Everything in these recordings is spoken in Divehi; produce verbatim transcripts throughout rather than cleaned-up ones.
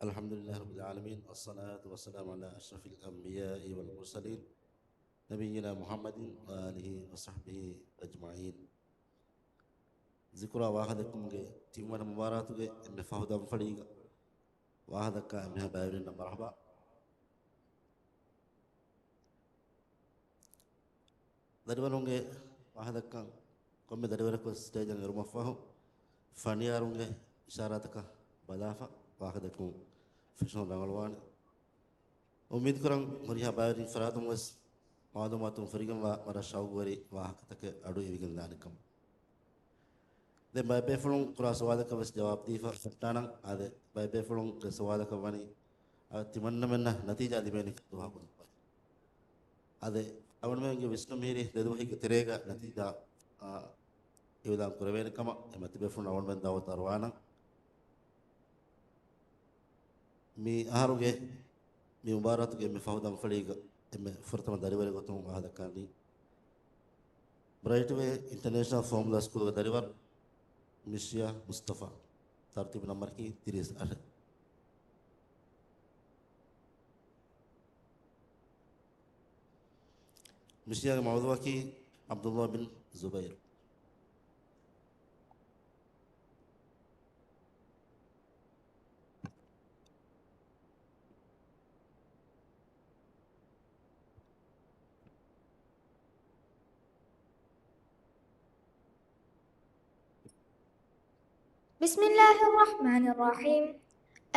الحمد لله رب العالمين، والصلاة والسلام على أشرف الأنبياء والمرسلين، نبينا محمد وآله وصحبه أجمعين. ޒިކުރާ ވާހަކަދެއްކުމުގެ ތިންވަނަ މުބާރާތުގެ އެންމެ ފަހު ދަންފަޅީގަ ވާހަކަދައްކާ އެންމެހާ ބައިވެރިންނަށް މަރުޙަބާ. ދަރިވަރުންގެ ވާހަކަދައްކަން ކޮންމެ ދަރިވަރަކު ސްޓޭޖަށް އެރުމަށްފަހު، ފަނޑިޔާރުންގެ އިޝާރާތަކަށް ބަލާފަ ވާހަކަދެއްކުން ފެށުން ރަނގަޅުވާނެ. އުއްމީދުކުރަން ހުރިހާ ބައިވެރިން ފަރާތުން ވެސް މަޢުލޫމާތުން ފުރިގެންވާ ވަރަށް ޝައުގުވެރި ވާހަކަތަކެއް އަޑު އިވިގެންދާނެ ކަމަށް. ދެން ބައެއް ބޭފުޅުން ކުރާ ސުވާލަކަށް ވެސް ޖަވާބު ދީފަ ހުއްޓާނަން. އާދެ، ބައެއް ބޭފުޅުންގެ ސުވާލަކަށް ވަނީ، އާ، ތިމަންނަމެންނަށް ނަތީޖާ ލިބޭނީ ދުވަހަކުން. އާދެ، އަޅުގަނޑުމެންގެ ވިސްނުން މިހިރީ ދެ ދުވަހެއްގެ ތެރޭގަ ނަތީޖާ، އާ، އިއުލާން ކުރެވޭނެ ކަމަށް. އެ މަތިވެފުން އަޅުގަނޑުމެން ދައުވަތު އަރުވާނަން. މި އަހަރުގެ މި މުބާރާތުގެ އެންމެ ފަހު ދަންފަޅީގަ އެންމެ ފުރަތަމަ ދަރިވަރެއް ގޮތުން ވާހަކަދައްކަނީ ބްރައިޓްވޭ އިންޓަރނޭޝަނަލް ފޯމުލާ ސްކޫލުގެ ދަރިވަރު މިޝިޔާ މުސްތަފާ. ތަރުތީބު ނަންބަރަކީ ތިރީސް އަށެއް. މިޝިޔާގެ މައުޟޫޢަކީ ޢަބްދުﷲ ބިން ޒުބައިރު. بسم الله الرحمن الرحيم.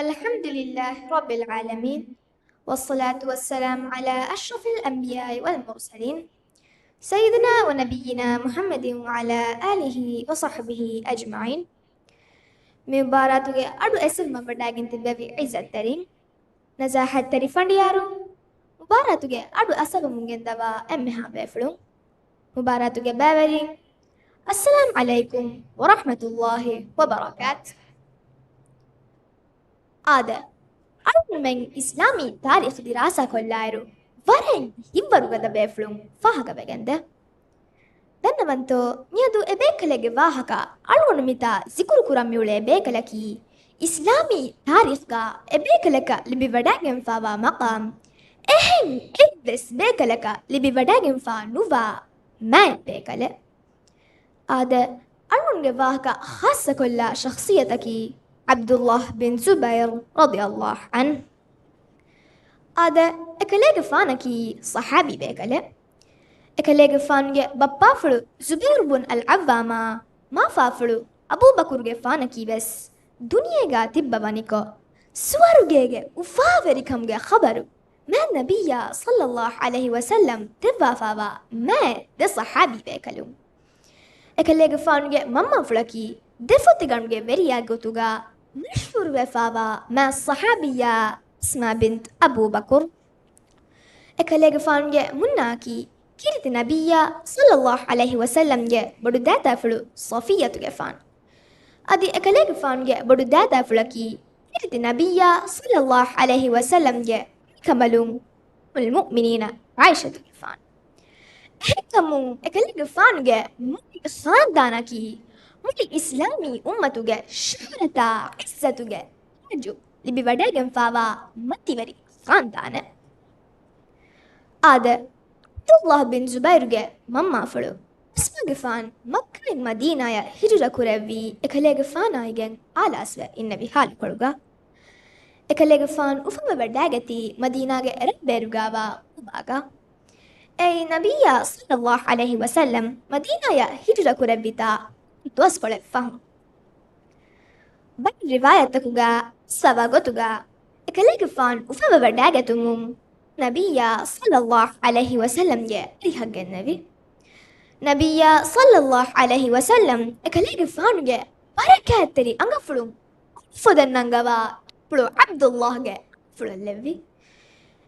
الحمد لله رب العالمين. والصلاة والسلام على أشرف الأنبياء والمرسلين، سيدنا ونبينا محمد وعلى آله وصحبه أجمعين. މި މުބާރާތުގެ އަޑު އެއްސެރި ވަޑައިގެން ތިއްބެވި ޢިއްޒަތްތެރިން، ނަޒާހަތްތެރި ފަނޑިޔާރުން، މުބާރާތުގެ އަޑު އަސަރުވަމުން ގެންދަވާ އެންމެހާ ބޭފުޅުން، މުބާރާތުގެ ބައިވެރިން، އައްސަލާމް ޢަލައިކުމް ވަރަޙްމަތުﷲި ވަބަރަކާތު. އާދެ، އަޅުގަނޑުމެން އިސްލާމީ ތާރީޚް ދިރާސާ ކޮށްލާއިރު، ވަރަށް ހިތްވަރުގަދަ ބޭފުޅުން ފާހަގަވެގެންދޭ. ދަންނަވަންތޯ، މިއަދު އެ ބޭކަލެއްގެ ވާހަކަ އަޅުގަނޑު މިތާ ޒިކުރު ކުރަން މިއުޅޭ ބޭކަލަކީ، އިސްލާމީ ތާރީޚްގަ އެ ބޭކަލަކަށް ލިބިވަޑައިގެންފާވާ މަޤާމް، އެހެން އެއްވެސް ބޭކަލަކަށް ލިބިވަޑައިގެންފާ ނުވާ މާތް ބޭކަލެއް. އާދެ، އަޅުގަނޑުގެ ވާހަކަ ޚާއްޞަކޮށްލާ ޝަޚްޞިއްޔަތަކީ ޢަބްދުﷲ ބިން ޒުބައިރު ރަޟިޔަﷲ ޢަންހު. އާދެ، އެކަލޭގެފާނަކީ ޞަޙާބީ ބޭކަލެއް. އެކަލޭގެފާނުގެ ބައްޕާފުޅު ޒުބައިރު ބުން އަލް ޢައްވާމާ، މާފާފުޅު އަބޫބަކުރުގެފާނަކީ ވެސް ދުނިޔޭގަ ތިއްބަވަނިކޮށް، ސުވަރުގޭގެ އުފާވެރިކަމުގެ ޚަބަރު މާތް ނަބިއްޔާ ޞައްލައްލާހު ޢަލައިހި ވަސައްލަމް ދެއްވާފާވާ މާތް ދެ ޞަޙާބީ ބޭކަލުން. އެކަލޭގެފާނުގެ މަންމާފުޅަކީ ދެފޮތިގަނޑުގެ ވެރިޔާގެ ގޮތުގަ މަޝްހޫރުވެފާވާ މާތް ޞަޙާބިއްޔާ އަސްމާ ބިންތު އަބޫބަކުރު. އެކަލޭގެފާނުގެ މުންނާއަކީ ކީރިތި ނަބިއްޔާ ޞައްލައްލާހު ޢަލައިހި ވަސައްލަމްގެ ބޮޑު ދައިތާފުޅު ޞަފިއްޔަތުގެފާނު. އަދި އެކަލޭގެފާނުގެ ބޮޑު ދައިތާފުޅަކީ ކީރިތި ނަބިއްޔާ ޞައްލައްލާހު ޢަލައިހި ވަސައްލަމްގެ ކަނބަލުން އުއްމުލް މުއުމިނީނަ ޢާއިޝަތުގެފާނު. އެހެންކަމުން އެކަލޭގެފާނުގެ މުޅި ޚާންދާނަކީ މުޅި އިސްލާމީ އުއްމަތުގެ ޝުހުރަތާ ޢިއްޒަތުގެ ތާޖު ލިބިވަޑައިގެންފާވާ މަތިވެރި ޚާންދާނެއް. އާދެ، ޢަބްދުﷲ ބިން ޒުބައިރުގެ މަންމާފުޅު އަސްމާގެފާން މައްކާއިން މަދީނާޔަށް ހިޖުރަ ކުރެއްވީ އެކަލޭގެފާނާއިގެން އާލާސްވެ އިންނެވި ޙާލުކޮޅުގަ. އެކަލޭގެފާން އުފަންވެވަޑައިގަތީ މަދީނާގެ ރަށްބޭރުގައިވާ ޤުބާގަ. އެއީ ނަބިއްޔާ ޞައްލައްލާހު ޢަލައިހި ވަސައްލަމް މަދީނާޔަށް ހިޖުރަ ކުރެއްވިތާ ދުވަސްކޮޅެއް ފަހުން. ބައެއް ރިވާޔަތްތަކުގަ ސަވާ ގޮތުގަ އެކަލޭގެފާން އުފަންވެވަޑައިގަތުމުން ނަބިއްޔާ ޞައްލައްލާހު ޢަލައިހި ވަސައްލަމްގެ އަރިހަށް ގެންނެވި. ނަބިއްޔާ ޞައްލައްލާހު ޢަލައިހި ވަސައްލަމް އެކަލޭގެފާނުގެ ބަރަކާތްތެރި އަނގަފުޅުން ފޮދަށް ނަންގަވާ ފުޅު ޢަބްދުﷲގެ ފުޅަށް ލެއްވި.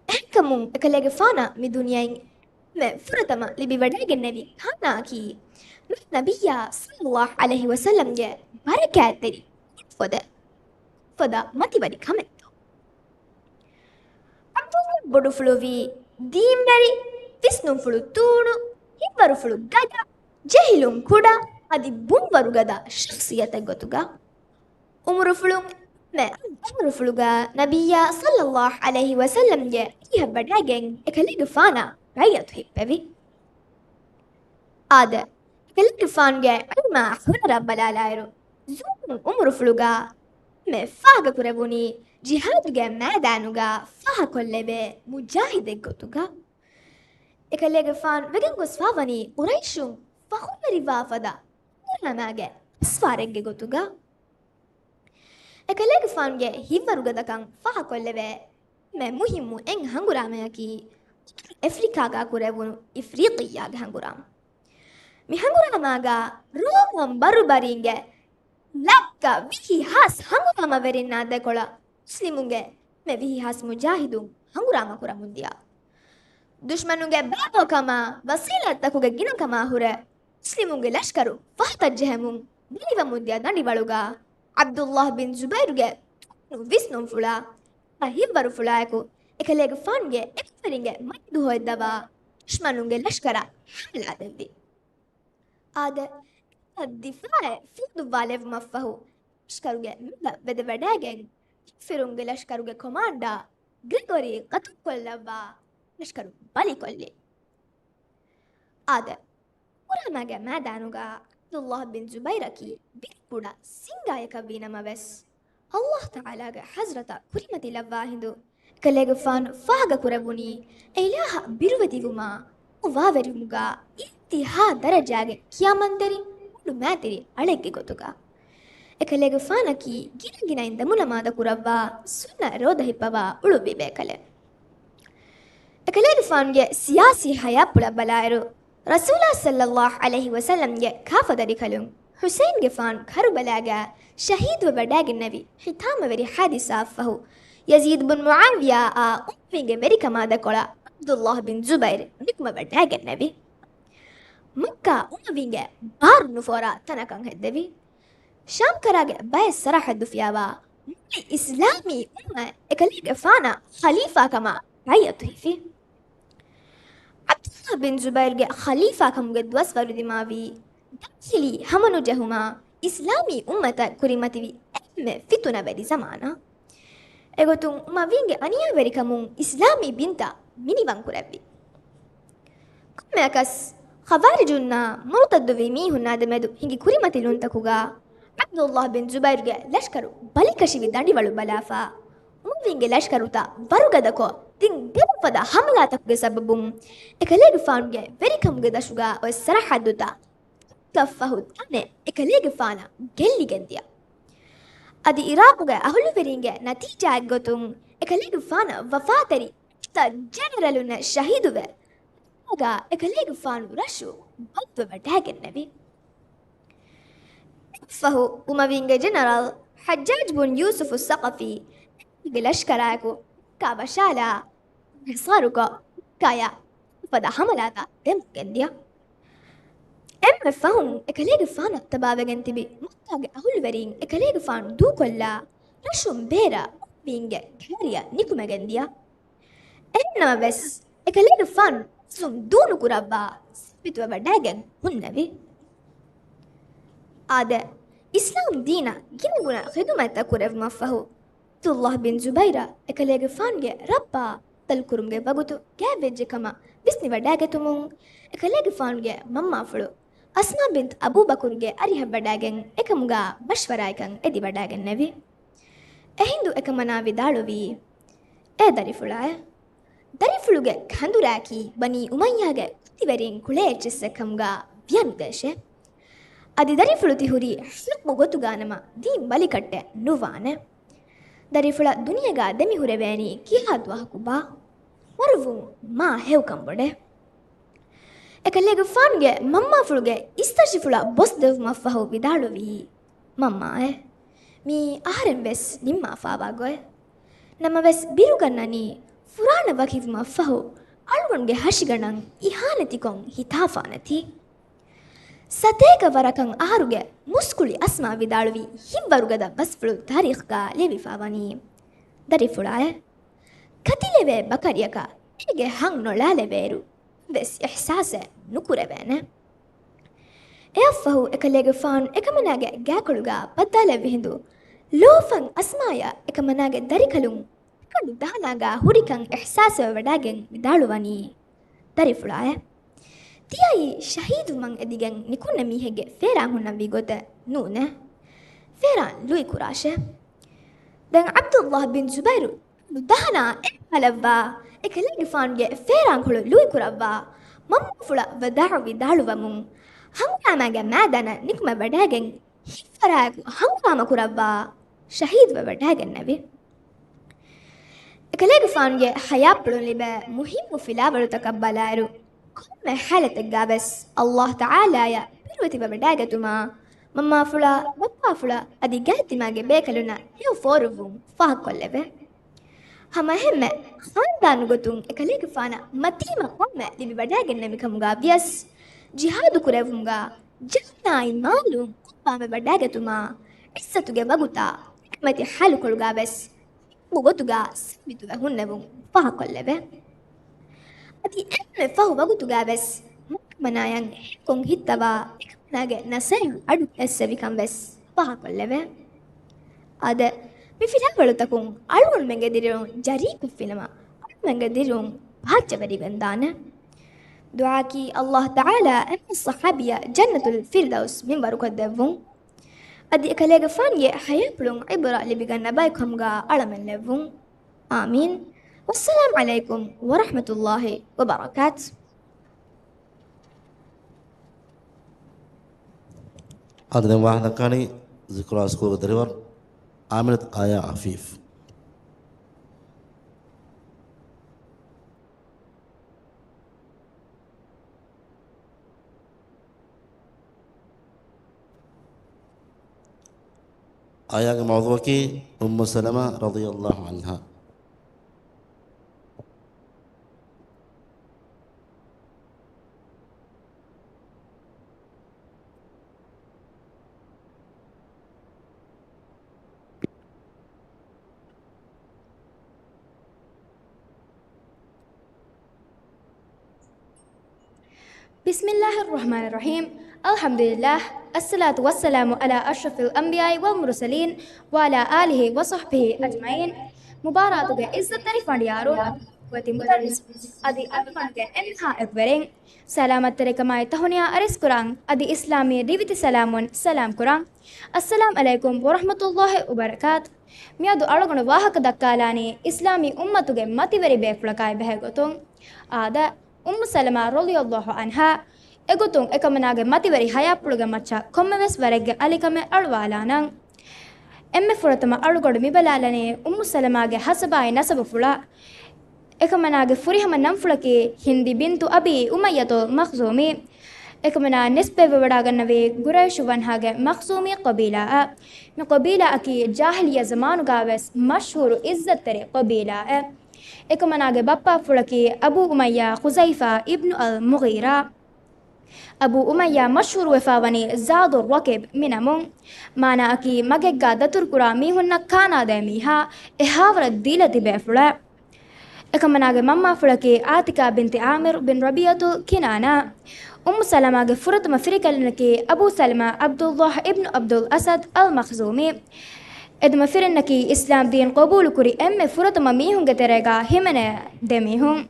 އެހެންކަމުން އެކަލޭގެފާނަށް މި ދުނިޔެއިން އެންމެ ފުރަތަމަ ލިބިވަޑައިގެންނެވި ޚާނާއަކީ މާތް ނަބިއްޔާ ޞައްލައްލާހު ޢަލައިހި ވަސައްލަމްގެ ބަރަކާތްތެރި ފޮދަ، ފޮދަ މަތިވެރި ކަމެއްތޯ. ޢަބްދުﷲ ބޮޑުފުޅުވީ ދީންވެރި، ވިސްނުންފުޅު ތޫނު، ހިތްވަރުފުޅު ގަދަ، ޖެހިލުން ކުޑަ، އަދި ބުންވަރު ގަދަ ޝަޚްޞިއްޔަތެއް ގޮތުގަ. އުމުރުފުޅުން އެންމެ އަން އުމުރުފުޅުގަ ނަބިއްޔާ ޞައްލައްލާހު ޢަލައިހި ވަސައްލަމްގެ އަރިހަށް ވަޑައިގެން އެކަލޭގެފާނަށް ބައިޢަތު ހިއްޕެވި. އާދެ، އެކަލޭގެފާނުގެ ޢިލްމާ ހުނަރަށް ބަލާލާއިރު، ޒުވާން އުމުރުފުޅުގަ އެންމެ ފާހަގަކުރެވުނީ ޖިހާދުގެ މައިދާނުގަ ފާހަކޮށްލެވޭ މުޖާހިދެއްގެ ގޮތުގަ. އެކަލޭގެފާނު ވެގެން ގޮސްފާވަނީ ޤުރައިޝުން ފަޚުރުވެރިވާފަދަ ހަނގުރާމާގެ ބަސްވާރެއްގެ ގޮތުގަ. އެކަލޭގެފާނުގެ ހިތްވަރުގަދަކަން ފާހަކޮށްލެވޭ އެންމެ މުހިއްމު އެއް ހަނގުރާމަޔަކީ އުތުރު އެފްރިކާގަ ކުރެވުނު އިފްރީޤިއްޔާގެ ހަނގުރާމަ. މި ހަނގުރާމާގަ ރޯމަން ބަރުބަރީންގެ ލައްކަ ވިހި ހާސް ހަނގުރާމަވެރިންނާ ދެކޮޅަށް މުސްލިމުންގެ އެންމެ ވިހި ހާސް މުޖާހިދުން ހަނގުރާމަ ކުރަމުންދިޔަ. ދުޝްމަނުންގެ ބާވަކަމާ ވަސީލަތްތަކުގެ ގިނަކަމާ ހުރެ، މުސްލިމުންގެ ލަޝްކަރު ފަހަތަށް ޖެހެމުން ބަލިވަމުންދިޔަ ދަނޑިވަޅުގަ، ޢަބްދުﷲ ބިން ޒުބައިރުގެ ވިސްނުންފުޅާ ހިތްވަރުފުޅާއެކު، އެކަލޭގެފާނުގެ އެކުވެރިންގެ މަދަދު ހޯއްދަވާ ދުޝްމަނުންގެ ލަޝްކަރަށް ހަމަލާ ދެއްވި. އާދެ، ދިފާޢެއް ފުރުދުއްވާލެއްވުމަށްފަހު، ލަޝްކަރުގެ މެދަށް ވެދެވަޑައިގެން، ކާފިރުންގެ ލަޝްކަރުގެ ކޮމާންޑާ ގްރެގޮރީ ޤަތުލުކޮށްލައްވާ، ލަޝްކަރު ބަލިކޮށްލި. އާދެ، ހަނގުރާމާގެ މައިދާނުގަ ޢަބްދުﷲ ބިން ޒުބައިރަކީ ބިރުކުޑަ ސިނގާޔަކަށްވީ ނަމަވެސް، ﷲ ތަޢާލާގެ ޙަޟްރަތަށް ކުރިމަތިލައްވާ ހިނދު، އެކަލޭގެފާނު ފާހަގަކުރެވުނީ އެ އިލާހަށް ބިރުވެތިވުމާ ވާވެރިވުމުގަ އިންތިހާ ދަރަޖާގެ ކިޔާމަންދެރިން މޫނު މަތިވެރި އަޅެއްގެ ގޮތުގަ. އެކަލޭގެފާނަކީ ގިނަ ގިނައިން ދެމުނަމާދަކުރައްވާ ސުންނަ ރޯދަ ހިއްޕަވާ އުޅުއްވި ބޭކަލެއް. އެކަލޭގެފާނުގެ ސިޔާސީ ޙަޔާތްޕުޅަށް ބަލާއިރު، ރަސޫލާ ޞައްލައްލާހު ޢަލައިހި ވަސައްލަމްގެ ކާފަދަރިކަލުން ޙުސައިންގެފާނު ކަރުބަލާގަ ޝަހީދުވެވަޑައިގެންނެވި ހިތާމަވެރި ޙާދިސާއަށްފަހު، ޔަޒީދު ބުން މުޢާވިޔާއާ އުމަވީންގެ ވެރިކަމާ ދެކޮޅަށް ޢަބްދުﷲ ބިން ޒުބައިރު ނިކުމެވަޑައިގެންނެވި. މައްކާ އުމަވީންގެ ބާރު ނުފޯރާ ތަނަކަށް ހެއްދެވި. ޝާމްކަރާގެ ބައެއް ސަރަޙައްދު ފިޔާވާ މުޅި އިސްލާމީ އުއްމަތް އެކަލޭގެފާނަށް ޚަލީފާކަމަށް ބައިޢަތު ހިފި. ޢަބްދުﷲ ބިން ޒުބައިރުގެ ޚަލީފާކަމުގެ ދުވަސްވަރު ދިމާވީ ދާޚިލީ ހަމަނުޖެހުމާ އިސްލާމީ އުއްމަތަށް ކުރިމަތިވި އެންމެ ފިތުނަވެރި ޒަމާނާ. އެގޮތުން އުމަވީންގެ އަނިޔާވެރިކަމުން އިސްލާމީ ދީންތައް މިނިވަންކުރެއްވި. ކޮންމެއަކަސް، ޚަވާރިޖުންނާ މުރުތައްދުވި މީހުންނާ ދެމެދު ހިނގި ކުރިމަތިލުންތަކުގަ، ޢަބްދުﷲ ބިން ޒުބައިރުގެ ލަޝްކަރު ބަލިކަށިވި ދަނޑިވަޅު ބަލާފަ، އުމަވީންގެ ލަޝްކަރުތައް ވަރުގަދަކޮށް، ދިން ދެބަފަދަ ހަމަލާތަކުގެ ސަބަބުން، އެކަލޭގެފާނުގެ ވެރިކަމުގެ ދަށުގަ އޮތް ސަރަޙައްދުތައް ކަށްފަހު ތަނެއް އެކަލޭގެފާނަށް ގެއްލިގެންދިޔަ. އަދި އިރާޤުގެ އަހުލުވެރިންގެ ނަތީޖާއެއްގޮތުން އެކަލޭގެފާނަށް ވަފާތެރި އެތައް ޖެނެރަލުންނެއް ޝަހީދުވެ، އެކަލޭގެފާނު ރަށު ބަންދުވެވަޑައިގެންނެވި. ފަހު އުމަވީންގެ ޖެނެރަލް ޙައްޖާޖް ބުން ޔޫސުފު ސަޤަފީ އެކަލޭގެ ލަޝްކަރާއެކު މައްކާ ވަށާލާ، ހިޞާރުކޮށް، މައްކާޔަށް އެފަދަ ހަމަލާތައް ދެމުން ގެންދިޔަ. އެންމެ ފަހުން އެކަލޭގެފާނަށް ތަބާވެގެން ތިބި މައްކާގެ އަހުލުވެރީން އެކަލޭގެފާނު ދޫކޮށްލާ، ރަށުން ބޭރަށް އުމަވީންގެ ކާރިއަށް ނިކުމެގެން ދިޔަ. އެހެންނަމަވެސް، އެކަލޭގެފާނު ރަށުން ދޫނުކުރައްވާ ސާބިތުވެވަޑައިގެން ހުންނެވި. އާދެ، އިސްލާމް ދީނަށް ގިނަގުނަ ޚިދުމަތްތައް ކުރެއްވުމަށްފަހު، ޢަބްދުﷲ ބިން ޒުބައިރަށް އެކަލޭގެފާނުގެ ރައްބާ ބައްދަލުކުރުމުގެ ވަގުތު ގާތްވެއްޖެ ކަމަށް ވިސްނިވަޑައިގަތުމުން، އެކަލޭގެފާނުގެ މަންމާފުޅު އަސްމާ ބިންތު އަބޫބަކުރުގެ އަރިހަށް ވަޑައިގެން އެކަމުގަ މަޝްވަރާއެކަން އެދިވަޑައިގެންނެވި. އެހިނދު އެކަމަނާ ވިދާޅުވީ، އޭ ދަރިފުޅާއޭ! ދަރިފުޅުގެ ކަނދުރާއަކީ ބަނީ އުމައްޔާގެ ކުދިވެރިން ކުޅޭ އެއްޗިއްސެއް ކަމުގަ ވިޔަނުދޭށޭ. އަދި ދަރިފުޅު ތި ހުރީ ޙައްޤު ގޮތުގަ ނަމަ ދީން ބަލިކަށްޓެއް ނުވާނެ. ދަރިފުޅަށް ދުނިޔޭގަ ދެމިހުރެވޭނީ ކިހާ ދުވަހަކުބާ؟ ވަރުވުން މާ ހެޔޮކަން ބޮޑޭ. އެކަލޭގެފާނުގެ މަންމާފުޅުގެ އިސްތަށިފުޅަށް ބޮސްދެއްވުމަށްފަހު ވިދާޅުވީ، މަންމާއޭ! މީ އަހަރެން ވެސް ނިންމާފާވާ ގޮތް. ނަމަވެސް ބިރުގަންނަނީ، ފުރާނަ ވަކިވުމަށްފަހު އަޅުގަނޑުގެ ހަށިގަނޑަށް އިހާނެތިކޮށް ހިތާފާނެތީ. ސަތޭކަ ވަރަކަށް އަހަރުގެ މުސްކުޅި އަސްމާ ވިދާޅުވީ، ހިތްވަރުގަދަ ބަސްފުޅު ތާރީޚްގަ ލިޔެވިފާވަނީ. ދަރިފުޅާއޭ! ކަތިލެވޭ ބަކަރިއަކަށް އޭގެ ހަން ނޮޅާލެވޭއިރު ވެސް އިޙްސާސެއް ނުކުރެވޭނެ. އެއަށްފަހު އެކަލޭގެފާނު އެކަމަނާގެ ގާކޮޅުގަ ބައްދާލެއްވި ހިނދު، ލޯފަން އަސްމާޔަށް އެކަމަނާގެ ދަރިކަލުން އެކަނޑު ދަހަނާގާ ހުރިކަން އިޙްސާސްވެވަޑައިގެން ވިދާޅުވަނީ ދަރިފުޅާއޭ. ތިޔައީ ޝަހީދުވުމަށް އެދިގެން ނިކުންނަ މީހެއްގެ ފޭރާން ހުންނަންވީ ގޮތެއް ނޫނޭ. ފޭރާން ލުއިކުރާށޭ. ދެން ޢަބްދުﷲ ބިން ޒުބައިރު ދަހަނާ އެއްކަލަށްވާ އެކަލޭގެފާނުގެ ފޭރާންކޮޅު ލުއިކުރައްވާ މަންމާފުޅަށް ވަދާޢު ވިދާޅުވަމުން، ހަނގުރާމައިގެ މައިދާނަށް ނިކުމެވަޑައިގެން ހިތްފަރާއެކު ހަނގުރާމަ ކުރައްވާ ޝަހީދުވެވަޑައިގެންނެވި. އެކަލޭގެފާނުގެ ޙަޔާތްޕުޅުން ލިބޭ މުހިއްމު ފިލާވަޅުތަކަށް ބަލާއިރު، ކޮންމެ ޙާލަތެއްގާވެސް ﷲ ތަޢާލާޔަށް ބިރުވެތިވެވަޑައިގަތުމާ، މަންމާފުޅާ، ބައްޕާފުޅާ އަދި ގާތްތިމާގެ ބޭކަލުންނަށް ހެޔޮ ފޯރުއްވުން ފާހަގަކޮށްލެވޭ. ހަމައެހެންމެ، ޚާންދާނު ގޮތުން އެކަލޭގެފާނަށް މަތީމަ ކޮންމެ ލިބިވަޑައިގެންނެވި ކަމުގާ ވިޔަސް، ޖިހާދު ކުރެއްވުމުގާ ޖަންނާއި މާލުން ޤުރުބާންވެވަޑައިގަތުމާ، ޢިއްޒަތުގެ ވަގުތާ ނިކަމެތި ޙާލުކޮޅުގާވެސް ގޮތުގާ ސާބިތުވެ ހުންނެވުން ފާހަގަކޮށްލެވޭ. އަދި އެންމެ ފަހު ވަގުތުގާވެސް މަންމަނާޔަށް ހެޔޮކޮން ހިތްތަވާ އެކަމަނާގެ ނަޞޭޙަތް އަޑު އެއްސެވިކަން ވެސް ފާހަގަކޮށްލެވޭ. އާދެ، މި ފިލާވަޅުތަކުން އަޅުގަނޑުމެންގެ ދިރިއުޅުން ޖަރީކޮށްފިނަމަ، އަޅުގަނޑުމެންގެ ދިރިއުޅުން ބަހައްޖަވެރިވެންދާނެ. ދުޢާއަކީ، ﷲ ތަޢާލާ އެންމެ ޞަޙާބީއާ ޖަންނަތުލް ފިރްދައުސް މިންވަރުކޮށްދެއްވުން. އަދި އެކަލޭގެފާނުގެ ޙަޔާތްޕުޅުން ޢިބްރަތް ލިބިގަންނަ ބަޔަކު ކަމުގާ އަޅަމެން ލެއްވުން. އާމީން. ވައްސަލާމް ޢަލައިކުމް ވަރަޙްމަތުﷲ ވަބަރަކާތު. އަދި ދެން ވާހަކަ ދައްކާނީ ޒިކުރާ ސްކޫލްގެ ދަރިވަރު އާމިނަތު އާޔާ އަފީފް. އާޔާގެ މައުޟޫޢަކީ އުއްމު ސަލަމާ ރަޟިޔަﷲ ޢަންހާ. بسم الله الرحمن الرحيم. الحمد لله. الصلاة والسلام على أشرف الأنبياء والمرسلين وعلى آله وصحبه أجمعين. މުބާރާތުގެ ޢިއްޒަތްތެރި ފަނޑިޔާރުން، ގޮތި މުދައްރިސް އަދި އަޅުގަނޑުގެ އެންމެހާ އެކުވެރިން، ސަލާމަތްތެރިކަމާއި ތަހުނިޔާ އަރިސްކުރަން އަދި އިސްލާމީ ރިވިތި ސަލާމުން ސަލާމް ކުރަން. އައްސަލާމް ޢަލައިކުމް ވަރަޙްމަތުﷲ ވަބަރަކާތު. މިއަދު އަޅުގަނޑު ވާހަކަ ދައްކާލާނީ އިސްލާމީ އުއްމަތުގެ މަތިވެރި ބޭފުޅަކާއި ބެހޭ ގޮތުން. އާދެ، އުއްމު ސަލަމާ ރަޟިޔަﷲ ޢަންހާ އެގޮތުން އެކަމަނާގެ މަތިވެރި ޙަޔާތްޕުޅުގެ މައްޗަށް ކޮންމެވެސް ވަރެއްގެ އަލިކަމެއް އަޅުވާލާނަން. އެންމެ ފުރަތަމަ އަޅުގަނޑު މިބަލާލަނީ އުއްމު ސަލަމާގެ ހަސަބާއި ނަސަބުފުޅަށް. އެކަމަނާގެ ފުރިހަމަ ނަންފުޅަކީ ހިންދި ބިންތު އަބީ އުމައްޔަތުލް މަޚްޒޫމީ. އެކަމަނާ ނިސްބަތްވެވަޑައިގަންނަވީ ގުރައިޝު ވަންހާގެ މަޚްޒޫމީ ޤަބީލާއަށް. މި ޤަބީލާއަކީ ޖާހިލިއްޔަ ޒަމާނުގާވެސް މަޝްހޫރު ޢިއްޒަތްތެރި ޤަބީލާއެއް. އެކަމަނާގެ ބައްޕާފުޅަކީ އަބޫ އުމައްޔާ ޚުޒައިފާ އިބްނު އަލް މުޣީރާ. އަބޫ އުމައްޔާ މަޝްހޫރުވެފާވަނީ ޒާދު ރަޤީބް މި ނަމުން. މާނައަކީ މަގެއްގާ ދަތުރުކުރާ މީހުންނަށް ކާނާދޭ މީހާ، އެހާވަރަށް ދީލަތި ބޭފުޅެއް. އެކަމަނާގެ މަންމާފުޅަކީ ޢާތިޤާ ބިންތި ޢާމިރު ބިން ރަބީޢަތުލް ކިނާނާ. އުއްމު ސަލަމާގެ ފުރަތަމަ ފިރިކަލުންނަކީ އަބޫ ސަލަމާ ޢަބްދުﷲ އިބްނު ޢަބްދުލް އަސަދް އަލް މަޚްޒޫމީ. އެދެމަފިރިންނަކީ އިސްލާމް ދީން ޤަބޫލުކުރި އެންމެ ފުރަތަމަ މީހުންގެ ތެރޭގާ ހިމެނޭ ދެ މީހުން.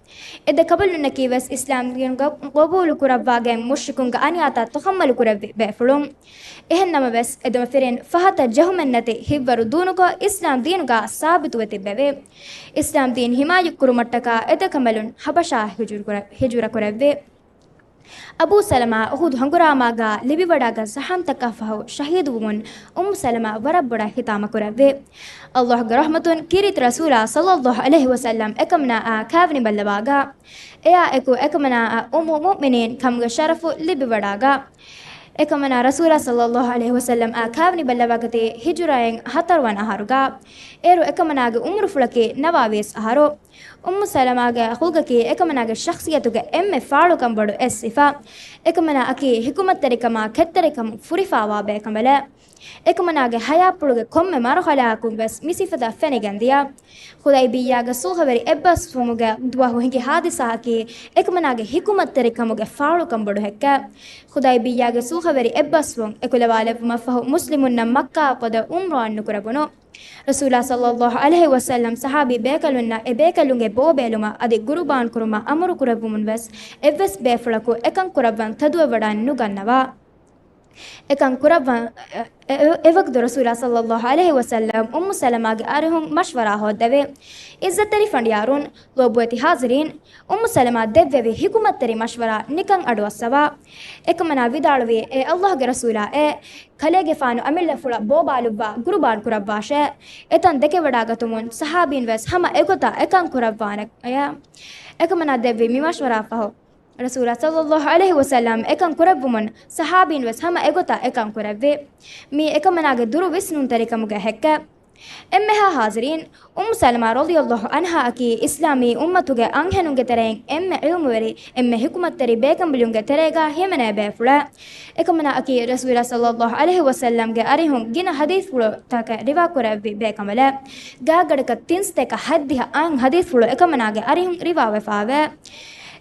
އެ ދެ ކަބިލުންނަކީ ވެސް އިސްލާމް ދީން ޤަ-، ޤަބޫލު ކުރައްވާގެން މުޝްރިކުންގެ އަނިޔާތައް ތަޙައްމަލު ކުރެއްވި ބޭފުޅުން. އެހެން ނަމަވެސް، އެދެމަފިރިން ފަހަތަށް ޖެހުމެއްނެތި ހިތްވަރު ދޫނުކޮށް، އިސްލާމް ދީނުގާ ސާބިތުވެ ތިއްބެވި. އިސްލާމް ދީން ހިމާޔަތްކުރުމަށްޓަކާ އެ ދެ ކަބިލުން ޙަބަޝާއަށް ހިޖުރަ ކުރެ-، ހިޖުރަ ކުރެއްވި. އަބޫ ސަލަމާ އުޙުދު ހަނގުރާމާގާ ލިބިވަޑައިގަތް ޒަޚަމްތަކާ ފަހު ޝަހީދުވުމުން އުއްމު ސަލަމާ ވަރަށް ބޮޑަށް ހިތާމަ ކުރެއްވި. ﷲގެ ރަޙްމަތުން ކީރިތި ރަސޫލާ ޞައްލަﷲ ޢަލައިހި ވަސައްލަމް އެކަމަނާއާ ކާވެނި ބައްލަވާގަ، އެއާ އެކު އެކަމަނާއަށް އުއްމުލް މުއުމިނީން ކަމުގެ ޝަރަފު ލިބިވަޑައިގަ. އެކަމަނާ ރަސޫލާ ޞައްލަﷲ ޢަލައިހި ވަސައްލަމްއާ ކާވެނި ބައްލަވާގަތީ ހިޖުރައިން ހަތަރުވަނަ އަހަރުގަ. އޭރު އެކަމަނާގެ އުމުރުފުޅަކީ ނަވާވީސް އަހަރު. އުއްމު ސަލަމާގެ ޚުލްޤަކީ އެކަމަނާގެ ޝަޚްޞިއްޔަތުގެ އެންމެ ފާޅުކަން ބޮޑު އެއް ސިފަ. އެކަމަނާއަކީ ޙިކުމަތްތެރިކަމާ ކެތްތެރިކަމުން ފުރިފާވާ ބޭކަނބަލެއް. އެކަމަނާގެ ހަޔާތްޕުޅުގެ ކޮންމެ މަރުހަލާއަކުން ވެސް މި ސިފަތައް ފެނިގެންދިޔަ. ޚުދައިބިއްޔާގެ ސުލްހަވެރި އެއްބަސްވުމުގެ ދުވަހު ހިނގި ހާދިސާއަކީ އެކަމަނާގެ ޙިކުމަތްތެރިކަމުގެ ފާޅުކަން ބޮޑު ހެއްކެއް. ޚުދައިބިއްޔާގެ ސުލްހަވެރި އެއްބަސްވުން އެކުލަވާލެއްވުމަށްފަހު މުސްލިމުންނަށް މައްކާ ފަދަ އުމްރާ ނުކުރެވުނު. ރަސޫލާ ޞައްލައްލާހު ޢަލައިހި ވަސައްލަމް ޞަޙާބީ ބޭކަލުންނަށް އެ ބޭކަލުންގެ ބޯ ބޭލުމަށް އަދި ގުރުބާން ކުރުމަށް އަމުރު ކުރެއްވުމުން ވެސް އެއްވެސް ބޭފުޅަކު އެކަން ކުރައްވަން ތެދުވެވަޑައެއް ނުގަންނަވާ. އެކަން ކުރައްވަން، އެ، އެ، އެވަގުތު ރަސޫލާ ޞައްލައްލާހު ޢަލައިހި ވަސައްލަމް އުއްމު ސަލަމާގެ އަރިހުން މަޝްވަރާ ހޯއްދެވި. ޢިއްޒަތްތެރި ފަނޑިޔާރުން، ލޯބުވެތި ޙާޟިރީން، އުއްމު ސަލަމާ ދެއްވެވި ޙިކުމަތްތެރި މަޝްވަރާ ނިކަން އަޑުއައްސަވާ. އެކަމަނާ ވިދާޅުވީ، އޭ ﷲ ގެ ރަސޫލާ، އޭ ކަލޭގެފާނު އަމިއްލަފުޅަށް ބޯބާލުއްވާ ގުރުބާން ކުރައްވާށޭ. އެތަން ދެކެވަޑާގަތުމުން ޞަޙާބީން ވެސް ހަމަ އެގޮތަށް އެކަން ކުރައްވާނެ. އެކަމަނާ ދެއްވި މި މަޝްވަރާ ފަހު، ރަސޫލާ ޞައްލައްލާހު ޢަލައިހި ވަސައްލަމް އެކަން ކުރެއްވުމުން ޞަޙާބީން ވެސް ހަމަ އެގޮތަށް އެކަން ކުރެއްވި. މީ އެކަމަނާގެ ދުރު ވިސްނުންތެރިކަމުގެ ހެއްކެއް. އެންމެހާ ޙާޟިރީން، އުއްމު ސަލަމާ ރަޟިޔައްލާހު ޢަންހާއަކީ އިސްލާމީ އުއްމަތުގެ އަންހެނުންގެ ތެރެއިން އެންމެ ޢިލްމުވެރި، އެންމެ ޙިކުމަތްތެރި ބޭކަނބަލުންގެ ތެރޭގަ ހިމެނޭ ބޭފުޅެއް. އެކަމަނާއަކީ ރަސޫލާ ޞައްލައްލާހު ޢަލައިހި ވަސައްލަމްގެ އަރިހުން ގިނަ ޙަދީޘްފުޅުތަކެއް ރިވާކުރެއްވި ބޭކަނބަލެއް. ގާތްގަނޑަކަށް ތިންސަތޭކަ ހަތްދިހަ އަހަން ޙަދީޘްފުޅު އެކަމަނާގެ އަރިހުން ރިވާވެފަވޭ.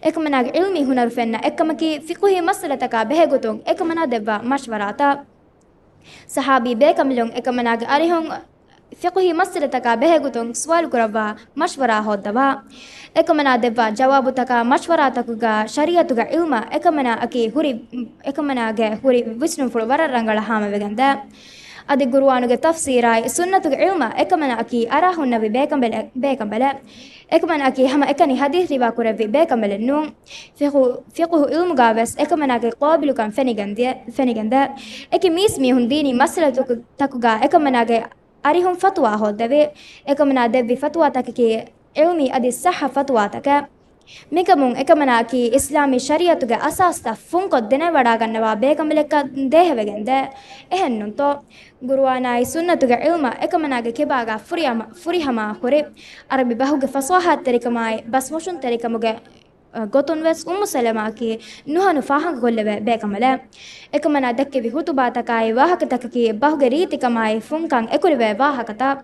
އެކަމަނާގެ ޢިލްމީ ހުނަރު ފެންނަ އެއްކަމަކީ ފިޤުހީ މައްސަލަތަކާ ބެހޭގޮތުން އެކަމަނާ ދެއްވާ މަޝްވަރާތައް. ޞަޙާބީ ބޭކަނބަލުން އެކަމަނާގެ އަރިހުން ފިޤުހީ މައްސަލަތަކާ ބެހޭގޮތުން ސުވާލު ކުރައްވާ މަޝްވަރާ ހޯއްދަވާ. އެކަމަނާ ދެއްވާ ޖަވާބުތަކާ މަޝްވަރާތަކުގަ ޝަރީޢަތުގެ ޢިލްމާ އެކަމަނާއަކީ ހުރި، އެކަމަނާގެ ހުރި ވިސްނުންފުޅު ވަރަށް ރަނގަޅަށް ހާމަވެގެންދޭ. އަދި ޤުރުއާނުގެ ތަފްސީރާއި ސުންނަތުގެ ޢިލްމާ އެކަމަނާއަކީ އަރާ ހުންނެވި ބޭކަނބަލެއް، ބޭކަނބަލެއް. އެކަމަނާއަކީ ހަމަ އެކަނި ޙަދީޘް ރިވާކުރެއްވި ބޭކަނބަލެއް ނޫން. ފިޤު، ފިޤުހު ޢިލްމުގަ ވެސް އެކަމަނާގެ ޤާބިލުކަން ފެނިގެންދޭ، ފެނިގެންދޭ. އެކި މީސް މީހުން ދީނީ މައްސަލަތަކު، ތަކުގަ އެކަމަނާގެ އަރިހުން ފަތުވާ ހޯއްދެވި. އެކަމަނާ ދެއްވި ފަތުވާތަކަކީ ޢިލްމީ އަދި ޞައްޙަ ފަތުވާތަކެއް. މިކަމުން އެކަމަނާއަކީ އިސްލާމީ ޝަރީޢަތުގެ އަސާސްތައް ފުންކޮށް ދެނެވަޑާގަންނަވާ ބޭކަނބަލެއްކަން ދޭހަވެގެންދޭ. އެހެންނޫންތޯ؟ ޤުރުއާނާއި ސުންނަތުގެ ޢިލްމަށް އެކަމަނާގެ ކިބާގަ ފުރިހަމަ، ފުރިހަމަ ހުރި، ޢަރަބި ބަހުގެ ފަޞާޙަތްތެރިކަމާއި ބަސްމޮށުންތެރިކަމުގެ ގޮތުން ވެސް އުއްމު ސަލަމާއަކީ ނުހަނު ފާހަގަކޮށްލެވޭ ބޭކަނބަލެއް. އެކަމަނާ ދެއްކެވި ޚުތުބާތަކާއި ވާހަކަތަކަކީ ބަހުގެ ރީތިކަމާއި ފުންކަން އެކުރެވޭ ވާހަކަތައް.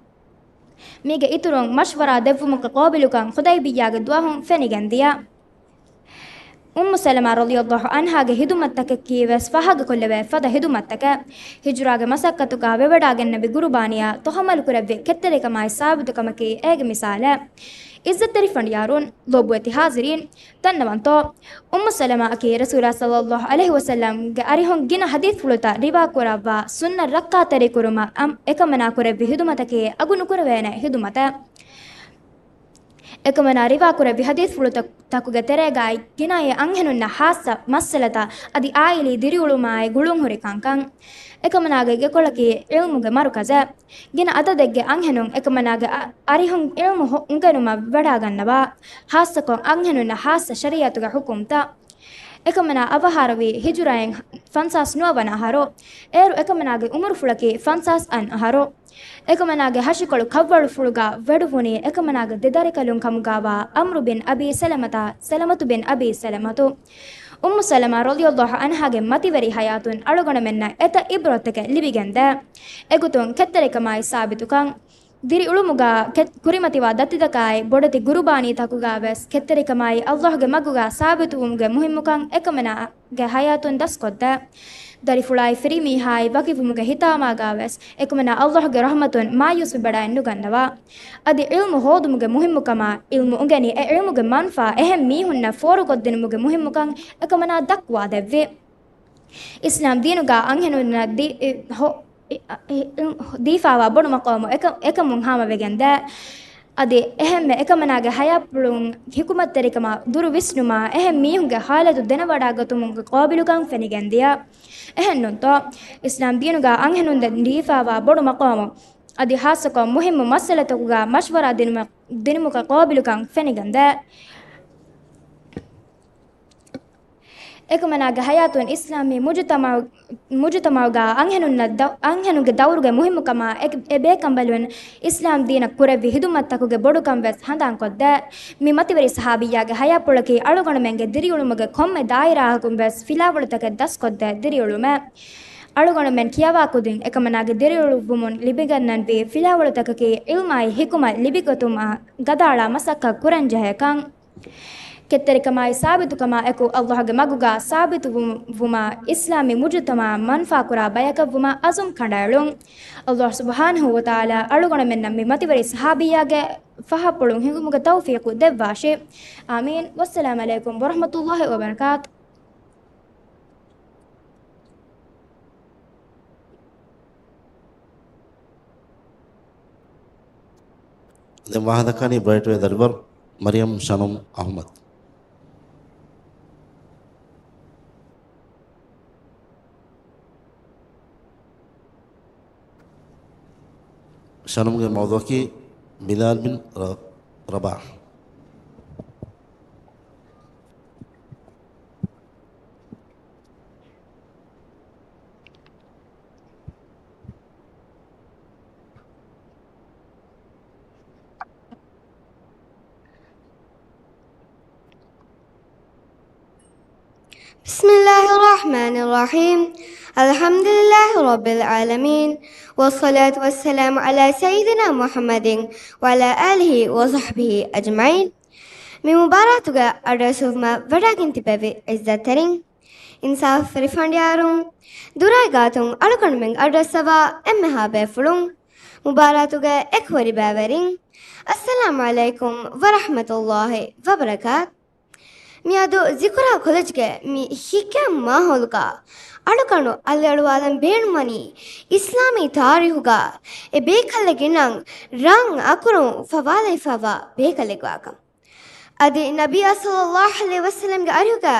މީގެ އިތުރުން މަޝްވަރާ ދެއްވުމުގެ ޤާބިލުކަން ޚުދައިބިއްޔާގެ ދުވަހުން ފެނިގެންދިޔަ. އުއްމު ސަލަމާ ރަޟިޔައްލާހު ޢަންހާގެ ޚިދުމަތްތަކަކީ ވެސް ފާހަގަކޮށްލެވޭ ފަދަ ޚިދުމަތްތަކެއް. ހިޖުރާގެ މަސައްކަތުގަ ވެވަޑާގެންނެވި ޤުރުބާނީއާ ތަޙައްމަލުކުރެއްވި ކެތްތެރިކަމާއި ސާބިތުކަމަކީ އޭގެ މިސާލެއް. ޢިއްޒަތްތެރި ފަނޑިޔާރުން، ލޯބުވެތި ޙާޟިރީން، ދަންނަވަންތޯ؟ އުއްމު ސަލަމާއަކީ ރަސޫލާ ޞައްލައްލާހު ޢަލައިހި ވަސައްލަމްގެ އަރިހުން ގިނަ ޙަދީޘްފުޅުތައް ރިވާކުރައްވާ ސުންނަތް ރައްކާތެރިކުރުމަށް އަމް-، އެކަމަނާ ކުރެއްވި ޚިދުމަތަކީ އަގު ނުކުރެވޭނެ ޚިދުމަތެއް. އެކަމަނާ ރިވާކުރެއްވި ޙަދީޘްފުޅުތަ-، ތަކުގެ ތެރޭގައި ގިނައީ އަންހެނުންނަށް ޚާއްޞަ މައްސަލަތައް އަދި ޢާއިލީ ދިރިއުޅުމާއި ގުޅުންހުރި ކަންކަން. އެކަމަނާގެ ގެކޮޅަކީ ޢިލްމުގެ މަރުކަޒެއް. ގިނަ އަދަދެއްގެ އަންހެނުން އެކަމަނާގެ އަ-، އަރިހުން ޢިލްމު ހު-، އުނގެނުމަށް ވަޑާގަންނަވާ، ޚާއްޞަކޮށް އަންހެނުންނަށް ޚާއްޞަ ޝަރީޢަތުގެ ޙުކުމްތައް. އެކަމަނާ އަވަހާރަވީ ހިޖުރައިން ފަންސާސް ނުވަ ވަނަ އަހަރު. އޭރު އެކަމަނާގެ އުމުރުފުޅަކީ ފަންސާސް އަށް އަހަރު. އެކަމަނާގެ ހަށިކޮޅު ކަށްވަޅުފުޅުގަ ވެޑުވުނީ އެކަމަނާގެ ދެ ދަރިކަލުން ކަމުގަވާ ޢަމްރު ބިން އަބީ ސަލަމަތާ ސަލަމަތު ބިން އަބީ ސަލަމަތު. އުއްމު ސަލަމާ ރަޟިޔައްލާހު ޢަންހާގެ މަތިވެރި ޙަޔާތުން އަޅުގަނޑުމެންނަށް އެތައް ޢިބްރަތްތަކެއް ލިބިގެންދޭ. އެގޮތުން ކެތްތެރިކަމާއި ސާބިތުކަން، ދިރިއުޅުމުގަ ކެ-، ކުރިމަތިވާ ދަތިތަކާއި ބޮޑެތި ޤުރުބާނީތަކުގަ ވެސް ކެތްތެރިކަމާއި ﷲ ގެ މަގުގަ ސާބިތުވުމުގެ މުހިއްމުކަން އެކަމަނާގެ ޙަޔާތުން ދަސްކޮށްދޭ. ދަރިފުޅާއި ފިރިމީހާއި ވަކިވުމުގެ ހިތާމާގަ ވެސް އެކަމަނާ ﷲ ގެ ރަޙްމަތުން މާޔޫސްވެވަޑައެއް ނުގަންނަވާ. އަދި ޢިލްމު ހޯދުމުގެ މުހިއްމުކަމާ، ޢިލްމު އުނގެނި އެ ޢިލްމުގެ މަންފާ އެހެން މީހުންނަށް ފޯރުކޮށްދިނުމުގެ މުހިއްމުކަން އެކަމަނާ ދައްކުވާ ދެއްވި. އިސްލާމް ދީނުގަ އަންހެނުންނަށް ދީ-، އެ، ހޮ-، އެ، އެ، އެ، ދީފާވާ ބޮޑު މަޤާމު އެކަ-، އެކަމުން ހާމަވެގެންދޭ. އަދި އެހެންމެ އެކަމަނާގެ ޙަޔާތްޕުޅުން ޙިކުމަތްތެރިކަމާ ދުރު ވިސްނުމާ އެހެން މީހުންގެ ޙާލަތު ދެނެވަޑާގަތުމުގެ ޤާބިލުކަން ފެނިގެންދިޔަ. އެހެންނޫންތޯ؟ އިސްލާމް ދީނުގަ އަންހެނުންނަށް ދީފާވާ ބޮޑު މަޤާމު އަދި ޚާއްޞަކޮށް މުހިއްމު މައްސަލަތަކުގަ މަޝްވަރާ ދިނުމަށް، ދިނުމުގެ ޤާބިލުކަން ފެނިގެންދޭ. އެކަމަނާގެ ޙަޔާތުން އިސްލާމީ މުޖުތަމަޢު-، މުޖުތަމަޢުގަ އަންހެނުންނަށް ދަ-، އަންހެނުންގެ ދައުރުގެ މުހިއްމުކަމާ އެ، އެ ބޭކަނބަލުން އިސްލާމް ދީނަށް ކުރެއްވި ޚިދުމަތްތަކުގެ ބޮޑުކަން ވެސް ހަނދާންކޮށްދޭ. މި މަތިވެރި ޞަޙާބިއްޔާގެ ޙަޔާތްޕުޅަކީ އަޅުގަނޑުމެންގެ ދިރިއުޅުމުގެ ކޮންމެ ދާއިރާއަކުން ވެސް ފިލާވަޅުތަކެއް ދަސްކޮށްދޭ ދިރިއުޅުމެއް. އަޅުގަނޑުމެން ކިޔަވާ ކުދިން އެކަމަނާގެ ދިރިއުޅުއްވުމުން ލިބިގަންނަންވީ ފިލާވަޅުތަކަކީ ޢިލްމާއި ޙިކުމަތް ލިބިގަތުމަށް ގަދައަޅާ މަސައްކަތް ކުރަންޖެހޭ ކަން. ކެތްތެރިކަމާއި ސާބިތުކަމާ އެކު ﷲ ގެ މަގުގަ ސާބިތުވުމަށް އިސްލާމީ މުޖުތަމަޢަށް މަންފާކުރާ ބަޔަކަށްވުމަށް ޢަޒުމް ކަނޑައެޅުން. ﷲ ސުބްޙާނަހޫ ވަތަޢާލާ އަޅުގަނޑުމެންނަށް މި މަތިވެރި ޞަޙާބިއްޔާގެ ފަހަޕުޅުން ހިނގުމުގެ ތައުފީޤު ދެއްވާށި. އާމީން. ވައްސަލާމް ޢަލައިކުމް ވަރަޙްމަތުﷲ ވަބަރަކާތު. ދެން ވާހަކަ ދައްކަނީ ބްރައިޓްވޭ ދަރިވަރު މަރިޔަމް ޝަނުމް އަޙްމަދު. ޝަނުމްގެ މައުޟޫޢަކީ ބިލާލް ބިން ރަ-، ރަބާޙް. بسم الله الرحمن الرحيم. الحمد لله رب العالمين. والصلاة والسلام على سيدنا محمد وعلى آله وصحبه أجمعين. މި މުބާރާތުގަ އަޑުއައްސަވުމަށް ވަޑައިގެން ތިބެވި ޢިއްޒަތްތެރިން، އިންސާފުވެރި ފަނޑިޔާރުން، ދުރާއި ގާތުން އަޅުގަނޑުމެން އަޑުއައްސަވާ އެންމެހާ ބޭފުޅުން، މުބާރާތުގެ އެކުވެރި ބައިވެރިން، އައްސަލާމް ޢަލައިކުމް ވަރަޙްމަތުﷲ ވަބަރަކާތު. މިއަދު ޒިކުރާ ކޮލެޖްގެ މި ހިތްގައިމު މާހައުލުގަ އަޅުގަނޑު އަލިއަޅުވާލަން ބޭނުންވަނީ އިސްލާމީ ތާރީޚުގަ އެ ބޭކަލެއްގެ ނަން ރަން އަކުރުން ފަވާލައިފައިވާ ބޭކަލެއްގެ ވާކަން. އަދި ނަބިއްޔާ ޞައްލައްލާހު ޢަލައިހި ވަސައްލަމްގެ އަރިހުގަ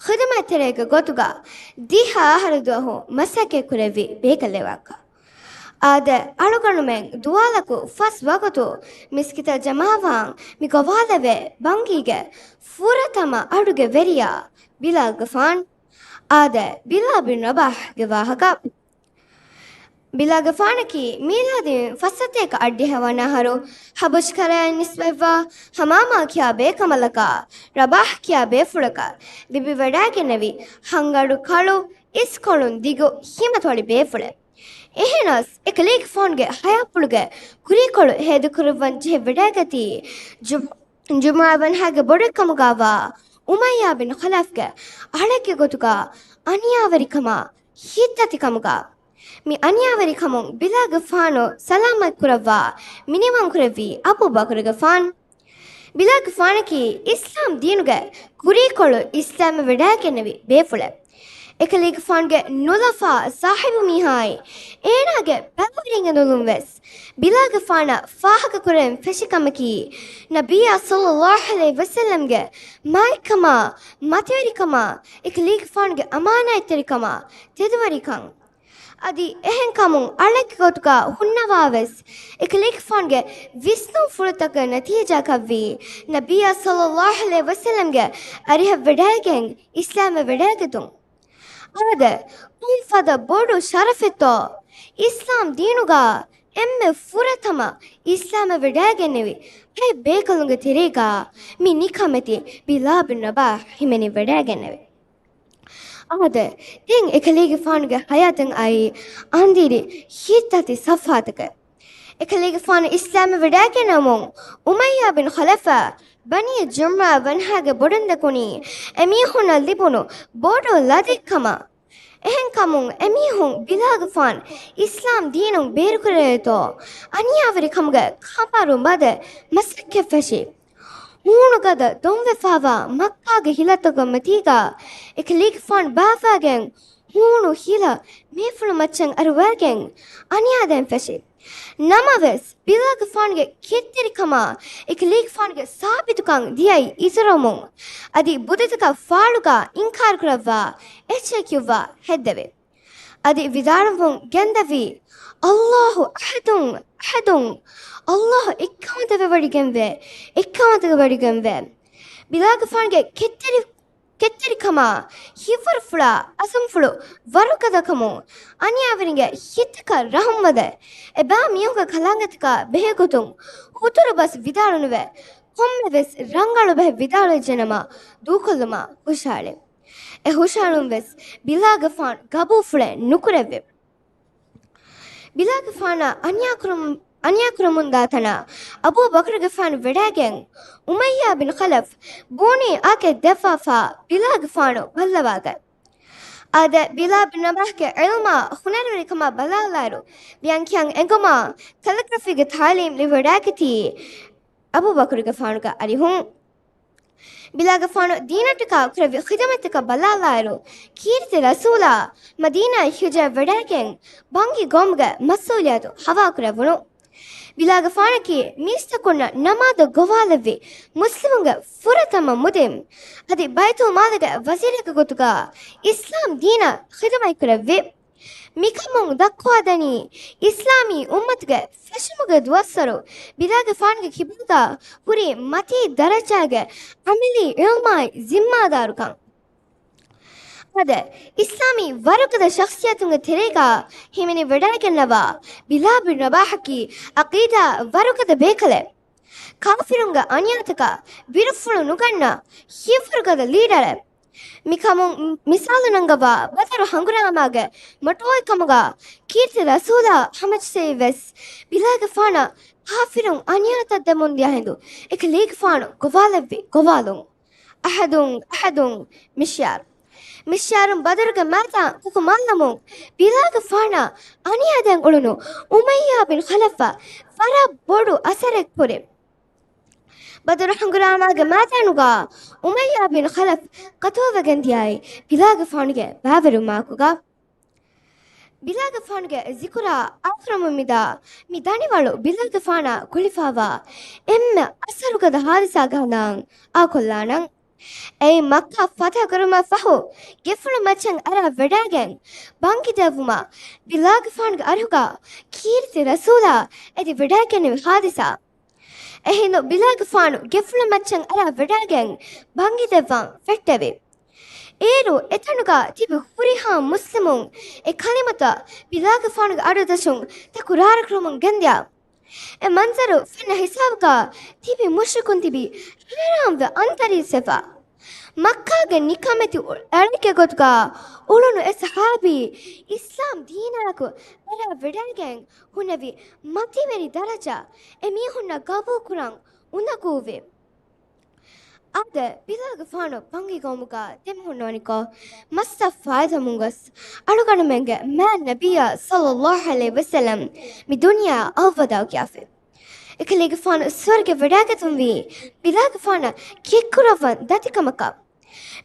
ޚިދުމަތްތެރިއެއްގެ ގޮތުގަ ދިހަ އަހަރު ދުވަހު މަސައްކަތް ކުރެއްވި ބޭކަލެއް ވާކަން. އާދެ، އަޅުގަނޑުމެން ދުވާލަކު ފަސް ވަގުތު މިސްކިތަށް ޖަމާވާން މި ގޮވާލެވޭ ބަންގީގެ ފުރަތަމަ އަޑުގެ ވެރިޔާ ބިލާލްގެފާން. އާދެ، ބިލާލް ބިން ރަބާޙްގެ ވާހަކަ. ބިލާލްގެފާނަކީ މީލާދީން ފައްސަތޭކަ އަށްޑިހަ ވަނަ އަހަރު ޙަބަޝް ކަރަޔަށް ނިސްބަތްވާ ހަމާމާ ކިޔާ ބޭކަނބަލަކާ، ރަބާޙް ކިޔާ ބޭފުޅަކަށް ލިބިވަޑައިގެންނެވި ހަންގަޑު ކަޅު އިސްކޮޅުން ދިގު ހިމަތޮޅި ބޭފުޅެއް. އެހެނަސް، އެކަލޭގެފާނުގެ ހަޔާތްޕުޅުގެ ކުރީކޮޅު ހޭދަކުރައްވަން ޖެހިވަޑައިގަތީ، ޖު-، ޖުމްޢާ ވަންހާގެ ބޮޑުއެއްކަމުގައިވާ އުމައްޔާ ބިން ޚަލަފްގެ އަޅެއްގެ ގޮތުގަ އަނިޔާވެރިކަމާ ހިތްދަތިކަމުގަ، މި އަނިޔާވެރިކަމުން ބިލާލްގެފާނު ސަލާމަތްކުރައްވާ މިނިވަންކުރެއްވީ އަބޫބަކުރުގެފާން. ބިލާލްގެފާނަކީ އިސްލާމް ދީނުގެ ކުރީކޮޅު އިސްލާމްވެ ވަޑައިގެންނެވި ބޭފުޅެއް. އެކަލޭގެފާނުގެ ނުލަފާ ސާހިބު މީހާއި އޭނާގެ ބައިވެރިންގެ ނުލުން ވެސް ބިލާލްގެފާނަށް ފާހަގަކުރެވެން ފެށި ކަމަކީ، ނަބިއްޔާ ޞައްލައްލާހު ޢަލައިހި ވަސައްލަމްގެ މާތްކަމާ، މަތިވެރިކަމާ، އެކަލޭގެފާނުގެ އަމާނާތްތެރިކަމާ، ތެދުވެރިކަން. އަދި އެހެންކަމުން އަޅެއްގެ ގޮތުގަ ހުންނަވާވެސް، އެކަލޭގެފާނުގެ ވިސްނުންފުޅުތަކުގެ ނަތީޖާއަކަށްވީ، ނަބިއްޔާ ޞައްލައްލާހު ޢަލައިހި ވަސައްލަމްގެ އަރިހަށް ވަޑައިގެން އިސްލާމްވެ ވަޑައިގަތުން. އާދެ، ކޮންފަދަ ބޮޑު ޝަރަފެއްތޯ އިސްލާމް ދީނުގަ އެންމެ ފުރަތަމަ އިސްލާމްވެ ވަޑައިގެންނެވި އެ ބޭކަލުންގެ ތެރޭގަ މި ނިކަމެތި ބިލާލް ބިން ރަބާޙް ހިމެނި ވަޑައިގެންނެވި. އާދެ، ދެން އެކަލޭގެފާނުގެ ހަޔާތަށް އައީ އަނދިރި ހިތްދަތި ސަފްހާތަކެއް. އެކަލޭގެފާނު އިސްލާމްވެ ވަޑައިގެންނެވުމުން އުމައްޔާ ބިން ޚަލަފް ބަނީ ޖުމްޢާ ވަންހާގެ ބޮޑުން ދެކުނީ އެމީހުންނަށް ލިބުނު ބޮޑު ލަދެއްކަމަށް. އެހެންކަމުން އެމީހުން ބިލާލްގެފާނު އިސްލާމް ދީނުން ބޭރުކުރެވޭތޯ އަނިޔާވެރިކަމުގެ ކަނބަރު މަދެ މަސައްކަތް ފެށި. ހޫނުގަދަ ދޮންވެފައިވާ މައްކާގެ ހިލަތަކުގެ މަތީގަ އެކަލޭގެފާނު ބާއްވައިގެން ހޫނު ހިލަ މީފުޅު މައްޗަށް އަރުވައިގެން އަނިޔާދޭން ފެށި. ނަމަވެސް، ބިލާލްގެފާނުގެ ކެތްތެރިކަމާ އެކަލޭގެފާނުގެ ސާބިތުކަން ދިޔައީ އިތުރުވުމުން، އަދި ބުދަތަކަށް ފާޅުގަ އިންކާރު ކުރައްވާ އެއްޗެއް ކިޔުއްވާ ހެއްދެވި. އަދި ވިދާޅުވުން ގެންދަވީ، ﷲ އަޙަދުން، އަޙަދުން، ﷲ އެއްކަމަށް ދެވެވަޑައިގެންވޭ، އެއްކަމަށް ދެވެވަޑައިގެންވޭ. ބިލާލްގެފާނުގެ ކެތްތެރި-، ކެތްތެރިކަމާ ހިތްވަރުފުޅާ އަޒުމްފުޅު ވަރުގަދަކަމުން އަނިޔާވެރިންގެ ހިތަކަށް ރަހުމްވަދެ، އެބައިމީހުންގެ ކަލާނގެތަކާ ބެހޭގޮތުން ހުތުރު ބަސް ވިދާޅުނުވެ، ކޮންމެވެސް ރަނގަޅު ބަހެއް ވިދާޅުވެއްޖެނަމަ ދޫކޮށްލުމަށް ހުށަހަޅި. އެ ހުށަހަޅުން ވެސް ބިލާލްގެފާނު ގަބޫލުފުޅެއް ނުކުރެއްވި. ބިލާލްގެފާނާ އަނިޔާކުރަމުން، އަނިޔާކުރަމުންދާ ތަނާ އަބޫބަކުރުގެފާނު ވެޑާގެން، އުމައްޔާ ބިން ޚަލަފް ބޫނީ އާކެއް ދެއްވާފާ ބިލާލްގެފާނު ބައްލަވާގަތް. އާދެ، ބިލާލް ބިން ރަބާޙްގެ ޢިލްމާ ހުނަރުވެރިކަމާ ބަލާލާއިރު، މިއަން ކިޔަން އެނގުމާ، ކެލިގްރަފީގެ ތަޢުލީމް ލިބިވަޑައިގަތީ އަބޫބަކުރުގެފާނުގެ އަރިހުން. ބިލާލްގެފާނު ދީނަށްޓަކާ ކުރެއްވި ޚިދުމަތްތަކަށް ބަލާލާއިރު، ކީރިތި ރަސޫލާ މަދީނާއަށް ހިޖުރަ ވެޑައިގެން، ބަންގި ގައުމުގެ މަސްއޫލިއްޔަތު ހަވާލުކުރެވުނު. ބިލާލްގެފާނަކީ މީސްތަކުންނަށް ނަމާދު ގޮވާލެއްވި މުސްލިމުންގެ ފުރަތަމަ މުދިން، އަދި ބައިތުލްމާލުގެ ވަޒީރެއްގެ ގޮތުގަ އިސްލާމް ދީނަށް ޚިދުމަތްކުރެއްވި. މިކަމުން ދައްކުވާދެނީ، އިސްލާމީ އުއްމަތުގެ ފެށުމުގެ ދުވަސްވަރު ބިލާލްގެފާނުގެ ކިބައިން ހުރި މަތީ ދަރަޖާގެ ޢަމަލީ ޢިލްމާއި ޒިންމާދާރުކަން. އާދެ، އިސްލާމީ ވަރުގަދަ ޝަޚްޞިއްޔަތުންގެ ތެރޭގަ ހިމެނިވަޑައިގަންނަވާ ބިލާލް ބިން ރަބާޙަކީ ޢަޤީދާ ވަރުގަދަ ބޭކަލެއް. ކާފިރުންގެ އަނިޔާތަކަށް ބިރުފުޅު ނުގަންނަ ހިތްވަރުގަދަ ލީޑަރެއް. މިކަމުން މިސާލު ނަންގަވާ ބަދުރު ހަނގުރާމާގެ މޮޓޯއެއް ކަމުގަ ކީރިތި ރަސޫލާ ހަމަޖައްސައި ވެސް ބިލާލްގެފާނަށް ކާފިރުން އަނިޔާތައް ދެމުން ދިޔަ ހިނދު އެކަލޭގެފާނު ގޮވާލެއްވި ގޮވާލުން. އަޙަދުން އަޙަދުން މިޝްޔާރު. މިޝްޔާރުން ބަދުރުގެ މައިދާން ކުކުމާލަމުން ބިލާލްގެފާނާ އަނިޔާދޭން އުޅުނު އުމައްޔާ ބިން ޚަލަފަށް ވަރަށް ބޮޑު އަސަރެއް ކުރި. ބަދުރު ހަނގުރާމާގެ މައިދާނުގަ އުމައްޔާ ބިން ޚަލަފް ޤަތުލުވެގެން ދިޔައީ ބިލާލްގެފާނުގެ ބައިވެރިވުމާއެކުގަ. ބިލާލްގެފާނުގެ ޒިކުރާ އާކުރަމުން މިދާ މި ދަނޑިވަޅު ބިލާލްގެފާނާ ގުޅިފާވާ އެންމެ އަސަރުގަދަ ހާދިސާގެ ހަނދާން އާކޮށްލާނަން. އެއީ މައްކާ ފަތަޙު ކުރުމަށް ފަހު، ގެފުޅު މައްޗަށް އަރާ ވެޑައިގެން ބަންގި ދެއްވުމަށް ބިލާލްގެފާނުގެ އަރިހުގަ ކީރިތި ރަސޫލާ އެދި ވެޑައިގެންނެވި ހާދިސާ. އެހިނދު ބިލާލްގެފާނު ގެފުޅު މައްޗަށް އަރާ ވެޑައިގެން ބަންގި ދެއްވަން ފެއްޓެވި. އޭރު އެތަނުގަ ތިބި ހުރިހާ މުސްލިމުން އެ ކަލިމަތައް ބިލާލްގެފާނުގެ އަޑުއައްސަށް ތަކުރާރު ކުރަމުން ގެންދިޔަ. އެ މަންޒަރު ފެންނަ ހިސާބުގަ ތިބި މުޝްރިކުން ތިބި ހައިރާންވެ އަންތަރީސްވެފަ. މައްކާގެ ނިކަމެތި އަޅެއްގެ ގޮތުގަ އުޅުނު އެ ސަހާބީ އިސްލާމް ދީނާއެކު އަރާ ވެޑައިގެން ހުންނެވި މަތިވެރި ދަރަޖަ އެ މީހުންނަށް ގަބޫލުކުރަން އުނދަގޫވި. އާދެ، ބިލާލްގެފާނު ބަންގި ގައުމުގަ ދެމިހުންނަވަނިކޮށް، މައްސަށް ފާއިތުވަމުން ގޮސް، އަޅުގަނޑުމެންގެ މާތް ނަބިއްޔާ ޞައްލައްލާހު ޢަލައިހި ވަސައްލަމް މި ދުނިޔެއާ އަލްވަދާޢު ކިޔާފި. އެކަލޭގެފާނު ސުވަރުގެ ވެޑައިގަތުންވީ ބިލާލްގެފާނަށް ކެތްކުރައްވަން ދަތިކަމަކަށް.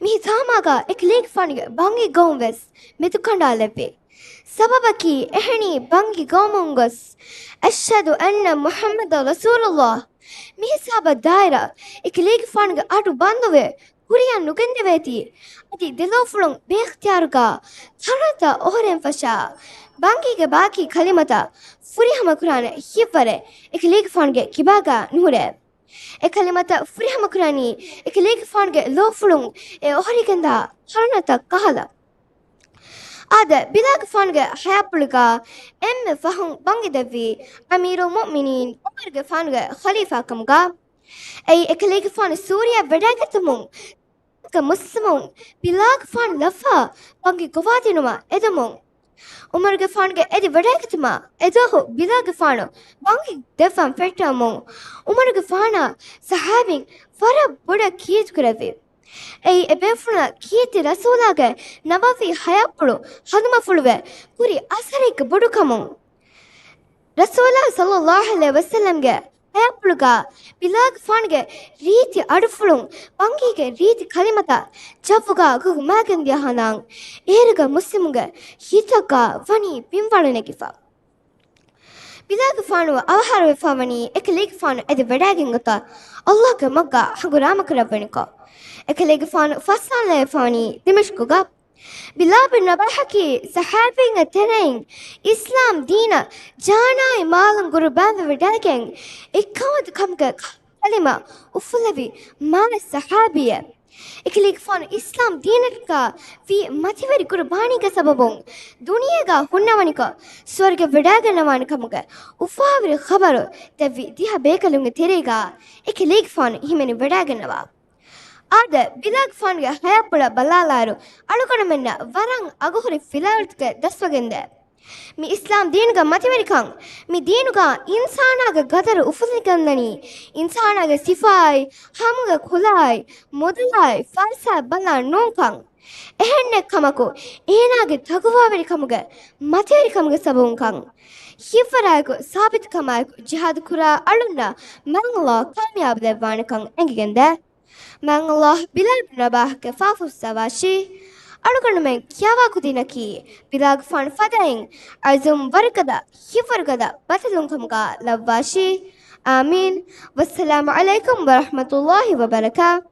މި ހިތާމާގަ އެކަލޭގެފާނުގެ ބަންގި ގައުމު ވެސް މެދުކަނޑާލެއްވި. ސަބަބަކީ އެހެނީ ބަންގި ގައުމުން ގޮސް، "އަޝްހަދު އަންނަ މުޙައްމަދަން ރަސޫލުﷲ" މި ހިސާބަށް ދާއިރަށް އެކަލޭގެފާނުގެ އަޑު ބަންދުވެ ކުރިއަށް ނުގެންދެވޭތީ، އަދި ދެލޯފުޅުން ބޭއިޚްތިޔާރުގަ ތަނަތައް އޮހޮރެން ފަށާ، ބަންގީގެ ބާކީ ކަލިމަތައް ފުރިހަމަކުރާނެ ހިތްވަރެއް އެކަލޭގެފާނުގެ ކިބާގަ ނުހުރޭ. އެ ކަލިމަތައް ފުރިހަމަކުރަނީ އެކަލޭގެފާނުގެ ލޯފުޅުން އެ އޮހޮރިގެންދާ ތަނަތައް ކަހަލަ. އާދެ، ބިލާލްގެފާނުގެ ހަޔާތްޕުޅުގަ އެންމެ ފަހުން ބަންގި ދެއްވީ އަމީރުލް މުއުމިނީން ޢުމަރުގެފާނުގެ ޚަލީފާ ކަމުގަ. އެއީ އެކަލޭގެފާނު ސޫރިއަށް ވެޑައިގަތުމުން މުސްލިމުން ބިލާލްގެފާނު ލައްވާ ބަންގި ގޮވާދިނުމަށް އެދުމުން. ޢުމަރުގެފާނުގެ އެދި ވެޑައިގަތުމަށް އެދުވަހު ބިލާލްގެފާނު ބަންގި ދެއްވަން ފެއްޓެވުމުން، ޢުމަރުގެފާނާ ޞަޙާބީން ވަރަށް ބޮޑަށް ކީރިތިކުރެއްވި. އެއީ އެބޭފުޅުންނަށް ކީރިތި ރަސޫލާގެ ނަބަވީ ހަޔާތްޕުޅު ހަނދުމަފުޅުވެ ކުރި އަސަރެއްގެ ބޮޑުކަމުން. ރަސޫލާ ޞައްލައްލާހު ޢަލައިހި ވަސައްލަމްގެ ހަޔާތްޕުޅުގަ ބިލާލްގެފާނުގެ ރީތި އަޑުފުޅުން ބަންގީގެ ރީތި ކަލިމަތައް ޖައްވުގަ ގުގުމާގެން ދިޔަ ހަނދާން އޭރުގެ މުސްލިމުންގެ ހިތަށްގަ ވަނީ ބިންވަޅު ނެގިފަ. ބިލާލްގެފާނު އަވަހާރަވެފަވަނީ އެކަލޭގެފާނު އެދި ވެޑައިގެން ގޮތަށް ﷲ ގެ މަގަށް ހަނގުރާމަ ކުރައްވަނިކޮށް. އެކަލޭގެފާނު ފައްސާލަވެފަވަނީ ދިމަޝްޤުގަ. ބިލާލް ބިން ރަބާޙަކީ ޞަޙާބީންގެ ތެރެއިން އިސްލާމް ދީނަށް ޖާނާއި މާލުން ޤުރުބާންވެ ވެޑައިގެން އެއްކައުވަންތަ ކަމުގެ ކަލިމަ އުފުލެވި މާތް ޞަޙާބީއެއް. އެކަލޭގެފާނު އިސްލާމް ދީނަށްޓަކާ ވީ މަތިވެރި ޤުރުބާނީގެ ސަބަބުން ދުނިޔޭގަ ހުންނަވަނިކޮށް ސުވަރުގެ ވެޑައިގަންނަވާނެ ކަމުގެ އުފާވެރި ޚަބަރު ދެއްވި ދިހަ ބޭކަލުންގެ ތެރޭގަ އެކަލޭގެފާނު ހިމެނި ވެޑައިގަންނަވާ. އާދެ، ބިލާލްގެފާނުގެ ހަޔާތްޕުޅަށް ބަލާލާއިރު، އަޅުގަނޑުމެންނަށް ވަރަށް އަގުހުރި ފިލާވަޅުތަކެއް ދަސްވެގެންދޭ. މި އިސްލާމް ދީނުގަ މަތިވެރިކަން، މި ދީނުގަ އިންސާނާގެ ގަދަރު އުފުލިގަންނަނީ، އިންސާނާގެ ސިފާއާއި، ހަމަގެ ކުލައާއި، މުދަލާއި، ފަރުސާ ބަލާ ނޫންކަން. އެހެންނެއް ކަމަކު، އޭނާގެ ތަގުވާވެރިކަމުގެ، މަތިވެރިކަމުގެ ސަބަބުންކަން. ހިތްވަރާއެކު، ސާބިތުކަމާއެކު ޖިހާދު ކުރާ އަޅުންނަށް މާތް ﷲ ކާމިޔާބު ދެއްވާނެކަން އެނގިގެންދޭ. މާތް ﷲ ބިލާލް ބިން ރަބާޙްގެ ފާފަ ފުއްސަވާށި. އަޅުގަނޑުމެން ކިޔަވާ ކުދިންނަކީ، ބިލާލްގެފާނު ފަދައިން އަޒުމް ވަރުގަދަ، ހިތްވަރުގަދަ ބަދަލުންކަމުގަ ލައްވާށި. އާމީން. ވައްސަލާމު ޢަލައިކުމް ވަރަޙްމަތުﷲ ވަބަރަކާތު.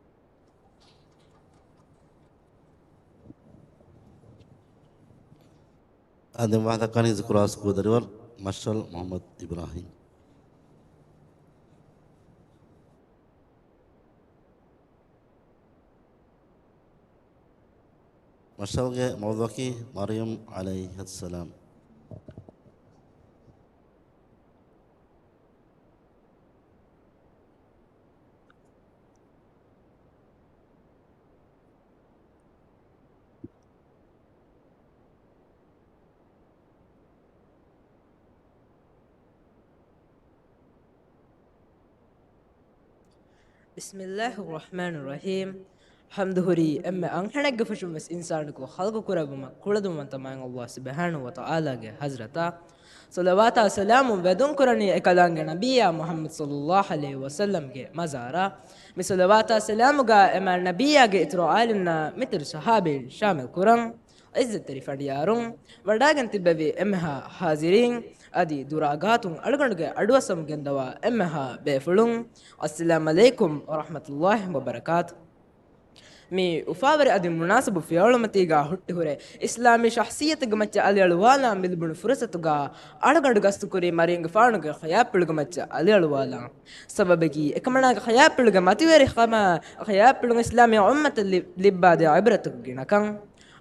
އާދެ، ވާހަކަ ދައްކާނީ ޒިކުރާސް ކުދަރިވަރު މަޝްރަލް މުޙައްމަދު އިބްރާހީމް. މަޝްރަލްގެ މައުޟޫޢަކީ މަރްޔަމް ޢަލައިހައްސަލާމް. بسم الله الرحمن الرحيم. ޙަމްދު ހުރީ އެންމެ އަންހެނެއްގެ ފުށުން ވެސް އިންސާނަކު ޚަލްޤު ކުރެއްވުމަށް ކުޅަދުންވަންތަ މާތް ﷲ ސުބްޙާނަހޫ ވަތަޢާލާގެ ޙަޟްރަތަށް. ޞަލަވާތާ ސަލާމު ވެދުން ކުރަނީ އެކަލާނގެ ނަބިއްޔާ މުޙައްމަދު ޞައްލައްލާހު ޢަލައިހި ވަސައްލަމްގެ މަޒާރަށް. މި ޞަލަވާތާ ސަލާމުގަ އެމާ ނަބިއްޔާގެ އިތުރު އާލުންނާ މިތުރު ޞަޙާބީން ޝާމިލް ކުރަން. ޢިއްޒަތްތެރި ފަނޑިޔާރުން، ވަޑާގެން ތިއްބެވި އެންމެހާ ޙާޟިރީން، އަދި ދުރާ ގާތުން އަޅުގަނޑުގެ އަޑުއައްސަމުން ގެންދަވާ އެންމެހާ ބޭފުޅުން، އައްސަލާމް ޢަލައިކުމް ވަރަޙްމަތުﷲ ވަބަރަކާތު. މި އުފާވެރި އަދި މުނާސަބު ފިޔަވަޅުމަތީގާ ހުއްޓިހުރެ އިސްލާމީ ޝަޚްޞިއްޔަތެއްގެ މައްޗަށް އަލިއަޅުވާލާން މިލިބުނު ފުރުޞަތުގާ އަޅުގަނޑު ގަސްތުކުރީ މަރިޔަންގެފާނުގެ ޚަޔާތްޕުޅުގެ މައްޗަށް އަލިއަޅުވާލާން. ސަބަބަކީ އެކަމަނާގެ ޚަޔާތްޕުޅުގެ މަތިވެރިކަމާ، ޚަޔާތްޕުޅުން އިސްލާމީ އުއްމަތަށް ލި-، ލިއްބާދޭ ޢިބްރަތަކު ގިނަކަން.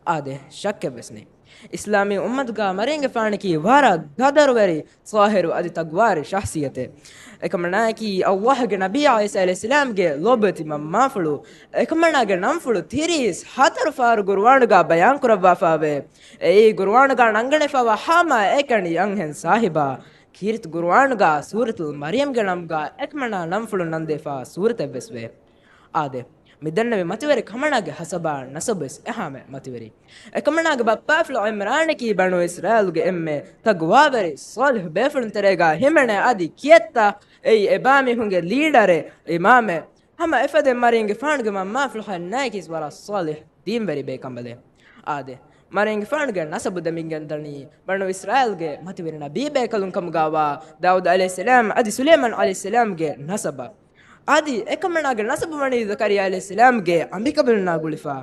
އާދެ، ޝައްކެއްވެސް ނެތް. އިސްލާމީ އުއްމަތުގާ މަރިޔަންގެފާނަކީ ވަރަށް ގަދަރުވެރި، ޠާހިރު އަދި ތަޤްވާވެރި ޝަޚްޞިއްޔަތެއް. އެކަމަނާއަކީ ﷲގެ ނަބިއްޔާ ޢީސާ ޢަލައިހިއްސަލާމްގެ ލޯބިވެތި މަންމާފުޅު. އެކަމަނާގެ ނަންފުޅު ތިރީސް ހަތަރު ފަހަރު ޤުރުއާނުގާ ބަޔާންކުރައްވާފައިވޭ. އެއީ ޤުރުއާނުގާ ނަންގަނެފައިވާ ހަމައެކަނި އަންހެން ސާހިބާ. ކީރިތި ޤުރުއާނުގާ ސޫރަތުލް މަރިޔަމްގެ ނަމުގާ އެކަމަނާ ނަންފުޅު ނަންދެފާ ސޫރަތެއްވެސް ވޭ. އާދެ، މި ދެންނެވި މަތިވެރި ކަމަނާގެ ހަސަބާ ނަސަބުވެސް އެހާމެ މަތިވެރި. އެކަމަނާގެ ބައްޕާފުޅު ޢިމްރާނަކީ ބަނޫ އިސްރާއީލުގެ އެންމެ ތަޤްވާވެރި ޞާލިޙު ބޭފުޅުން ތެރޭގާ ހިމެނޭ އަދި ކިއެއްތަ އެއީ އެބާމީހުންގެ ލީޑަރެއް، އިމާމެއް. ހަމަ އެފަދައިން މަރިޔަންގެފާނުގެ މަންމާފުޅު ހަންނާއަކީ ވަރަށް ޞާލިޙު ދީންވެރި ބޭކަނބަލެއް. އާދެ، މަރިޔަންގެފާނުގެ ނަސަބު ދެމިގެންދަނީ ބަނޫ އިސްރާއީލްގެ މަތިވެރި ނަބީ ބޭކަލުން ކަމުގާވާ ދާއޫދު ޢަލައިހިއްސަލާމް އަދި ސުލައިމާން ޢަލައިހިއްސަލާމްގެ ނަސަބަށް. އަދި އެކަމަނާގެ ނަސަބު ވަނީ ޒަކަރިއްޔާ ޢަލައިހިއްސަލާމްގެ އަނބިކަނބަލުންނާ ގުޅިފަ.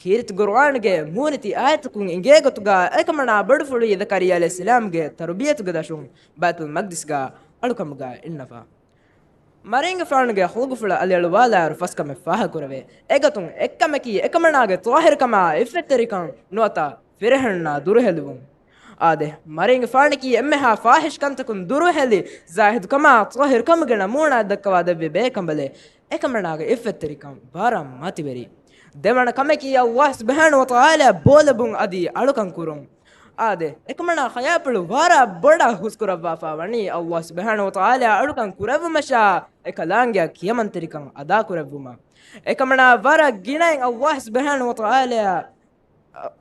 ކީރިތި ޤުރުއާނުގެ މޫނެތި އާޔަތަކުން އިނގޭ ގޮތުގާ އެކަމަނާ ބޮޑުފުޅުއީ ޒަކަރިއްޔާ ޢަލައިހިއްސަލާމްގެ ތަރުބިޔަތުގެ ދަށުން ބައިތުލް މަޤްދިސްގާ އަޅުކަމުގާ އިންނަފަ. މަރިޔަންގެފާނުގެ ޚުލްޤުފުޅަށް އަލިއަޅުވާލާއިރު ފަސްކަމެއް ފާހަގަކުރެވޭ. އެގޮތުން އެއްކަމަކީ އެކަމަނާގެ ޠާހިރުކަމާ ޢިއްފަތްތެރިކަން ނުވަތަ ފިރިހެނުންނާ ދުރުހެލިވުން. އާދެ، މަރިޔަންގެފާނަކީ އެންމެހާ ފާޙިޝް ކަންތަކުން ދުރުހެލި، ޒާހިދުކަމާ ޠާހިރުކަމުގެ ނަމޫނާ ދައްކަވާ ދެއްވި ބޭކަނބަލެއް. އެކަމަނާގެ ޢިއްފަތްތެރިކަން ވަރަށް މަތިވެރި. ދެވަނަ ކަމަކީ ﷲ ސުބްޙާނަހޫ ވަތަޢާލާ ބޯލެބުން އަދި އަޅުކަން ކުރުން. އާދެ، އެކަމަނާ ޚަޔާތްޕުޅު ވަރަށް ބޮޑަށް ހުސްކުރައްވާފަ ވަނީ ﷲ ސުބްޙާނަހޫ ވަތަޢާލާ އަޅުކަން ކުރެއްވުމަށާ އެކަލާނގެއަށް ކިޔަމަންތެރިކަން އަދާކުރެއްވުމަށް. އެކަމަނާ ވަރަށް ގިނައިން ﷲ ސުބްޙާނަހޫ ވަތަޢާލާ،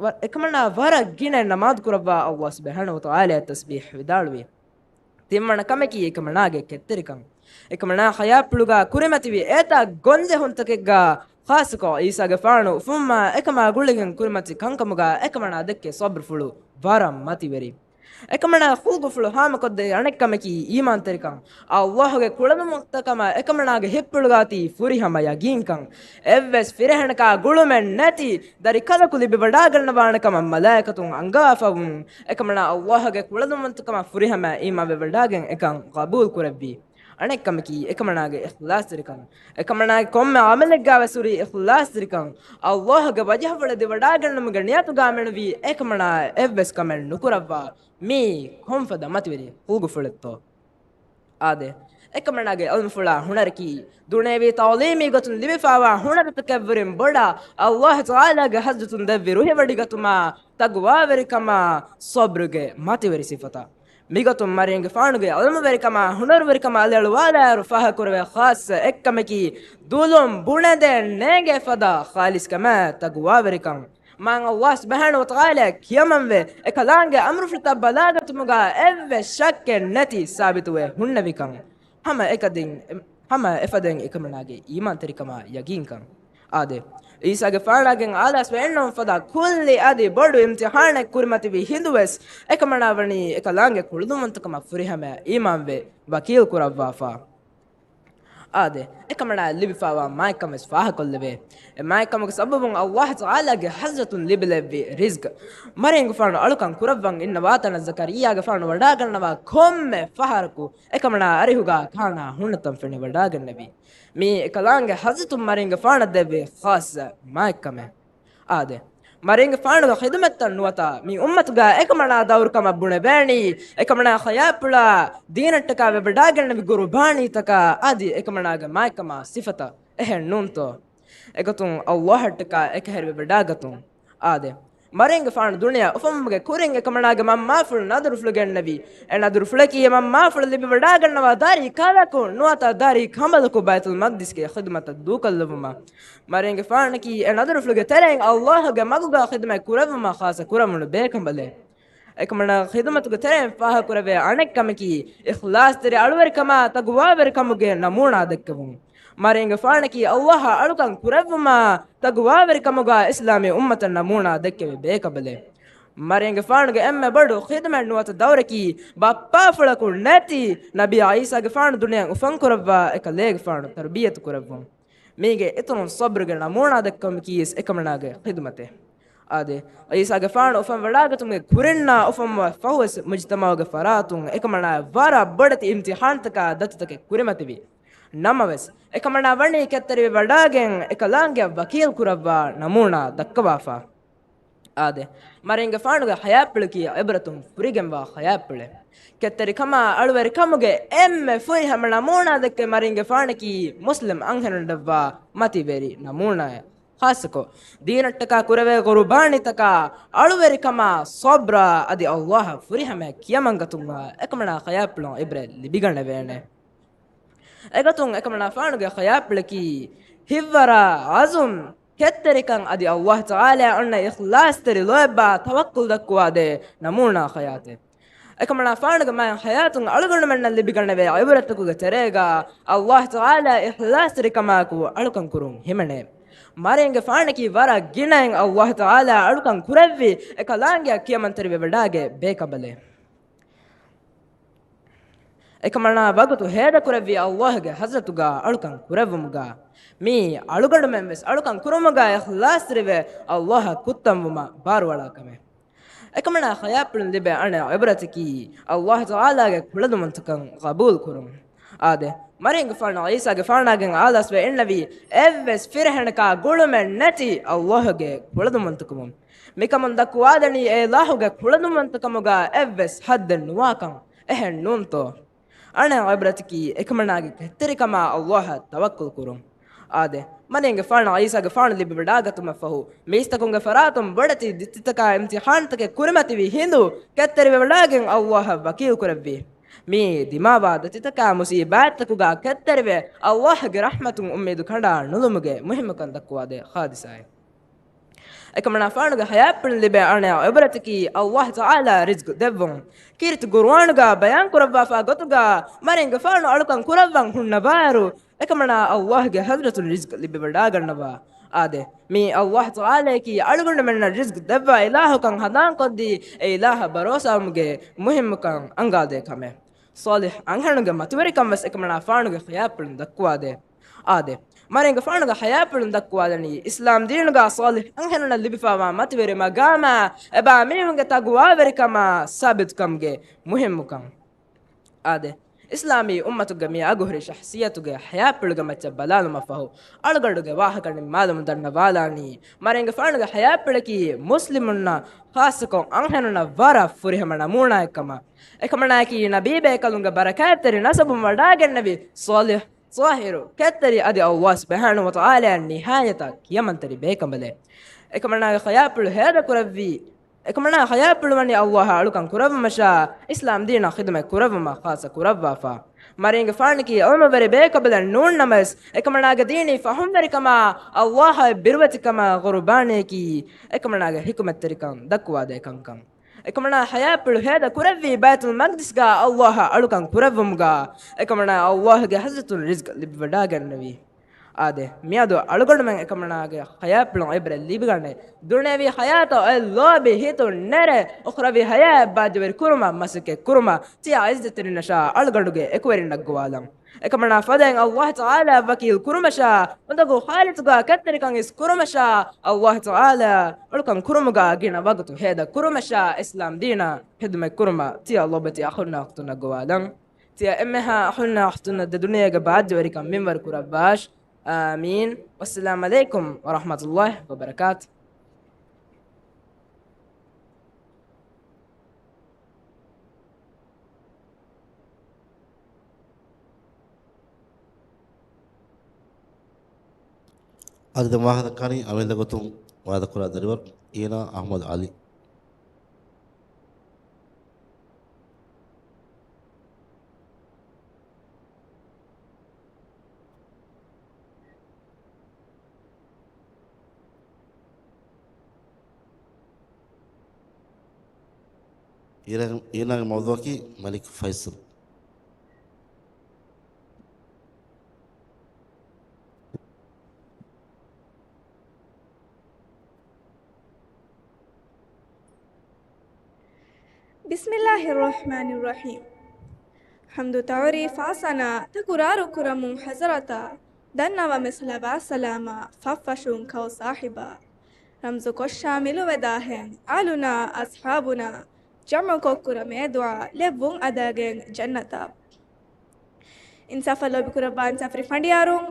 ވަ-، އެކަމަނާ ވަރަށް ގިނައިން ނަމާދު ކުރައްވާ ﷲ ސުބްޙާނަހޫ ވަތަޢާލާ ތަސްބީޙް ވިދާޅުވި. ތިންވަނަ ކަމަކީ އެކަމަނާގެ ކެތްތެރިކަން. އެކަމަނާ ޚަޔާތްޕުޅުގާ ކުރިމަތިވި އެތައް ގޮންޖެހުންތަކެއްގާ ޚާއްޞަކޮށް ޢީސާގެފާނު އުފުންވާ އެކަމާ ގުޅިގެން ކުރިމަތި ކަންކަމުގާ އެކަމަނާ ދެއްކި ޞަބްރުފުޅު ވަރަށް މަތިވެރި. އެކަމަނާ ޚުލްޤުފުޅު ހާމަކޮށްދޭ އަނެއްކަމަކީ އީމާންތެރިކަން. ﷲގެ ކުޅަދުންތަކަމާ އެކަމަނާގެ ހިތްޕުޅުގާތީ ފުރިހަމަ ޔަގީންކަން. އެއްވެސް ފިރިހެނަކާ ގުޅުމެއް ނެތި ދަރިކަލަކު ލިބިވަޑާގަންނަވާނެ ކަމަށް މަލާއިކަތުން އަންގަވާފަވުން. އެކަމަނާ ﷲގެ ކުޅަދުންވަންތަކަމަށް ފުރިހަމަ އީމާންވެވަޑާގެން އެކަން ޤަބޫލު ކުރެއްވި. އަނެއްކަމަކީ އެކަމަނާގެ އިޚްލާޞްތެރިކަން. އެކަމަނާގެ ކޮންމެ ޢަމަލެއްގާވެސް ހުރި އިޚްލާޞްތެރިކަން. ﷲގެ ވަޖްހަފުޅެއް ދެވަޑާގަންނަމުގެ ނިޔަތުގާ މެނުވީ އެކަމަނާ އެއްވެސް ކަމެއް ނުކުރައްވާ. މީ ކޮންފަދަ މަތިވެރި ޚުލްޤުފުޅެއްތޯ؟ އާދެ، އެކަމަނާގެ އިލްމުފުޅާ ހުނަރަކީ، ދުނިޔެވީ ތަޢުލީމީ ގޮތުން ލިބިފާވާ ހުނަރުތަކެއްވުރިން ބޮޑަށް ﷲ ތަޢާލާގެ ޙަޟްރަތުން ދެއްވި ރުހިވޮޑިގަތުމާ، ތަޤްވާވެރިކަމާ، ޞަބްރުގެ މަތިވެރި ސިފަތައް. މިގޮތުން މަރިންގެފާނުގެ އިލްމުވެރިކަމާ ހުނަރުވެރިކަމާ އަލިއަޅުވާލާއިރު ފާހަގަކުރެވޭ ޚާއްޞަ އެއްކަމަކީ، ދުލުން ބުނެދޭން ނޭނގޭ ފަދަ ޚާލިޞްކަމާ ތަޤްވާވެރިކަން. މާތް ﷲ ސުބްޙާނަހޫ ވަތަޢާލާ ކިޔަމަންވެ، އެކަލާނގެ އަމުރުފުޅުތައް ބަލާގަތުމުގަ އެއްވެސް ޝައްކެއް ނެތި ސާބިތުވެ ހުންނެވިކަން. ހަމަ އެކަދިން، ހަމަ އެފަދައިން އެކަމަނާގެ އީމާންތެރިކަމާ ޔަގީންކަން. އާދެ، ޢީސާގެފާނާގެން އާލާސްވެ އެންނަވަން ފަދަ ކުއްލި އަދި ބޮޑު އިމްތިޙާނެއް ކުރިމަތިވި ހިނދުވެސް، އެކަމަނާ ވަނީ އެކަލާނގެ ކުޅަދުންވަންތަކަމަށް ފުރިހަމަޔަށް އީމާންވެ، ވަކީލް ކުރައްވާފަ. އާދެ، އެކަމަނާ ލިބިފާވާ މާތްކަން ވެސް ފާހަކޮށްލެވޭ. އެ މާތްކަމުގެ ސަބަބުން ﷲ ތަޢާލާގެ ޙަޟްރަތުން ލިބިލެއްވި ރިޒްޤު. މަރިންގެފާނު އަޅުކަން ކުރައްވަން އިންނަވާތަނަށް ޒަކަރިއްޔާގެފާނު ވަޑާގަންނަވާ ކޮންމެ ފަހަރަކު އެކަމަނާ އަރިހުގަ ކާނާ ހުންނަތަން ފެނިވަޑާގަންނެވި. މީ އެކަލާނގެ ޙަޟްރަތުން މަރިންގެފާނަށް ދެއްވި ޚާއްޞަ މާތްކަމެއް. އާދެ، މަރިންގެފާނުގެ ޚިދުމަތްތައް ނުވަތަ މި އުއްމަތުގަ އެކަމަނާ ދައުރު ކަމަށް ބުނެވޭނީ، އެކަމަނާ ޚަޔާތްޕުޅާ ދީނަށްޓަކާ ވެވަޑާގެންނެވި ގުރުބާނީތަކާ އަދި އެކަމަނާގެ މާތްކަމާ ސިފަތައް އެހެން ނޫންތޯ؟ އެގޮތުން ﷲ އަށްޓަކާ އެކަހެރިވެވަޑާގަތުން. އާދެ، މަރިންގެފާނު ދުނިޔެ އުފުންވުމުގެ ކުރިން އެކަމަނާގެ މަންމާފުޅު ނަދުރުފުޅު ގެންނެވި. އެ ނަދުރުފުޅަކީ އެ މަންމާފުޅު ލިބިވަޑާގަންނަވާ ދާރީ ކަލަކު ނުވަތަ ދާރީ ކަނބަލަކު ބައިތުލް މަޤްދިސްގެ ޚިދުމަތަށް ދޫކޮށްލުމަށް. މަރިންގެފާނަކީ އެ ނަދުރުފުޅުގެ ތެރެއިން ﷲގެ މަގުގަ ޚިދުމަތް ކުރެއްވުމަށް ޚާއްޞަ ކުރަމުނު ބޭކަނބަލެއް. އެކަމަނާ ޚިދުމަތުގެ ތެރެއިން ފާހަގަކުރެވޭ އަނެއް ކަމަކީ، އިޚްލާޞްތެރި އަޅުވެރިކަމާ ތަޤްވާވެރިކަމުގެ ނަމޫނާ ދެއްކެވުން. މަރިންގެފާނަކީ ﷲ އަށް އަޅުކަން ކުރެއްވުމާ ތަޤްވާވެރިކަމުގަ އިސްލާމީ އުއްމަތަށް ނަމޫނާ ދެއްކެވި ބޭކަނބަލެއް. މަރިންގެފާނުގެ އެންމެ ބޮޑު ޚިދުމަތް ނުވަތަ ދައުރަކީ، ބައްޕާފުޅަކު ނެތި ނަބީ ޢީސާގެފާނު ދުނިޔެއަށް އުފަންކުރައްވާ އެކަލޭގެފާނު ތަރުބިޔަތު ކުރެއްވުން. މީގެ އިތުރުން ޞަބްރުގެ ނަމޫނާ ދެއްކުމަކީވެސް އެކަމަނާގެ ޚިދުމަތެއް. އާދެ، ޢީސާގެފާނު އުފަންވަޑާގަތުމުގެ ކުރިންނާ އުފަންވާ ފަހުވެސް މުޖްތަމަޢުގެ ފަރާތުން އެކަމަނާއަށް ވަރަށް ބޮޑެތި އިމްތިޙާންތަކާ ދަތިތަކެއް ކުރިމަތިވި. ނަމަވެސް، އެކަމަނާ ވަނީ ކެތްތެރިވެވަޑާގެން އެކަލާނގެއަށް ވަކީލް ކުރައްވާ ނަމޫނާ ދައްކަވާފަ. އާދެ، މަރިންގެފާނުގެ ޙަޔާތްޕުޅަކީ ޢިބްރަތުން ފުރިގެންވާ ޙަޔާތްޕުޅެއް. ކެތްތެރިކަމާ އަޅުވެރިކަމުގެ އެންމެ ފުރިހަމަ ނަމޫނާ ދެއްކޭ މަރިންގެފާނަކީ މުސްލިމް އަންހެނުން ދެއްވާ މަތިވެރި ނަމޫނާއެއް. ޚާއްޞަކޮށް، ދީނަށްޓަކާ ކުރެވޭ ޤުރުބާނީތަކާ އަޅުވެރިކަމާ ޞަބްރާ އަދި ﷲ އަށް ފުރިހަމަޔަށް ކިޔަމަންގަތުންވާ އެކަމަނާ ޙަޔާތްޕުޅުން ޢިބްރަތް ލިބިގަނެވޭނެ. އެގޮތުން އެކަމަނާފާނުގެ ޙަޔާތްޕުޅަކީ ހިތްވަރާ ޢަޒުމް ކެތްތެރިކަން އަދި ﷲ ތަޢާލާ އަންނަ އިޚްލާޞްތެރި ލޯތްބާ ތަވައްކުލް ދައްކުވާދޭ ނަމޫނާ ޙަޔާތެއް. އެކަމަނާފާނުގެ މާތް ޙަޔާތުން އަޅުގަނޑުމެންނަށް ލިބިގަނެވޭ ޢިބްރަތްތަކުގެ ތެރޭގަ ﷲ ތަޢާލާ އިޚްލާޞްތެރިކަމާއެކު އަޅުކަން ކުރުން ހިމެނޭ. މަރިންގެފާނަކީ ވަރަށް ގިނައިން ﷲ ތަޢާލާ އަޅުކަން ކުރެއްވި އެކަލާނގެއަށް ކިޔަމަންތެރިވެވަޑާގެ ބޭކަނބަލެއް. އެކަމަނާ ވަގުތު ހޭދަކުރެއްވި ﷲގެ ޙަޟްރަތުގަ އަޅުކަން ކުރެއްވުމުގަ، މީ އަޅުގަނޑުމެން ވެސް އަޅުކަން ކުރުމުގަ އިޚްލާޞްތެރިވެ ﷲ އަށް ކުއްތަންވުމަށް ބާރުއަޅާ ކަމެއް. އެކަމަނާ ޙަޔާތްޕުޅުން ލިބޭ އަނެއް ޢިބްރަތަކީ، ﷲ ތަޢާލާގެ ކުޅަދުންވަންތަކަން ޤަބޫލު ކުރުން. އާދެ، މަރިންގެފާނު ޢީސާގެފާނާގެން އާލާސްވެ އިންނެވީ، އެއްވެސް ފިރިހެނަކާ ގުޅުމެއް ނެތި ﷲގެ ކުޅަދުންވަންތަކަމުން. މިކަމުން ދައްކުވާދެނީ އެ އިލާހުގެ ކުޅަދުންވަންތަކަމުގަ އެއްވެސް ޙައްދެއް ނުވާކަން. އެހެން ނޫންތޯ؟ އަނެއް ޢިބްރަތަކީ އެކަމަނާގެ ކެތްތެރިކަމާ ﷲ އަށް ތަވައްކުލް ކުރުން. އާދެ، މަރިންގެފާނު ޢީސާގެފާނު ލިބިވަޑާގަތުމަށްފަހު، މީސްތަކުންގެ ފަރާތުން ބޮޑެތި ދަތިތަކާ އިމްތިޙާންތަކެއް ކުރިމަތިވި ހިނދު، ކެތްތެރިވެވަޑާގެން ﷲ އަށް ވަކީލް ކުރެއްވި. މިއީ ދިމާވާ ދަތިތަކާ މުޞީބާތްތަކުގަ ކެތްތެރިވެ، ﷲގެ ރަޙްމަތުން އުއްމީދު ކަނޑާ ނުލުމުގެ މުހިއްމުކަން ދައްކުވާދޭ ޙާދިސާއެއް. އެކަމަނާފާނުގެ ޙަޔާތްޕުޅުން ލިބޭ އަނެއް ޢިބްރަތަކީ، ﷲ ތަޢާލާ ރިޒްޤު ދެއްވުން. ކީރިތި ޤުރުއާނުގަ ބަޔާން ކުރައްވާފާ ގޮތުގަ، މަރިންގެފާނު އަޅުކަން ކުރައްވަން ހުންނަވާއިރު، އެކަމަނާ ﷲގެ ޙަޟްރަތުން ރިޒްޤު ލިބިވަޑާގަންނަވާ. އާދެ، މީ ﷲ ތަޢާލާއަކީ އަޅުގަނޑުމެންނަށް ރިޒްޤު ދެއްވާ އިލާހުކަން ހަނދާންކޮށްދީ، އެ އިލާހަށް ބަރޯސާވުމުގެ މުހިއްމުކަން އަންގާދޭ ކަމެއް. ޞާލިޙް އަންހެނުންގެ މަތިވެރިކަން ވެސް އެކަމަނާފާނުގެ ޙަޔާތްޕުޅުން ދައްކުވާދޭ. އާދެ، މަރިންގެފާނުގެ ޙަޔާތްޕުޅުން ދައްކުވާލަނީ، އިސްލާމް ދީނުގަ ޞާލިޙް އަންހެނުންނަށް ލިބިފާވާ މަތިވެރި މަގާމާ، އެބައިމީހުންގެ ތަޤްވާވެރިކަމާ ސާބިތުކަމުގެ މުހިއްމުކަން. އާދެ، އިސްލާމީ އުއްމަތުގެ މި އަގުހުރި ޝަޚްޞިއްޔަތުގެ ޙަޔާތްޕުޅުގެ މައްޗަށް ބަލާލުމަށްފަހު، އަޅުގަނޑުގެ ވާހަކަ ނިންމާލަމުން ދަންނަވާލާނީ، މަރީންގެފާނުގެ ޙަޔާތްޕުޅަކީ މުސްލިމުންނަށް، ޚާއްޞަކޮށް އަންހެނުންނަށް ވަރަށް ފުރިހަމަ ނަމޫނާއެއްކަމަށް. އެކަމަނާއަކީ ނަބީބޭކަލުންގެ ބަރަކާތްތެރި ނަސަބުން ވަޑާގެންނެވި ޞާލިޙު، ޠާހިރު، ކެތްތެރި އަދި ﷲ ސުބްޙާނަހޫ ވަތަޢާލާ ނިހާޔަތަށް ކިޔަމަންތެރި ބޭކަނބަލެއް. އެކަމަނާގެ ޙަޔާތްޕުޅު ހޭދަކުރެއްވީ، އެކަމަނާ ޙަޔާތްޕުޅުވަނީ ﷲ އާ އަޅުކަން ކުރެއްވުމަށާ، އިސްލާމް ދީނަށް ޚިދުމަތް ކުރެއްވުމަށް ޚާއްޞަ ކުރައްވާފަ. މަރީންގެފާނަކީ ޢިލްމުވެރި ބޭކަނބަލެއް ނޫން ނަމަވެސް، އެކަމަނާގެ ދީނީ ފަހުމްވެރިކަމާ، ﷲ އާއި ބިރުވެތިކަމާ ޤުރުބާނީއަކީ އެކަމަނާގެ ޙިކުމަތްތެރިކަން ދައްކުވާދޭ ކަންކަން. އެކަމަނާ ޙަޔާތްޕުޅު ހޭދަ ކުރެއްވީ ބައިތުލް މަޤްދިސްގާ ﷲ އާ އަޅުކަން ކުރެއްވުމުގާ، އެކަމަނާ ﷲ ގެ ޙަޟްރަތުން ރިޒްޤު ލިބިވަޑާގެންނެވީ. އާދެ، މިއަދު އަޅުގަނޑުމެން އެކަމަނާގެ ޙަޔާތްޕުޅުން ޢިބްރަތް ލިބިގަނެ. ދުނިޔަވީ ޙަޔާތަށް އޮތް ލޯބި ހިތުން ނެރެ، އުޚްރަވީ ޙަޔާތް ބާއްޖަވެރި ކުރުމަށް މަސައްކަތް ކުރުމަށް، ތިޔަ ޢިއްޒަތްތެރިންނަށާ އަޅުގަނޑުގެ އެކުވެރިން ނަގުވާލަން. އެކަމަނާ ފަދައިން ﷲ ތަޢާލާ ވަކީލް ކުރުމަށާ، އުނދަގޫ ޚާލިޞުގާ ކެތްތެރިކަން އިސް ކުރުމަށާ، ﷲ ތަޢާލާ އަޅުކަން ކުރުމުގާ ގިނަ ވަގުތު ހޭދަ ކުރުމަށާ، އިސްލާމް ދީނަށް ޚިދުމަތް ކުރުމަށް ތިޔަ ލޮބުވެތި އަޚުންނާ އުޚްތުން ނަގުވާލަން. ތިޔަ އެންމެހާ އަޚުންނާ އުޚްތުންނަށް ދެ ދުނިޔޭގެ ބާއްޖަވެރިކަން މިންވަރު ކުރައްވާށި. އާމީން. ވައްސަލާމް ޢަލައިކުމް ވަރަޙްމަތުﷲ ވަބަރަކާތު. އަދި ދެން ވާހަކަ ދައްކާނީ އަމިއްލަ ގޮތުން ވާދަކުރާ ދަރިވަރު އީނާ އަޙްމަދު ޢަލީ. އީނާ، އީނާގެ މައުޟޫޢަކީ މަލިކް ފައިސަލް. بسم الله الرحمن الرحيم. ޙަމްދު ތަޢުރީފާ ސަނާ ތަކުރާރު ކުރަމުން ޙަޟްރަތާ، ދަންނަވަމެސް ޞަލަވާތް ސަލާމާ ފަށްފަށުން ކައު ސާހިބާ، ރަމްޒުކޮށް ޝާމިލުވެދާހެން އާލުނާ އަޞްޙާބުނާ، ޖަމްޢުކޮށް ކުރަމޭ ދުޢާ ލެއްވުން އަދާގެން ޖަންނަތާ. އިންސާފަށް ލޯބިކުރައްވާ އިންސާފުވެރި ފަނޑިޔާރުން،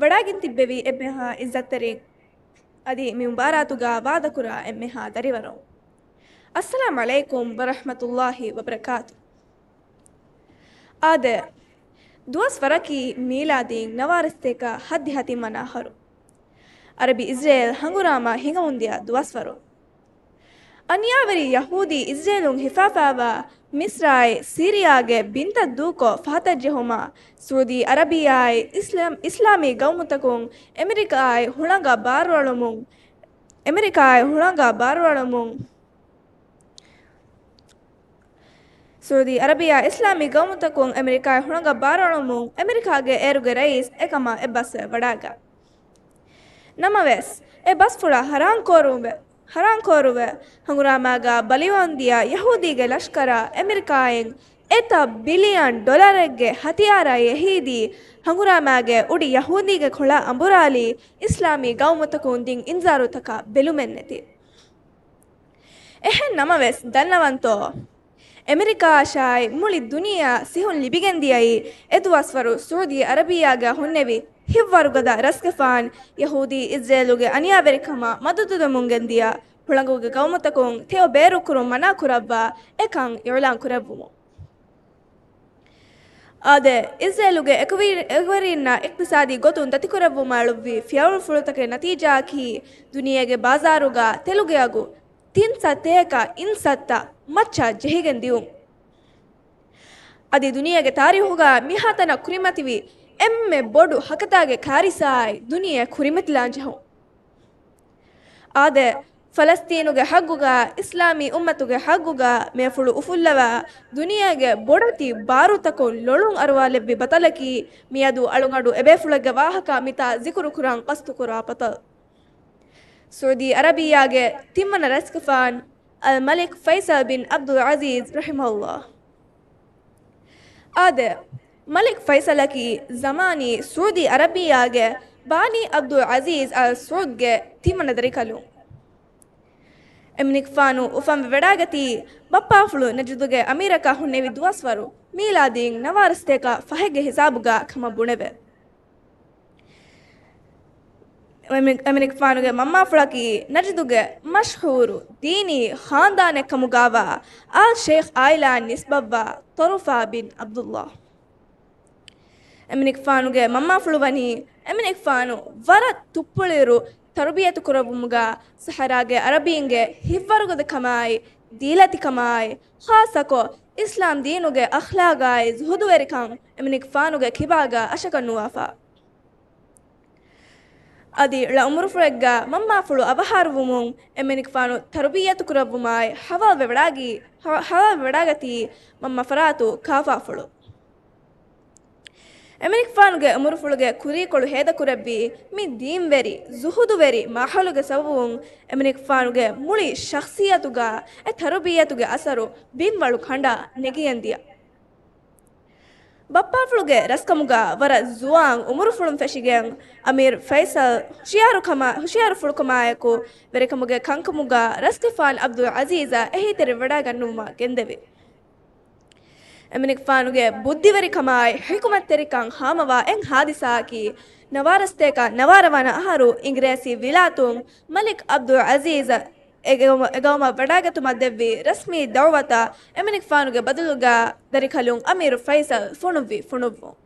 ވަޑާގެން ތިއްބެވި އެންމެހާ އިއްޒަތްތެރިން، އަދި މި މުބާރާތުގާ ވާދަކުރާ އެންމެހާ ދަރިވަރުން، އައްސަލާމް ޢަލައިކުމް ވަރަޙްމަތުﷲ ވަބަރަކާތު. އާދެ، ދުވަސް ވަރަކީ މީލާދީން ނަވާރަ ސަތޭކަ ހައްދިހަ ތިން ވަނަ އަހަރު. އަރަބި އިސްރޭލް ހަނގުރާމަ ހިނގަމުންދިޔަ ދުވަސްވަރު. އަނިޔާވެރި ޔަހޫދީ އިސްރޭލުން ހިފާފާވާ މިޞްރާއި ސީރިޔާގެ ބިންތައް ދޫކޮށް ފަހަތަށްޖެހުމަށް ސުޢޫދީ އަރަބިއްޔާއި އިސްލާމް، އިސްލާމީ ގައުމުތަކުން އެމެރިކާއާއި ހުޅަނގަށް ބާރުއަޅަމުން، އެމެރިކާއާއި ހުޅަނގަށް ބާރުއަޅަމުން، ސުޢޫދީ އަރަބިއްޔާ އިސްލާމީ ގައުމުތަކުން އެމެރިކާއާއި ހުޅަނގަށް ބާރުއަޅަމުން އެމެރިކާގެ އޭރުގެ ރައީސް އެކަމަށް އެއްބަސްވެ ވަޑާގަ. ނަމަވެސް، އެ ބަސްފުޅަށް ހަރާންކޯރުވެ، ހަރާންކޯރުވެ، ހަނގުރާމާގާ ބަލިވަމުންދިޔަ ޔަހޫދީގެ ލަޝްކަރަށް އެމެރިކާއިން އެތައް ބިލިއަން ޑޮލަރެއްގެ ހަތިޔާރާ އެހީދީ، ހަނގުރާމާގެ އުޑި ޔަހޫދީގެ ކޮޅަށް އަނބުރާލީ، އިސްލާމީ ގައުމުތަކުން ދިން އިންޒާރުތަކަށް ބެލުމެއްނެތި. އެހެން ނަމަވެސް ދަންނަވަންތޯ؟ އެމެރިކާއަށާއި މުޅި ދުނިޔެއަށް ސިހުން ލިބިގެންދިޔައީ އެދުވަސްވަރު ސުޢޫދީ އަރަބިއްޔާގަ ހުންނެވި ހިތްވަރުގަދަ ރަސްގެފާން ޔަހޫދީ އިސްރޭލުގެ އަނިޔާވެރިކަމަށް މަދަދުދެމުން ގެންދިޔަ ހުޅަނގުގެ ގައުމުތަކުން ތެޔޮ ބޭރުކުރުން މަނާކުރައްވާ އެކަން އިޢުލާން ކުރެއްވުމުން. އާދެ، އިސްރޭލުގެ އެކުވެ-، އެކުވެރިންނަށް އިޤްތިޞާދީ ގޮތުން ދަތިކުރެއްވުމަށް އެޅުއްވި ފިޔަވަޅުފުޅުތަކެއް ނަތީޖާއަކީ، ދުނިޔޭގެ ބާޒާރުގަ ތެލުގެ އަގު ތިން ސަތޭކަ އިން ސައްތަ މައްޗަށް ޖެހިގެން ދިއުން. އަދި ދުނިޔޭގެ ތާރީޚުގަ މިހާތަނަށް ކުރިމަތިވި އެންމެ ބޮޑު ހަކަތާގެ ކާރިސާއާއި ދުނިޔެ ކުރިމަތިލާން ޖެހުން. އާދެ، ފަލަސްތީނުގެ ހައްގުގަ، އިސްލާމީ އުއްމަތުގެ ހައްގުގަ މޭފުޅު އުފުއްލަވާ، ދުނިޔޭގެ ބޮޑެތި ބާރޫތަކުން ލޮޅުން އަރުވާލެއްވި ބަތަލަކީ، މިއަދު އަޅުގަނޑު އެބޭފުޅެއްގެ ވާހަކަ މިތާ ޒިކުރު ކުރަން ޤަޞްދުކުރާ ބަތަލް. ސުޢޫދީ އަރަބިއްޔާގެ ތިންވަނަ ރަސްގެފާން އަލް މަލިކް ފައިސަލް ބިން ޢަބްދުލް ޢަޒީޒް ރަޙިމަހުﷲ. އާދެ، މަލިކް ފައިސަލަކީ ޒަމާނީ ސުޢޫދީ އަރަބިއްޔާގެ ބާނީ ޢަބްދުލް ޢަޒީޒް އަލް ސުޢޫދްގެ ތިންވަނަ ދަރިކަލުން. އެމަލިކްފާނު އުފަންވެވަޑާގަތީ ބައްޕާފުޅު ނަޖްދުގެ އަމީރަކާ ހުންނެވި ދުވަސްވަރު. މީލާދީން ނަވާރަ ސަތޭކަ ފަހެއްގެ ހިސާބުގަ ކަމަށް ބުނެވޭ. އެމި-، އެމިނިކުފާނުގެ މަންމާފުޅަކީ ނަޖްދުގެ މަޝްހޫރު ދީނީ ޚާންދާނެއް ކަމުގާވާ އާލް ޝެއިޚް އާއިލާއަށް ނިސްބަތްވާ ޠަރުފާ ބިން ޢަބްދުﷲ. އެމިނިކުފާނުގެ މަންމާފުޅު ވަނީ އެމިނިކުފާނު ވަރަށް ތުއްޕުޅިއިރު ތަރުބިޔަތު ކުރެއްވުމުގަ ސަހަރާގެ ޢަރަބީންގެ ހިތްވަރުގަދަކަމާއި، ދީލަތިކަމާއި، ޚާއްޞަކޮށް އިސްލާމް ދީނުގެ އަޚްލާގާއި ޒުހުދުވެރިކަން އެމިނިކުފާނުގެ ކިބާގަ އަށަކަށް ނުވާފަ. އަދި ޅަ އުމުރުފުޅެއްގަ މަންމާފުޅު އަވަހާރުވުމުން އެމިނިކުފާނު ތަރުބިއްޔަތު ކުރައްވުމާއި ހަވާލުވެވަޑާގީ-، ހަ-، ހަވާލުވެވަޑާގަތީ މަންމަފަރާތު ކާފާފުޅު. އެމިނިކުފާނުގެ އުމުރުފުޅުގެ ކުރީކޮޅު ހޭދަކުރެއްވީ މި ދީންވެރި، ޒުހުދުވެރި މާހައުލުގެ ސަބަބުން އެމިނިކުފާނުގެ މުޅި ޝަޚްޞިއްޔަތުގަ އެ ތަރުބިއްޔަތުގެ އަސަރު ބިންވަޅު ކަނޑާ ނެގިގެންދިޔަ. ބައްޕާފުޅުގެ ރަސްކަމުގަ ވަރަށް ޒުވާން އުމުރުފުޅުން ފެށިގެން، އަމީރު ފައިސަލް ހުޝިޔާރުކަމާ-، ހުޝިޔާރުފުޅުކަމާއެކު، ވެރިކަމުގެ ކަންކަމުގަ ރަސްގެފާނު ޢަބްދުލް ޢަޒީޒަށް އެހީތެރިވެވަޑައިގަންނަވުމަށް ގެންދެވި. އެމިނިކުފާނުގެ ބުއްދިވެރިކަމާއި ޙިކުމަތްތެރިކަން ހާމަވާ އެއް ހާދިސާއަކީ، ނަވާރަ ސަތޭކަ ނަވާރަ ވަނަ އަހަރު އިނގިރޭސި ވިލާތުން މަލިކް ޢަބްދުލް ޢަޒީޒަށް އެ ގައުމަށް ވަޑައިގަތުމަށް ދެއްވި ރަސްމީ ދަޢުވަތަށް އެމިނިކުފާނުގެ ބަދަލުގަ ދަރިކަލުން އަމީރު ފައިސަލް ފޮނުއްވި ފޮނުއްވުން.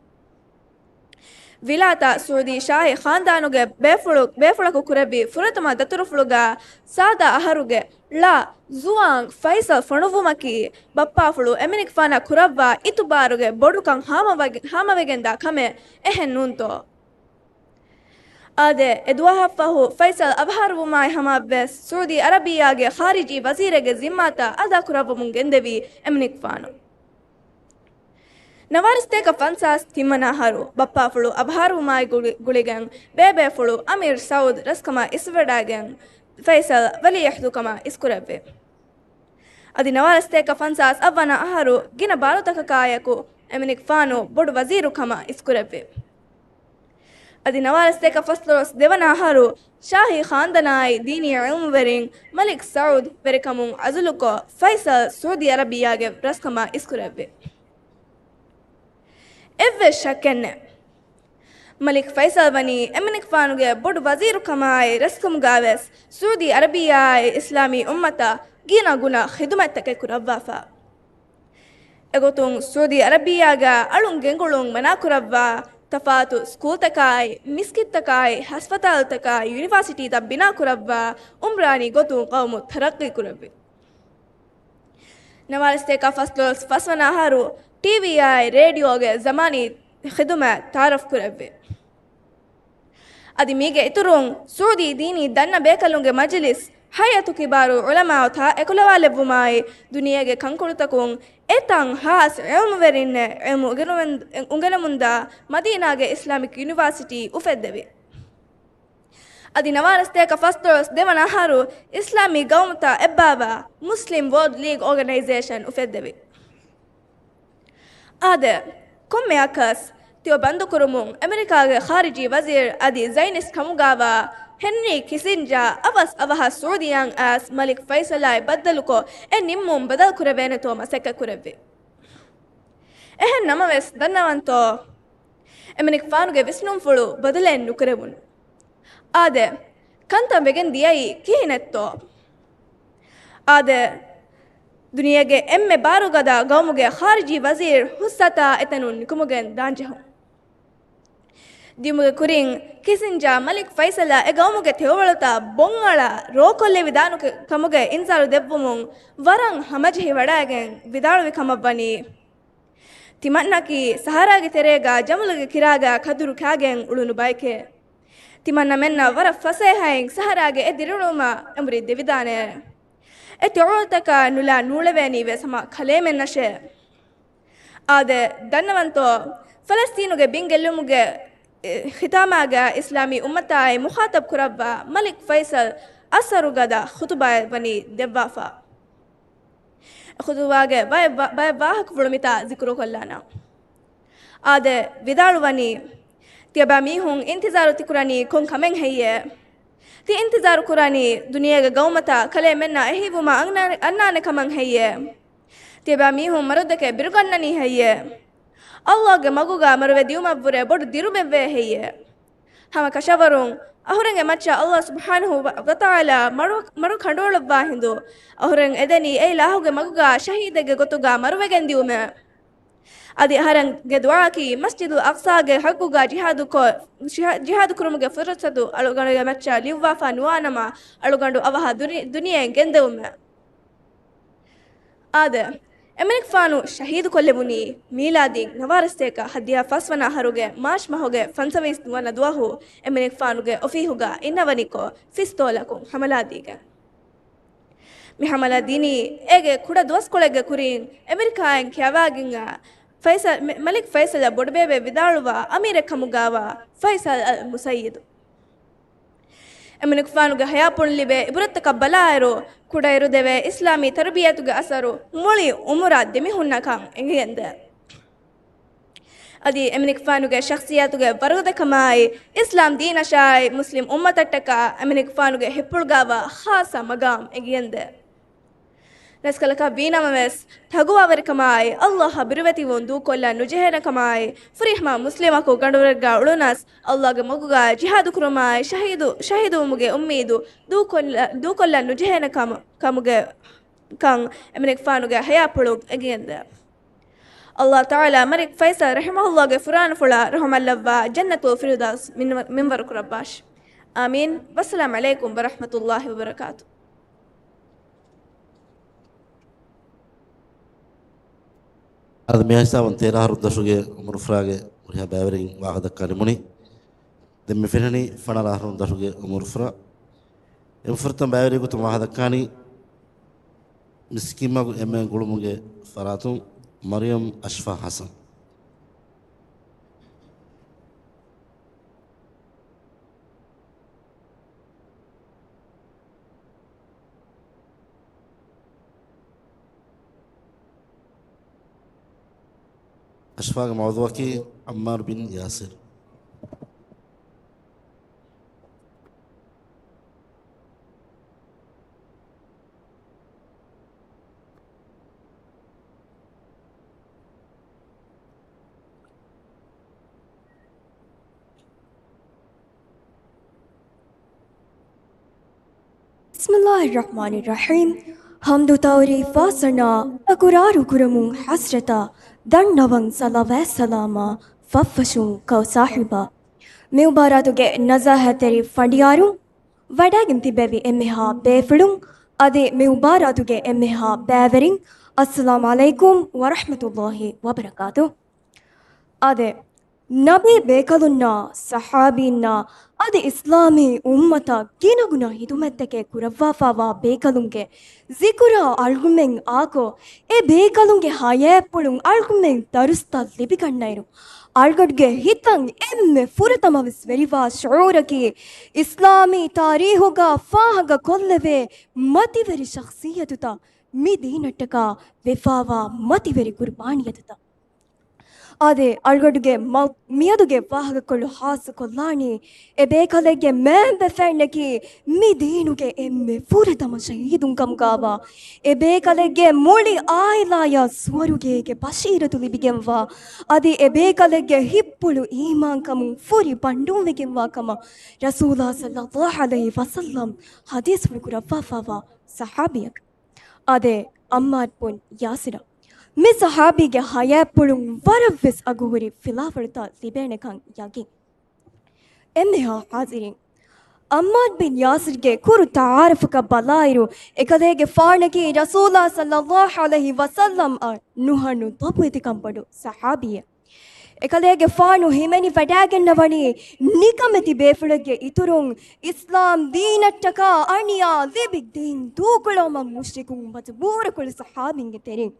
ވިލާތަށް ސުޢޫދީ ޝާހީ ޚާންދާނުގެ ބޭފުޅު-، ބޭފުޅަކު ކުރެއްވި ފުރަތަމަ ދަތުރުފުޅުގަ ސާދާ އަހަރުގެ ޅަ ޒުވާން ފައިސަލް ފޮނުއްވުމަކީ ބައްޕާފުޅު އެމިނިކުފާނަށް ކުރައްވާ އިތުބާރުގެ ބޮޑުކަން ހާމަވެގެ-، ހާމަވެގެންދާ ކަމެއް، އެހެން ނޫންތޯ؟ އާދެ، އެ ދުވަހަށްފަހު ފައިސަލް އަވަހާރުވުމާއި ހަމައަށްވެސް ސުޢޫދީ އަރަބިއްޔާގެ ޚާރިޖީ ވަޒީރެއްގެ ޒިންމާތައް އަދާކުރައްވަމުން ގެންދެވީ އެމިނިކުފާނު. ނަވާރަ ސަތޭކަ ފަންސާސް ތިންވަނަ އަހަރު ބައްޕާފުޅު އަވަހާރުވުމާއި ގުޅި-، ގުޅިގެން ބޭބޭފުޅު އަމީރު ސަޢޫދް ރަސްކަމަށް އިސްވެވަޑައިގެން ފައިސަލް ވަލީޢަހްދުކަމަށް އިސްކުރެއްވި. އަދި ނަވާރަ ސަތޭކަ ފަންސާސް އަށްވަނަ އަހަރު ގިނަ ބާރުތަކަކާއެކު އެމިނިކުފާނު ބޮޑު ވަޒީރުކަމަށް އިސްކުރެއްވި. އަދި ނަވާރަ ސަތޭކަ ފަސްދޮޅަސް ދެވަނަ އަހަރު ޝާހީ ޚާންދަނާއި ދީނީ ޢިލްމުވެރިން މަލިކް ސަޢޫދް ވެރިކަމުން އަޒުލުކޮށް، ފައިސަލް ސުޢޫދީ އަރަބިއްޔާގެ ރަސްކަމަށް އިސްކުރެއްވި. އެއްވެސް ޝައްކެއްނެތް. މަލިކް ފައިސަލް ވަނީ އެމިނިކުފާނުގެ ބޮޑު ވަޒީރުކަމާއި ރަސްކަމުގަވެސް ސުޢޫދީ އަރަބިއްޔާއާއި އިސްލާމީ އުއްމަތަށް ގިނަ ގުނަ ޚިދުމަތްތަކެއް ކުރައްވާފަ. އެގޮތުން ސުޢޫދީ އަރަބިއްޔާގަ އަޅުން ގެންގުޅުން މަނާކުރައްވާ، ތަފާތު ސްކޫލްތަކާއި، މިސްކިތްތަކާއި، ހަސްފަތާލުތަކާއި، ޔުނިވާސިޓީތައް ބިނާކުރައްވާ، އުމްރާނީ ގޮތުން ޤައުމު ތަރައްޤީ ކުރެއްވި. ނަވާރަ ސަތޭކަ ފަސްދޮޅަސް ފަސްވަނަ އަހަރު ޓީވީއާއި ރޭޑިއޯގެ ޒަމާނީ ޚިދުމަތް ތައާރަފް ކުރެއްވި. އަދި މީގެ އިތުރުން، ސުޢޫދީ ދީނީ ދަންނަ ބޭކަލުންގެ މަޖިލިސް، ހައިއަތު ކިބާރު ޢުލަމާއުތާ އެކުލަވާލެއްވުމާއި، ދުނިޔޭގެ ކަންކޮޅުތަކުން އެތަން ހާސް ޢިލްމުވެރިންނެއް ޢިލްމު އުނގެނުމެން-، އުނގެނެމުންދާ މަދީނާގެ އިސްލާމިކް ޔުނިވާސިޓީ އުފެއްދެވި. އަދި ނަވާރަ ސަތޭކަ ފަސްދޮޅަސް ދެވަނަ އަހަރު އިސްލާމީ ގައުމުތައް އެއްބާވާ މުސްލިމް ވޯލްޑް ލީގް އޯގަނައިޒޭޝަން އުފެއްދެވި. އާދެ، ކޮންމެއަކަސް ތިޔަ ބަންދުކުރުމުން އެމެރިކާގެ ޚާރިޖީ ވަޒީރު އަދި ޒައިނިސްޓް ކަމުގާވާ ހެންރީ ކިސިންޖާ އަވަސް އަވަހަށް ސުޢޫދީއަށް އައިސް މަލިކް ފައިސަލާއި ބައްދަލުކޮށް، އެ ނިންމުން ބަދަލުކުރެވޭނެތޯ މަސައްކަތް ކުރެއްވި. އެހެން ނަމަވެސް، ދަންނަވަންތޯ؟ އެމެނިކުފާނުގެ ވިސްނުންފުޅު ބަދަލެއް ނުކުރެވުނު. އާދެ، ކަންތައް ވެގެން ދިޔައީ ކިހިނެއްތޯ؟ އާދެ، ދުނިޔޭގެ އެންމެ ބާރުގަދަ ގައުމުގެ ޚާރިޖީ ވަޒީރު ހުސްއަތާ އެތަނުން ނިކުމުގެން ދާންޖެހުން. ދިޔުމުގެ ކުރިން، ކިސިންޖާ މަލިކް ފައިސަލަށް އެ ގައުމުގެ ތެޔޮވަޅުތައް ބޮންއަޅާ ރޯކޮށްލެވިދާނެ ކަމުގެ އިންޒާރު ދެއްވުމުން ވަރަށް ހަމަޖެހި ވަޑައިގެން ވިދާޅުވި ކަމަށްވަނީ، ތިމަންނަކީ ސަހަރާގެ ތެރޭގަ ޖަމަލުގެ ކިރާގަ ކަދުރު ކާގެން އުޅުނު ބައެކޭ. ތިމަންނަމެންނަށް ވަރަށް ފަސޭހައިން ސަހަރާގެ އެ ދިރިއުޅުމަށް އެނބުރި ދެވިދާނެ. އެ ތެޔޮވަޅުތަކަށް ނުލާ ނޫޅެވޭނީ ވެސް ހަމަ ކަލޭމެންނަށޭ. އާދެ، ދަންނަވަންތޯ؟ ފަލަސްތީނުގެ ބިން ގެއްލުމުގެ، އެ، ޚިތާމާގަ އިސްލާމީ އުއްމަތާއި މުޚާޠަބް ކުރައްވާ މަލިކް ފައިސަލް އަސަރުގަދަ ޚުތުބާއެއް ވަނީ ދެއްވާފަ. ޚުތުބާގެ ބައެއް ވާ-، ބައެއް ވާހަކަފުޅު މިތާ ޒިކުރުކޮށްލާނަން. އާދެ، ވިދާޅުވަނީ، ތިޔަބައިމީހުން އިންތިޒާރު ތިކުރަނީ ކޮން ކަމެއް ހެއްޔޭ؟ ތި އިންތިޒާރު ކުރަނީ ދުނިޔޭގެ ގައުމަތައް ކަލޭމެންނާ އެހީވުމަށް އަންނާ-، އަންނާނެ ކަމަށް ހެއްޔޭ؟ ތިޔަބައިމީހުން މަރުދެކެ ބިރުގަންނަނީ ހެއްޔޭ؟ ﷲ ގެ މަގުގަ މަރުވެ ދިޔުމަށްވުރެ ބޮޑު ދިރުމެއްވޭ ހެއްޔޭ؟ ހަމަ ކަށަވަރުން އަހުރެންގެ މައްޗަށް ﷲ ސުބްޙާނަހޫ ވަ، ވަތަޢާލާ މަރު، މަރު ކަނޑުއަޅުއްވާ ހިނދު، އަހުރެން އެދެނީ އެއިލާހުގެ މަގުގަ ޝަހީދެއްގެ ގޮތުގަ މަރުވެގެން ދިޔުމޭ. އަދި އަހަރެންގެ ދުޢާއަކީ މަސްޖިދުލް އަޤްޞާގެ ޙައްޤުގަ ޖިހާދު ކޮ، ޖިހާ، ޖިހާދު ކުރުމުގެ ފުރުޞަތު އަޅުގަނޑުގެ މައްޗަށް ލިޔުއްވާފަ ނުވާނަމަ، އަޅުގަނޑު އަވަހަށް ދުނި، ދުނިޔެއިން ގެންދެވުމޭ. އާދެ، އެމަނިކުފާނު ޝަހީދުކޮށްލެވުނީ މީލާދީ ނަވާރަ ސަތޭކަ ހަތްދިހަ ފަސްވަނަ އަހަރުގެ މާޗް މަހުގެ ފަންސަވީސް ވަނަ ދުވަހު އެމަނިކުފާނުގެ އޮފީހުގަ އިންނަވަނިކޮށް، ފިސްތޯލަކުން ހަމަލާދީގެން. މި ހަމަލާ ދިނީ އޭގެ ކުޑަ ދުވަސްކޮޅެއްގެ ކުރިން އެމެރިކާއިން ކިޔަވާގެންއާ ފައިސަލް، މެ، މަލިކް ފައިސަލަށް ބޮޑުބޭބެ ވިދާޅުވާ އަމީރެއް ކަމުގައިވާ ފައިސަލް އަލް މުސައްޔިދު. އެމަނިކުފާނުގެ ހަޔާތްޕުޅުން ލިބޭ އިބުރަތްތަކަށް ބަލާއިރު، ކުޑައިރު ދެވޭ އިސްލާމީ ތަރުބިޔަތުގެ އަސަރު މުޅި އުމުރަށް ދެމިހުންނަކަން އެނގިގެންދޭ. އަދި އެމަނިކުފާނުގެ ޝަޚްޞިއްޔަތުގެ ވަރުގަދަކަމާއި، އިސްލާމް ދީނަށާއި، މުސްލިމް އުއްމަތަށްޓަކާ އެމަނިކުފާނުގެ ހިތްޕުޅުގައިވާ ޚާއްޞަ މަގާމް އެނގިގެންދޭ. ރަސްކަލަކަށް ވީނަމަވެސް، ތަގުވާވެރިކަމާއި، ﷲ އަށް ބިރުވެތިވުން ދޫކޮށްލަން ނުޖެހޭނެ ކަމާއި، ފުރިހަމަ މުސްލިމަކު ގަނޑުވަރެއްގަ އުޅުނަސް، ﷲ ގެ މަގުގައި ޖިހާދު ކުރުމާއި، ޝަހީދު، ޝަހީދުވުމުގެ އުއްމީދު ދޫކޮށްލަ، ދޫކޮށްލަން ނުޖެހޭނެ ކަމު، ކަމުގެ، ކަން އެމަނިކުފާނުގެ ހަޔާތްޕުޅުން އެނގިގެންދޭ. ﷲ ތަޢާލާ މަލިކް ފައިސަލް ރަޙިމަހުﷲ ގެ ފުރާނަފުޅަށް ރަޙުމަތްލައްވާ ޖަންނަތުލް ފިރުދައުސް މިންވަ، މިންވަރު ކުރައްވާށި. އާމީން. ވައްސަލާމް ޢަލައިކުމް ވަރަޙްމަތުﷲ ވަބަރަކާތު. އަދި މިހިސާބުން ތޭރަ އަހަރު ދަށުގެ އުމުރުފުރާގެ ހުރިހާ ބައިވެރިން ވާހަކަ ދައްކާ ނިމުނީ. ދެން މި ފެންނަނީ ފަނަރަ އަހަރު ދަށުގެ އުމުރުފުރާ. އެންމެ ފުރަތަމަ ބައިވެރި ގޮތުން ވާހަކަ ދައްކާނީ މިސްކިތްމަގު އެންމެ ގުޅުމުގެ ފަރާތުން މަރިޔަމް އަޝްފާ ޙަސަން. އަޝްފާގެ މައުޟޫޢަކީ ޢައްމާރު ބިން ޔާސިރު. ބިސްމިﷲ އައްރަޙްމާނި އައްރަޙީމް. ޙަމްދު ތަޢުރީފާ ސަނާ ތަކުރާރު ކުރަމުން ޙަސްރަތާ، ދަންނަވަން ޞަލަވާތް ސަލާމާ، ފަށްފަށުން ކައު ސާހިބާ. މި މުބާރާތުގެ ނަޒާހަތްތެރި ފަނޑިޔާރުން، ވަޑައިގެން ތިއްބެވި އެންމެހާ ބޭފުޅުން، އަދި މި މުބާރާތުގެ އެންމެހާ ބައިވެރިން، އައްސަލާމް ޢަލައިކުމް ވަރަޙްމަތުﷲ ވަބަރަކާތު. އާދެ، ނަބީ ބޭކަލުންނާ، ޞަޙާބީންނާ، އަދި އިސްލާމީ އުއްމަތަށް ގިނަގުނަ ހިދުމަތްތަކެއް ކުރައްވާފައިވާ ބޭކަލުންގެ ޒިކުރާ އަޅުގަނޑުމެން އާކޮށް، އެ ބޭކަލުންގެ ހަޔާތްޕުޅުން އަޅުގަނޑުމެން ދަރުސްތައް ލިބިގަންނައިރު، އަޅުގަނޑުގެ ހިތަށް އެންމެ ފުރަތަމަވެސް ވެރިވާ ޝުޢޫރަކީ، އިސްލާމީ ތާރީޚުގަ ފާހަގަ ކޮށްލެވޭ މަތިވެރި ޝަޚްޞިއްޔަތުތައް މި ދީނަށްޓަކާ ވެފާވާ މަތިވެރި ޤުރުބާނިއްޔަތުތައް. އާދެ، އަޅުގަނޑުގެ މަ، މިއަދުގެ ވާހަކަކޮޅު ޚާއްޞަކޮށްލާނީ، އެ ބޭކަލެއްގެ މައިންބަފައިންނަކީ މި ދީނުގެ އެންމެ ފުރަތަމަ ޝަހީދުން ކަމުގައިވާ، އެ ބޭކަލެއްގެ މުޅި ޢާއިލާޔަށް ސުވަރުގޭގެ ބަޝީރަތު ލިބިގެންވާ، އަދި އެ ބޭކަލެއްގެ ހިތްޕުޅު އީމާންކަމުން ފުރި ބަންޑުންވެގެންވާ ކަމަށް ރަސޫލާ ޞައްލައްލާހު ޢަލައިހި ވަސައްލަމް ޙަދީޘްފުޅު ކުރައްވާފައިވާ ޞަޙާބީއަކަށް. އާދެ، ޢައްމާރު ބިން ޔާސިރަށް. މި ޞަޙާބީގެ ޙަޔާތްޕުޅުން ވަރަށްވެސް އަގުހުރި ފިލާވަޅުތައް ލިބޭނެކަން ޔަގީން. އެންމެހާ ޙާޟިރީން، ޢައްމާރު ބިން ޔާސިރުގެ ކުރު ތަޢާރަފަކަށް ބަލާއިރު، އެކަލޭގެފާނަކީ ރަސޫލާ ޞައްލައްލާހު ޢަލައިހި ވަސައްލަމައަށް ނުހަނު ލޮބުވެތިކަން ބޮޑު ޞަޙާބީއެއް. އެކަލޭގެފާނު ހިމެނި ވަޑައިގަންނަވަނީ ނިކަމެތި ބޭފުޅެއްގެ އިތުރުން، އިސްލާމް ދީނަށްޓަކާ އަނިޔާ ލިބި ދީން ދޫކުޅައުމަށް މުޝްރިކުން މަޖުބޫރުކޮޅު ޞަޙާބީންގެ ތެރެއިން.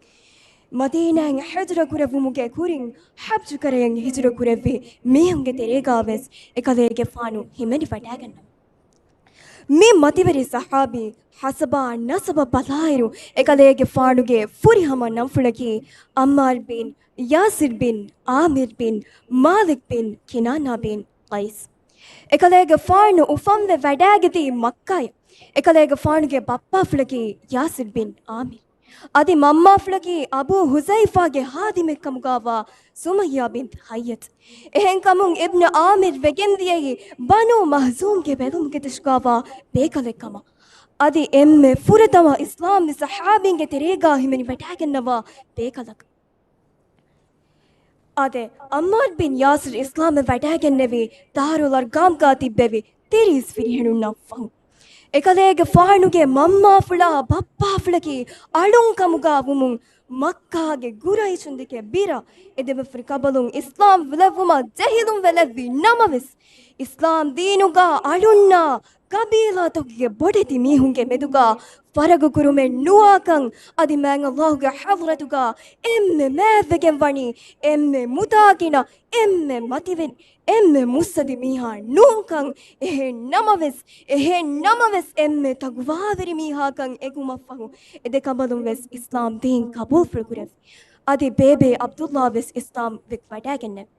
މަދީނާއިން ހިޖުރަ ކުރެއްވުމުގެ ކުރިން ޙައްޖު ކަރައިން ހިޖުރަ ކުރެއްވި މީހުންގެ ތެރޭގާވެސް އެކަލޭގެފާނު ހިމެނި ވަޑައިގަންނަވަނީ. މި މަތިވެރި ޞަޙާބީ ހަސަބާ ނަސަބަށް ބަލާއިރު، އެކަލޭގެފާނުގެ ފުރިހަމަ ނަންފުޅަކީ ޢައްމާރު ބިން ޔާސިރު ބިން ޢާމިރު ބިން މާލިކް ބިން ކިނާނާ ބިން ޤައިސް. އެކަލޭގެފާނު އުފަންވެ ވަޑައިގަތީ މައްކާއަށް. އެކަލޭގެފާނުގެ ބައްޕާފުޅަކީ ޔާސިރު ބިން ޢާމިރު. އަދި މަންމާފުޅަކީ އަބޫ ހުޒައިފާގެ ހާދިމެއްކަމުގާވާ ސުމައްޔާ ބިންތު ހައްޔަތު. އެހެންކަމުން އިބްނު އާމިރު ވެގެންދިޔައީ ބަނޫ މަހްޒޫމްގެ ބެލުމުގެ ދަށުގާވާ ބޭކަލެއްކަމަށް. އަދި އެންމެ ފުރަތަމަ އިސްލާމްވި ޞަޙާބީންގެ ތެރޭގާ ހިމެނިވަޑައިގެންނަވާ ބޭކަލަކަށް. އާދެ، ޢައްމާރު ބިން ޔާސިރު އިސްލާމްވެ ވަޑައިގެންނެވީ ދާރުލް އަރްޤާމްގާ ތިއްބެވި ތިރީސް ފިރިހެނުންނަށްފަހު. އެކަލޭގެފާނުގެ މަންމާފުޅާ ބައްޕާފުޅަކީ އަޅުން ކަމުގާ ވުމުން، މައްކާގެ ގުރައިޝުންދެކެ ބިރަށް އެދެބަފުރި ކަބަލުން އިސްލާމް ލެއްވުމަށް ޖެހިލުންވެލެއްވި ނަމަވެސް، އިސްލާމް ދީނުގާ އަޅުންނާ ގަބީލާތަކުގެ ބޮޑެތި މީހުންގެ މެދުގާ ފަރަގުކުރުމެއް ނުވާކަން، އަދި މާތް ﷲ ގެ ޙަޟްރަތުގާ އެންމެ މާތްވެގެން ވަނީ އެންމެ މުތާކިނަ، އެންމެ މަތިވެރި، އެންމެ މުއްސަދި މީހާ ނޫންކަން، އެހެން ނަމަވެސް، އެހެން ނަމަވެސް އެންމެ ތަޤްވާވެރި މީހާކަން އެކުމަށްފަހު، އެދެކަނބަލުން ވެސް އިސްލާމް ދީން ޤަބޫލުފުޅު ކުރެވި. އަދި ބޭބޭ ޢަބްދުﷲ ވެސް އިސްލާމް ވެ ވަޑައިގެންނެވި.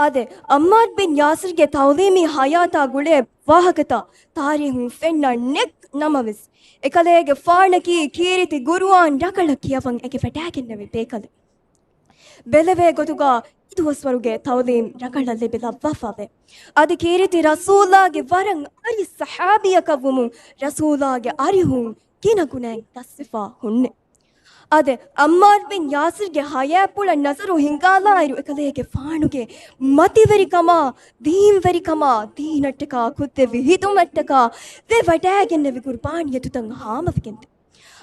އާދެ، ޢައްމާރު ބިން ޔާސިރުގެ ތަޢުލީމީ ޙަޔާތާ ގުޅޭ ވާހަކަތައް ތާރީހުން ފެންނަ ނެތް ނަމަވެސް، އެކަލޭގެފާނަކީ ކީރިތި ޤުރުއާން ރަނގަޅަށް ކިޔަވަން އެނގިވަޑައިގެންނެވި ބޭކަލެއް. ބެލެވޭ ގޮތުގާ އެދުވަސްވަރުގެ ތަޢުލީމް ރަނގަޅަށް ލިބި ލައްވާފަވޭ. އަދި ކީރިތި ރަސޫލާގެ ވަރަށް އަރި ޞަޙާބީއަކަށްވުމުން ރަސޫލާގެ އަރިހުން ގިނަ ގުނައިން ދަސްވެފާ ހުންނެ. އާދެ، ޢައްމާރު ބިން ޔާސިރުގެ ޙަޔާތްޕުޅަށް ނަޒަރު ހިންގާލާއިރު، އެކަލޭގެފާނުގެ މަތިވެރިކަމާ، ދީންވެރިކަމާ، ދީނަށްޓަކާ ކޮށްދެއްވި ހިދުމަތްޓަކާ ވެވަޑައިގެންނެވި ޤުރްބާނިއްޔަތުތައް ހާމަވެގެންދޭ.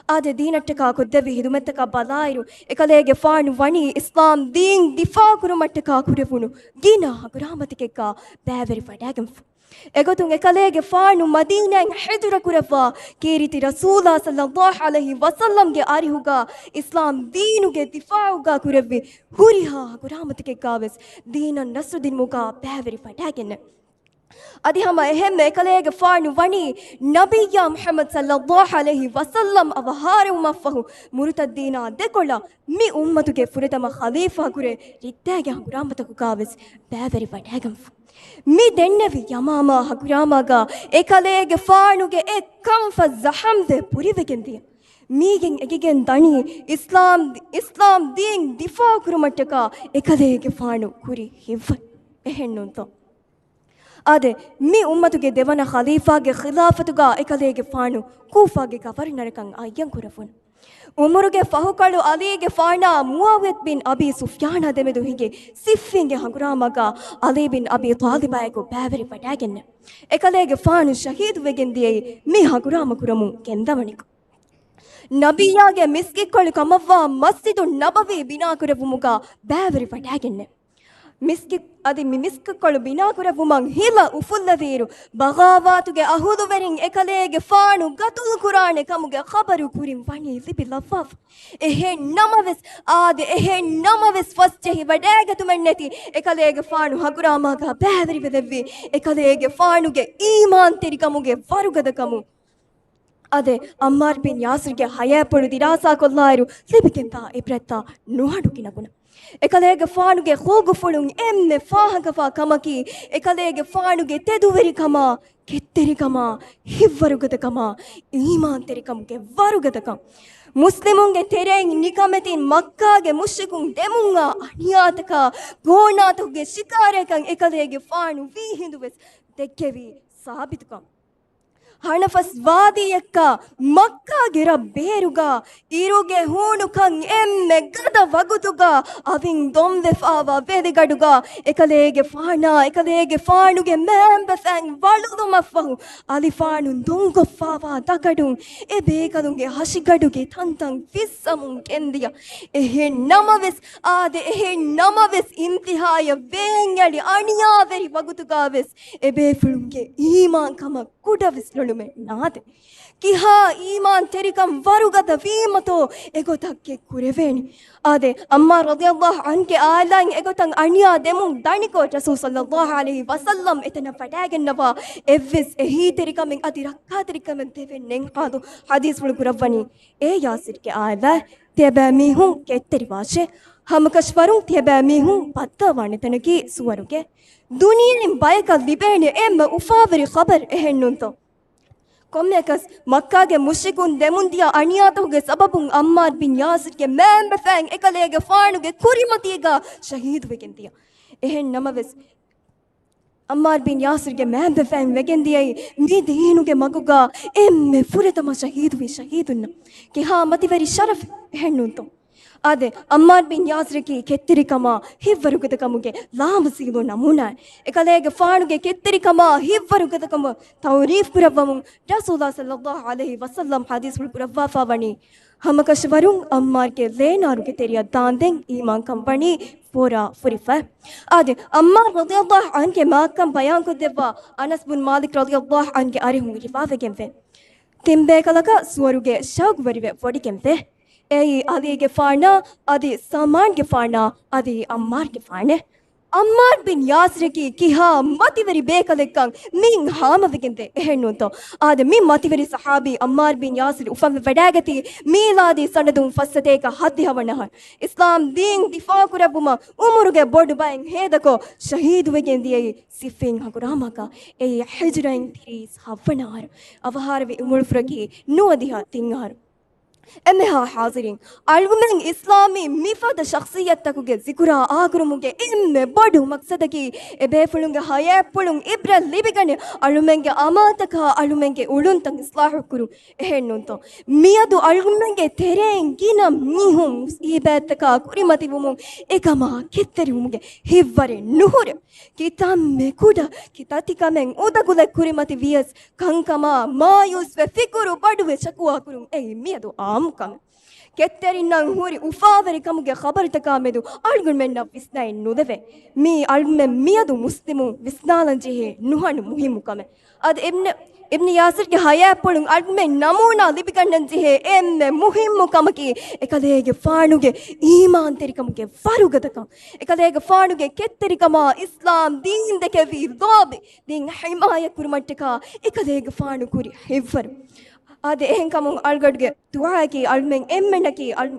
އާދެ، ދީނަށްޓަކާ ކޮށްދެއްވި ހިދުމަތްތަކަށް ބަލާއިރު، އެކަލޭގެފާނު ވަނީ އިސްލާމް ދީން ދިފާޢުކުރުމަށްޓަކާ ކުރެވުނު ގިނަ ހަނގުރާމަތަކެއްގާ ބައިވެރިވަޑައިގެންފަ. އެގޮތުން އެކަލޭގެފާނު މަދީނާއިން ހިޖުރަކުރައްވާ ކީރިތި ރަސޫލާ ޞައްލައްލާހު ޢަލައިހި ވަސައްލަމްގެ އަރިހުގާ އިސްލާމް ދީނުގެ ދިފާޢުގާ ކުރެއްވި ހުރިހާ ހަނގުރާމަތަކެއްގާވެސް ދީނަށް ނަޞްރު ދިނުމުގާ ބައިވެރިވަޑައިގެންނެވި. އަދި ހަމަ އެހެންމެ އެކަލޭގެފާނު ވަނީ ނަބިއްޔާ މުޙައްމަދު ޞައްލައްލާހު ޢަލައިހި ވަސައްލަމް އަވަހާރެވުމަށްފަހު މުރުތައްދީނާ ދެކޮޅަށް މި އުއްމަތުގެ ފުރަތަމަ ޚަލީފާ ކުރެ ރިއްދާގެ ހަނގުރާމަތަކުގާވެސް ބައިވެރިވަޑައިގެންފަ. މި ދެންނެވި ޔަމާމާ ހަނގުރާމާގާ އެކަލޭގެފާނުގެ އެއްކަންފަސް ޒަޚަމްވެ ޕުރިވެގެންދިޔަ. މީގެން އެނގިގެން ދަނީ އިސްލާމް، އިސްލާމް ދީން ދިފާޢުކުރުމަށްޓަކާ އެކަލޭގެފާނު ކުރި ހިތްވަރު. އެހެންނޫންތޯ؟ އާދެ، މި އުއްމަތުގެ ދެވަނަ ޚަލީފާގެ ޚިލާފަތުގާ އެކަލޭގެފާނު ކޫފާގެ ގަވަރުނަރަކަށް އައްޔަން ކުރެވުނު. ޢުމަރުގެ ފަހުކަޅު ޢަލީގެފާނާ މުޢާވިޔަތު ބިން އަބީ ސުފްޔާނާ ދެމެދު ހިނގި ޞިއްފީންގެ ހަނގުރާމާގާ ޢަލީ ބިން އަބީ ޠާލިބާއެކު ބައިވެރިވަޑައިގެންނެވި. އެކަލޭގެފާނު ޝަހީދުވެގެން ދިޔައީ މި ހަނގުރާމަ ކުރަމުން ގެންދަވަނިކޮށް. ނަބިއްޔާގެ މިސްކިތްކޮޅު ކަމަށްވާ މަސްޖިދުއް ނަބަވީ ބިނާކުރެއްވުމުގާ ބައިވެރިވަޑައިގެންނެވި. މިސްކިތް، އަދި މި މިސްކިތްކޮޅު ބިނާކުރެއްވުމަށް ހިލަ އުފުއްލެވިއިރު، ބަޣާވާތުގެ އަހުލުވެރިން އެކަލޭގެފާނު ގަތުލުކުރާނެ ކަމުގެ ޚަބަރު ކުރިން ވަނީ ލިބި ލައްވާފަ. އެހެން ނަމަވެސް، އާދެ، އެހެން ނަމަވެސް ފަސްޖެހި ވަޑައިގަތުމެއްނެތި އެކަލޭގެފާނު ހަނގުރާމާގާ ބައިވެރިވެލެއްވި އެކަލޭގެފާނުގެ އީމާންތެރިކަމުގެ ވަރުގަދަކަމުން. އާދެ، ޢައްމާރު ބިން ޔާސިރުގެ ޙަޔާތްޕުޅު ދިރާސާކޮށްލާއިރު ލިބިގެންދާ ޢިބްރަތްތައް ނުހަނޑު ގިނަގުނަ. އެކަލޭގެފާނުގެ ޚުލްޤުފުޅުން އެންމެ ފާހަގަވާ ކަމަކީ، އެކަލޭގެފާނުގެ ތެދުވެރިކަމާ، ކެތްތެރިކަމާ، ހިތްވަރުގަދަކަމާ، އީމާންތެރިކަމުގެ ވަރުގަދަކަން. މުސްލިމުންގެ ތެރެއިން ނިކަމެތިން މައްކާގެ މުޝްރިކުން ދެމުންއާ އަނިޔާތަކާ، ގޯނާތަކުގެ ޝިކާރައަކަށް އެކަލޭގެފާނު ވީހިނދުވެސް ދެއްކެވީ ސާބިތުކަން. ހަނަފަސް ވާދީއަށްކާ މައްކާގެ ރަށް ބޭރުގާ އިރުގެ ހޫނުކަން އެންމެ ގަދަ ވަގުތުގާ އަވިން ދޮންވެފާވާ ވެލިގަޑުގާ އެކަލޭގެފާނާ އެކަލޭގެފާނުގެ މައިންބަފައިން ވަޅުލުމަށްފަހު އަލިފާނު ދޮންކޮށްފާވާ ދަގަޑުން އެ ބޭކަލުންގެ ހަށިގަޑުގެ ތަންތަން ފިއްސަމުން ގެންދިޔަ. އެހެން ނަމަވެސް، އާދެ، އެހެން ނަމަވެސް އިންތިހާޔަށް ވޭންއެޅި އަނިޔާވެރި ވަގުތުގާވެސް އެބޭފުޅުންގެ އީމާންކަމަށް ކުޑަވެސް ލޮނުމެއް ނާދެ. ކިހާ އީމާންތެރިކަން ވަރުގަދަ ވީމަތޯ އެގޮތަށް ކުރެވޭނެ. އާދެ، ޢައްމާރު ރަޟިޔަﷲ ޢަންހުގެ އާއިލާއިން އެގޮތަށް އަނިޔާ ދެމުން ދަނިކޮށް، ރަސޫލު ޞައްލަﷲ ޢަލައިހި ވަސައްލަމް އެތަނަށް ވަޑައިގެންނަވާ އެއްވެސް އެހީތެރިކަމެއް އަދި ރައްކާތެރިކަމެއް ދެވެން ނެތް. ޙަދީޘްފުޅު ކުރައްވަނީ، އޭ ޔާސިރުގެ އާއިލާ، ތިޔަބައިމީހުން ކެތްތެރިވާށޭ. ހަމަކަށަވަރުން ތިޔަބައިމީހުން ބައްދަލުވާނެ ތަނަކީ ސުވަރުގެ. ދުނިޔެއިން ބަޔަކަށް ލިބޭނެ އެންމެ އުފާވެރި ޚަބަރު އެހެންނޫންތޯ؟ ކޮންމެއަކަސް މައްކާގެ މުޝްރިކުން ދެމުންދިޔަ އަނިޔާތަކުގެ ސަބަބުން ޢައްމާރު ބިން ޔާސިރުގެ މައިންބަފައިން އެކަލޭގެފާނުގެ ކުރިމަތީގަ ޝަހީދުވެގެން ދިޔަ. އެހެން ނަމަވެސް، ޢައްމާރު ބިން ޔާސިރުގެ މައިންބަފައިން ވެގެން ދިޔައީ މި ދީނުގެ މަގުގަ އެންމެ ފުރަތަމަ ޝަހީދުވި ޝަހީދުންނަށް. ކިހާ މަތިވެރި ޝަރަފެއް، އެހެންނޫންތޯ؟ އާދެ، ޢައްމާރު ބިން ޔާސިރަކީ ކެތްތެރިކަމާ ހިތްވަރުގަދަކަމުގެ ލާމަސީލު ނަމޫނާއެއް. އެކަލޭގެފާނުގެ ކެތްތެރިކަމާ ހިތްވަރުގަދަކަމަށް ތަޢުރީފް ކުރައްވަމުން، ރަސޫލާ ޞައްލައްލާހު ޢަލައިހި ވަސައްލަމް ޙަދީޘްފުޅު ކުރައްވާފަ ވަނީ، ހަމަކަށަވަރުން ޢައްމާރުގެ ލޭނާރުގެ ތެރެއަށް ދާންދެން އީމާންކަން ވަނީ ފޯރާ ފުރިފަ. އާދެ، ޢައްމާރު ރަޟިޔައްލާހު ޢަންހުގެ މާކަން ބަޔާންކޮށްދެއްވާ އަނަސް ބުން މާލިކް ރަޟިޔައްލާހު ޢަންހުގެ އަރިހުން ރިވާވެގެންވޭ. ތިން ބޭކަލަކަށް ސުވަރުގެ ޝައުގުވެރިވެ ވޮޑިގެންވޭ. އެއީ ޢަލީގެފާނާ، އަދި ސަލްމާންގެފާނާ، އަދި ޢައްމާރުގެފާނޭ. ޢައްމާރު ބިން ޔާސިރަކީ ކިހާ މަތިވެރި ބޭކަލެއްކަން މިއިން ހާމަވެގެންދޭ، އެހެންނޫންތޯ؟ އާދެ، މި މަތިވެރި ޞަޙާބީ ޢައްމާރު ބިން ޔާސިރު އުފަންވެވަޑައިގަތީ މީލާދީ ސަނަދުން ފައްސަތޭކަ ހައްދިހަ ވަނަ އަހަރު. އިސްލާމް ދީން ދިފާޢުކުރެއްވުމަށް އުމުރުގެ ބޮޑު ބައެއް ހޭދަކޮށް، ޝަހީދުވެގެން ދިޔައީ ސިއްފީން ހަނގުރާމައަކަށް. އެއީ ހިޖުރައިން ތިރީސް ހައްވަނަ އަހަރު. އަވަހާރަވި އުމުރުފުރަކީ ނުވަދިހަ ތިން އަހަރު. އެންމެހާ ޙާޟިރީން، އަޅުމެން އިސްލާމީ މިފަދަ ޝަޚްޞިއްޔަތްތަކުގެ ޒިކުރާ އާކުރުމުގެ އެންމެ ބޮޑު މަޤްޞަދަކީ، އެބޭފުޅުންގެ ޙަޔާތްޕުޅުން ޢިބްރަތް ލިބިގަނެ، އަޅުމެންގެ އަމަލްތަކާ އަޅުމެންގެ އުޅުންތައް އިޞްލާޙު ކުރުން. އެހެންނޫންތޯ؟ މިއަދު އަޅުމެންގެ ތެރެއިން ގިނަ މީހުން މުޞީބާތްތަކާ ކުރިމަތިވުމުން އެކަމާ ކެތްތެރިވުމުގެ ހިތްވަރެއް ނުހުރޭ. ކިތަންމެ ކުޑަ ކިތައްތިކަމެއް އުނދަގުލެއް ކުރިމަތި ވިޔަސް، ކަންކަމާ މާޔޫސްވެ ފިކުރު ބޮޑުވެ ޝަކުވާ ކުރުން އެއީ މިއަދު އާއްމު ކަމެއް. ކެތްތެރިންނަށް ހުރި އުފާވެރިކަމުގެ ޚަބަރުތަކާ މެދު އަޅުގަނޑުމެންނަށް ވިސްނައެއް ނުލެވޭ. މީ އަޅުގަނޑުމެން މިއަދު މުސްލިމުން ވިސްނާލަން ޖެހޭ ނުހަނު މުހިއްމު ކަމެއް. އަދި އިބްނު، އިބްނު ޔާސިރުގެ ޙަޔާތްޕުޅުން އަޅުގަނޑުމެން ނަމޫނާ ލިބިގަންނަން ޖެހޭ އެންމެ މުހިއްމު ކަމަކީ، އެކަލޭގެފާނުގެ އީމާންތެރިކަމުގެ ވަރުގަދަކަން، އެކަލޭގެފާނުގެ ކެތްތެރިކަމާ އިސްލާމް ދީން ދެކެވި ލޯބި، ދީން ޙިމާޔަތް ކުރުމަށްޓަކާ އެކަލޭގެފާނު ކުރި ހިތްވަރު. އާދެ، އެހެންކަމުން އަޅުގަނޑުގެ ދުޢާއަކީ އަޅުމެން އެންމެންނަކީ އަޅު،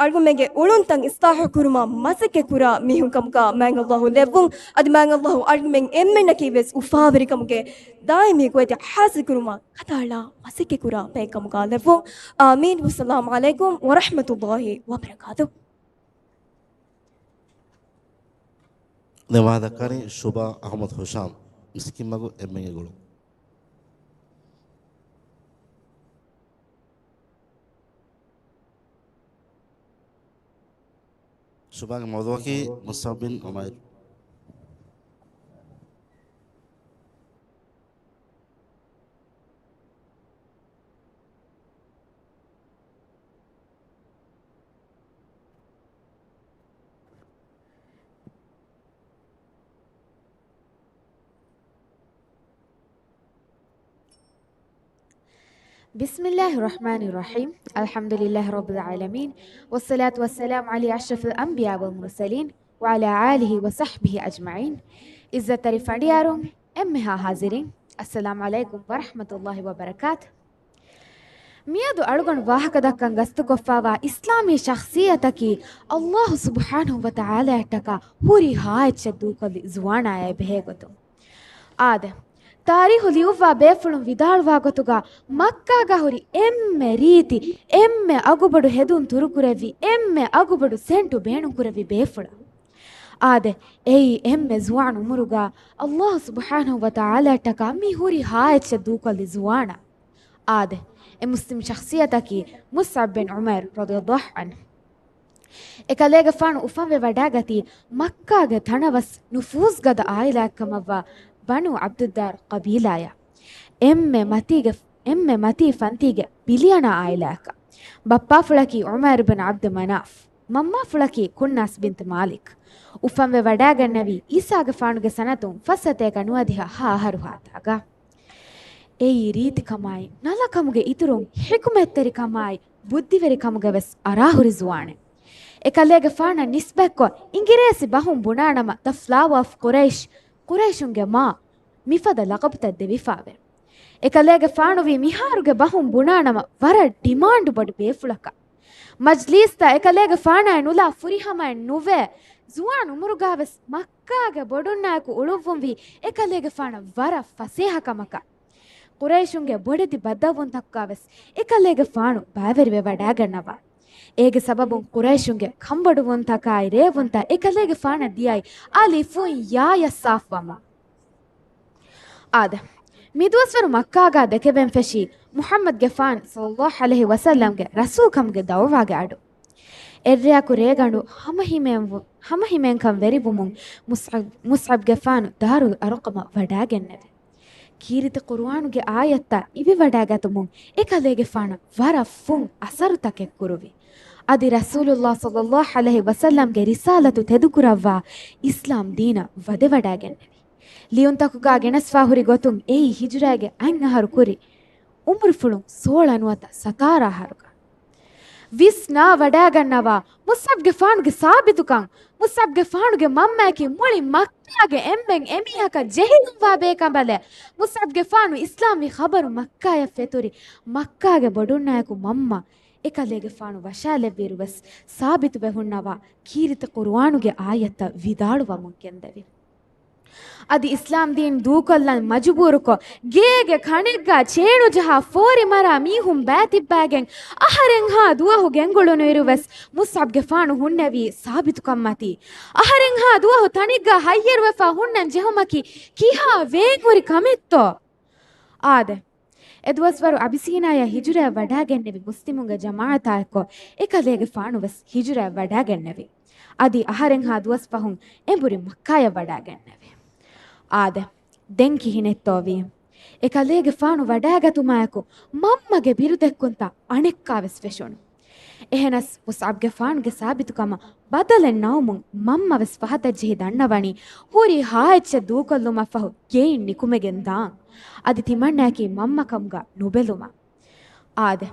އަޅުގަނޑުމެންގެ އުޅުންތައް އިޞްލާޙު ކުރުމަށް މަސައްކަތް ކުރާ މީހުން ކަމުގަ މާތް ﷲ ލެއްވުން. އަދި މާތް ﷲ އަޅުގަނޑުމެން އެންމެންނަކީ ވެސް އުފާވެރިކަމުގެ ދާއިމީ ގޮތްތައް ޙާޞިލް ކުރުމަށް ހަދާން މަސައްކަތް ކުރާ ބައެއް ކަމުގަ ލެއްވުން. އާމީން. ވައްސަލާމް ޢަލައިކުމް ވަރަޙްމަތުﷲ ވަބަރަކާތުހު. ދެން ވާހަކަދައްކާނީ ޝުބާ އަޙްމަދު ހުޝާމް، މިސްކިތްމަގު އެންމެންގެ ގުޅުން. ޝުބާގެ މައުޟޫޢަކީ މުޞްޢަބް ބިން ޢުމައިރު. بسم الله الرحمن الرحيم. الحمد لله رب العالمين. والصلاة والسلام على أشرف الأنبياء والمرسلين وعلى آله وصحبه أجمعين. ޢިއްޒަތްތެރި ފަނޑިޔާރުން، އެންމެހާ ޙާޟިރީން، އައްސަލާމް ޢަލައިކުމް ވަރަޙްމަތުﷲ ވަބަރަކާތުހު. މިއަދު އަޅުގަނޑު ވާހަކަދައްކަން ގަސްތުކޮށްފައިވާ އިސްލާމީ ޝަޚްޞިއްޔަތަކީ، ﷲ ސުބްޙާނަހު ވަތަޢާލާއަށްޓަކާ ހުރި ހާއެއްޗެއް ދޫކޮށްލި ޒުވާނާއާ ބެހޭގޮތުން. އާދެ، ތާރީޚު ލިޔުއްވާ ބޭފުޅުން ވިދާޅުވާ ގޮތުގަ، މައްކާގަ ހުރި އެންމެ ރީތި، އެންމެ އަގުބޮޑު ހެދުން ތުރުކުރެއްވި، އެންމެ އަގުބޮޑު ސެންޓު ބޭނުންކުރެއްވި ބޭފުޅާ. އާދެ، އެއީ އެންމެ ޒުވާން އުމުރުގަ ﷲ ސުބްޙާނަހު ވަތަޢާލާއަށްޓަކާ މި ހުރި ހާއެއްޗެއް ދޫކޮށްލި ޒުވާނާ. އާދެ، އެ މުސްލިމް ޝަޚްޞިއްޔަތަކީ މުޞްޢަބް ބިން ޢުމައިރު ރަޟިޔަﷲ ޢަންހު. އެކަލޭގެފާނު އުފަންވެ ވަޑައިގަތީ މައްކާގެ ތަނަވަސް ނުފޫޒުގަދަ އާއިލާއެއްކަމަށްވާ ބަނޫ ޢަބްދުއްދާރް ޤަބީލާޔަށް. އެންމެ މަތީގެ، އެންމެ މަތީ ފަންތީގެ ބިލިއަނާ އާއިލާއަކަށް. ބައްޕާފުޅަކީ ޢުމައިރު ބިން ޢަބްދު މަނާފް. މަންމާފުޅަކީ ކުންނާސް ބިންތު މާލިކް. އުފަންވެ ވަޑައިގެންނެވީ ޢީސާގެފާނުގެ ސަނަތުން ފައްސަތޭކަ ނުވަދިހަ ހަ އަހަރު ހާތާގަ. އެއީ ރީތިކަމާއި، ނަލަކަމުގެ އިތުރުން ޙިކުމަތްތެރިކަމާއި، ބުއްދިވެރިކަމުގަ ވެސް އަރާހުރި ޒުވާނެއް. އެކަލޭގެފާނަށް ނިސްބަތްކޮށް، އިނގިރޭސި ބަހުން ބުނާނަމަ، The Flower of Quraysh، ޤުރައިޝުންގެ މާ، މިފަދަ ލަޤަބުތައް ދެވިފައެވެ. އެކަލޭގެފާނުވީ މިހާރުގެ ބަހުން ބުނާނަމަ، ވަރަށް ޑިމާންޑު ބޮޑު ބޭފުޅަކަށް. މަޖްލީސްތައް އެކަލޭގެފާނާއި ނުލާ ފުރިހަމައެއް ނުވޭ. ޒުވާން އުމުރުގާވެސް މައްކާގެ ބޮޑުންނާއެކު އުޅުއްވުންވީ އެކަލޭގެފާނަށް ވަރަށް ފަސޭހަ ކަމަކަށް. ޤުރައިޝުންގެ ބޮޑެތި ބައްދަލުވުންތަކުގަވެސް އެކަލޭގެފާނު ބައިވެރިވެވަޑައިގަންނަވާ. އޭގެ ސަބަބުން ޤުރައިޝުންގެ ކަންބޮޑުވުންތަކާއި ރޭވުންތައް އެކަލޭގެފާނަށް ދިޔައީ އަލިފުން ޔާޔަށް ސާފުވަމުން. އާދެ، މިދުވަސްވަރު މައްކާގާ ދެކެވެން ފެށީ މުޙައްމަދުގެފާނު ޞައްލައްލާހު ޢަލައިހި ވަސައްލަމްގެ ރަސޫލްކަމުގެ ދައުވާގެ އަޑު. އެއްރެއަކު ރޭގަނޑު ހަމަހިމޭން-، ހަމަހިމޭންކަން ވެރިވުމުން މުޞްޢަބް-، މުޞްޢަބްގެފާނު ދާރުލް އަރުޤަމަށް ވަޑައިގެންނެވި. ކީރިތި ޤުރުއާނުގެ އާޔަތްތައް އިވިވަޑައިގަތުމުން އެކަލޭގެފާނަށް ވަރަށް ފުން އަސަރުތަކެއް ކުރުވި. އަދި ރަސޫލުއްލާހި ޞައްލައްލާހު ޢަލައިހި ވަސައްލަމްގެ ރިސާލަތު ތެދުކުރައްވާ އިސްލާމް ދީނަށް ވަދެވަޑައިގެންނެވި. ލިޔުންތަކުގާ ގެނެސްފާ ހުރި ގޮތުން އެއީ ހިޖުރައިގެ އަތް އަހަރު ކުރި އުމުރުފުޅުން ސޯޅަ ނުވަތަ ސަތާރަ އަހަރުގަ. ވިސްނާ ވަޑައިގަންނަވާ މުޞްޢަބްގެފާނުގެ ސާބިތުކަން. މުޞްޢަބްގެފާނުގެ މަންމައަކީ މުޅި މައްކާގެ އެންމެން އެމީހަކަށް ޖެހިލުންވާ ބޭކަނބަލެއް. މުޞްޢަބްގެފާނު އިސްލާމްވި ޚަބަރު މައްކާޔަށް ފެތުރި މައްކާގެ ބޮޑުންނާއެކު މަންމަ އެކަލޭގެފާނު ވަށާލެއްވިއިރުވެސް ސާބިތުވެ ހުންނަވާ ކީރިތި ޤުރުއާނުގެ އާޔަތްތައް ވިދާޅުވަމުން ގެންދެވި. އަދި އިސްލާމް ދީން ދޫކޮށްލަން މަޖުބޫރުކޮށް، ގޭގެ ކަނެއްގާ ޗޭނުޖަހާ ފޯރި މަރާ މީހުން ބައިތިއްބައިގެން، އަހަރެއްހާ ދުވަހު ގެންގުޅުނުއިރުވެސް މުޞްޢަބްގެފާނު ހުންނެވީ ސާބިތުކަންމަތީ. އަހަރެއްހާ ދުވަހު ތަނެއްގާ ހައްޔަރުވެފާ ހުންނަން ޖެހުމަކީ ކިހާ ވޭންހުރި ކަމެއްތޯ؟ އާދެ، އެދުވަސްވަރު އަބިސީނާޔަށް ހިޖުރައަށް ވަޑައިގެންނެވި މުސްލިމުންގެ ޖަމާޢަތާއެއްކޮށް، އެކަލޭގެފާނުވެސް ހިޖުރައަށް ވަޑައިގެންނެވި. އަދި އަހަރެއްހާ ދުވަސް ފަހުން އެނބުރި މައްކާޔަށް ވަޑައިގެންނެވި. އާދެ، ދެން ކިހިނެއްތޯވީ؟ އެކަލޭގެފާނު ވަޑައިގަތުމާއެކު މަންމަގެ ބިރުދެއްކުންތައް އަނެއްކާވެސް ފެށުނު. އެހެނަސް މުޞްޢަބްގެފާނުގެ ސާބިތުކަމަށް ބަދަލެއް ނައުމުން މަންމަވެސް ފަހަތަށް ޖެހި ދަންނަވަނީ ހުރިހާ އެއްޗެއް ދޫކޮށްލުމަށްފަހު ގެއިން ނިކުމެގެން ދާން. އަދި ތިމަންނައަކީ މަންމަކަމުގަ ނުބެލުމަށް. އާދެ،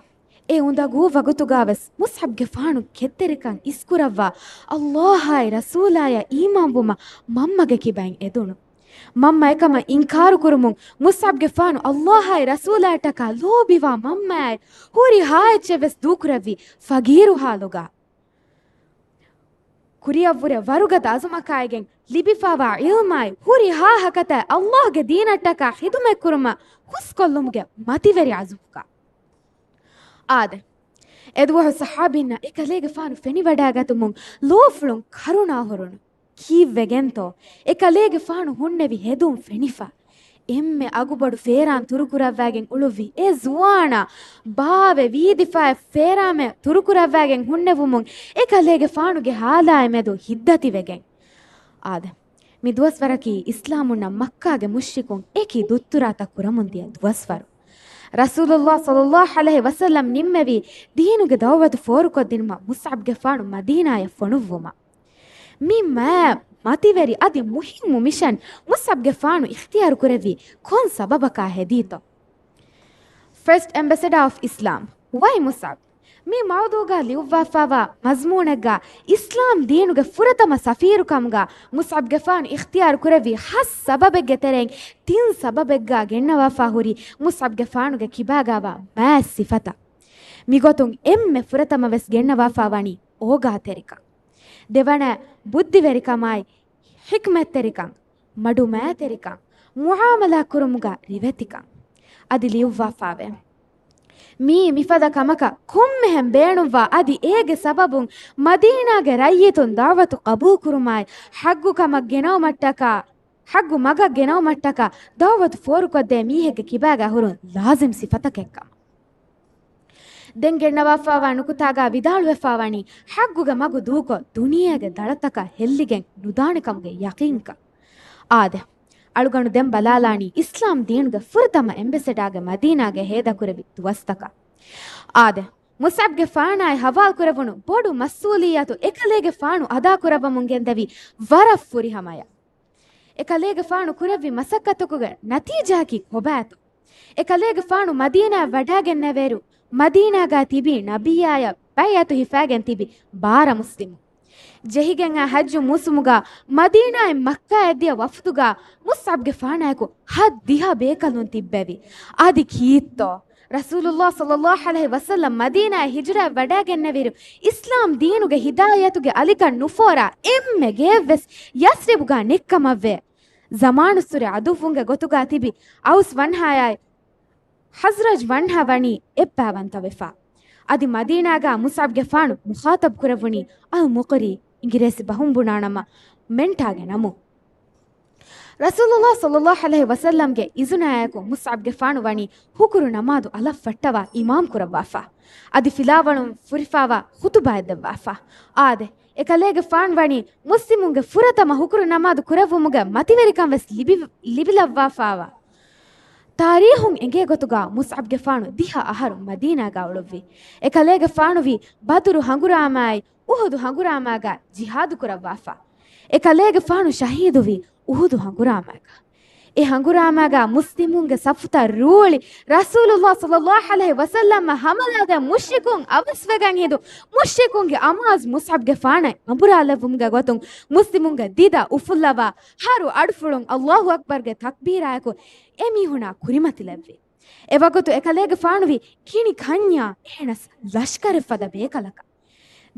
އެ އުނދަގޫ ވަގުތުގަވެސް މުޞްޢަބްގެފާނު ކެތްތެރިކަން އިސްކުރައްވާ، އައްލާހާއި ރަސޫލާޔަށް އީމާންވުމަށް މަންމަގެ ކިބައިން އެދުނު. މަންމަ އެކަމަށް އިންކާރުކުރުމުން މުޞްޢަބްގެފާނު އައްލާހާއި ރަސޫލާއަށްޓަކާ ލޯބިވާ މަންމައާއި ހުރިހާ އެއްޗެއްވެސް ދޫކުރެއްވި ފަގީރު ހާލުގަ. ކުރިއަށްވުރެ ވަރުގަދަ އަޒުމަކާއިގެން ލިބިފާވާ ޢިލްމާއި ހުރިހާ ހަކަތައި އައްލާހްގެ ދީނަށްޓަކާ ޚިދުމަތްކުރުމަށް ހުސްކޮށްލުމުގެ މަތިވެރި އަޒުމުގަ. އާދެ، އެދުވަހު ޞަޙާބީންނަށް އެކަލޭގެފާނު ފެނިވަޑައިގަތުމުން ލޯފުޅުން ކަރުނާ ހުރުނު. ކީއްވެގެންތޯ؟ އެކަލޭގެފާނު ހުންނެވި ހެދުން ފެނިފަ. އެންމެ އަގުބޮޑު ފޭރާން ތުރުކުރައްވައިގެން އުޅުއްވި އެ ޒުވާނާ ބާވެ ވީދިފައި ފޭރާމެ ތުރުކުރައްވައިގެން ހުންނެވުމުން އެކަލޭގެފާނުގެ ހާލާއިމެދު ހިތްދަތިވެގެން. އާދެ، މި ދުވަސްވަރަކީ އިސްލާމުންނަށް މައްކާގެ މުޝްރިކުން އެކި ދުއްތުރާތައް ކުރަމުންދިޔަ ދުވަސްވަރު. ރަސޫލުއްލާހި ޞައްލައްލާހު ޢަލައިހި ވަސައްލަމް ނިންމެވީ ދީނުގެ ދަޢުވަތު ފޯރުކޮށްދިނުމަށް މުޞްޢަބްގެފާނު މަދީނާޔަށް ފޮނުއްވުމަށް. މި މާ މަތިވެރި އަދި މުހިއްމު މިޝަން މުޞްޢަބްގެފާނު އިޚްތިޔާރު ކުރެއްވީ ކޮން ސަބަބަކާ ހެދީތޯ؟ ފަސްޓް އެމްބެސެޑާ އޮފް އިސްލާމް، ވައި މުޞްޢަބް. މި މައުޟޫގަ ލިޔުއްވާފާވާ މަޒްމޫނެއްގަ އިސްލާމް ދީނުގެ ފުރަތަމަ ސަފީރުކަމުގަ މުޞްޢަބްގެފާނު އިޚްތިޔާރު ކުރެއްވި ހަތް ސަބަބެއްގެ ތެރެއިން ތިން ސަބަބެއްގަ ގެންނަވާފާ ހުރި މުޞްޢަބްގެފާނުގެ ކިބާގަވާ މާތް ސިފަތައް. މިގޮތުން އެންމެ ފުރަތަމަވެސް ގެންނަވާފާ ވަނީ އޯގާތެރިކަން. ދެވަނަ ބުއްދިވެރިކަމާއި ޙިކްމަތްތެރިކަން، މަޑުމައިތެރިކަން، މުޢާމަލާ ކުރުމުގަ ރިވެތިކަން. އަދި ލިޔުއްވާފާވޭ. މީ މިފަދަ ކަމަކަށް ކޮންމެހެން ބޭނުންވާ އަދި އޭގެ ސަބަބުން މަދީނާގެ ރައްޔިތުން ދަޢުވަތު ޤަބޫލުކުރުމާއި ޙައްޤު ކަމަށް ގެނައުމަށްޓަކާ، ޙައްޤު މަގަށް ގެނައުމަށްޓަކާ ދަޢުވަތު ފޯރުކޮށްދޭ މީހެއްގެ ކިބާގަ ހުރުން ލާޒިމް ސިފަތަކެއް ކަމަށް. ދެން ގެންނަވާފާވާ ނުކުތާގަ ވިދާޅުވެފާވަނީ ޙައްޤުގެ މަގު ދޫކޮށް ދުނިޔޭގެ ދަޅަތަކަށް ހެއްލިގެން ނުދާނެކަމުގެ ޔަޤީންކަން. އާދެ، އަޅުގަނޑު ދެން ބަލާލާނީ އިސްލާމް ދީނުގެ ފުރަތަމަ އެމްބެސެޑާގެ މަދީނާގެ ހޭދަކުރެއްވި ދުވަސްތަކަށް. އާދެ، މުޞްޢަބްގެފާނާއި ހަވާލުކުރެވުނު ބޮޑު މަސްއޫލިއްޔަތު އެކަލޭގެފާނު އަދާކުރައްވަމުން ގެންދެވީ ވަރަށް ފުރިހަމަޔަށް. އެކަލޭގެފާނު ކުރެއްވި މަސައްކަތުގެ ނަތީޖާއަކީ ކޮބާތޯ؟ އެކަލޭގެފާނު މަދީނާއަށް ވަޑައިގެންނެވިއިރު، މަދީނާގަ ތިބި ނަބިއްޔާޔަށް ބައިޢަތު ހިފައިގެން ތިބި ބާރަ މުސްލިމުން. ޖެހިގެން އައި ޙައްޖު މޫސުމުގަ މަދީނާއިން މައްކާއަށް ދިޔަ ވަފުދުގަ މުޞްޢަބްގެފާނާއެކު ހަތް ދިހަ ބޭކަލުން ތިއްބެވި. އަދި ކީއްތޯ؟ ރަސޫލުއްލާހި ޞައްލައްލާހު ޢަލައިހި ވަސައްލަމް މަދީނާއަށް ހިޖުރައަށް ވަޑައިގެންނެވިއިރު، އިސްލާމް ދީނުގެ ހިދާޔަތުގެ އަލިކަން ނުފޯރާ އެންމެ ގެއެއްވެސް ޔަސްރިބުގަ ނެތްކަމަށްވޭ. ޒަމާނުއްސުރެ ޢަދުއްވުންގެ ގޮތުގަ ތިބި އައުސް ވަންހާޔާއި ޚަޒްރަޖް ވަންހާ ވަނީ އެއްބައިވަންތަވެފަ. އަދި މަދީނާގާ މުޞްޢަބްގެފާނު މުޚާޠަބް ކުރެއްވުނީ އަލް މުޤްރީ، އިނގިރޭސި ބަހުން ބުނާނަމަ މެންޓާގެ ނަމުން. ރަސޫލުﷲ ޞައްލަﷲ ޢަލައިހި ވަސައްލަމްގެ އިޒުނާއެކު މުޞްޢަބްގެފާނު ވަނީ ހުކުރު ނަމާދު އަލަށް ފައްޓަވާ އިމާމް ކުރައްވާފަ. އަދި ފިލާވަޅުން ފުރިފާވާ ޚުޠުބާއެއް ދެއްވާފަ. އާދެ، އެކަލޭގެފާނު ވަނީ މުސްލިމުންގެ ފުރަތަމަ ހުކުރު ނަމާދު ކުރެއްވުމުގެ މަތިވެރިކަން ވެސް ލިބި-، ލިބިލައްވާފައިވާ. ތާރީހުން އެނގޭ ގޮތުގާ މުޞްޢަބްގެފާނު ދިހަ އަހަރު މަދީނާގާ އުޅުއްވި. އެކަލޭގެފާނުވީ ބަދުރު ހަނގުރާމާއި އުޙުދު ހަނގުރާމާގާ ޖިހާދު ކުރައްވާފަ. އެކަލޭގެފާނު ޝަހީދުވީ އުޙުދު ހަނގުރާމާގާ. އެ ހަނގުރާމާގާ މުސްލިމުންގެ ޞަފުތައް ރޫޅި، ރަސޫލުﷲ ޞައްލަﷲ ޢަލައިހި ވަސައްލަމަށް ހަމަލާދޭން މުޝްރިކުން އަވަސްވެގެން ހިނދު، މުޝްރިކުންގެ އަމާޒް މުޞްޢަބްގެފާނަށް އަނބުރާލެއްވުމުގެ ގޮތުން މުސްލިމުންގެ ދިދަ އުފުއްލަވާ، ހަރު އަޑުފުޅުން ﷲ އަކްބަރުގެ ތަކްބީރާއެކު އެމީހުނާ ކުރިމަތިލެއްވި. އެވަގުތު އެކަލޭގެފާނުވީ ގިނި ކަންޏާ އެހެނަސް ލަޝްކަރެއް ފަދަ ބޭކަލަކަށް.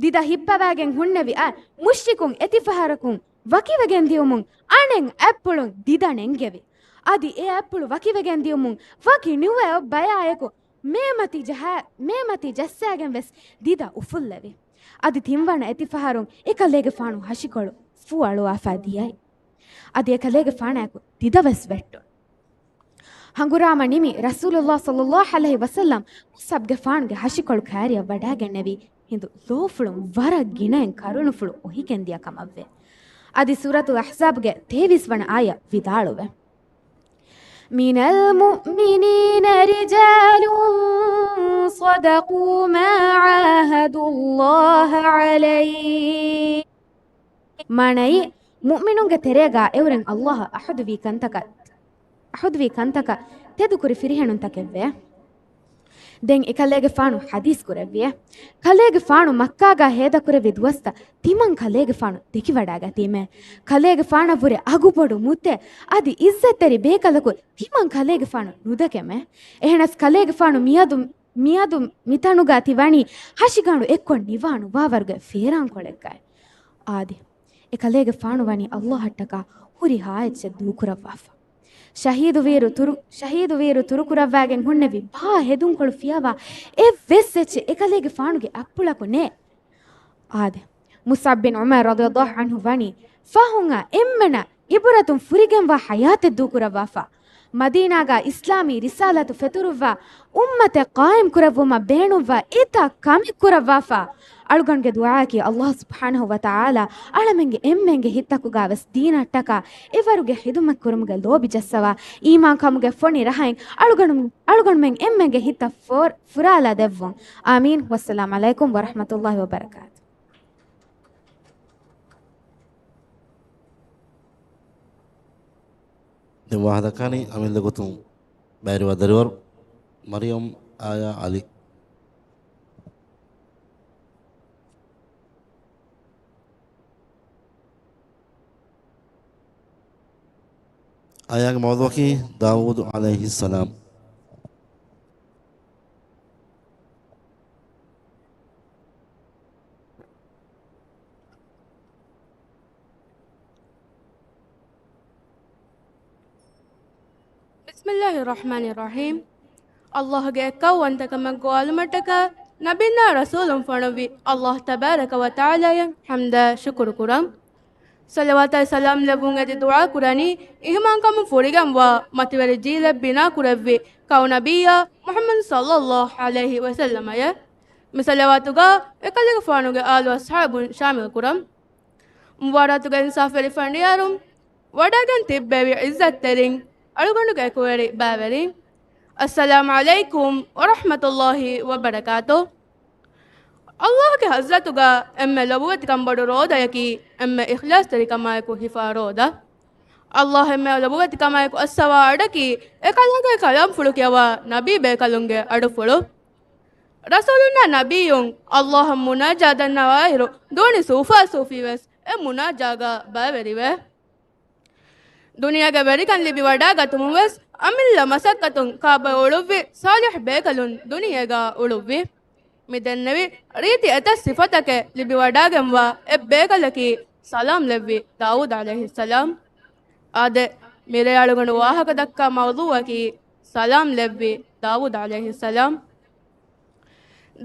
ދިދަ ހިއްޕަވާގެން ހުންނެވި އަ، މުޝްރިކުން އެތިފަހަރަކުން ވަކިވެގެން ދިޔުމުން އަނެއް އަތްޕުޅުން ދިދަ ނެންގެވި. އަދި އެ އަތްޕުޅު ވަކިވެގެން ދިޔުމުން ވަކި ނުވައޮށް ބަޔާއެކު މޭމަތި ޖަހާ، މޭމަތި ޖައްސާގެން ވެސް ދިދަ އުފުއްލެވި. އަދި ތިންވަނަ އެތިފަހަރުން އެކަލޭގެފާނު ހަށިކޮޅު ފޫ އަޅުވާފަ ދިޔައި. އަދި އެކަލޭގެފާނާއެކު ދިދަ ވެސް ވެއްޓުން. ހަނގުރާމަ ނިމި، ރަސޫލުﷲ ޞައްލަﷲ ޢަލައިހި ވަސައްލަމް މުޞްޢަބްގެފާނުގެ ހަށިކޮޅު ކާރިއަށް ވަޑާގެންނެވި ހިނދު ލޯފުޅުން ވަރަށް ގިނައިން ކަރުނުފުޅު އޮހިގެންދިޔަ ކަމަށްވެ. އަދި ސޫރަތުލް އަޙްޒާބްގެ ތޭވީސް ވަނަ އާޔަތް ވިދާޅުވެ. من المؤمنين رجال صدقوا ما عاهدوا الله عليه. މާނައީ، މުއުމިނުންގެ ތެރޭގާ އެއުރެން ﷲ އަޙުދުވީ ކަންތަކަށް، އަޙުދުވީ ކަންތަކަށް ތެދުކުރި ފިރިހެނުންތަކެއްވޭ. ދެން އެކަލޭގެފާނު ޙަދީޘް ކުރެއްވިއޭ. ކަލޭގެފާނު މައްކާގާ ހޭދަކުރެއްވި ދުވަސްތައް ތިމަން ކަލޭގެފާނު ދެކިވަޑާގަތީމޭ. ކަލޭގެފާނަށްވުރެ އަގުބޮޑު މުތެއް އަދި އިއްޒަތްތެރި ބޭކަލަކު ތިމަން ކަލޭގެފާނު ނުދެކެމޭ. އެހެނަސް ކަލޭގެފާނު މިއަދު، މިއަދު މިތަނުގާ ތި ވަނީ ހަށިގަނޑު އެއްކޮށް ނިވާ ނުވާވަރުގެ ފޭރާންކޮޅެއްގައި. އާދެ، އެކަލޭގެފާނު ވަނީ ﷲ އަށްޓަކާ ހުރިހާ އެއްޗެއް ދޫކުރައްވާފަ. ޝަހީދުވިއިރު ތުރު، ޝަހީދުވިއިރު ތުރުކުރައްވާގެން ހުންނެވި ބާ ހެދުންކޮޅު ފިޔަވާ އެއްވެސް އެއްޗެއް އެކަލޭގެފާނުގެ އަތްޕުޅަކު ނެތް. އާދެ، މުޞްޢަބް ބިން ޢުމައިރު ރަޟިޔަﷲ ޢަންހު ވަނީ ފަހުން އެންމެނަށް ޢިބުރަތުން ފުރިގެންވާ ޙަޔާތެއް ދޫކުރައްވާފަ. މަދީނާގާ އިސްލާމީ ރިސާލަތު ފެތުރުއްވާ އުއްމަތެއް ޤާއިމް ކުރެއްވުމަށް ބޭނުންވާ އެތައް ކަމެއް ކުރައްވާފަ. އަޅުގަނޑުގެ ދުޢާއަކީ ﷲ ސުބްޙާނަހޫ ވަތަޢާލާ އަޅަމެންގެ އެންމެންގެ ހިތްތަކުގާވެސް ދީނަށްޓަކާ އެވަރުގެ ޚިދުމަތް ކުރުމުގެ ލޯބި ޖައްސަވާ، އީމާންކަމުގެ ފޮނި ރަހައިން އަޅުގަނޑު، އަޅުގަނޑުމެން އެންމެންގެ ހިތަށް ފޯރ-، ފުރާލާ ދެއްވުން. އާމީން. ވައްސަލާމް ޢަލައިކުމް ވަރަޙްމަތުﷲ ވަބަރަކާތު. ދެން ވާހަކަ ދައްކާނީ އަމިއްލަ ގޮތުން ބައިވެރިވާ ދަރިވަރު މަރިޔަމް އާޔާ ޢަލީ. އާޔާގެ މައުޟޫޢަކީ ދާވޫދު ޢަލައިހިއްސަލާމް. بسم الله الرحمن الرحيم. ﷲ ގެ އެއްކައުވަންތަކަމަށް ގޮވާލުމަށްޓަކާ ނަބީންނާ ރަސޫލުން ފޮނުއްވި ﷲ ތަބާރަކަ ވަތަޢާލާއަށް ޙަމްދާ ޝުކުރު ކުރަން. ޞަލަވާތާއި ސަލާމް ލެއްވުން އެދި ދުޢާ ކުރަނީ، އިހުމާންކަމުން ފުރިގެންވާ މަތިވެރި ޖީލެއް ބިނާ ކުރެއްވި ކައު ނަބިއްޔާ މުޙައްމަދު ޞައްލައްލާހު ޢަލައިހި ވަސައްލަމަޔަށް. މި ޞަލަވާތުގާ އެކަލޭގެފާނުގެ އާލު އަޞްޙާބުން ޝާމިލް ކުރަން. މުބާރާތުގެ އިންސާފުވެރި ފަނޑިޔާރުން ވަޑައިގެން ތިއްބެވި ޢިއްޒަތްތެރިން، އަޅުގަނޑުގެ އެކުވެރި ބައިވެރިން، އައްސަލާމް ޢަލައިކުމް ވަރަޙްމަތުﷲ ވަބަރަކާތު. ﷲ ގެ ޙަޟްރަތުގަ އެންމެ ލޮބުވެތިކަން ބޮޑު ރޯދަޔަކީ އެންމެ އިޚްލާޞްތެރިކަމާއެކު ހިފާ ރޯދަ. ﷲ އެންމެ ލޮބުވެތިކަމާއެކު އައްސަވާ އަޑަކީ އެކަލާނގެ ކަލާމްފުޅު ކިޔަވާ ނަބީ ބޭކަލުންގެ އަޑުފުޅު. ރަސޫލުންނާ ނަބިއްޔުން ﷲ އަށް މުނާޖާ ދަންނަވާއިރު ދޫނި ސޫފާސޫފީވެސް އެ މުނާޖާގަ ބައިވެރިވޭ. ދުނިޔޭގެ ވެރިކަން ލިބިވަޑާގަތުމުން ވެސް އަމިއްލަ މަސައްކަތުން ކާބައި އުޅުއްވި ޞާލިޙް ބޭކަލުން ދުނިޔޭގަ އުޅުއްވި. މި ދެންނެވި ރީތި އެތައް ސިފަތަކެއް ލިބިވަޑާގެންވާ އެއް ބޭކަލަކީ ސަލާމް ލެއްވި ދާވޫދު ޢަލައިހިއްސަލާމް. އާދެ، މިރޭ އަޅުގަނޑު ވާހަކަ ދައްކާ މައުޟޫޢަކީ ސަލާމް ލެއްވި ދާވޫދު ޢަލައިހިއްސަލާމް.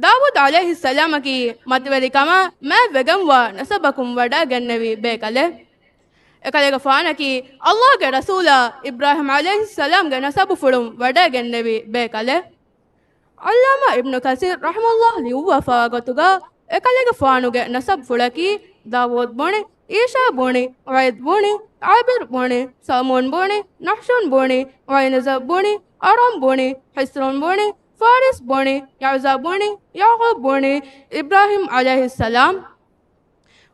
ދާވޫދު ޢަލައިހިއްސަލާމަކީ މަތިވެރިކަމާ މާތްވެގެންވާ ނަސަބަކުން ވަޑައިގެންނެވި ބޭކަލެއް. އެކަލޭގެފާނަކީ ﷲ ގެ ރަސޫލާ އިބްރާހީމް ޢަލައިހިއްސަލާމްގެ ނަސަބުފުޅުން ވަޑައިގެންނެވި ބޭކަލެއް. ޢައްލާމާ އިބްނު ކަސީރު ރަޙިމަހުﷲ ލިޔުއްވާފާ ގޮތުގަ، އެކަލޭގެފާނުގެ ނަސަބުފުޅަކީ، ދާވޫދު ބުނި، އީޝާ ބުނި، ޢައިދު ބުނި، ޢާބިރު ބުނި، ސަލްމޫން ބުނި، ނަހްޝޫން ބުނި، ޢައިނަޒަރު ބުނި، އަރާމް ބުނި، ޙިޞްރޫން ބުނި، ފާރިސް ބުނި، ޔަޢުޒާ ބުނި، ޔަޢުޤޫބް ބުނި، އިބްރާހީމް ޢަލައިހިއްސަލާމް.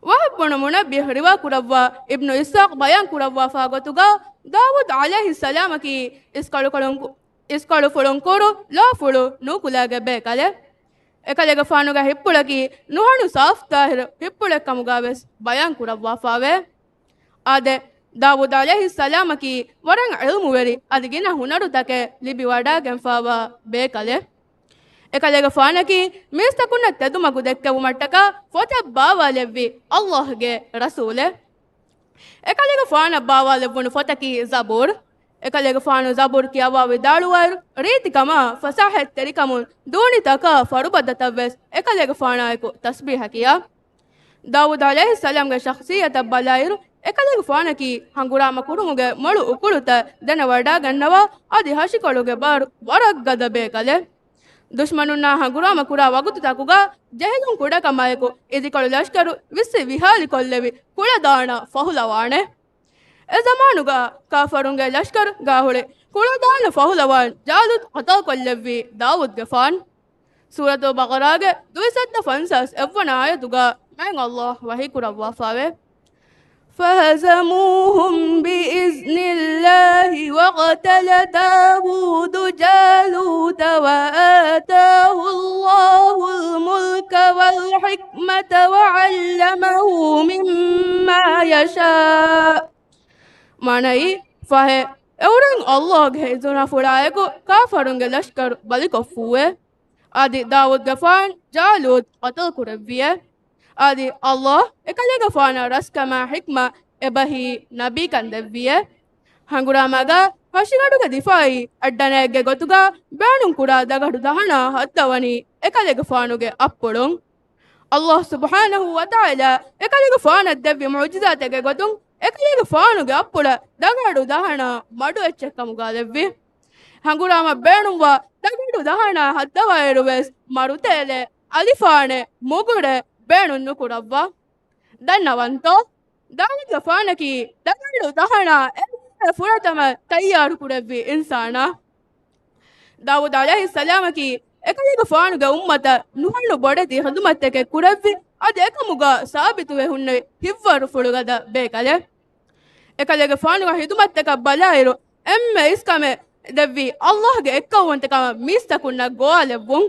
ވަހުބް ބުނު މުނައްބިހު ރިވާކުރައްވާ، އިބްނު އިސްޙާޤް ބަޔާންކުރައްވާފާ ގޮތުގަ، ދާވޫދު ޢަލައިހިއްސަލާމަކީ އިސްކަޅުކޮޅުން ކު-، އިސްކަޅުފުޅުން ކުރު ލޯފުޅު ނޫކުލައިގެ ބޭކަލެއް. އެކަލޭގެފާނުގެ ހިތްޕުޅަކީ ނުހަނު ސާފު ޠާހިރު ހިތްޕުޅެއްކަމުގަވެސް ބަޔާންކުރައްވާފާވޭ. އާދެ، ދާވޫދު ޢަލައިހިއްސަލާމަކީ ވަރަށް ޢިލްމުވެރި އަދި ގިނަ ހުނަރުތަކެއް ލިބިވަޑައިގެންފާވާ ބޭކަލެއް. އެކަލޭގެފާނަކީ މީސްތަކުންނަށް ތެދުމަގު ދެއްކެވުމަށްޓަކާ ފޮތެއް ބާވާލެއްވި ﷲ ގެ ރަސޫލެއް. އެކަލޭގެފާނަށް ބާވާލެއްވުނު ފޮތަކީ ޒަބޫރު. އެކަލޭގެފާނު ޒަބޫރު ކިޔަވާ ވިދާޅުވާއިރު، ރީތިކަމާ، ފަސާހަތްތެރިކަމުން، ދޫނިތަކާ ފަރުބަދަތައްވެސް އެކަލޭގެފާނާއެކު ތަސްބީޙަ ކިޔާ. ދާވޫދު ޢަލައިހިއްސަލާމްގެ ޝަޚްޞިއްޔަތަށް ބަލާއިރު، އެކަލޭގެފާނަކީ ހަނގުރާމަ ކުރުމުގެ މޮޅު އުކުޅުތައް ދެނެވަޑައިގަންނަވާ އަދި ހަށިކޮޅުގެ ބާރު ވަރަށް ގަދަ ބޭކަލެއް. ދުޝްމަނުންނާ ހަނގުރާމަ ކުރާ ވަގުތުތަކުގަ ޖެހިލުން ކުޑަކަމާއެކު އިދިކޮޅު ލަޝްކަރު ވިއްސި ވިހާލިކޮށްލެވި ކުޅަދާނަ ފަހުލަވާނެ. އެ ޒަމާނުގަ ކާފަރުންގެ ލަޝްކަރު ގާހުޅި ކުޅަދާނަ ފަހުލަވާން ޖާލޫތު ޤަތަލުކޮށްލެއްވީ ދާވޫދުގެފާން. ސޫރަތުލް ބަޤަރާގެ ދުއިސައްތަ ފަންސާސް އެއްވަނަ އާޔަތުގަ މާތް ﷲ ވަޙީކުރައްވާފާވޭ. فهزموهم بإذن الله وقتل داود جالوت وآتاه الله الملك والحكمة وعلمه مما يشاء. މާނައީ، ފަހެ، އެއުރެން ﷲ ގެ އިޒުނަފުޅާއެކު ކާފަރުންގެ ލަޝްކަރު ބަލިކޮށްފޫވޭ. އަދި ދާވޫދުގެފާން ޖާލޫތު ޤަތުލުކުރެއްވިއޭ. އަދި ﷲ އެކަލޭގެފާނަށް ރަސްކަމާ ޙިކްމަތް އެބަހީ ނަބީކަން ދެއްވިއޭ. ހަނގުރާމާގަ ހަށިގަނޑުގެ ދިފާޢީ އައްޑަނައެއްގެ ގޮތުގަ ބޭނުންކުރާ ދަގަނޑު ދަހަނާ ހައްދަވަނީ އެކަލޭގެފާނުގެ އަށްޕުޅުން. ﷲ ސުބްޙާނަހޫ ވަތަޢާލާ އެކަލޭގެފާނަށް ދެއްވި މުޢުޖިޒާތެއްގެ ގޮތުން އެކަލޭގެފާނުގެ އަށްޕުޅަށް ދަގަނޑު ދަހަނާ މަޑު އެއްޗެއްކަމުގަ ލެއްވި. ހަނގުރާމަ ބޭނުންވާ ދަގަނޑު ދަހަނާ ހައްދަވާއިރުވެސް މަރުތޭލެ އަލިފާނެ މުގުރެ ބޭނުން ނުކުރައްވާ. ދަންނަވަންތޯ؟ ދާވޫދުގެފާނަކީ ދަގަނޑު ދަހަނާ އެންމެ ފުރަތަމަ ތައްޔާރުކުރެއްވި އިންސާނާ. ދާވޫދު ޢަލައިހިއްސަލާމަކީ އެކަލޭގެފާނުގެ އުއްމަތަށް ނުހަނު ބޮޑެތި ޚިދުމަތްތަކެއް ކުރެއްވި، އަދި އެކަމުގަ ސާބިތުވެ ހުންނެވި ހިތްވަރުފުޅުގަދަ ބޭކަލެއް. އެކަލޭގެފާނުގެ ޚިދުމަތްތަކަށް ބަލާއިރު، އެންމެ އިސްކަމެއް ދެއްވީ ﷲ ގެ އެއްކައުވަންތަކަމަށް މީސްތަކުންނަށް ގޮވާލެއްވުން.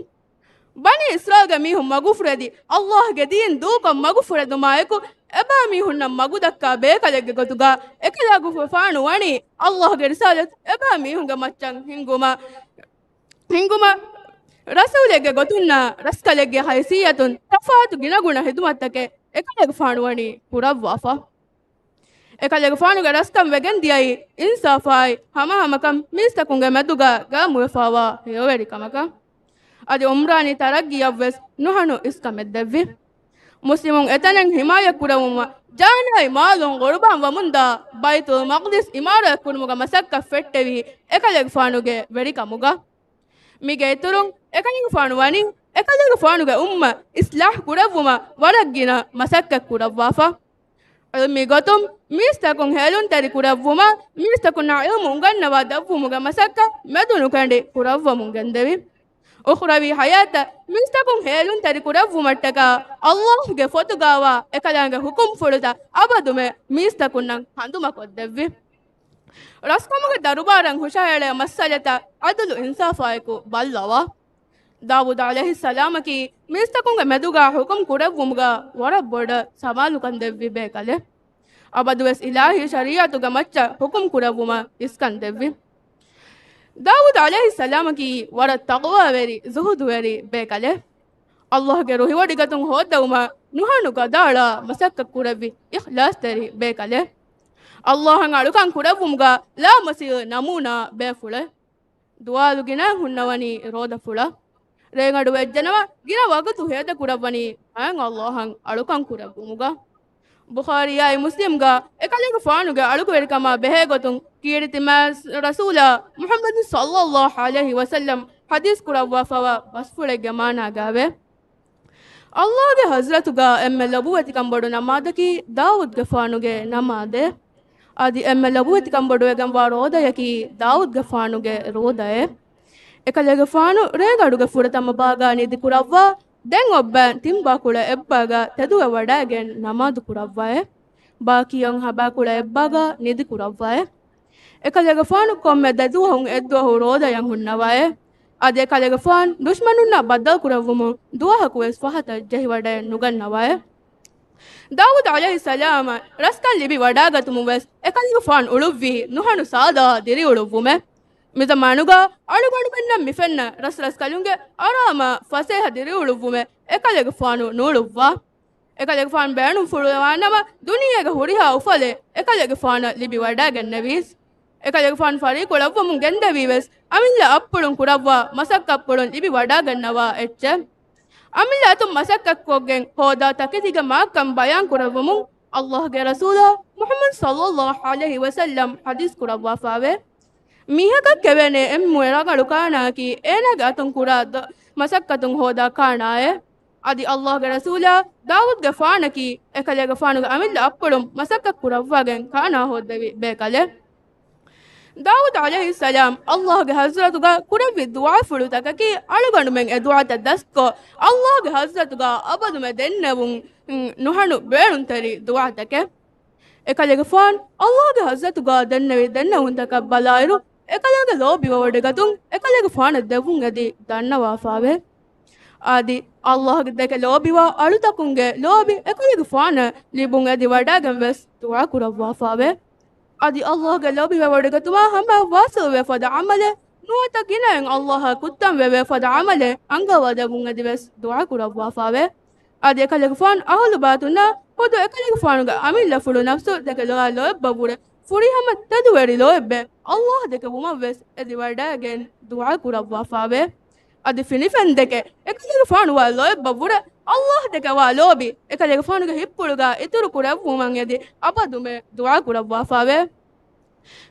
ބަނީ އިސްރާއީލްގެ މީހުން މަގުފުރެދި، ﷲ ގެ ދީން ދޫކޮށް މަގުފުރެދުމާއެކު، އެބައިމީހުންނަށް މަގުދައްކާ ބޭކަލެއްގެ ގޮތުގަ، އެކަލޭގެފާނު ވަނީ ﷲ ގެ ރިސާލަތު އެބައިމީހުންގެ މައްޗަށް ހިންގުމަށް، ހިންގުމަށް، ރަސޫލެއްގެ ގޮތުންނާ ރަސްކަލެއްގެ ހައިސިއްޔަތުން ތަފާތު ގިނަގުނަ ޚިދުމަތްތަކެއް އެކަލޭގެފާނު ވަނީ ކުރައްވާފަ. އެކަލޭގެފާނުގެ ރަސްކަން ވެގެންދިޔައީ އިންސާފާއި ހަމަހަމަކަން މީސްތަކުންގެ މެދުގަ ގައިމުވެފާވާ ހެޔޮވެރިކަމަކަށް. އަދި އުމްރާނީ ތަރައްގީއަށްވެސް ނުހަނު އިސްކަމެއް ދެއްވި. މުސްލިމުން އެތަނެއް ޙިމާޔަތްކުރެވުމަށް ޖާނާއި މާލުން ޤުރުބާން ވަމުންދާ ބައިތުލް މަޤްދިސް ޢިމާރާތްކުރުމުގެ މަސައްކަތް ފެއްޓެވީ އެކަލޭގެފާނުގެ ވެރިކަމުގަ. މީގެ އިތުރުން އެކަލޭގެފާނު ވަނީ އެކަލޭގެފާނުގެ އުއްމަތް އިޞްލާޙް ކުރެއްވުމަށް ވަރަށް ގިނަ މަސައްކަތް ކުރައްވާފަ. ޢިލްމީ ގޮތުން މީސްތަކުން ހޭލުންތެރި ކުރެއްވުމަށް، މީސްތަކުންނަށް ޢިލްމު އުނގަންނަވާ ދެއްވުމުގެ މަސައްކަތް މެދުނުކެނޑި ކުރައްވަމުން ގެންދެވި. އުޚްރަވީ ޙަޔާތަށް މީސްތަކުން ހޭލުންތެރި ކުރެއްވުމަށްޓަކާ، ﷲ ގެ ފޮތުގައިވާ އެކަލާނގެ ޙުކުމްފުޅުތައް އަބަދުމެ މީސްތަކުންނަށް ހަނދުމަކޮށްދެއްވި. ރަސްކަމުގެ ދަރުބާރަށް ހުށަހެޅޭ މައްސަލަތައް ޢަދުލު އިންސާފާއެކު ބައްލަވާ. ދާވޫދު ޢަލައިހިއްސަލާމަކީ މީސްތަކުންގެ މެދުގަ ޙުކުމް ކުރެއްވުމުގަ ވަރަށް ބޮޑަށް ސަމާލުކަން ދެއްވި ބޭކަލެއް. އަބަދުވެސް އިލާހީ ޝަރީޢަތުގެ މައްޗަށް ޙުކުމް ކުރެއްވުމަށް އިސްކަން ދެއްވި. ދާވޫދު ޢަލައިހިއްސަލާމަކީ ވަރަށް ތަޤްވާވެރި، ޒުހުދުވެރި ބޭކަލެއް. ﷲގެ ރުހިވޮޑިގަތުން ހޯއްދެވުމަށް ނުހަނު ގަދައަޅާ މަސައްކަތް ކުރެއްވި އިޚްލާޞްތެރި ބޭކަލެއް. ﷲއަށް އަޅުކަން ކުރެއްވުމުގަ ލާމަސީލް ނަމޫނާ ބޭފުޅެއް. ދުވާލު ގިނަ ހުންނަވަނީ ރޯދަފުޅަށް. ރޭގަނޑު ވެއްޖެނަމަ، ގިނަ ވަގުތު ހޭދަކުރައްވަނީ މާތް ﷲ އަށް އަޅުކަން ކުރެއްވުމުގަ. ބުޚާރީއާއި މުސްލިމްގަ އެކަލޭގެފާނުގެ އަޅުކަންވެރިކަމާ ބެހޭގޮތުން ކީރިތި މާތް ރަސޫލާ މުޙައްމަދު ޞައްލައްލާހު ޢަލައިހި ވަސައްލަމް ޙަދީޘް ކުރައްވާފައިވާ ބަސްފުޅެއްގެ މާނާގައިވޭ. ﷲގެ ޙަޟްރަތުގަ އެންމެ ލޮބުވެތިކަން ބޮޑު ނަމާދަކީ ދާވޫދުގެފާނުގެ ނަމާދޭ. އަދި އެންމެ ލޮބުވެތިކަން ބޮޑުވެގެންވާ ރޯދަޔަކީ ދާވޫދުގެފާނުގެ ރޯދައޭ. އެކަލޭގެފާނު ރޭގަނޑުގެ ފުރަތަމަ ބާގަ ނިދި ކުރައްވާ، ދެން އޮއްބަ ތިން ބާކުޅަ އެއްބާގަ ތެދުވެވަޑައިގެން ނަމާދު ކުރައްވައޭ. ބާކީ އޮން ހަ ބާކުޅަ އެއްބާގަ ނިދި ކުރައްވައޭ. އެކަލޭގެފާނު ކޮންމެ ދެ ދުވަހުން އެއްދުވަހު ރޯދަޔަށް ހުންނަވައޭ. އަދި އެކަލޭގެފާނު ދުޝްމަނުންނާ ބައްދަލުކުރެއްވުމުން ދުވަހަކު ވެސް ފަހަތަށް ޖެހިވަޑައެއް ނުގަންނަވައޭ. ދާވޫދު ޢަލައިހިއްސަލާމަށް ރަސްކަން ލިބި ވަޑައިގަތުމުން ވެސް އެކަލޭގެފާނު އުޅުއްވީ ނުހަނު ސާދާ ދިރިއުޅުއްވުމެއް. މިޒަމާނުގަ އަޅުގަނޑުމެންނަށް މިފެންނަ ރަސްރަސްކަލުންގެ އަރާމާ ފަސޭހަ ދިރިއުޅުއްވުމެއް އެކަލޭގެފާނު ނޫޅުއްވާ. އެކަލޭގެފާނު ބޭނުންފުޅުވާނަމަ، ދުނިޔޭގެ ހުރިހާ އުފަލެއް އެކަލޭގެފާނަށް ލިބިވަޑައިގެންނެވީސް. އެކަލޭގެފާނު ފަރީކުޅައްވަމުން ގެންދެވީވެސް، އަމިއްލަ އަތްޕުޅުން ކުރައްވާ މަސައްކަތްޕުޅުން ލިބިވަޑައިގަންނަވާ އެއްޗެއް. އަމިއްލަ އަތުން މަސައްކަތްކޮށްގެން ހޯދާ ތަކެތީގެ މާތްކަން ބަޔާންކުރެއްވުމުން، ﷲގެ ރަސޫލާ މުޙައްމަދު ޞައްލައްލާހު ޢަލައިހި ވަސައްލަމް ޙަދީޘް ކުރައްވާފައެވެ. މީހަކަށް ކެވޭނެ އެންމެ ރަނގަޅު ކާނާއަކީ އޭނާގެ އަތުން ކުރާ ދަ-، މަސައްކަތުން ހޯދާ ކާނާއޭ. އަދި ﷲގެ ރަސޫލާ ދާވޫދުގެފާނަކީ އެކަލޭގެފާނުގެ އަމިއްލަ އަތްޕުޅުން މަސައްކަތް ކުރައްވާގެން ކާނާ ހޯއްދެވި ބޭކަލެއް. ދާވޫދު ޢަލައިހިއްސަލާމް ﷲގެ ޙަޟްރަތުގަ ކުރެއްވި ދުޢާފުޅުތަކަކީ އަޅުގަނޑުމެން އެ ދުޢާތައް ދަސްކޮށް، ﷲގެ ޙަޟްރަތުގަ އަބަދުމެ ދެންނެވުން، ނުހަނު ބޭނުންތެރި ދުޢާތަކެއް. އެކަލޭގެފާނު ﷲގެ ޙަޟްރަތުގަ ދެންނެވި ދެންނެވުންތަކަށް ބަލާއިރު، އެކަލާނގެ ލޯބިވެ ވޮޑިގަތުން އެކަލޭގެފާނަށް ދެއްވުން އެދި ދަންނަވާފައެވެ. އަދި ﷲ ދެކެ ލޯބިވާ އަޅުތަކުންގެ ލޯބި އެކަލޭގެފާނަށް ލިބުން އެދި ވަޑައިގެން ވެސް ދުޢާ ކުރައްވާފައެވެ. އަދި ﷲގެ ލޯބިވެވޮޑިގަތުމާ ހަމަ ވާސިލުވެ ފަދަ ޢަމަލެއް ނުވަތަ ގިނައިން ﷲއަށް ކުއްތަންވެވޭ ފަދަ ޢަމަލެއް އަންގަވާދެއްވުން އެދިވެސް ދުޢާ ކުރައްވާފައެވެ. އަދި އެކަލޭގެފާނު އަހުލު ބައިތުންނާ ޚުދު އެކަލޭގެފާނުގެ އަމިއްލަފުޅު ނަފްސު ދެކެ ލޮޔާ ލޯތްބަށްވުރެ ފުރިހަމަ ތެދުވެރި ލޯތްބެއް ﷲ ދެކެ ވުމަށްވެސް އެދި ވަޑައިގެން ދުޢާ ކުރައްވާފައެވެ. އަދި ފިނިފެން ދެކެ އެކަލޭގެފާނު ވާ ލޯތްބަށްވުރެ ﷲ ދެކެ ވާ ލޯބި އެކަލޭގެފާނުގެ ހިތްޕުޅުގަ އިތުރު ކުރެއްވުމަށް އެދި އަބަދުމެ ދުޢާ ކުރައްވާފައެވެ.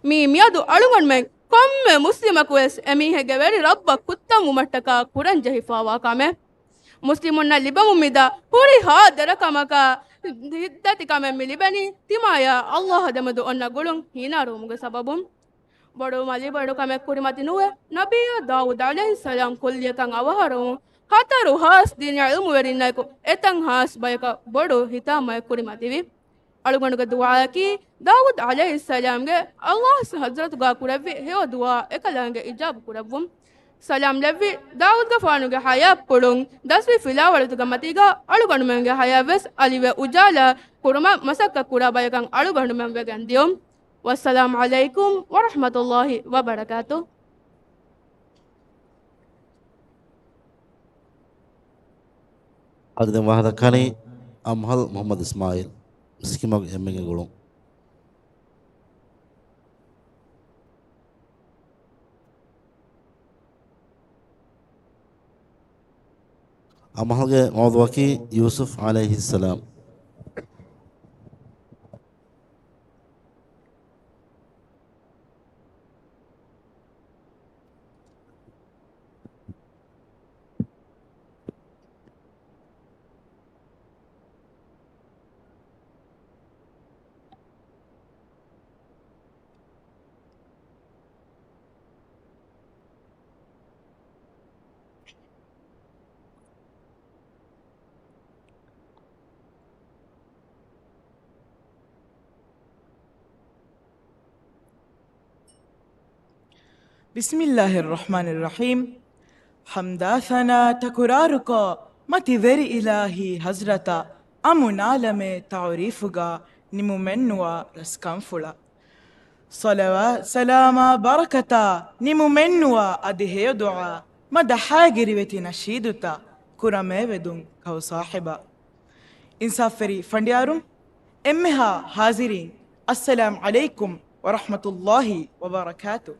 މީ މިއަދު އަޅުގަނޑުމެން ކޮންމެ މުސްލިމަކުވެސް އެމީހެއްގެ ވެރި ރައްބަށް ކުއްތަންވުމަށްޓަކާ ކުރަން ޖެހިފައިވާ ކަމެއް. މުސްލިމުންނަށް ލިބެމުން މިދާ ހުރިހާ ދެރަކަމަކާ ހިތްދަތި ކަމެއް މި ލިބެނީ ތިމާޔާ ﷲ ދެމެދު އޮންނަ ގުޅުން ހީނާރުވުމުގެ ސަބަބުން. ބޮޑުވުމަށް ލިބޭ ބޮޑު ކަމެއް ކުރިމަތި ނުވެ، ނަބިއްޔާ ދާވޫދު ޢަލައިހިއްސަލާމް ކުއްލިއަކަށް އަވަހަށް ހުރުމުން ހަތަރު ހާސް ދީނީ ޢިލްމުވެރިންނާއެކު އެތައް ހާސް ބަޔަކަށް ބޮޑު ހިތާމައެއް ކުރިމަތިވި. އަޅުގަނޑުގެ ދުޢާއަކީ، ދާވޫދު ޢަލައިހިއްސަލާމްގެ ﷲ ޙަޟްރަތުގަ ކުރެއްވި ހެޔޮ ދުޢާ އެކަލާނގެ އިޖާބަ ކުރެއްވުން. ސަލާމް ލެއްވި ދާވޫދުގެފާނުގެ ޙަޔާތްޕުޅުން ދަސްވި ފިލާވަޅުތަކަށް މަތީގަ އަޅުގަނޑުމެންގެ ޙަޔާތްވެސް އަލިވެ އުޖާލާ ކުރުމަށް މަސައްކަތް ކުރާ ބަޔަކަށް އަޅުގަނޑުމެން ވެގެން ދިޔުން. ވައްސަލާމް ޢަލައިކުމް ވަރަޙްމަތުﷲ ވަބަރަކާތުހު. އަދި ދެން ވާހަކަ ދައްކާނީ އަމްހަލް މުޙައްމަދު އިސްމާޢީލް، މިސްކިތްމަގު އެންމެންގެ ގުޅުން. އަމްހަލްގެ މައުޟޫޢަކީ ޔޫސުފް ޢަލައިހިއްސަލާމް. ބިސްމިއްލާހިއްރަޙްމާނިއްރަޙީމް. ޙަމްދާ ޘަނާ ތަކުރާރުކޮށް، މަތިވެރި އިލާހީ ޙަޟްރަތަށް އަމުނާލަމޭ ތަޢުރީފުގަ ނިމުމެއްނުވާ ރަސްކަންފުޅަށް. ޞަލަވާ ސަލާމާ ބަރަކަތާ ނިމުމެއްނުވާ އަދި ހެޔޮ ދުޢާ މަދަޙާގިރިވެތި ނަޝީދުތައް ކުރަމޭ ވެދުން ކައު ޞާޙިބާ. އިންސާފްވެރި ފަނޑިޔާރުން، އެންމެހާ ޙާޟިރީން، އައްސަލާމް ޢަލައިކުމް ވަރަޙްމަތުﷲ ވަބަރަކާތު.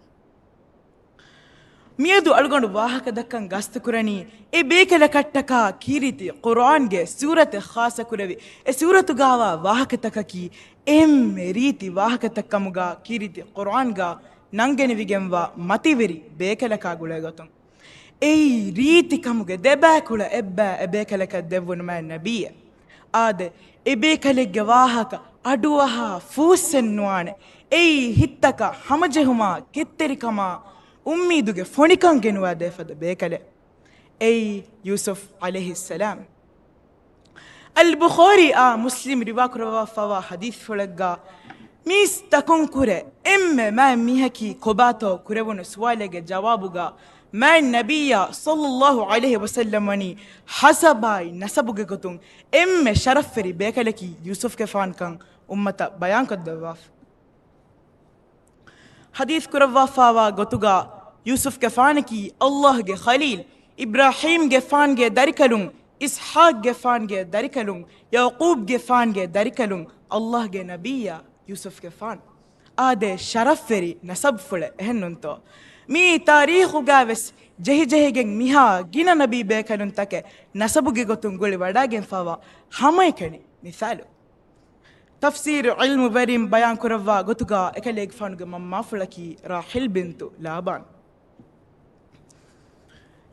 މިއަދު އަޅުގަނޑު ވާހަކަދައްކަން ގަސްތުކުރަނީ، އެ ބޭކަލަކަށްޓަކާ ކީރިތި ޤުރުއާންގެ ސޫރަތެއް ޚާއްޞަކުރެވި، އެ ސޫރަތުގާވާ ވާހަކަތަކަކީ އެންމެ ރީތި ވާހަކަތައްކަމުގާ ކީރިތި ޤުރުއާންގާ ނަންގެނެވިގެންވާ މަތިވެރި ބޭކަލަކާ ގުޅޭގޮތުން. އެއީ ރީތިކަމުގެ ދެބައިކުޅަ އެއްބައި އެބޭކަލަކަށް ދެއްވުނު މާތް ނަބިއްޔެއް. އާދެ، އެބޭކަލެއްގެ ވާހަކަ އަޑުއަހާ ފޫއްސެއް ނުވާނެ. އެއީ ހިތްތަކަށް ހަމަޖެހުމާ، ކެތްތެރިކަމާ، އުއްމީދުގެ ފޮނިކަން ގެނުވާދޭ ފަދަ ބޭކަލެއް. އެއީ ޔޫސުފް ޢަލައިހިއްސަލާމް. އަލް ބުޚާރީއާ މުސްލިމް ރިވާކުރައްވާފައިވާ ޙަދީޘްފުޅެއްގާ މީސްތަކުންކުރެ އެންމެ މާތް މީހަކީ ކޮބާތޯ ކުރެވުނު ސުވާލެއްގެ ޖަވާބުގާ މާތް ނަބިއްޔާ ޞައްލައްލާހު ޢަލައިހި ވަސައްލަމް ވަނީ ޙަސަބާއި ނަސަބުގެ ގޮތުން އެންމެ ޝަރަފްވެރި ބޭކަލަކީ ޔޫސުފްގެފާންކަން އުއްމަތަށް ބަޔާންކޮށްދެއްވާފަ. ޙަދީޘް ކުރައްވާފައިވާ ގޮތުގާ ޔޫސުފްގެފާނަކީ ﷲ ގެ ޚަލީލް، އިބްރާހީމްގެފާންގެ ދަރިކަލުން، އިސްޙާޤްގެފާންގެ ދަރިކަލުން، ޔަޢުޤޫބްގެފާންގެ ދަރިކަލުން، ﷲ ގެ ނަބިއްޔާ ޔޫސުފްގެފާން. އާދެ، ޝަރަފްވެރި ނަސަބުފުޅެއް އެހެންނޫންތޯ؟ މިއީ ތާރީޚުގާވެސް ޖެހިޖެހިގެން މިހާ ގިނަ ނަބީ ބޭކަލުންތަކެއް ނަސަބުގެ ގޮތުން ގުޅި ވަޑާގެންފައިވާ ހަމައެކަނި މިސާލު. ތަފްސީރު ޢިލްމުވެރިން ބަޔާންކުރައްވާ ގޮތުގާ އެކަލޭގެފާނުގެ މަންމާފުޅަކީ ރާޙިލް ބިންތު ލާބާން.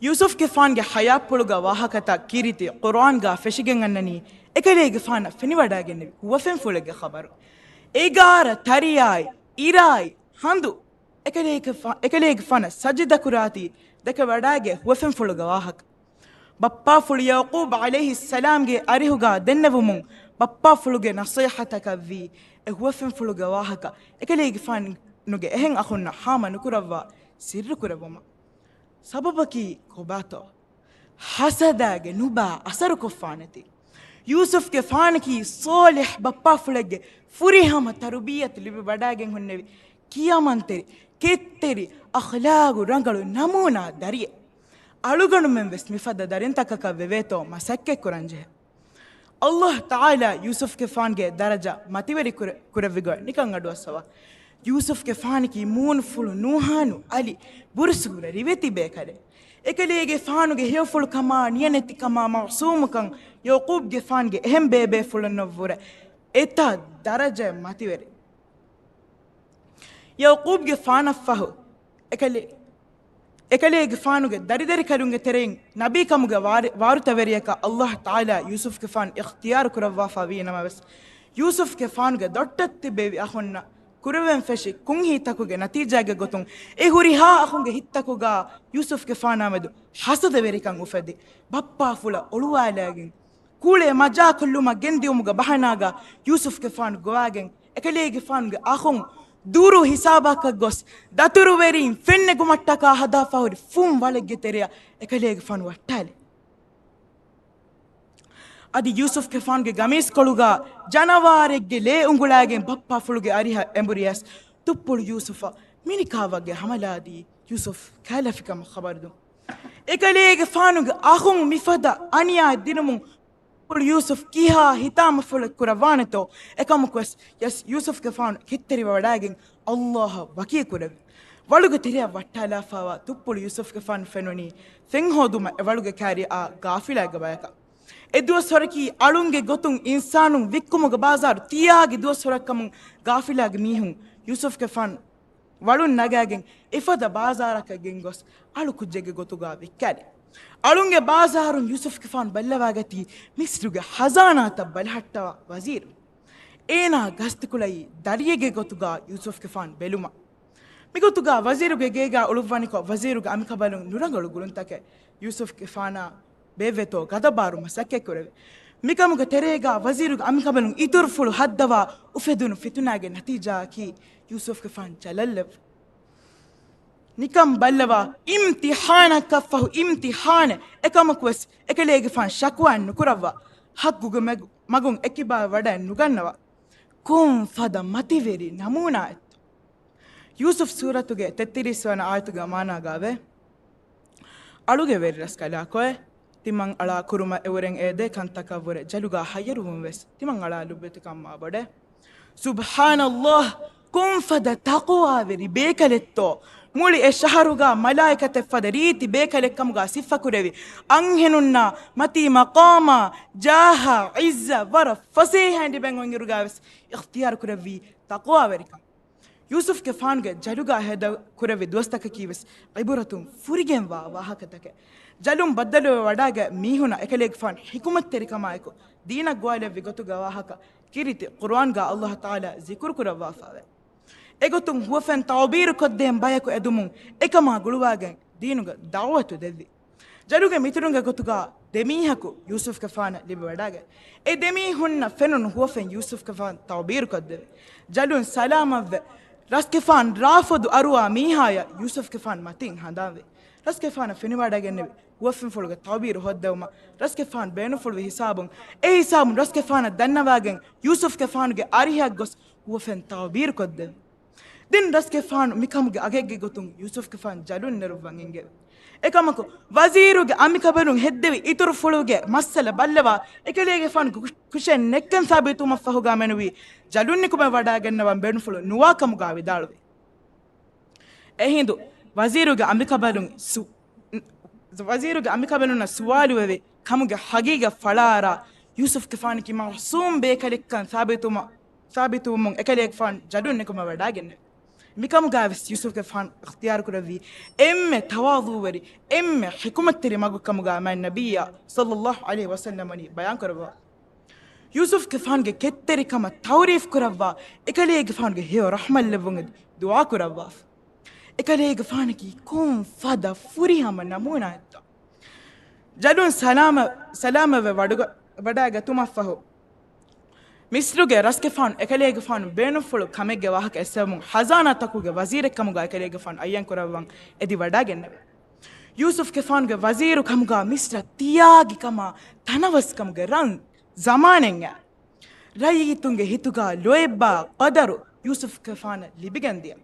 ޔޫސުފްގެފާންގެ ޙަޔާތްޕުޅުގެ ވާހަކަތައް ކީރިތި ޤުރުއާންގާ ފެށިގެން އަންނަނީ އެކަލޭގެފާނަށް ފެނިވަޑާގެންނެވި ހުވަފެންފުޅެއްގެ ޚަބަރު. އެގާރަ ތަރިޔާއި، އިރާއި، ހަނދު، އެކަލޭގެފާ-، އެކަލޭގެފާނަށް ސަޖިދަކުރާތީ ދެކެވަޑާގެ ހުވަފެންފުޅުގެ ވާހަކަ. ބައްޕާފުޅު ޔަޢުޤޫބް ޢަލައިހިއްސަލާމްގެ އަރިހުގާ ދެންނެވުމުން، ބައްޕާފުޅުގެ ނަޞޭޙަތަކަށްވީ އެ ހުވަފެންފުޅުގެ ވާހަކަ އެކަލޭގެފާނުގެ އެހެން އަޚުންނަށް ހާމަ ނުކުރައްވާ ސިއްރު ކުރެއްވުމަށް. ސަބަބަކީ ކޮބާތޯ؟ ޙަސަދާގެ ނުބާ އަސަރުކޮށްފާނެތީ. ޔޫސުފްގެފާނަކީ ޞާލިޙް ބައްޕާފުޅެއްގެ ފުރިހަމަ ތަރުބިއްޔަތު ލިބި ވަޑާގެން ހުންނެވި ކިޔަމަންތެރި، ކެތްތެރި، އަޚްލާގު ރަނގަޅު ނަމޫނާ ދަރިއެއް. އަޅުގަނޑުމެން ވެސް މިފަދަ ދަރިންތަކަކަށް ވެވޭތޯ މަސައްކަތް ކުރަންޖެހޭ. ﷲ ތަޢާލާ ޔޫސުފްގެފާންގެ ދަރަޖަ މަތިވެރި ކުރެ-، ކުރެއްވިގޮތް ނިކަން އަޑުއައްސަވާ. ޔޫސުފްގެފާނަކީ މޫނުފުޅު ނޫހާނު އަލި ބުރުސުގުރަ ރިވެތި ބޭކަލެއް. އެކަލޭގެފާނުގެ ހެޔޮފުޅުކަމާ ނިޔަނެތިކަމާ މަޢުޞޫމުކަން ޔަޢުޤޫބްގެފާންގެ އެހެން ބޭބޭފުޅުންނަށްވުރެ އެތާ ދަރަޖައެއް މަތިވެރި. ޔަޢުޤޫބްގެފާނަށްފަހު، އެކަލޭ-، އެކަލޭގެފާނުގެ ދަރިދަރިކަލުންގެ ތެރެއިން ނަބީކަމުގެ ވާރި-، ވާރުތަވެރިޔަކަށް ﷲ ތަޢާލާ ޔޫސުފްގެފާނު އިޚްތިޔާރު ކުރައްވާފަ ވީ ނަމަވެސް، ޔޫސުފްގެފާނުގެ ދޮށްޓަށް ތިއްބެވި އަޚުންނަށް ކުރެވެން ފެށި ކުންހީތަކުގެ ނަތީޖާގެ ގޮތުން، އެ ހުރިހާ އަޚުންގެ ހިތްތަކުގާ ޔޫސުފްގެފާނާމެދު ޙަސަދަވެރިކަން އުފެދި، ބައްޕާފުޅަށް އޮޅުވާލައިގެން، ކޫޅޭ މަޖާކޮށްލުމަށް ގެންދިއުމުގެ ބަހަނާގާ ޔޫސުފްގެފާނު ގޮވާގެން، އެކަލޭގެފާނުގެ އަޚުން ދުރު ހިސާބަކަށް ގޮސް، ދަތުރުވެރީން ފެންނެގުމަށްޓަކާ ހަދާފަ ހުރި ފުން ވަޅެއްގެ ތެރެއަށް އެކަލޭގެފާނު ވައްޓާލި. އަދި ޔޫސުފްގެފާނުގެ ގަމީސްކޮޅުގާ ޖަނަވާރެއްގެ ލޭ އުނގުޅާގެން ބައްޕާފުޅުގެ އަރިހަށް އެނބުރިޔަސް، ތުއްޕުޅު ޔޫސުފަށް މިނިކާވަގެ ހަމަލާދީ ޔޫސުފް ކައިލަފިކަމަށް ޚަބަރުދުން. އެކަލޭގެފާނުގެ އަޚުން މިފަދަ އަނިޔާ ދިނުމުން ތުއްޕުޅު ޔޫސުފް ކިހާ ހިތާމަފުޅެއް ކުރައްވާނެތޯ، އެކަމަކުވެސް ޔަސް ޔޫސުފްގެފާނު ކެތްތެރިވެވަޑާގެން ﷲ އަށް ވަކީ ކުރެވި. ވަޅުގެ ތެރެއަށް ވައްޓާލާފައިވާ ތުއްޕުޅު ޔޫސުފްގެފާނު ފެނުނީ ފެން ހޯދުމަށް އެ ވަޅުގެ ކާރިއާ ގާފިލާގެ ބަޔަކަށް. އެ ދުވަސްވަރަކީ އަޅުންގެ ގޮތުން އިންސާނުން ވިއްކުމުގެ ބާޒާރު ތިޔާގި ދުވަސްވަރަށްކަމުން ގާފިލާގެ މީހުން ޔޫސުފްގެފާނު ވަޅުން ނަގާގެން އެފަދަ ބާޒާރަކަށް ގެންގޮސް އަޅުކުއްޖެއްގެ ގޮތުގާ ވިއްކާލި. އަޅުންގެ ބާޒާރުން ޔޫސުފްގެފާނު ބައްލަވާގަތީ މިސްރުގެ ހަޒާނާތައް ބަލަހައްޓަވާ ވަޒީރު. އޭނާ ގަސްތުކުޅައީ ދަރިއެއްގެ ގޮތުގާ ޔޫސުފްގެފާނު ބެލުމަށް. މިގޮތުގާ ވަޒީރުގެ ގޭގާ އުޅުއްވަނިކޮށް، ވަޒީރުގެ އަނބިކަނބަލުން ނުރަނގަޅު ގުޅުންތަކެއް ޔޫސުފްގެފާނާ ބޭއްވޭތޯ ގަދަބާރު މަސައްކަތް ކުރެވި. މިކަމުގެ ތެރޭގާ ވަޒީރުގެ އަނބިކަނބަލުން އިތުރުފުޅު ހައްދަވާ އުފެދުނު ފިތުނާގެ ނަތީޖާއަކީ ޔޫސުފްގެފާނު ޖަލަށްލެއްވި. ނިކަން ބައްލަވާ، އިމްތިޙާނަކަށްފަހު އިމްތިޙާނެއް. އެކަމަކުވެސް އެކަލޭގެފާނު ޝަކުވާ ނުކުރައްވާ، ޙައްޤުގެ މަގު-، މަގުން އެކިބާ ވަޑައެއް ނުގަންނަވާ. ކޮން ފަދަ މަތިވެރި ނަމޫނާއެއްތޯ؟ ޔޫސުފް ސޫރަތުގެ ތެއްތިރީސް ވަނަ އާޔަތުގެ މާނާގާވޭ، އަޅުގެ ވެރިރަސްކަލާކޮއެ، ތިމަން އަޅާ ކުރުމަށް އެއުރެން އޭދޭ ކަންތަކަށްވުރެ ޖަލުގާ ހައްޔަރުވުން ވެސް ތިމަން އަޅާ ލުއްވެތިކަން މާބޮޑޭ. ސުބްޙާނައްލާހް، ކޮންފަދަ ތަޤުވާވެރި ބޭކަލެއްތޯ؟ މުޅި އެ ޝަހަރުގާ މަލާއިކަތެއް ފަދަ ރީތި ބޭކަލެއް ކަމުގާ ސިފަކުރެވި، އަންހެނުންނާ މަތީ މަޤާމާ، ޖާހާ، ޢިއްޒަށް ވަރަށް ފަސޭހައިން ލިބެން އޮތްއިރުގާވެސް އިޚްތިޔާރު ކުރެއްވީ ތަޤްވާވެރިކަން. ޔޫސުފްގެފާނުގެ ޖަލުގާ ހޭދަ ކުރެއްވި ދުވަސްތަކަކީވެސް ޢިބުރަތުން ފުރިގެންވާ ވާހަކަތަކެއް. ޖަލުން ބައްދަލުވެ ވަޑާގަތް މީހުނަށް އެކަލޭގެފާނު ޙިކުމަތްތެރިކަމާއެކު ދީނަށް ގޮވާލެއްވި ގޮތުގެ ވާހަކަ ކީރިތި ޤުރުއާންގާ ﷲ ތަޢާލާ ޒިކުރު ކުރައްވާފައެވެ. އެގޮތުން ހުވަފެން ތަޢުބީރު ކޮށްދޭން ބަޔަކު އެދުމުން އެކަމާ ގުޅުވާގެން ދީނުގެ ދަޢުވަތު ދެއްވި. ޖަލުގެ މިތުރުންގެ ގޮތުގާ ދެމީހަކު ޔޫސުފްގެފާނަށް ލިބިވަޑާގަތް. އެ ދެމީހުންނަށް ފެނުނު ހުވަފެން ޔޫސުފްގެފާން ތަޢުބީރު ކޮށްދެވި. ޖަލުން ސަލާމަތްވެ، ރަސްގެފާން ރާފޮދު އަރުވާ މީހާޔަށް ޔޫސުފްގެފާން މަތިން ހަނދާންވި. ރަސްގެފާނަށް ފެނިވަޑައިގެންނެވި ހުވަފެންފުޅުގެ ތަޢުބީރު ހޯއްދެވުމަށް ރަސްގެފާން ބޭނުންފުޅުވި ހިސާބުން، އެ ހިސާބުން ރަސްގެފާނަށް ދަންނަވާގެން ޔޫސުފްގެފާނުގެ އަރިހަށް ގޮސް ހުވަފެން ތަޢުބީރު ކޮށްދެވި. ދެން ރަސްގެފާނު މިކަމުގެ އަގެއްގެ ގޮތުން ޔޫސުފްގެފާން ޖަލުން ނެރުއްވަން އެންގެވި. އެކަމަކު، ވަޒީރުގެ އަނބިކަބަލުން ހެއްދެވި އިތުރު ފުޅުގެ މައްސަލަ ބައްލަވާ، އެކަލޭގެފާނުގެ ކުށް-، ކުށެއް ނެއްކަން ސާބިތުވުމަށްފަހުގާ މެނުވީ ޖަލުން ނިކުމެވަޑައިގަންނަވަން ބޭނުންފުޅު ނުވާ ކަމުގާ ވިދާޅުވި. އެހިނދު، ވަޒީރުގެ އަނބިކަބަލުން ސު-، ވަޒީރުގެ އަނބިކަބަލުންނަށް ސުވާލުވެވި ކަމުގެ ހަގީގަތް ފަޅާއަރާ، ޔޫސުފްގެފާނަކީ މައުޞޫމް ބޭކަލެއްކަން ސާބިތުވުމަށް، ސާބިތުވުމުން އެކަލޭގެފާނު ޖަލުން ނިކުމެވަޑައިގެންނެވި. މިކަމުގާވެސް ޔޫސުފްގެފާނު އިޚްތިޔާރު ކުރެއްވީ އެންމެ ތަވާޟޫވެރި، އެންމެ ޙިކުމަތްތެރި މަގު ކަމުގާ މާތް ނަބިއްޔާ ޞައްލައްލާހު ޢަލައިހި ވަސައްލަމަނީ ބަޔާން ކުރައްވާ. ޔޫސުފްގެފާނުގެ ކެތްތެރިކަމަށް ތަޢުރީފް ކުރައްވާ، އެކަލޭގެފާނުގެ ހެޔޮ ރަޙްމަތް ލެއްވުން އެދި ދުޢާ ކުރައްވާފަ. އެކަލޭގެފާނަކީ ކޮން ފަދަ ފުރިހަމަ ނަމޫނާއެއްތޯ. ޖަލުން ސަލާމަ-، ސަލާމަތްވެ ވަޑުގަ-، ވަޑައިގަތުމަށްފަހު، މިޞްރުގެ ރަސްގެފާނު އެކަލޭގެފާނު ބޭނުންފުޅު ކަމެއްގެ ވާހަކަ އެއްސެވުމުން ޚަޒާނާތަކުގެ ވަޒީރެއްކަމުގާ އެކަލޭގެފާނު އައްޔަން ކުރައްވަން އެދި ވަޑައިގެންނެވި. ޔޫސުފްގެފާނުގެ ވަޒީރު ކަމުގާ މިޞްރަށް ތިޔާގި ކަމާ ތަނަވަސްކަމުގެ ރަން ޒަމާނެއް އައި، ރައްޔިތުންގެ ހިތުގާ ލޯތްބާ ޤަދަރު ޔޫސުފްގެފާނަށް ލިބިގެންދިޔަ.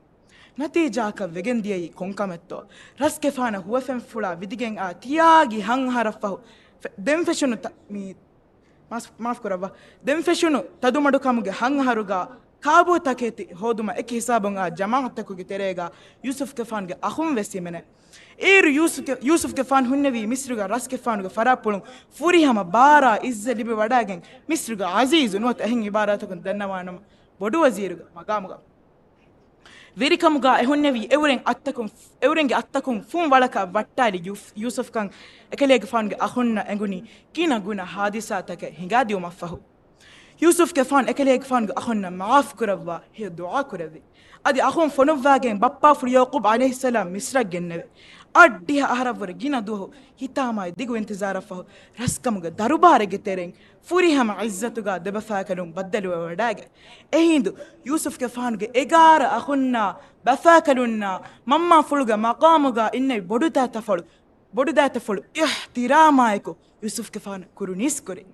ނަތީޖާއަކަށް ވެގެންދިޔައީ ކޮންކަމެއްތޯ؟ ރަސްގެފާނަށް ހުވަފެންފުޅާ ވިދިގެން އާ ތިޔާގި ހަން އަހަރަށްފަހު، ފެ-، ދެން ފެށުނު ތަ-، މީ، މާސް-، މާފުކުރައްވާ. ދެން ފެށުނު ތަދުމަޑުކަމުގެ ހަން އަހަރުގާ ކާބޫ ތަކެތި ހޯދުމަށް އެކި ހިސާބުން އާ ޖަމާޢަތްތަކުގެ ތެރޭގާ ޔޫސުފްގެފާނުގެ އަޚުން ވެސް ހިމެނޭ. އޭރު ޔޫސުފްގެ-، ޔޫސުފްގެފާނު ހުންނެވީ މިޞްރުގެ ރަސްގެފާނުގެ ފަރާތްޕުޅުން ފުރިހަމަ ބާރާ ޢިއްޒަތް ލިބި ވަޑައިގެން، މިޞްރުގެ ޢަޒީޒު ނުވަތަ އެހެން ޢިބާރާތަކުން ދަންނަވާނަމަ، ބޮޑު ވަޒީރުގެ މަގާމުގަ. ވެރިކަމުގާ އެ ހުންނެވީ އެއުރެން އަތްތަކުން، އެއުރެންގެ އަތްތަކުން ފުން ވަޅަކަށް ވައްޓާލި ޔޫ-، ޔޫސުފްކަން އެކަލޭގެފާނުގެ އަޚުންނަށް އެނގުނީ ގިނަ ގުނަ ހާދިސާތަކެއް ހިނގާދިޔުމަށްފަހު. ޔޫސުފްގެފާނު އެކަލޭގެފާނުގެ އަޚުންނަށް މަޢާފު ކުރައްވާ ހެޔޮ ދުޢާ ކުރެއްވި. އަދި އަޚުން ފޮނުއްވާގެން ބައްޕާފުޅު ޔަޢުޤޫބް ޢަލައިހިއްސަލާމް މިޞްރަށް ގެންނެވި. އަށްޑިހަ އަހަރަށްވުރެ ގިނަ ދުވަހު ހިތާމައި ދިގު އިންތިޒާރަށްފަހު ރަސްކަމުގެ ދަރުބާރެއްގެ ތެރެއިން ފުރިހަމަ ޢިއްޒަތުގާ ދެބަފާކަލުން ބައްދަލުވެ ވަޑައިގެން. އެހިނދު ޔޫސުފްގެފާނުގެ އެގާރަ އަޚުންނާ ބަފާކަލުންނާ މަންމާފުޅުގެ މަޤާމުގާ އިންނެވި ބޮޑުދައިތަފަޅު، ބޮޑުދައިތަފަޅު އިޙްތިރާމާއެކު ޔޫސުފްގެފާނަށް ކުރުނީސް ކުރި.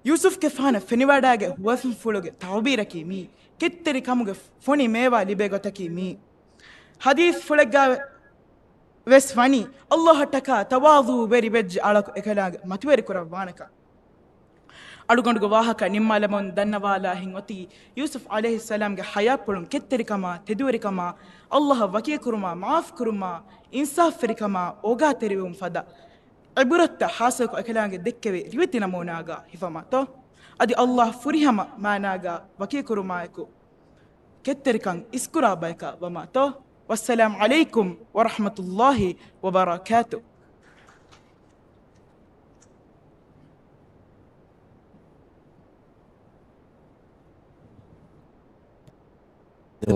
ޔޫސުފްގެފާނަށް ފެނިވަޑައިގަތް ހުވަފެންފުޅުގެ ތަޢުބީރަކީ މީ، ކެތްތެރިކަމުގެ ފޮނި މޭވާ ލިބޭ ގޮތަކީ މީ. ޙަދީޘްފުޅެއްގާ ވެސް ވަނީ، ﷲ އަށްޓަކާ ތަވާޟޫވެރި ވެއްޖެ އަޅަކު އެކަލާނގެ މަތިވެރި ކުރައްވާނެކަން. އަޅުގަނޑުގެ ވާހަކަ ނިންމާލަމުން ދަންނަވާލާހެން އޮތީ، ޔޫސުފް ޢަލައިހިއްސަލާމްގެ ޙަޔާތްޕުޅުން ކެތްތެރިކަމާ، ތެދުވެރިކަމާ، ﷲ އަށް ވަކިލުކުރުމާ، މަޢާފުކުރުމާ، އިންސާފުވެރިކަމާ، އޯގާތެރިވުން ފަދަ ޢިބުރަތްތައް ޙާޞިލްކޮށް އެކަލާނގެ ދެއްކެވި ރިވެތި ނަމޫނާގާ ހިފަމާތޯ؟ އަދި ﷲ ފުރިހަމަ މާނާގާ ވަކީކުރުމާއެކު ކެތްތެރިކަން އިސްކުރާ ބަޔަކަށް ވަމާތޯ؟ ވައްސަލާމް ޢަލައިކުމް ވަރަޙްމަތުﷲ ވަބަރަކާތު.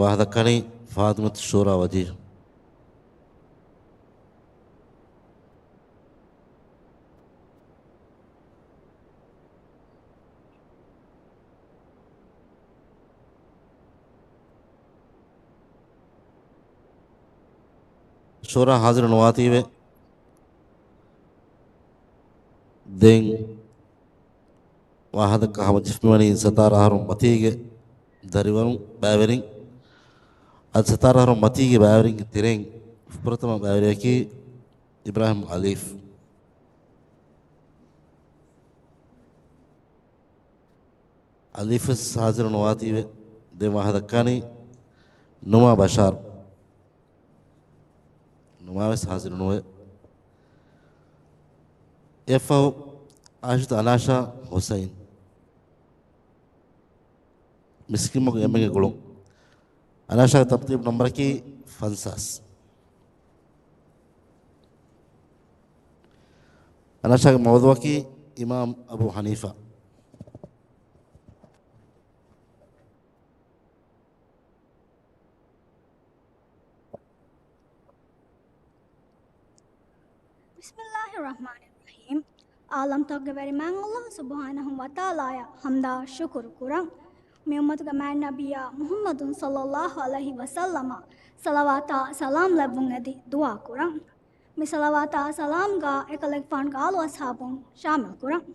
ވާހަކަ ދައްކަނީ ފާޠިމަތު ޝޫރާ ވަޒީރު. ޝޫރާ ޙާޟިރު ނުވާތީވެ. ދެން ވާހަކަ ހަމަޖެއްސެވި ވަނީ ސަތާރަ އަހަރުން މަތީގެ ދަރިވަރުން ބައިވެރިން. އަދި ސަތާރަ އަހަރުން މަތީގެ ބައިވެރިންގެ ތެރެއިން ފުރަތަމަ ބައިވެރިޔަކީ އިބްރާހިމް އަލީފް. އަލީފްވެސް ޙާޟިރު ނުވާތީވެ. ދެން ވާހަކަ ދައްކާނީ ނުމާ ބަޝާރު. ނުމާވެސް ހާޒިރު ނުވޭ. އެއަށްފަހު އާއިޝަތު އަނާޝާ ހުސައިން. މިސްކިތްމަގު އެންމެގެ ގުޅުން. އަނާޝާގެ ތަރުތީބު ނަންބަރަކީ ފަންސާސް. އަނާޝާގެ މައުޟޫއަކީ އިމާމް އަބޫ ޙަނީފާ. ބިސްމިއްލާހިއްރަޙްމާނިއްރަޙީމް. ޢާލަމްތަކުގެ ވެރި މާތް ﷲ ސުބްޙާނަހޫ ވަތަޢާލާއަށް ޙަމްދާ ޝުކުރު ކުރަން. މި އުއްމަތުގެ މާތް ނަބިއްޔާ މުޙައްމަދު ޞައްލައްލާހު ޢަލައިހި ވަސައްލަމަށް ޞަލަވާތާ ސަލާމް ލެއްވުން އެދި ދުޢާ ކުރަން. މި ޞަލަވާތާ ސަލާމްގަ އެކަލޭގެފާނުގެ އާލު އަޞްޙާބުން ޝާމިލް ކުރަން.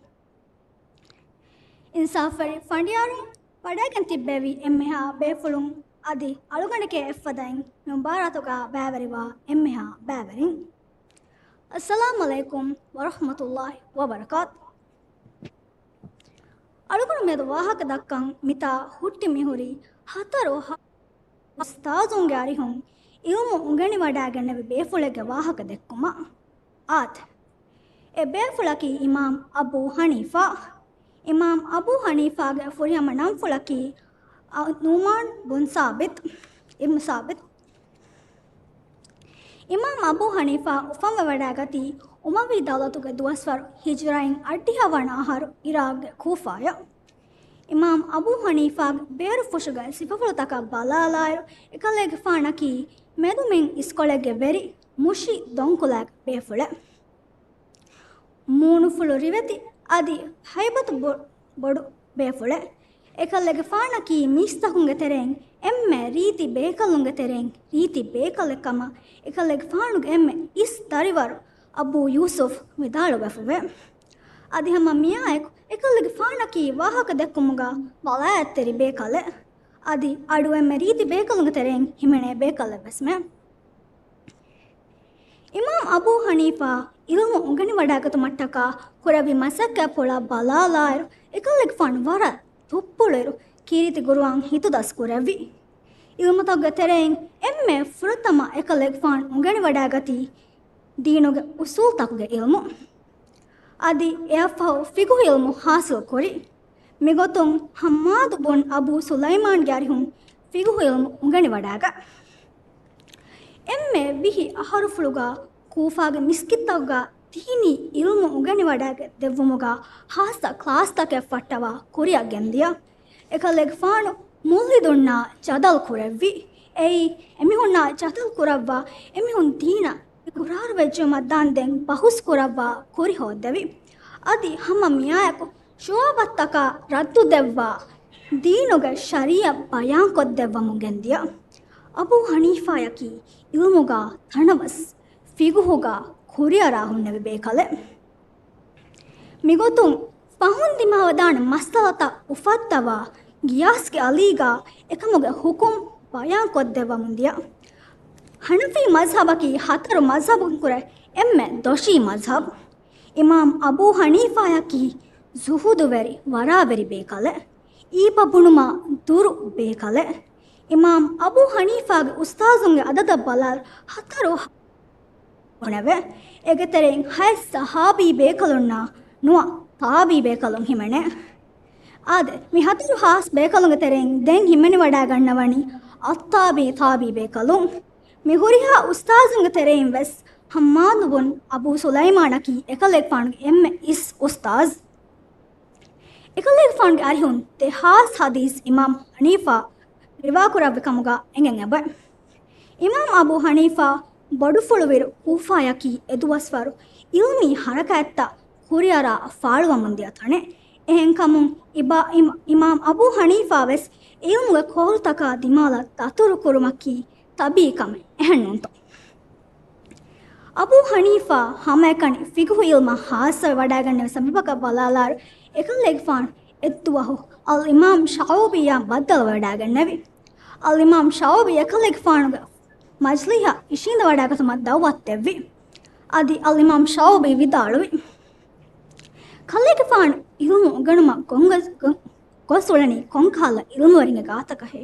އިންސާފުވެރި ފަނޑިޔާރުން ވަޑައިގެން ތިއްބެވި އެންމެހާ ބޭފުޅުން އަދި އަޅުގަނޑެކޭ އެއްފަދައިން މި މުބާރާތުގަ ބައިވެރިވާ އެންމެހާ ބައިވެރިން. އައްސަލާމް ޢަލައިކުމް ވަރަޙްމަތުﷲ ވަބަރަކާތު. އަޅުގަނޑު މިއަދު ވާހަކަ ދައްކަން މިތާ ހުއްޓި މިހުރީ ހަތަރު ހާ އުސްތާޒުންގެ އަރިހުން ޢިލްމު އުނގެނިވަޑައިގެންނެވި ބޭފުޅެއްގެ ވާހަކަ ދެއްކުމަށް. އާދެ، އެ ބޭފުޅަކީ އިމާމް އަބޫ ޙަނީފާ. އިމާމް އަބޫ ޙަނީފާގެ ފުރިހަމަ ނަންފުޅަކީ އަ-، ނުޢުމާން ބުން ސާބިތް، އިބްނު ސާބިތް. އިމާމް އަބޫ ޙަނީފާ އުފަންވެވަޑައިގަތީ އުމަވީ ދައުލަތުގެ ދުވަސްވަރު ހިޖުރައިން އަށްޑިހަ ވަނަ އަހަރު ޢިރާޤްގެ ކޫފާޔަށް. އިމާމް އަބޫ ޙަނީފާގެ ބޭރުފުށުގެ ސިފަފުޅުތަކަށް ބަލާލާއިރު، އެކަލޭގެފާނަކީ މެދުމިން އިސްކޮޅެއްގެ ވެރި މުށި ދޮންކުލައިގެ ބޭފުޅެއް. މޫނުފުޅު ރިވެތި އަދި ހައިބަތު ބޮ-، ބޮޑު ބޭފުޅެއް. އެކަލޭގެފާނަކީ މީސްތަކުންގެ ތެރެއިން އެންމެ ރީތި ބޭކަލުންގެ ތެރެއިން ރީތި ބޭކަލެއް ކަމަށް އެކަލޭގެފާނުގެ އެންމެ އިސް ދަރިވަރު އަބޫ ޔޫސުފް ވިދާޅުވެފަވޭ. އަދި ހަމަ މިއާއެކު އެކަލޭގެފާނަކީ ވާހަކަ ދެއްކުމުގަ ބަލާއަތްތެރި ބޭކަލެއް. އަދި އަޑު އެންމެ ރީތި ބޭކަލުންގެ ތެރެއިން ހިމެނޭ ބޭކަލެއްވެސްމެ. އިމާމް އަބޫ ޙަނީފާ ޢިލްމު އުނގެނިވަޑައިގަތުމަށްޓަކާ ކުރެއްވި މަސައްކަތްޕުޅަށް ބަލާލާއިރު، އެކަލޭގެފާނު ވަރަށް ތުއްޕުޅުއިރު، ކީރިތި ޤުރުއާން ހިތުދަސް ކުރެއްވި. ޢިލްމުތަކުގެ ތެރެއިން އެންމެ ފުރަތަމަ އެކަލޭގެފާނު އުނގެނިވަޑައިގަތީ ދީނުގެ އުޞޫލުތަކުގެ ޢިލްމު. އަދި އެއަށްފަހު ފިޤުހު ޢިލްމު ޙާޞިލް ކުރި. މިގޮތުން ޙައްމާދު ބުން އަބޫ ސުލައިމާންގެ އަރިހުން ފިޤުހު ޢިލްމު އުނގެނިވަޑައިގަ. އެންމެ ވިހި އަހަރުފުޅުގަ ކޫފާގެ މިސްކިތްތަކުގަ ދީނީ ޢިލްމު އުނގެނިވަޑައިގެ ދެއްވުމުގަ ޚާއްޞަ ކްލާސްތަކެއް ފައްޓަވާ ކުރިއަށް ގެންދިޔަ. އެކަލޭގެފާނު މުލްޙިދުންނާ ޖަދަލު ކުރެއްވި. އެއީ، އެމީހުންނާ ޖަދަލު ކުރައްވާ، އެމީހުން ދީނަށް އިޤުރާރު ވެއްޖެއުމަށް ދާންދެން ބަހުސް ކުރައްވާ ކުރި ހޯއްދެވި. އަދި ހަމަ މިއާއެކު ޝުޢުބަތަކަށް ރައްދު ދެއްވާ ދީނުގެ ޝަރީޢަތް ބަޔާންކޮށްދެއްވަމުން ގެންދިޔަ. އަބޫ ޙަނީފާޔަކީ ޢިލްމުގަ ތަނަވަސް، ފިޤުހުގަ ކުރިއަރާ ހުންނެވި ބޭކަލެއް. މިގޮތުން ފަހުން ދިމާވެދާނެ މައްސަލަތައް އުފައްދަވާ ގިޔާސްގެ އަލީގަ އެކަމުގެ ޙުކުމް ބަޔާންކޮށްދެއްވަމުން ދިޔަ. ޙަނަފީ މަޒްހަބަކީ ހަތަރު މަޒްހަބުން ކުރެ އެންމެ ދޮށީ މަޒްހަބު. އިމާމް އަބޫ ޙަނީފާޔަކީ ޒުހުދުވެރި ވަރާވެރި ބޭކަލެއް. އީބަ ބުނުމާ ދުރު ބޭކަލެއް. އިމާމް އަބޫ ޙަނީފާގެ އުސްތާޒުންގެ އަދަދަށް ބަލާލް ހަތަރު ބުނެވެ. އޭގެ ތެރެއިން ހަތް ޞަޙާބީ ބޭކަލުންނާ ނުވަ ތާބިޢީ ބޭކަލުން ހިމެނޭ. އާދެ، މި ހަތަރު ޚާއްޞަ ބޭކަލުންގެ ތެރެއިން ދެން ހިމެނިވަޑައިގަންނަވަނީ އައްތާބިޢީ ތާބިޢީ ބޭކަލުން. މި ހުރިހާ އުސްތާޒުންގެ ތެރެއިން ވެސް ޙައްމާދު ބުން އަބޫ ސުލައިމާނަކީ އެކަލޭގެފާނުގެ އެންމެ އިސް އުސްތާޒު. އެކަލޭގެފާނުގެ އަރިހުން ދެހާސް ޙަދީޘް އިމާމް ޙަނީފާ ރިވާކުރެއްވި ކަމުގަ އެނގެން އެބަ. އިމާމް އަބޫ ޙަނީފާ ބޮޑުފުޅުވިރު ކޫފާޔަކީ އެދުވަސްވަރު ޢިލްމީ ޙަރަކާތްތައް ކުރިއަރާ ފާޅުވަމުން ދިޔަ ތަނެއް. އެހެންކަމުން އިބާ-، އިމް-، އިމާމް އަބޫ ޙަނީފާ ވެސް ޢިލްމުގެ ކޯލުތަކާ ދިމާލަށް ދަތުރު ކުރުމަކީ ޠަބީޢީ ކަމެއް އެހެންނޫންތޯ؟ އަބޫ ޙަނީފާ ހަމައެކަނި ފިޤުހު ޢިލްމަށް ޚާއްޞަވެ ވަޑައިގަންނެވި ސަބަބަކަށް ބަލާލާއިރު، އެކަލޭގެފާނު އެއްދުވަހު އަލްއިމާމް ޝަޢުބީއާ ބައްދަލުވެވަޑައިގެންނެވި. އަލްއިމާމް ޝަޢުބީ އެކަލޭގެފާނުގެ މަޖްލިހަށް އިށީނދެވަޑައިގަތުމަށް ދަޢުވަތު ދެއްވި. އަދި އަލްއިމާމް ޝަޢުބީ ވިދާޅުވި، ކަލޭގެފާނު ޢިލްމު އުނގެނުމަށް ގޮންގޮ-، ގޮ-، ގޮސް އުޅެނީ ކޮންކަހަލަ ޢިލްމުވެރިންގެ ގާތަކަށޭ؟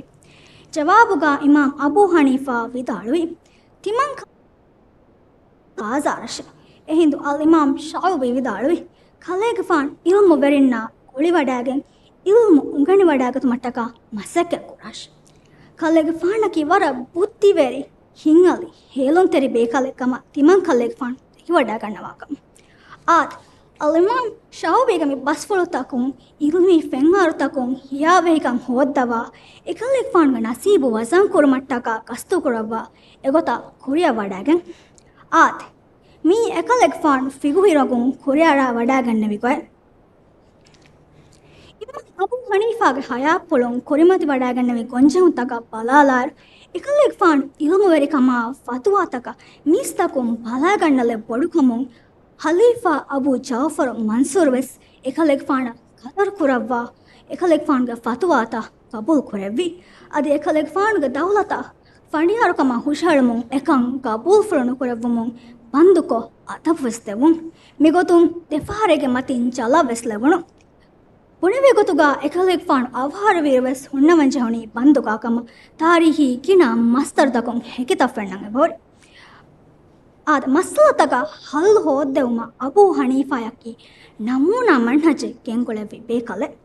ޖަވާބުގަ އިމާމް އަބޫ ޙަނީފާ ވިދާޅުވި، ތިމަން ކަ-، ކާޒާރަށެ. އެހިނދު އަލްއިމާމް ޝަޢުބީ ވިދާޅުވި، ކަލޭގެފާނު ޢިލްމުވެރިންނާ ގުޅިވަޑައިގެން ޢިލްމު އުނގެނިވަޑައިގަތުމަށްޓަކާ މަސައްކަތް ކުރާށި. ކަލޭގެފާނަކީ ވަރަށް ބުއްދިވެރި، ހިތްހަލި، ހޭލުންތެރި ބޭކަލެއް ކަމަށް ތިމަން ކަލޭގެފާނު ދެކިވަޑައިގަންނަވާކަމަށް. އާދެ، އަލްއިމާމް ޝަޢުބީގެ މި ބަސްފުޅުތަކުން ޢިލްމީ ފެންވަރުތަކުން ހިޔާވަހިކަން ހޯއްދަވާ، އެކަލޭގެފާނުގެ ނަސީބު ވަޒަން ކުރުމަށްޓަކާ ގަސްތުކުރައްވާ އެގޮތަށް ކުރިއަށް ވަޑައިގެން. އާދެ، މީ އެކަލޭގެފާނު ފިގުހި ރޮނގުން ކުރިއަރާ ވަޑައިގެންނެވި ގޮތް. އިމާމް އަބޫ ޙަނީފާގެ ޙަޔާތްޕުޅުން ކުރިމަތިވަޑައިގެންނެވި ގޮންޖެހުންތަކަށް ބަލާލާއިރު، އެކަލޭގެފާނު ޢިލްމުވެރިކަމާ ފަތުވާތަކަށް މީސްތަކުން ބަލައިގަންނަލެއް ބޮޑުކަމުން، ޚަލީފާ އަބޫ ޖަޢުފަރު މަންޞޫރު ވެސް އެކަލޭގެފާނަށް ޤަދަރު ކުރައްވާ، އެކަލޭގެފާނުގެ ފަތުވާތައް ޤަބޫލު ކުރެއްވި. އަދި އެކަލޭގެފާނުގެ ދައުލަތަށް ފަނޑިޔާރުކަމަށް ހުށަހެޅުމުން އެކަން ޤަބޫލުފުޅު ނުކުރެއްވުމުން ބަންދުކޮށް، އަދަބު ވެސް ދެއްވުން. މިގޮތުން ދެފަހަރެއްގެ މަތިން ޖަލަށް ވެސް ލެވުނު. ބުނެވޭ ގޮތުގަ އެކަލޭގެފާނު އަވަހާރަވީރު ވެސް ހުންނަވަން ޖެހުނީ ބަންދުގާ ކަމަށް ތާރީޚީ ގިނަ މަޞްދަރުތަކުން ހެކިތައް ފެންނަން އެބަހުރި. އާދެ، މައްސަލަތަކަށް ޙައްލު ހޯއްދެވުމަށް އަބޫ ޙަނީފާޔަކީ ނަމޫނާ މަންހަޖެއް ގެންގުޅެއްވި ބޭކަލެއް.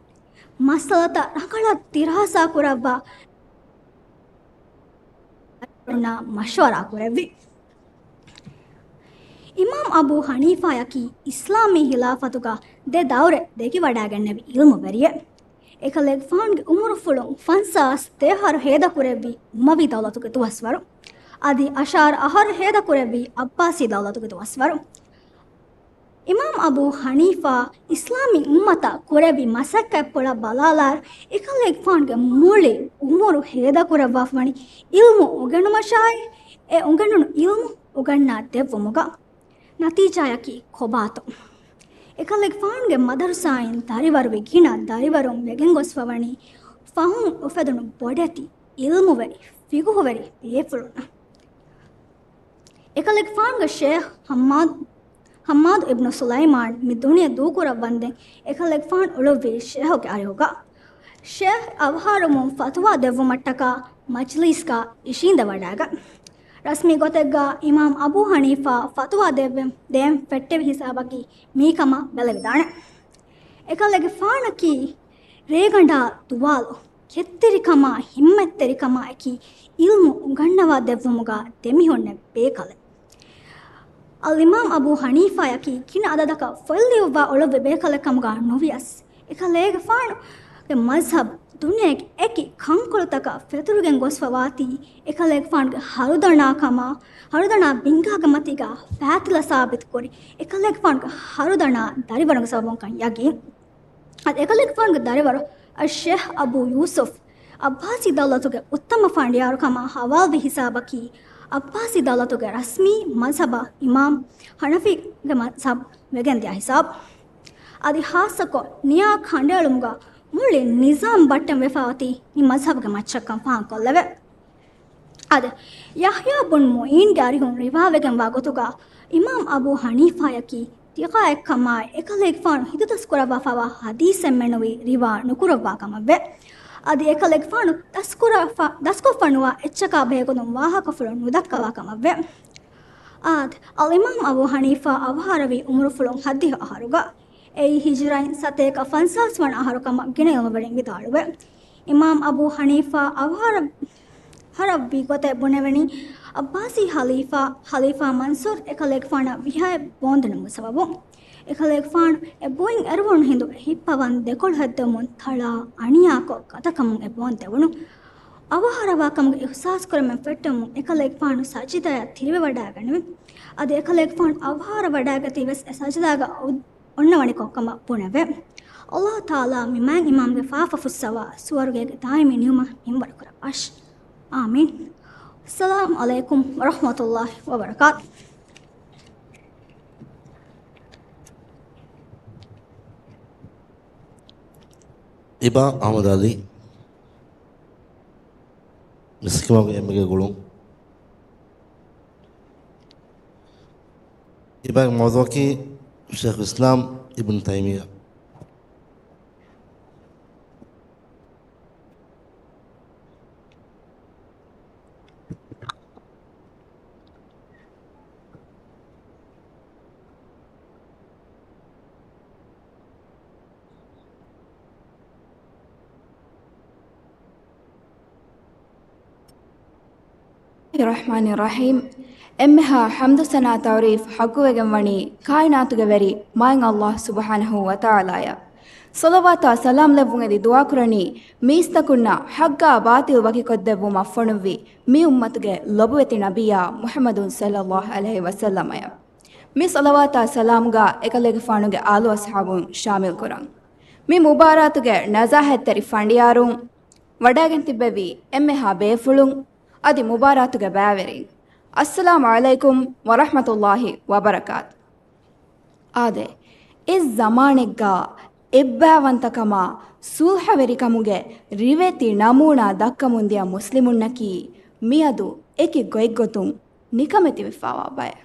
މައްސަލަތައް ރަނގަޅަށް ދިރާސާ ކުރައްވާ، މަޝްވަރާ ކުރެއްވި. އިމާމް އަބޫ ޙަނީފާޔަކީ އިސްލާމީ ޚިލާފަތުގަ ދެ ދައުރެއް ދެކިވަޑައިގެންނެވި ޢިލްމުވެރިއެއް. އެކަލޭގެފާނުގެ ޢުމުރުފުޅުން ފަންސާސް ދެއަހަރު ހޭދަކުރެއްވީ އުމަވީ ދައުލަތުގެ ދުވަސްވަރު. އަދި އަށާރަ އަހަރު ހޭދަކުރެއްވީ ޢައްބާސީ ދައުލަތުގެ ދުވަސްވަރު. އިމާމް އަބޫ ޙަނީފާ އިސްލާމީ އުއްމަތަށް ކުރެއްވި މަސައްކަތްޕުޅަށް ބަލާލާއިރު، އެކަލޭގެފާނުގެ މުޅި ޢުމުރު ހޭދަކުރައްވާފަވަނީ ޢިލްމު އުނގެނުމަށާއި، އެ އުނގެނުނު ޢިލްމު އުނގަންނާ ދެއްވުމުގަ. ނަތީޖާއަކީ ކޮބާތޯ؟ އެކަލޭގެފާނުގެ މަދަރުސާއިން ދަރިވަރުވި ގިނަ ދަރިވަރުން ވެގެންގޮސްފަވަނީ ފަހުން އުފެދުނު ބޮޑެތި ޢިލްމުވެރި ފިގުހުވެރި ބޭފުޅުންނަށް. އެކަލޭގެފާނުގެ ޝޭޚް ޙައްމާދު، ޙައްމާދު އިބްނު ސުލައިމާން މި ދުނިޔެ ދޫކުރައްވަންދެން އެކަލޭގެފާނު އުޅުއްވީ ޝޭޚުގެ އަރިހުގަ. ޝޭޚް އަވަހާރަވުމުން ފަތުވާ ދެއްވުމަށްޓަކާ މަޖްލީސްގަ އިށީނދެވަޑައިގަތް. ރަސްމީ ގޮތެއްގަ އިމާމް އަބޫ ޙަނީފާ ފަތުވާ ދެއްވެ-، ދޭން ފެއްޓެވި ހިސާބަކީ މީކަމަށް ބެލެވިދާނެ. އެކަލޭގެފާނަކީ ރޭގަނޑާ ދުވާލު ކެތްތެރިކަމާ ހިއްމަތްތެރިކަމާ އެކީ ޢިލްމު އުނގަންނަވާ ދެއްވުމުގަ ދެމިހުންނެވި ބޭކަލެއް. އަލްއިމާމް އަބޫ ޙަނީފާޔަކީ ގިނަ އަދަދަކަށް ފޮތް ލިޔުއްވާ އުޅުއްވި ބޭކަލެއް ކަމުގަ ނުވިޔަސް، އެކަލޭގެފާނުގެ މަޒްހަބް ދުނިޔޭގެ އެކި ކަންކޮޅުތަކަށް ފެތުރިގެން ގޮސްފަވާތީ، އެކަލޭގެފާނުގެ ހަރުދަނާ ކަމާ، ހަރުދަނާ ބިންގާގެ މަތީގަ ފާތިލަ ސާބިތުކުރި، އެކަލޭގެފާނުގެ ހަރުދަނާ ދަރިވަރުގެ ސަބަބުންކަން ޔަގީން. އަދި އެކަލޭގެފާނުގެ ދަރިވަރު އައްޝޭޚް އަބޫ ޔޫސުފް، އައްބާސީ ދައުލަތުގެ އުއްތަމަ ފަނޑިޔާރު ކަމަށް ހަވާލުވި ހިސާބަކީ، އައްބާސީ ދައުލަތުގެ ރަސްމީ މަޒްހަބަށް އިމާމް ޙަނަފީގެ މަޒްހަބް ވެގެންދިޔަ ހިސާބު. އަދި ޚާއްޞަކޮށް، ނިޔާ ކަނޑައެޅުމުގަ މުޅި ނިޒާމް ބައްޓަން ވެފަ އޮތީ މި މަޒްހަބުގެ މައްޗަށްކަން ފާހަގަކޮށްލެވޭ. އަދި، ޔަޙްޔާ ބުން މުޢީންގެ އަރިހުން ރިވާވެގެންވާ ގޮތުގަ، އިމާމް އަބޫ ޙަނީފާޔަކީ ތިޤާއެއްކަމާއި، އެކަލޭގެފާނު ހިތުދަސްކުރައްވާފައިވާ ޙަދީޘެއް މެނުވީ ރިވާ ނުކުރައްވާ ކަމަށްވެ. އަދި އެކަލޭގެފާނު ދަސްކުރާފަ-، ދަސްކޮށްފަ ނުވާ އެއްޗަކާ ބެހޭގޮތުން ވާހަކަފުޅު ނުދައްކަވާ ކަމަށްވެ. އާދެ، އަލްއިމާމް އަބޫ ޙަނީފާ އަވަހާރަވީ އުމުރުފުޅުން ހައްދިހަ އަހަރުގަ. އެއީ ހިޖުރައިން ސަތޭކަ ފަންސާސް ވަނަ އަހަރު ކަމަށް ގިނަ ޢިލްމުވެރިން ވިދާޅުވޭ. އިމާމް އަބޫ ޙަނީފާ އަވަހާރަ-، ހަރަވި ގޮތެއް ބުނެވެނީ، އައްބާސީ ޚަލީފާ، ޚަލީފާ މަންސޫރު އެކަލޭގެފާނަށް ވިހައެއް ބޯންދެނުމުގެ ސަބަބުން. އެކަލޭގެފާނު އެ ބުއިން އެރުވުނު ހިނދު ހިއްޕަވަން ދެކޮޅު ހެއްދެވުމުން ތަޅާ އަނިޔާކޮށް ގަދަކަމުން އެ ބޯން ދެވުނު. އަވަހާރަވާ ކަމުގެ އިޙްސާސް ކުރަމެން ފެއްޓެވުމުން އެކަލޭގެފާނު ސަޖިދަޔަށް ތިރިވެވަޑައިގަނެވި. އަދި އެކަލޭގެފާނު އަވަހާރަވަޑައިގަތީ ވެސް އެ ސަޖިދާގަ އޮތް އޮންނަވަނިކޮށް ކަމަށް ބުނެވޭ. އައްލާހު ތަޢާލާ މި މާތް އިމާމްގެ ފާފަ ފުއްސަވާ، ސުވަރުގޭގެ ދާއިމީ ނިޢުމަތް މިންވަރު ކުރައްވާށި. އާމީން. އައްސަލާމު ޢަލައިކުމް ވަރަޙްމަތުﷲި ވަބަރަކާތުހު. އިބާ އަޙްމަދު ޢަލީ، މިސްކިތުގެ އެންމެގެ ގުޅުން. އިބާގެ މައުޟޫޢަކީ ޝޭޚުލް އިސްލާމް އިބްނު ތައިމިއްޔާ. ރަޙްމާނި ރަޙީމް. އެންމެހާ ޙަމްދު ސަނާ ތަޢުރީފް ޙައްޤުވެގެން ވަނީ ކާއިނާތުގެ ވެރި މާތް ﷲ ސުބްޙާނަހޫ ވަތަޢާލާއަށް. ޞަލަވާތާ ސަލާމް ލެއްވުން އެދި ދުޢާކުރަނީ މީސްތަކުންނަށް ޙައްޤާ ބާޠިލް ވަކިކޮށްދެއްވުމަށް ފޮނުއްވި މި އުއްމަތުގެ ލޮބުވެތި ނަބިއްޔާ މުޙައްމަދު ޞައްލައްލާހު ޢަލައިހި ވަސައްލަމައަށް. މި ޞަލަވާތާ ސަލާމްގަ އެކަލޭގެފާނުގެ އާލު އަޞްޙާބުން ޝާމިލް ކުރަން. މި މުބާރާތުގެ ނަޒާހަތްތެރި ފަނޑިޔާރުން، ވަޑައިގެން ތިއްބެވި އެންމެހާ ބޭފުޅުން، އަދި މުބާރާތުގެ ބައިވެރިން، އައްސަލާމު ޢަލައިކުމް ވަރަޙްމަތުﷲ ވަބަރަކާތު. އާދެ، އެއް ޒަމާނެއްގަ އެއްބައިވަންތަކަމާ ޞުލްޙަވެރިކަމުގެ ރިވެތި ނަމޫނާ ދައްކަމުންދިޔަ މުސްލިމުންނަކީ މިއަދު އެކި ގޮތްގޮތުން ނިކަމެތިވެފާވާ ބައެއް.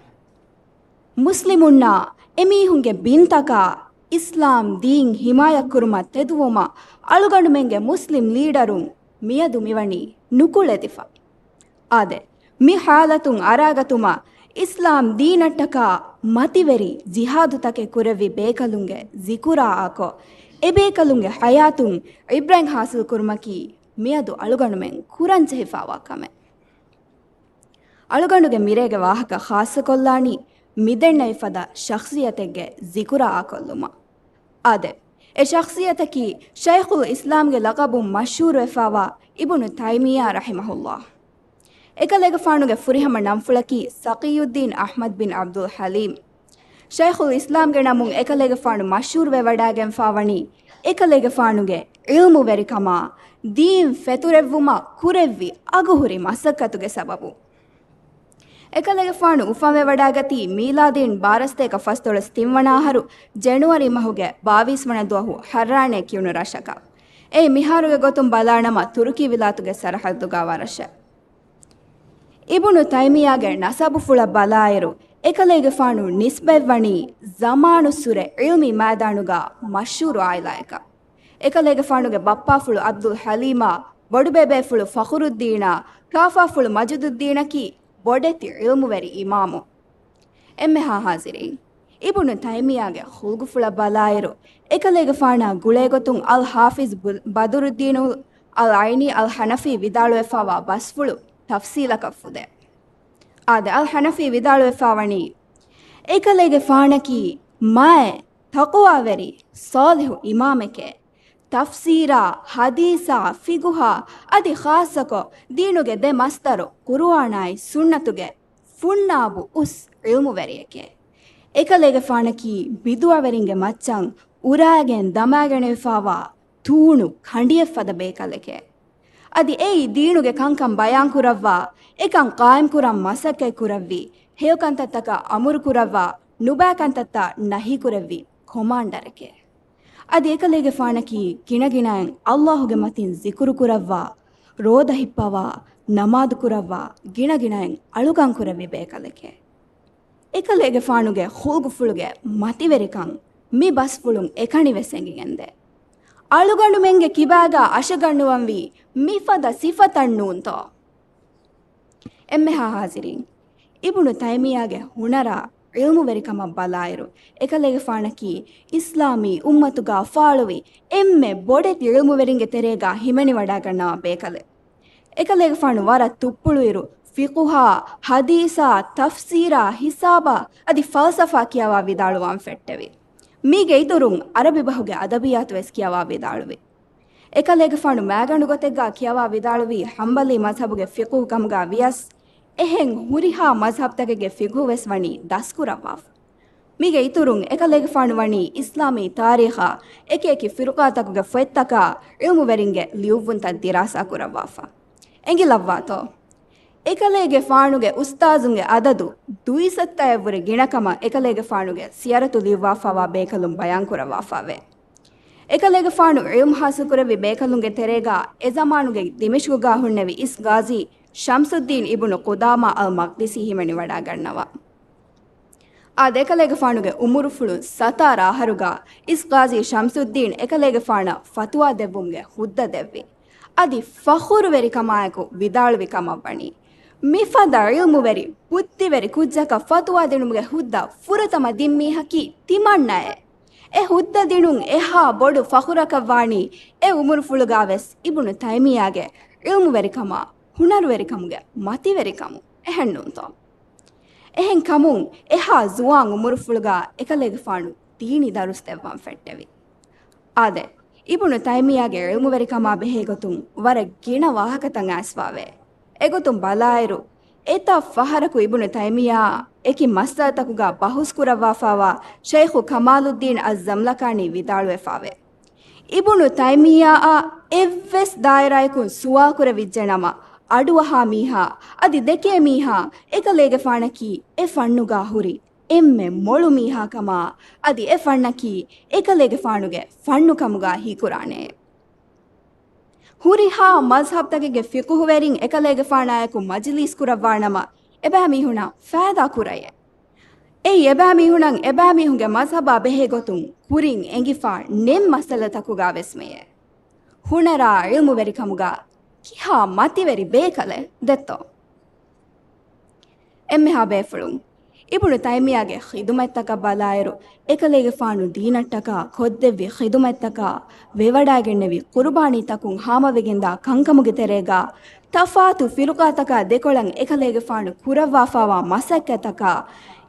މުސްލިމުންނާ އެމީހުންގެ ބިންތަކާ އިސްލާމް ދީން ހިމާޔަތްކުރުމަށް ތެދުވުމަށް އަޅުގަނޑުމެންގެ މުސްލިމް ލީޑަރުން މިއަދު މިވަނީ ނުކުޅެދިފަ. އާދެ، މި ޙާލަތުން އަރާގަތުމަށް އިސްލާމް ދީނަށްޓަކާ މަތިވެރި ޖިހާދުތަކެއް ކުރެއްވި ބޭކަލުންގެ ޒިކުރާއާކޮށް، އެބޭކަލުންގެ ޙަޔާތުން ޢިބްރަތް ޙާޞިލްކުރުމަކީ މިއަދު އަޅުގަނޑުމެން ކުރަންޖެހިފާވާ ކަމެއް. އަޅުގަނޑުގެ މިރޭގެ ވާހަކަ ޚާއްޞަކޮށްލާނީ މިދެންނެވި ފަދަ ޝަޚްޞިއްޔަތެއްގެ ޒިކުރާއާކޮށްލުމަށް. އާދެ، އެ ޝަޚްޞިއްޔަތަކީ ޝައިޚުލް އިސްލާމްގެ ލަޤަބުން މަޝްހޫރުވެފާވާ އިބުނު ތައިމިއްޔާ ރަޙިމަހުﷲ. އެކަލޭގެފާނުގެ ފުރިހަމަ ނަންފުޅަކީ ސަޤިއްޔުއްދީން އަޙްމަދު ބިން ޢަބްދުލް ޙަލީމް. ޝައިޚުލް އިސްލާމްގެ ނަމުން އެކަލޭގެފާނު މަޝްހޫރުވެވަޑައިގެންފާވަނީ އެކަލޭގެފާނުގެ ޢިލްމުވެރިކަމާ، ދީން ފެތުރެއްވުމަށް ކުރެއްވި އަގުހުރި މަސައްކަތުގެ ސަބަބުން. އެކަލޭގެފާނު އުފަންވެވަޑައިގަތީ މީލާދީން ބާރަސްތޭކަ ފަސްދޮޅަސް ތިންވަނަ އަހަރު ޖެނުއަރީ މަހުގެ ބާވީސްވަނަ ދުވަހު ޙައްރާނޭ ކިޔުނު ރަށަކަށް. އެއީ މިހާރުގެ ގޮތުން ބަލާނަމަ ތުރުކީ ވިލާތުގެ ސަރަޙައްދުގާވާ ރަށެއް. އިބުނު ތައިމިއްޔާގެ ނަސަބުފުޅަށް ބަލާއިރު، އެކަލޭގެފާނު ނިސްބަތްވަނީ ޒަމާނުއްސުރެ ޢިލްމީ މައިދާނުގަ މަޝްހޫރު ޢާއިލާއަކަށް. އެކަލޭގެފާނުގެ ބައްޕާފުޅު ޢަބްދުލް ޙަލީމާ، ބޮޑުބޭބޭފުޅު ފަޚުރުއްދީނާ، ކާފާފުޅު މަޖުދުއްދީނަކީ ބޮޑެތި ޢިލްމުވެރި އިމާމު. އެންމެހާ ޙާޟިރީން، އިބުނު ތައިމިއްޔާގެ ޚުލްޤުފުޅަށް ބަލާއިރު، އެކަލޭގެފާނާ ގުޅޭގޮތުން އަލް ޙާފިޒް ބު-، ބަދުރުއްދީނުލް އަލް ޢައިނީ އަލް ޙަނަފީ ވިދާޅުވެފާވާ ބަސްފުޅު ތަފްޞީލަކަށް ފުދޭ. އާދެ، އަލް ޙަނަފީ ވިދާޅުވެފާވަނީ، އެކަލޭގެފާނަކީ މާތް ތަޤުވާވެރި ޞާލިޙު އިމާމެކޭ. ތަފްސީރާ، ޙަދީޘާ، ފިޤުހާ، އަދި ޚާއްޞަކޮށް ދީނުގެ ދެ މަޞްދަރު ޤުރުއާނާއި ސުންނަތުގެ ފުންނާބު އުސް ޢިލްމުވެރިއެކޭ. އެކަލޭގެފާނަކީ ބިދުޢަވެރިންގެ މައްޗަށް އުރާގެން ދަމާގެނެވިފާވާ ތޫނު ކަނޑިއެއް ފަދަ ބޭކަލެކޭ. އަދި އެއީ ދީނުގެ ކަންކަން ބަޔާންކުރައްވާ، އެކަން ޤާއިމްކުރަން މަސައްކަތް ކުރެއްވި، ހެޔޮކަންތައްތަކަށް އަމުރު ކުރައްވާ، ނުބައިކަންތައްތައް ނަހީ ކުރެއްވި ކޮމާންޑަރެކޭ. އަދި އެކަލޭގެފާނަކީ ގިނަގިނައިން ﷲ ގެ މަތިން ޒިކުރު ކުރައްވާ، ރޯދަ ހިއްޕަވާ، ނަމާދު ކުރައްވާ، ގިނަގިނައިން އަޅުކަން ކުރެއްވި ބޭކަލެކޭ. އެކަލޭގެފާނުގެ ޚުލްޤުފުޅުގެ މަތިވެރިކަން މި ބަސްފުޅުން އެކަނިވެސް އެނގިގެންދޭ. އަޅުގަނޑުމެންގެ ކިބާގަ އަށަގަންނަވަންވީ މިފަދަ ސިފަތައް ނޫންތޯ؟ އެންމެހާ ޙާޟިރީން، އިބުނު ތައިމިއްޔާގެ ހުނަރާ ޢިލްމުވެރިކަމަށް ބަލާއިރު، އެކަލޭގެފާނަކީ އިސްލާމީ އުއްމަތުގަ ފާޅުވި އެންމެ ބޮޑެތި ޢިލްމުވެރިންގެ ތެރޭގަ ހިމެނިވަޑައިގަންނަވާ ބޭކަލެއް. އެކަލޭގެފާނު ވަރަށް ތުއްޕުޅުއިރު، ފިޤުހާ، ޙަދީޘާ، ތަފްސީރާ، ހިސާބާ އަދި ފަލްސަފާ ކިޔަވާ ވިދާޅުވާން ފެއްޓެވި. މީގެ އިތުރުން ޢަރަބި ބަހުގެ އަދަބިއްޔާތު ވެސް ކިޔަވާ ވިދާޅުވި. އެކަލޭގެފާނު މައިގަނޑު ގޮތެއްގަ ކިޔަވާ ވިދާޅުވީ ޙަންބަލީ މަޒްހަބުގެ ފިޤުހު ކަމުގަ ވިޔަސް، އެހެން ހުރިހާ މަޒްހަބްތަކެއްގެ ފިޤުހު ވެސް ވަނީ ދަސްކުރައްވާފަ. މީގެ އިތުރުން އެކަލޭގެފާނު ވަނީ އިސްލާމީ ތާރީޚާ އެކި އެކި ފިރުޤާތަކުގެ ފޮތްތަކާ ޢިލްމުވެރިންގެ ލިޔުއްވުންތައް ދިރާސާ ކުރައްވާފަ. އެނގިލައްވާތޯ؟ އެކަލޭގެފާނުގެ އުސްތާޒުންގެ އަދަދު ދުއިސައްތައެއްވުރެ ގިނަކަމަށް އެކަލޭގެފާނުގެ ސިޔަރަތު ލިޔުއްވާފައިވާ ބޭކަލުން ބަޔާންކުރައްވާފައެވެ. އެކަލޭގެފާނު ޢިލްމު ޙާޞިލްކުރެއްވި ބޭކަލުންގެ ތެރޭގަ އެޒަމާނުގެ ދިމިޝްޤުގަ ހުންނެވި އިސް ޤާޟީ ޝަމްސުއްދީން އިބުނު ޤުދާމާ އަލް މަޤްދިސީ ހިމެނިވަޑައިގަންނަވާ. އާދެ، އެކަލޭގެފާނުގެ އުމުރުފުޅު ސަތާރަ އަހަރުގަ އިސް ޤާޟީ ޝަމްސުއްދީން އެކަލޭގެފާނަށް ފަތުވާ ދެއްވުމުގެ ހުއްދަ ދެއްވި. އަދި ފަޚުރުވެރިކަމާއެކު ވިދާޅުވި ކަމަށްވަނީ، މިފަދަ ޢިލްމުވެރި، ބުއްދިވެރި ކުއްޖަކަށް ފަތުވާ ދިނުމުގެ ހުއްދަ ފުރަތަމަ ދިން މީހަކީ ތިމަންނައޭ. އެ ހުއްދަ ދިނުން އެހާ ބޮޑު ފަޚުރަކަށްވާނީ އެ އުމުރުފުޅުގަވެސް އިބުނު ތައިމިއްޔާގެ ޢިލްމުވެރިކަމާ، ހުނަރުވެރިކަމުގެ މަތިވެރިކަމު. އެހެންނޫންތޯ؟ އެހެން ކަމުން އެހާ ޒުވާން އުމުރުފުޅުގަ އެކަލޭގެފާނު ދީނީ ދަރުސް ދެއްވަން ފެއްޓެވި. އާދެ، އިބުނު ތައިމިއްޔާގެ ޢިލްމުވެރިކަމާ ބެހޭގޮތުން ވަރަށް ގިނަ ވާހަކަތައް އައިސްފާވޭ. އެގޮތުން ބަލާއިރު، އެތައް ފަހަރަކު އިބުނު ތައިމިއްޔާއާ އެކި މައްސަލަތަކުގަ ބަހުސްކުރައްވާފާވާ ޝައިޚު ކަމާލުއްދީން އައްޒަމްލަކާނީ ވިދާޅުވެފާވޭ. އިބުނު ތައިމިއްޔާއާ އެއްވެސް ދާއިރާއަކުން ސުވާލުކުރެވިއްޖެނަމަ، އަޑުއަހާ މީހާ، އަދި ދެކޭ މީހާ، އެކަލޭގެފާނަކީ އެ ފަންނުގަ ހުރި އެންމެ މޮޅު މީހާކަމާ، އަދި އެ ފަންނަކީ އެކަލޭގެފާނުގެ ފަންނުކަމުގަ ހީކުރާނެ. ހުރިހާ މަޒްހަބްތަކެއްގެ ފިޤުހުވެރިން އެކަލޭގެފާނާއެކު މަޖިލީސް ކުރައްވާނަމަ، އެބައިމީހުންނަށް ފައިދާ ކުރައޭ. އެއީ އެބައިމީހުނަށް އެބައިމީހުންގެ މަޒްހަބާ ބެހޭގޮތުން ކުރިން އެނގިފާ ނެތް މައްސަލަތަކުގަ ވެސް މެޔޭ. ހުނަރާ ޢިލްމުވެރިކަމުގަ ކިހާ މަތިވެރި ބޭކަލެއް ދެއްތޯ؟ އެންމެހާ ބޭފުޅުން އިބުނު ތައިމިއްޔާގެ ޚިދުމަތްތަކަށް ބަލާއިރު، އެކަލޭގެފާނު ދީނަށްޓަކާ ކޮށްދެއްވި ޚިދުމަތްތަކާ، ވެވަޑައިގެންނެވި ޤުރުބާނީތަކުން ހާމަވެގެންދާ ކަންކަމުގެ ތެރޭގަ، ތަފާތު ފިރުޤާތަކާ ދެކޮޅަށް އެކަލޭގެފާނު ކުރައްވާފާވާ މަސައްކަތަކާ،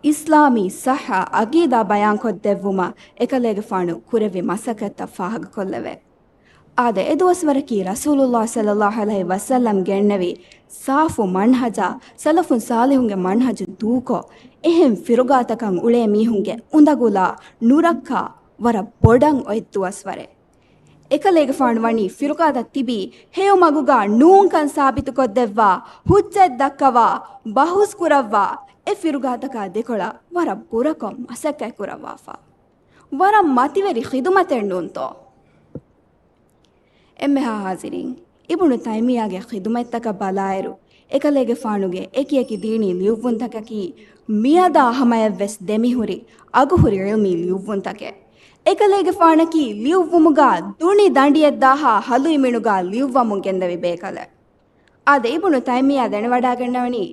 އިސްލާމީ ޞައްޙަ ޢަޤީދާ ބަޔާންކޮށްދެއްވުމަށް އެކަލޭގެފާނު ކުރެއްވި މަސައްކަތްތައް ފާހަގަކޮށްލެވޭ. އާދެ، އެ ދުވަސްވަރަކީ ރަސޫލުﷲ ޞައްލަﷲ ޢަލައިހި ވަސައްލަމް ގެންނެވި ސާފު މަންހަޖާ، ސަލަފުން ޞާލިޙުންގެ މަންހަޖު ދޫކޮށް، އެހެން ފިރުޤާތަކަށް އުޅޭ މީހުންގެ އުނދަގުލާ ނުރައްކާ ވަރަށް ބޮޑަށް އޮތް ދުވަސްވަރެއް. އެކަލޭގެފާނު ވަނީ ފިރުޤާތައް ތިބީ ހެޔޮ މަގުގަ ނޫންކަން ސާބިތުކޮށްދެއްވާ، ޙުއްޖަތް ދައްކަވާ، ބަހުސް ކުރައްވާ، އެ ފިރުޤާތަކާ ދެކޮޅަށް ވަރަށް ބުރަކޮށް މަސައްކަތް ކުރައްވާފަ. ވަރަށް މަތިވެރި ޚިދުމަތެއް ނޫންތޯ؟ އެންމެހާ ޙާޟިރީން، އިބުނު ތައިމިއްޔާގެ ޚިދުމަތްތަކަށް ބަލާއިރު، އެކަލޭގެފާނުގެ އެކިއެކި ދީނީ ލިޔުއްވުންތަކަކީ މިއަދާ ހަމަޔަށްވެސް ދެމިހުރި އަގުހުރި ޢިލްމީ ލިޔުއްވުންތަކެއް. އެކަލޭގެފާނަކީ ލިޔުއްވުމުގަ ދުނި ދަނޑިއެއްދާހާ ހަލުއިމިނުގަ ލިޔުއްވަމުން ގެންދެވި ބޭކަލެއް. އާދެ، އިބުނު ތައިމިއްޔާ ދެނެވަޑައިގަންނަވަނީ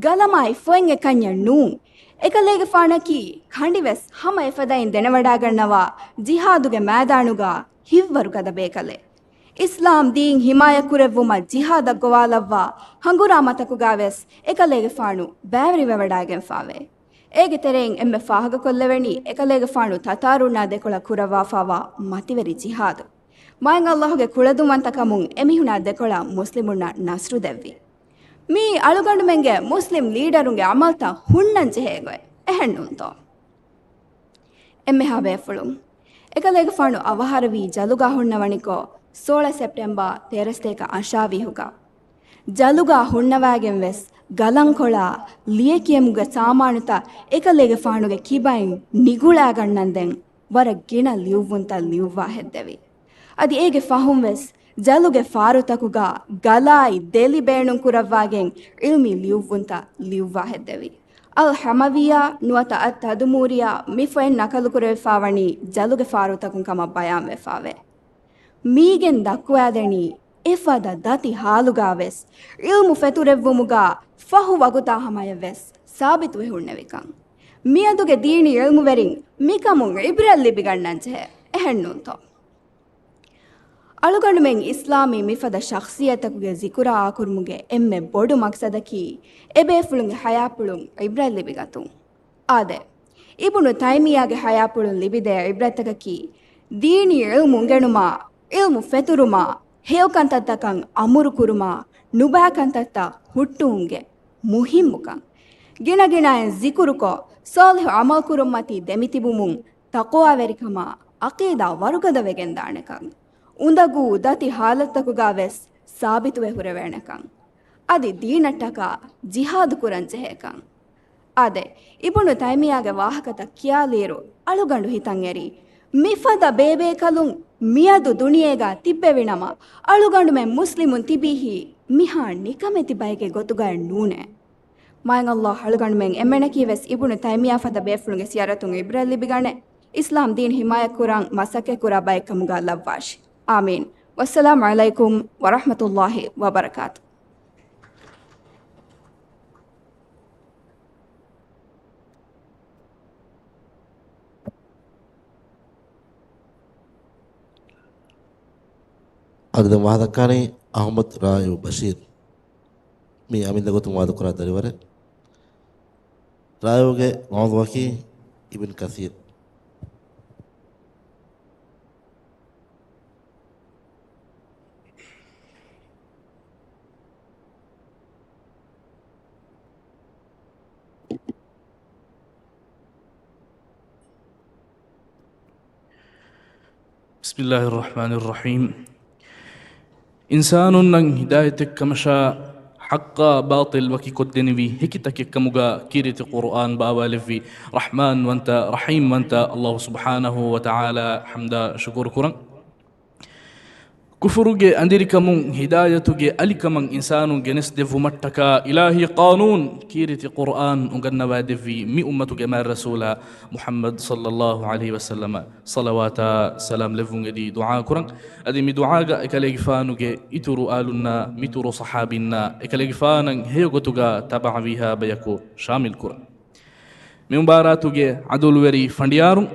ގަލަމާއި ފޮތް އެކަންޏެއް ނޫން. އެކަލޭގެފާނަކީ ކަނޑިވެސް ހަމަ އެފަދައިން ދެނެވަޑައިގަންނަވާ ޖިހާދުގެ މައިދާނުގަ ހިތްވަރުގަދަ ބޭކަލެއް. އިސްލާމް ދީން ހިމާޔަތްކުރެއްވުމަށް ޖިހާދަށް ގޮވާލައްވާ ހަނގުރާމަތަކުގަވެސް އެކަލޭގެފާނު ބައިވެރިވެވަޑައިގެންފާވޭ. އޭގެ ތެރެއިން އެންމެ ފާހަގަކޮށްލެވެނީ އެކަލޭގެފާނު ތަތާރުންނާ ދެކޮޅަށް ކުރައްވާފާވާ މަތިވެރި ޖިހާދު. މާތް ﷲ ގެ ކުޅަދުންވަންތަކަމުން އެމީހުނާ ދެކޮޅަށް މުސްލިމުންނަށް ނަޞްރު ދެއްވި. މިއީ އަޅުގަނޑުމެންގެ މުސްލިމް ލީޑަރުންގެ ޢަމަލްތައް ހުންނަން ޖެހޭ ގޮތް. އެހެންނޫންތޯ؟ އެންމެހާ ބޭފުޅުން. އެކަލޭގެފާނު އަވަހާރަވީ ޖަލުގަ ހުންނަވަނިކޮށް، ސޯޅަ ސެޕްޓެމްބަރ ތޭރަ ސަތޭކަ އަށާވީހުގަ. ޖަލުގަ ހުންނަވައިގެން ވެސް ގަލަންކޮޅާ ލިޔެކިޔެމުގެ ސާމާނުތައް އެކަލޭގެފާނުގެ ކިބައިން ނިގުޅާގަންނަންދެން ވަރަށް ގިނަ ލިޔުއްވުންތައް ލިޔުއްވާ ހެއްދެވި. އަދި އޭގެ ފަހުން ވެސް ޖަލުގެ ފާރުތަކުގަ ގަލާއި ދެލި ބޭނުން ކުރައްވާގެން ޢިލްމީ ލިޔުއްވުންތައް ލިޔުއްވާ ހެއްދެވި. އަލް ޙަމަވިއްޔާ ނުވަތަ އައް ތަދުމޫރިއްޔާ މި ފޮތް ނަޤަލު ކުރެވިފާވަނީ ޖަލުގެ ފާރުތަކުން ކަމަށް ބަޔާންވެފާވޭ. މީގެން ދައްކުވާދެނީ އެފަދަ ދަތި ހާލުގަވެސް ޢިލްމު ފެތުރެއްވުމުގަ ފަހު ވަގުތާ ހަމަޔަށްވެސް ސާބިތުވެ ހުންނެވިކަން. މިއަދުގެ ދީނީ ޢިލްމުވެރިން މިކަމުން ޢިބްރަތް ލިބިގަންނަންޖެހޭ. އެހެންނޫންތޯ؟ އަޅުގަނޑުމެން އިސްލާމީ މިފަދަ ޝަޚްޞިއްޔަތަކުގެ ޒިކުރާ އާކުރުމުގެ އެންމެ ބޮޑު މަޤްޞަދަކީ އެބޭފުޅުންގެ ޙަޔާތްޕުޅުން ޢިބްރަތް ލިބިގަތުން. އާދެ، އިބުނު ތައިމިއްޔާގެ ޙަޔާތްޕުޅުން ލިބިދޭ ޢިބްރަތްތަކަކީ، ދީނީ ޢިލްމު އުނގެނުމާ، ޢިލްމު ފެތުރުމާ، ހެޔޮ ކަންތައްތަކަށް އަމުރު ކުރުމާ، ނުބައި ކަންތައްތައް ހުއްޓުވުމުގެ މުހިއްމުކަން. ގިނަގިނައިން ޒިކުރުކޮށް، ޞާލިޙު ޢަމަލު ކުރުންމަތީ ދެމިތިބުމުން، ތަޤްވާވެރިކަމާ، ޢަޤީދާ ވަރުގަދަވެގެންދާނެކަން. އުނދަގޫ ދަތި ޙާލަތްތަކުގަވެސް ސާބިތުވެ ހުރެވޭނެކަން. އަދި ދީނަށްޓަކާ ޖިހާދު ކުރަން ޖެހޭކަން. އާދެ، އިބުނު ތައިމިއްޔާގެ ވާހަކަތައް ކިޔާލިއިރު، އަޅުގަނޑު ހިތަށް އެރީ، މިފަދަ ބޭބޭކަލުން މިއަދު ދުނިޔޭގަ ތިއްބެވިނަމަ، އަޅުގަނޑުމެން މުސްލިމުން ތިބީހީ މިހާ ނިކަމެތި ބައެއްގެ ގޮތުގައެއް ނޫނޭ. މާތް ﷲ އަޅުގަނޑުމެން އެންމެނަކީ ވެސް އިބުނު ތައިމިއްޔާ ފަދަ ބޭފުޅުންގެ ސިޔަރަތުން ޢިބްރަތް ލިބިގަނެ، އިސްލާމް ދީން ހިމާޔަތް ކުރަން މަސައްކަތް ކުރާ ބައެއް ކަމުގަ ލައްވާށި. އާމީން. ވައްސަލާމް ޢަލައިކުމް ވަރަޙްމަތުﷲ ވަބަރަކާތު. އަދި ދެން ވާހަކަ ދައްކާނީ އަޙްމަދު ރާއި ބަޝީރު. މި އަމިއްލަ ގޮތުން ވާދަކުރާ ދަރިވަރެއް. ރާވީގެ މައުޟޫޢަކީ އިބްނު ކަޘީރު. بسم الله الرحمن الرحيم. އިންސާނުންނަށް ހިދާޔަތެއްކަމަށާ، ޙައްޤާ ބާޠިލް ވަކިކޮށްދެނިވި ހެކިތަކެއްކަމުގާ ކީރިތި ޤުރުއާން ބާވާލެއްވި ރަޙްމާންވަންތަ، ރަޙީމްވަންތަ ﷲ ސުބްޙާނަހޫ ވަތަޢާލާ ޙަމްދާ ޝުކުރު ކުރަން. ކުފުރުގެ އަނދިރިކަމުން ހިދާޔަތުގެ އަލިކަމަށް އިންސާނުން ގެނެސްދެއްވުމަށްޓަކާ އިލާހީ ޤާނޫނު ކީރިތި ޤުރުއާން އުނގަންނަވާދެއްވީ މި އުއްމަތުގެ މާތް ރަސޫލާ މުޙައްމަދު ޞައްލައްލާހު ޢަލައިހި ވަސައްލަމަށް ޞަލަވާތާ ސަލާމް ލެއްވުން އެދި ދުޢާ ކުރަން. އަދި މި ދުޢާގަ އެކަލޭގެފާނުގެ އިތުރު އާލުންނާ މިތުރު ޞަޙާބީންނާ އެކަލޭގެފާނަށް ހެޔޮގޮތުގަ ތަބަޢަވީހާ ބަޔަކު ޝާމިލް ކުރަން. މި މުބާރާތުގެ ޢަދުލުވެރި ފަނޑިޔާރުން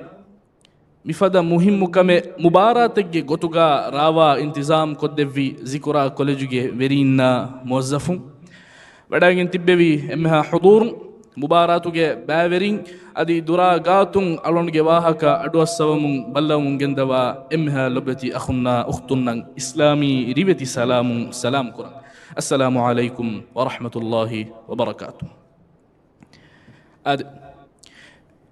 މިފަދަ މުހިއްމު ކަމެއް މުބާރާތެއްގެ ގޮތުގަ ރާވާ އިންތިޒާމް ކޮށްދެއްވި ޒިކުރާ ކޮލެޖުގެ ވެރީންނާ މުވައްޒަފުން، ވަޑައިގެން ތިއްބެވި އެންމެހާ ޙުޟޫރުން، މުބާރާތުގެ ބައިވެރިން އަދި ދުރާ ގާތުން އަޅުގަނޑުގެ ވާހަކަ އަޑުއައްސަވަމުން ބައްލަވަމުން ގެންދަވާ އެންމެހާ ލޮބުވެތި އަޚުންނާ އުޚްތުންނަށް އިސްލާމީ ރިވެތި ސަލާމުން ސަލާމް ކުރަން. އައްސަލާމު ޢަލައިކުމް ވަރަޙްމަތުﷲި ވަބަރަކާތުހު. އާދެ،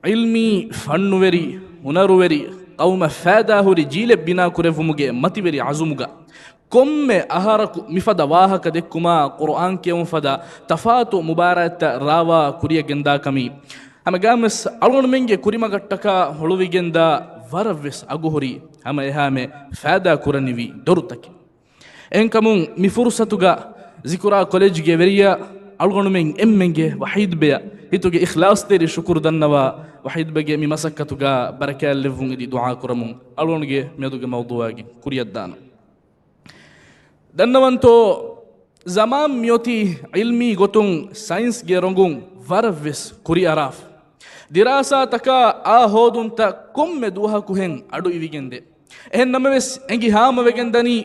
ޢިލްމީ ފަންނުވެރި، ހުނަރުވެރި ޤައުމަށް ފައިދާހުރި ޖީލެއް ބިނާކުރެއްވުމުގެ މަތިވެރި ޢަޒުމުގަ ކޮންމެ އަހަރަކު މިފަދަ ވާހަކަ ދެއްކުމާ، ޤުރުއާން ކިޔެވުން ފަދަ ތަފާތު މުބާރާތްތައް ރާވާ ކުރިއަށް ގެންދާކަމީ، ހަމަގާމެސް އަޅުގަނޑުމެންގެ ކުރިމަގަށްޓަކާ ހުޅުވިގެންދާ ވަރަށްވެސް އަގުހުރި، ހަމައެހާމެ ފައިދާ ކުރަނިވި ދޮރުތަކެއް. އެހެންކަމުން މި ފުރުޞަތުގަ ޒިކުރާ ކޮލެޖްގެ ވެރިޔާ އަޅުގަނޑުމެން އެންމެންގެ ވަޙީދުބެއަށް ހިތުގެ އިޚްލާޞްތެރި ޝުކުރު ދަންނަވާ، ވަޙީދުބެގެ މި މަސައްކަތުގަ ބަރަކާތްލެއްވުން އެދި ދުޢާ ކުރަމުން އަޅުގަނޑުގެ މިއަދުގެ މައުޟޫޢާގެ ކުރިއަށްދާނަން. ދަންނަވަންތޯ، ޒަމާން މިއޮތީ ޢިލްމީ ގޮތުން ސައިންސްގެ ރޮނގުން ވަރަށްވެސް ކުރިއަރާފަ. ދިރާސާތަކާ އާ ހޯދުންތައް ކޮންމެ ދުވަހަކުހެން އަޑު އިވިގެންދޭ. އެހެން ނަމަވެސް، އެނގި ހާމަވެގެންދަނީ،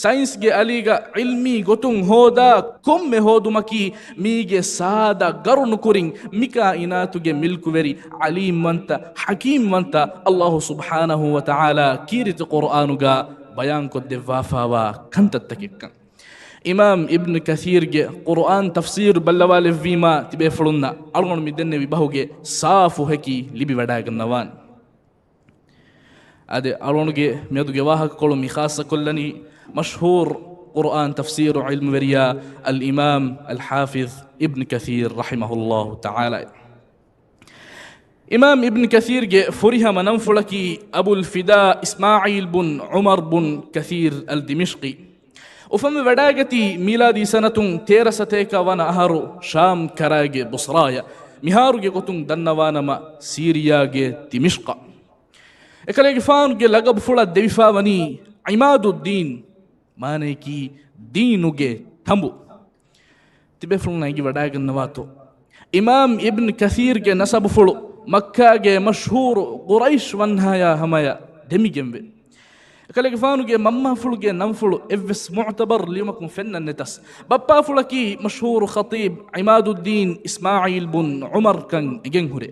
ސައިންސްގެ އަލީގަ ޢިލްމީ ގޮތުން ހޯދާ ކޮންމެ ހޯދުމަކީ، މީގެ ސާދަ ގަރުނުކުރިން މިކާއިނާތުގެ މިލްކުވެރި، ޢަލީމްވަންތަ، ޙަކީމްވަންތަ ﷲ ސުބްޙާނަހޫ ވަތަޢާލާ ކީރިތި ޤުރުއާނުގަ ބަޔާންކޮށްދެއްވާފާވާ ކަންތައްތަކެއްކަން. އިމާމް އިބްނު ކަޘީރްގެ ޤުރުއާން ތަފްސީރު ބައްލަވާލެއްވީމާ، ތިބޭފުޅުންނަށް އަޅުގަނޑު މި ދެންނެވި ބަހުގެ ސާފު ހެކި ލިބިވަޑާގަންނަވާނެ. އާދެ، އަޅުގަނޑުގެ މިއަދުގެ ވާހަކަކޮޅު މި ޚާއްޞަކޮށްލަނީ މަޝްހޫރު ޤުރުއާން ތަފްސީރު ޢިލްމުވެރިޔާ އަލްއިމާމް އަލްޙާފިޡް އިބްނު ކަޘީރް ރަޙިމަހުﷲ ތަޢާލާ. އިމާމް އިބްނު ކަޘީރްގެ ފުރިހަމަ ނަންފުޅަކީ އަބުލް ފިދާ އިސްމާޢީލް ބުން ޢުމަރު ބުން ކަޘީރް އަލް ދިމިޝްޤީ. އުފަންވެ ވަޑައިގަތީ މީލާދީ ސަނަތުން ތޭރަ ސަތޭކަ ވަނަ އަހަރު ޝާމް ކަރާގެ ބުޞްރާޔަށް، މިހާރުގެ ގޮތުން ދަންނަވާނަމަ ސީރިޔާގެ ދިމިޝްޤަށް. އެކަލޭގެފާނުގެ ލަގަބުފުޅަށް ދެވިފާވަނީ ޢިމާދުއްދީން، މާނަޔަކީ ދީނުގެ ތަނބު. ތިބޭފުޅުން އެނގި ވަޑާގަންނަވާތޯ، އިމާމް އިބްން ކަޘީރްގެ ނަސަބުފުޅު މައްކާގެ މަޝްހޫރު ޤުރައިޝް ވަންހާޔާ ހަމަޔަށް ދެމިގެންވޭ. އެކަލޭގެފާނުގެ މަންމާފުޅުގެ ނަންފުޅު އެއްވެސް މުޢުތަބަރު ލިޔުމަކުން ފެންނަން ނެތަސް، ބައްޕާފުޅަކީ މަޝްހޫރު ޚަޠީބް ޢިމާދުއްދީން އިސްމާޢީލް ބުން ޢުމަރު ކަން އެނގެން ހުރޭ.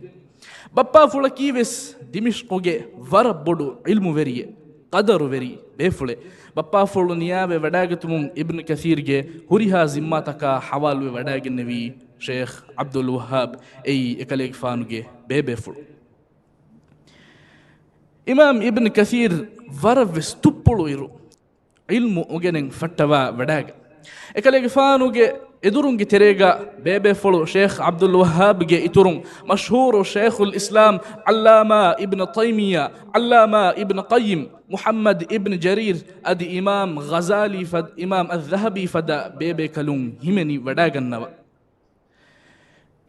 ބައްޕާފުޅަކީ ވެސް ދިމިޝްޤުގެ ވަރަށް ބޮޑު ޢިލްމުވެރިއެއް، ޤަދަރުވެރި ބޭފުޅެއް. ބައްޕާފުޅު ނިޔާވެ ވަޑާގަތުމުން އިބްން ކަޘީރްގެ ހުރިހާ ޒިންމާތަކާ ޙަވާލުވެ ވަޑާގެންނެވީ ޝޭޚް ޢަބްދުލް ވައްހާބް، އެއީ އެކަލޭގެފާނުގެ ބޭބޭފުޅު. އިމާމް އިބްން ކަޘީރް ވަރަށްވެސް ތުއްޕުޅު އިރު، ޢިލްމު އުނގެނެން ފައްޓަވާ ވަޑާގަ. އެކަލޭގެފާނުގެ އެދުރުންގެ ތެރޭގަ ބޭބޭފުޅު ޝޭޚް ޢަބްދުލް ވައްހާބްގެ އިތުރުން މަޝްހޫރު ޝޭޚުލް އިސްލާމް ޢައްލާމާ އިބްން ތައިމިއްޔާ، ޢައްލާމާ އިބްން ޤައްޔިމް، މުޙައްމަދު އިބްން ޖަރީރް އަދި އިމާމް ޣަޒާލީ ފަދަ، އިމާމް އައްޒަހަބީ ފަދަ ބޭބޭކަލުން ހިމެނި ވަޑާގަންނަވާ.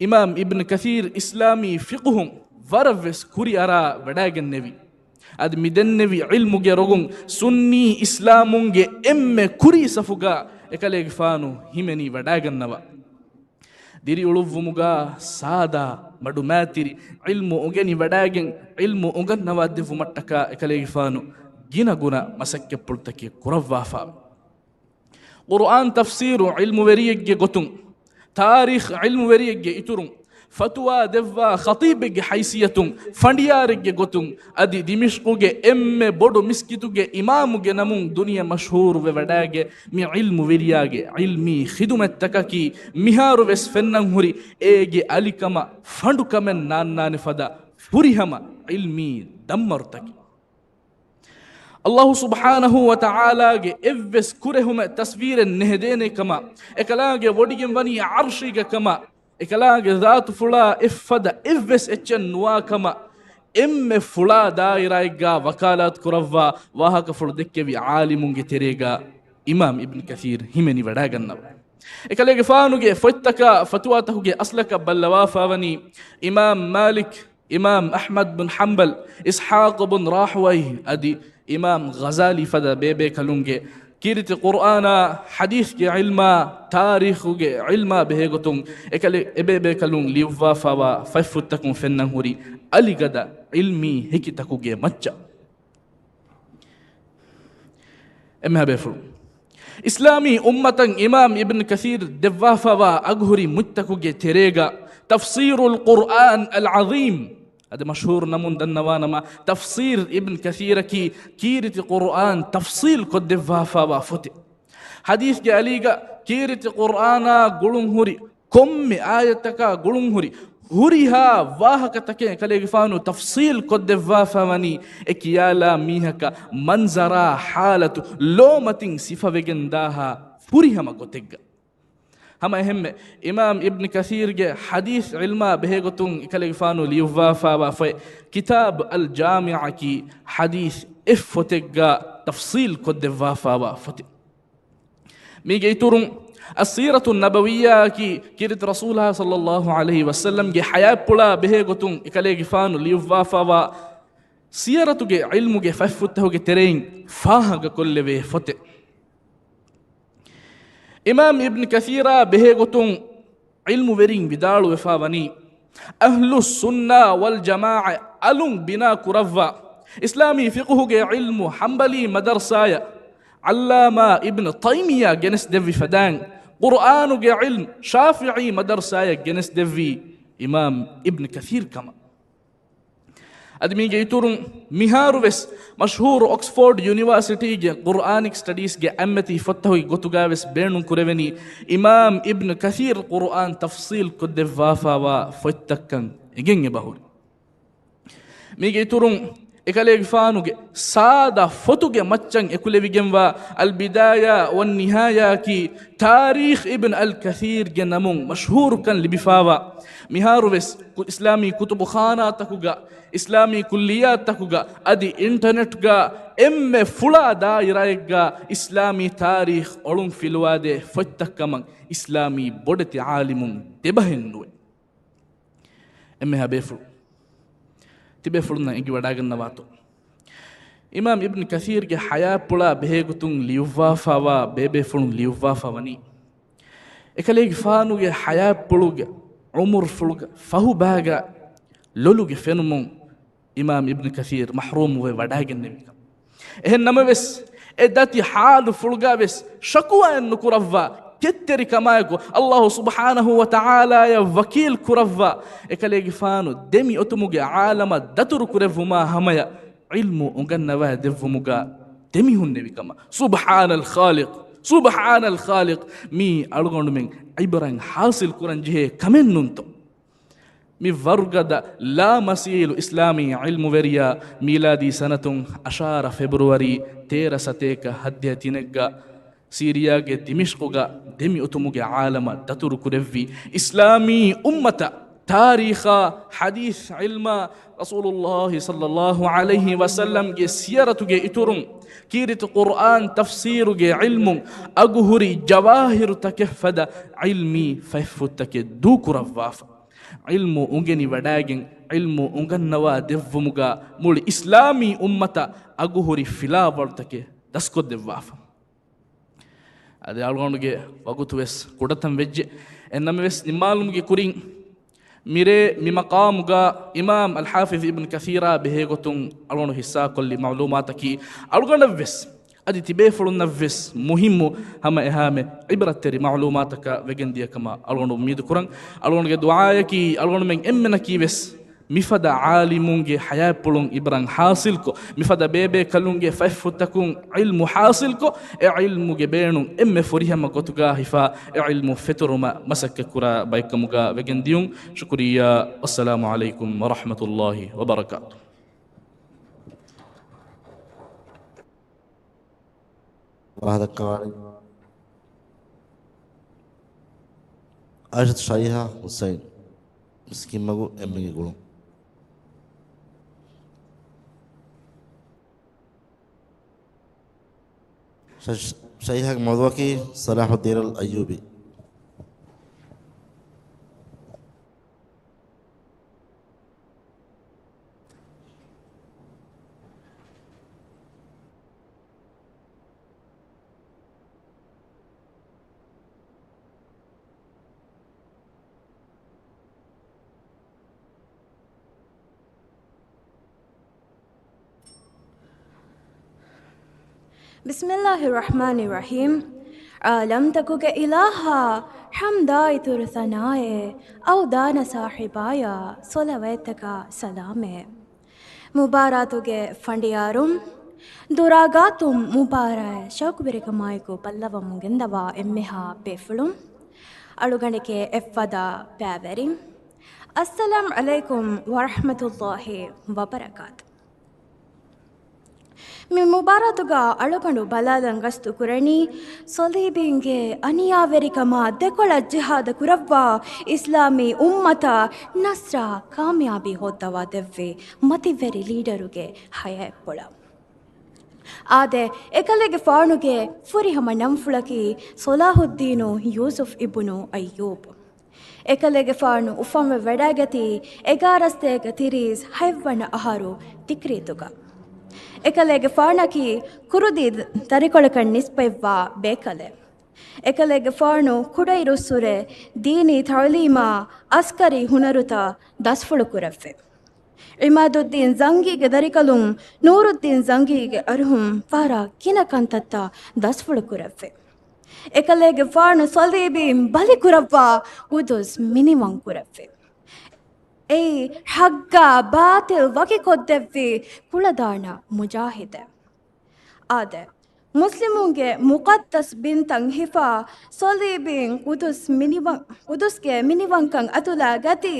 އިމާމް އިބްން ކަޘީރް އިސްލާމީ ފިޤުހުން ވަރަށްވެސް ކުރިއަރާ ވަޑާގެންނެވި. އަދި މި ދެންނެވި ޢިލްމުގެ ރޮގުން ސުންނީ އިސްލާމުންގެ އެންމެ ކުރީ ސަފުގަ އެކަލޭގެފާނު ހިމެނި ވަޑާގަންނަވާ. ދިރިއުޅުއްވުމުގަ ސާދާ، މަޑުމައިތިރި، ޢިލްމު އުނގެނި ވަޑާގެން ޢިލްމު އުނގަންނަވާ ދެއްވުމަށްޓަކާ އެކަލޭގެފާނު ގިނަގުނަ މަސައްކަތްޕުޅުތަކެއް ކުރައްވާފަ. ޤުރުއާން ތަފްސީރު ޢިލްމުވެރިއެއްގެ ގޮތުން ތާރީޚް ޢިލްމުވެރިއެއްގެ އިތުރުން، ފަތުވާ ދެއްވާ ޚަޠީބެއްގެ ހައިސިއްޔަތުން، ފަނޑިޔާރެއްގެ ގޮތުން، އަދި ދިމިޝްޤުގެ އެންމެ ބޮޑު މިސްކިތުގެ އިމާމުގެ ނަމުން ދުނިޔެ މަޝްހޫރުވެވަޑައިގެ މި ޢިލްމުވެރިޔާގެ ޢިލްމީ ޚިދުމަތްތަކަކީ މިހާރުވެސް ފެންނަން ހުރި އޭގެ އަލިކަމަށް ފަނޑުކަމެއް ނާންނާނެ ފަދަ ފުރިހަމަ ޢިލްމީ ދަންމަރުތަކެއް. ﷲ ސުބްޙާނަހޫ ވަތަޢާލާގެ އެއްވެސް ކުރެހުމެއް ތަސްވީރެއް ނެހެދޭނެ ކަމަށް، އެކަލާނގެ ވޮޑިގެން ވަނީ ޢަރްޝީގަ ކަމަށް، އެކަލާނގެ ޒާތުފުޅާ އެއްފަދަ އެއްވެސް އެއްޗެއް ނުވާ ކަމަށް، އެންމެ ފުޅާ ދާއިރާއެއްގާ ވަކާލާތު ކުރައްވާ ވާހަކަފުޅު ދެއްކެވި ޢާލިމުންގެ ތެރޭގާ އިމާމް އިބްނު ކަޘީރް ހިމެނިވަޑައިގަންނަވާ. އެކަލޭގެފާނުގެ ފޮތްތަކާ ފަތުވާތަކުގެ އަސްލަކަށް ބައްލަވާފާވަނީ އިމާމް މާލިކް، އިމާމް އަޙްމަދު ބިން ޙަންބަލް، އިސްޙާޤު ބިން ރާހުވައިހް އަދި އިމާމް ޣަޒާލީ ފަދަ ބޭބޭކަލުންގެ ކީރިތި ޤުރްއާނާ، ޙަދީޘްގެ ޢިލްމާ، ތާރީޚުގެ ޢިލްމާ ބެހޭގޮތުން އެކަލެ-، އެބޭބޭކަލުން ލިޔުއްވާފާވާ ފަތްފުށްތަކުން ފެންނަން ހުރި އަލިގަދަ ޢިލްމީ ހެކިތަކުގެ މައްޗަށް. އެންމެހާ ބޭފުޅުން، އިސްލާމީ އުއްމަތަށް އިމާމް އިބްނު ކަޘީރް ދެއްވާފާވާ އަގުހުރި މުއްޗަކުގެ ތެރޭގަ ތަފްސީރުލް ޤުރްއާން އަލް ޢަޒީމް، އަދި މަޝްހޫރު ނަމުން ދަންނަވާނަމަ، ތަފްސީރް އިބްނު ކަޘީރަކީ ކީރިތި ޤުރްއާން ތަފްސީލް ކޮށްދެއްވާފާވާ ފޮތެއް. ޙަދީޘްގެ އަލީގަ ކީރިތި ޤުރްއާނާ ގުޅުންހުރި ކޮންމެ އާޔަތަކާ ގުޅުންހުރި ހުރިހާ ވާހަކަތަކެއް އެކަލޭގެފާނު ތަފްސީލް ކޮށްދެއްވާފަ ވަނީ، އެ ކިޔާލާ މީހަކަށް މަންޒަރާ ޙާލަތު ލޯމަތިން ސިފަވެގެންދާހާ ފުރިހަމަ ގޮތެއްގަ. ހަމަ އެހެންމެ، އިމާމް އިބްނު ކަޘީރްގެ ޙަދީޘް ޢިލްމާ ބެހޭގޮތުން އެކަލޭގެފާނު ލިޔުއްވާފާވާ ފޮތް ކިތާބް އަލް ޖާމިޢަކީ ޙަދީޘް އެއް ފޮތެއްގަ ތަފްސީލް ކޮށްދެއްވާފާވާ ފޮތެއް. މީގެ އިތުރުން، އައްސީރަތު ނަބަވިއްޔާއަކީ ކީރިތި ރަސޫލާ ޞައްލައްލާހު ޢަލައިހި ވަސައްލަމްގެ ޙަޔާތްޕުޅާ ބެހޭގޮތުން އެކަލޭގެފާނު ލިޔުއްވާފާވާ ސިޔަރަތުގެ ޢިލްމުގެ ފަތްފުށްތަކުގެ ތެރެއިން ފާހަގަކޮށްލެވޭ ފޮތެއް. އިމާމް އިބްނު ކަޘީރާ ބެހޭގޮތުން ޢިލްމުވެރިން ވިދާޅުވެފާ ވަނީ، އަހްލުއްސުންނާ ވަލްޖަމާޢަ އަލުން ބިނާ ކުރައްވާ، އިސްލާމީ ފިޤުހުގެ ޢިލްމު ޙަންބަލީ މަދަރުސާޔަށް ޢައްލާމާ އިބްނު ތައިމިއްޔާ ގެނެސްދެއްވި ފަދައިން، ޤުރްއާނުގެ ޢިލްމު ޝާފިޢީ މަދަރުސާޔަށް ގެނެސްދެއްވީ އިމާމް އިބްނު ކަޘީރް ކަމަށް. އަދި މީގެ އިތުރުން، މިހާރުވެސް މަޝްހޫރު އޮކްސްފޯޑް ޔުނިވާސިޓީގެ ޤުރްއާނިކް ސްޓަޑީސްގެ އަތްމަތީ ފޮތްތަކުގެ ގޮތުގައިވެސް ބޭނުން ކުރެވެނީ، އިމާމް އިބްނު ކަޘީރް ޤުރްއާން ތަފްސީލް ކޮށްދެއްވާފާވާ ފޮތްތައްކަން އެނގެން އެބަހުރި. މީގެ އިތުރުން، އެކަލޭގެފާނުގެ ސާދަ ފޮތުގެ މައްޗަށް އެކުލެވިގެންވާ އަލްބިދާޔާ ވައްނިހާޔާއަކީ، ތާރީޚް އިބްން އަލް ކަޘީރްގެ ނަމުން މަޝްހޫރުކަން ލިބިފާވާ، މިހާރުވެސް ކު-، އިސްލާމީ ކުތުބުޚާނާތަކުގަ، އިސްލާމީ ކުއްލިއްޔާތުތަކުގަ އަދި އިންޓަނެޓްގަ އެންމެ ފުޅާ ދާއިރާއެއްގަ އިސްލާމީ ތާރީޚް އޮޅުން ފިލުވާދޭ ފޮތްތައްކަމަށް އިސްލާމީ ބޮޑެތި ޢާލިމުން ދެބަހެއް ނުވޭ. އެންމެހާ ބޭފުޅުން، ތިބޭފުޅުންނަށް އެނގިވަޑައިގަންނަވާތޯ؟ އިމާމް އިބްނު ކަޘީރްގެ ޙަޔާތްޕުޅާ ބެހޭގޮތުން ލިޔުއްވާފާވާ ބޭބޭފުޅުން ލިޔުއްވާފާ ވަނީ، އެކަލޭގެފާނުގެ ޙަޔާތްޕުޅުގެ ޢުމުރުފުޅުގެ ފަހުބާގަ ލޮލުގެ ފެނުމުން އިމާމް އިބްނު ކަޘީރް މަޙްރޫމުވެ ވަޑައިގެންނެވިކަން. އެހެން ނަމަވެސް، އެ ދަތި ޙާލުފުޅުގަވެސް ޝަކުވާއެއް ނުކުރައްވާ، ކެތްތެރިކަމާއެކު ﷲ ސުބްޙާނަހޫ ވަތަޢާލާޔަށް ވަކީލް ކުރައްވާ، އެކަލޭގެފާނު ދެމި އޮތުމުގެ ޢާލަމަށް ދަތުރު ކުރެއްވުމާ ހަމަޔަށް ޢިލްމު އުނގަންނަވައި ދެއްވުމުގަ ދެމިހުންނެވި ކަމަށް. ސުބްޙާނަލް ޚާލިޤް، ސުބްޙާނަލް ޚާލިޤް، މީ އަޅުގަނޑުމެން ޢިބްރަތް ޙާޞިލް ކުރަން ޖެހޭ ކަމެއް ނޫންތޯ؟ މި ވަރުގަދަ ލާމަސީލު އިސްލާމީ ޢިލްމުވެރިޔާ މީލާދީ ސަނަތުން އަށާރަ ފެބްރުއަރީ ތޭރަ ސަތޭކަ ހައްދިހަ ތިނެއްގަ ސީރިޔާގެ ދިމިޝްޤުގަ ދެމި އޮތުމުގެ ޢާލަމަށް ދަތުރު ކުރެއްވި އިސްލާމީ އުއްމަތަށް ތާރީޚާ، ޙަދީޘް ޢިލްމާ، ރަސޫލުﷲ ޞައްލައްލާހު ޢަލައިހި ވަސައްލަމްގެ ސިޔަރަތުގެ އިތުރުން، ކީރިތި ޤުރްއާން ތަފްސީރުގެ ޢިލްމުން، އަގުހުރި ޖަވާހިރުތަކެއް ފަދަ ޢިލްމީ ފަތްފުށްތަކެއް ދޫކުރައްވާފަ. ޢިލްމު އުނގެނި ވަޑައިގެން، ޢިލްމު އުނގަންނަވާ ދެއްވުމުގަ މުޅި އިސްލާމީ އުއްމަތަށް އަގުހުރި ފިލާވަޅުތަކެއް ދަސްކޮށްދެއްވާފަ. އަދި އަޅުގަނޑުގެ ވަގުތު ވެސް ކުޑަތަން ވެއްޖެ. އެހެންނަމަވެސް، ނިންމާލުމުގެ ކުރިން މިރޭ މި މަޤާމުގަ އިމާމް އަލްޙާފިޡް އިބްނު ކަޘީރާ ބެހޭގޮތުން އަޅުގަނޑު ހިއްސާކޮށްލި މަޢުލޫމާތަކީ، އަޅުގަނޑަށްވެސް އަދި ތިބޭފުޅުންނަށްވެސް މުހިއްމު ހަމަ އެހާމެ ޢިބްރަތްތެރި މަޢުލޫމާތަކަށް ވެގެންދިޔަ ކަމަށް އަޅުގަނޑު އުއްމީދު ކުރަން. އަޅުގަނޑުގެ ދުޢާޔަކީ އަޅުގަނޑުމެން އެންމެނަކީވެސް މިފަދަ ޢާލިމުންގެ ޙަޔާތްޕުޅުން ޢިބްރަތް ޙާޞިލްކޮށް، މިފަދަ ބޭބޭކަލުންގެ ފަތްފުށްތަކުން ޢިލްމު ޙާޞިލްކޮށް، އެ ޢިލްމުގެ ބޭނުން އެންމެ ފުރިހަމަ ގޮތުގަ ހިފާ، އެ ޢިލްމު ފެތުރުމަށް މަސައްކަތްކުރާ ބައެއްކަމުގަ ވެގެންދިޔުން. ޝުކުރިއްޔާ. އައްސަލާމު ޢަލައިކުމް ވަރަޙްމަތުﷲި ވަބަރަކާތު. ވާހަކަދައްކަވާނީ އާއިޝަތު ޝައިހާ ޙުސައިން، މިސްކިތްމަގު އެންމެންގެ ގުޅުން. ޝަ-، ޝައިހާގެ މައުޟޫޢަކީ ޞަލާޙުއްދީނުލް އައްޔޫބީ. ބިސްމިއްލާހިއްރަޙްމާނިއްރަޙީމް. ޢާލަމްތަކުގެ އިލާހާ ޙަމްދާ އިތުރު ސަނާއޭ، އައުދާނަ ސާޙިބާޔާ ޞަލަވާތްތަކާ ސަލާމޭ. މުބާރާތުގެ ފަނޑިޔާރުން، ދުރާގާތުން މުބާރާތް ޝައުޤުވެރިކަމާއެކު ބައްލަވަމުން ގެންދަވާ އެންމެހާ ބޭފުޅުން، އަޅުގަނޑެކޭ އެއްފަދަ ބައިވެރިން، އައްސަލާމް ޢަލައިކުމް ވަރަޙްމަތުﷲި ވަބަރަކާތު. މި މުބާރާތުގަ އަޅުގަނޑު ބަލާލަން ގަސްތު ކުރަނީ، ޞަލީބީންގެ އަނިޔާވެރިކަމާ ދެކޮޅަށް ޖިހާދަށް ކުރައްވާ، އިސްލާމީ އުއްމަތަށް ނަޞްރާ ކާމިޔާބީ ހޯއްދަވާ ދެއްވި މަތިވެރި ލީޑަރުގެ ޙަޔާތްޕުޅަށް. އާދެ، އެކަލޭގެފާނުގެ ފުރިހަމަ ނަންފުޅަކީ ޞަލާޙުއްދީނު ޔޫސުފް އިބްނު އައްޔޫބް. އެކަލޭގެފާނު އުފަންވެ ވަޑައިގަތީ އެގާރަ ސަތޭކަ ތިރީސް ހަތްވަނަ އަހަރު ތިކްރީތުގަ. އެކަލޭގެފާނަކީ ކުރުދީ ދަރިކޮޅަކަށް ނިސްބަތްވާ ބޭކަލެއް. އެކަލޭގެފާނު ކުޑައިރުއްސުރެ ދީނީ ތަޢުލީމާ އަސްކަރީ ހުނަރުތައް ދަސްފުޅު ކުރެއްވި. ޢިމާދުއްދީން ޒަންގީގެ ދަރިކަލުން ނޫރުއްދީން ޒަންގީގެ އަރިހުން ވަރަށް ގިނަ ކަންތައްތައް ދަސްފުޅު ކުރެއްވި. އެކަލޭގެފާނު ޞަލީބީން ބަލި ކުރައްވާ ގުދުސް މިނިވަން ކުރެއްވި. އެއީ ޙައްޤާ ބާޠިލް ވަކިކޮށްދެއްވި ކުޅަދާނަ މުޖާހިދެއް. އާދެ، މުސްލިމުންގެ މުޤައްދަސް ބިންތައް ހިފާ، ޞަލީބީން ގުދުސް މިނިވަން، ގުދުސްގެ މިނިވަންކަން އަތުލާ ގަތީ،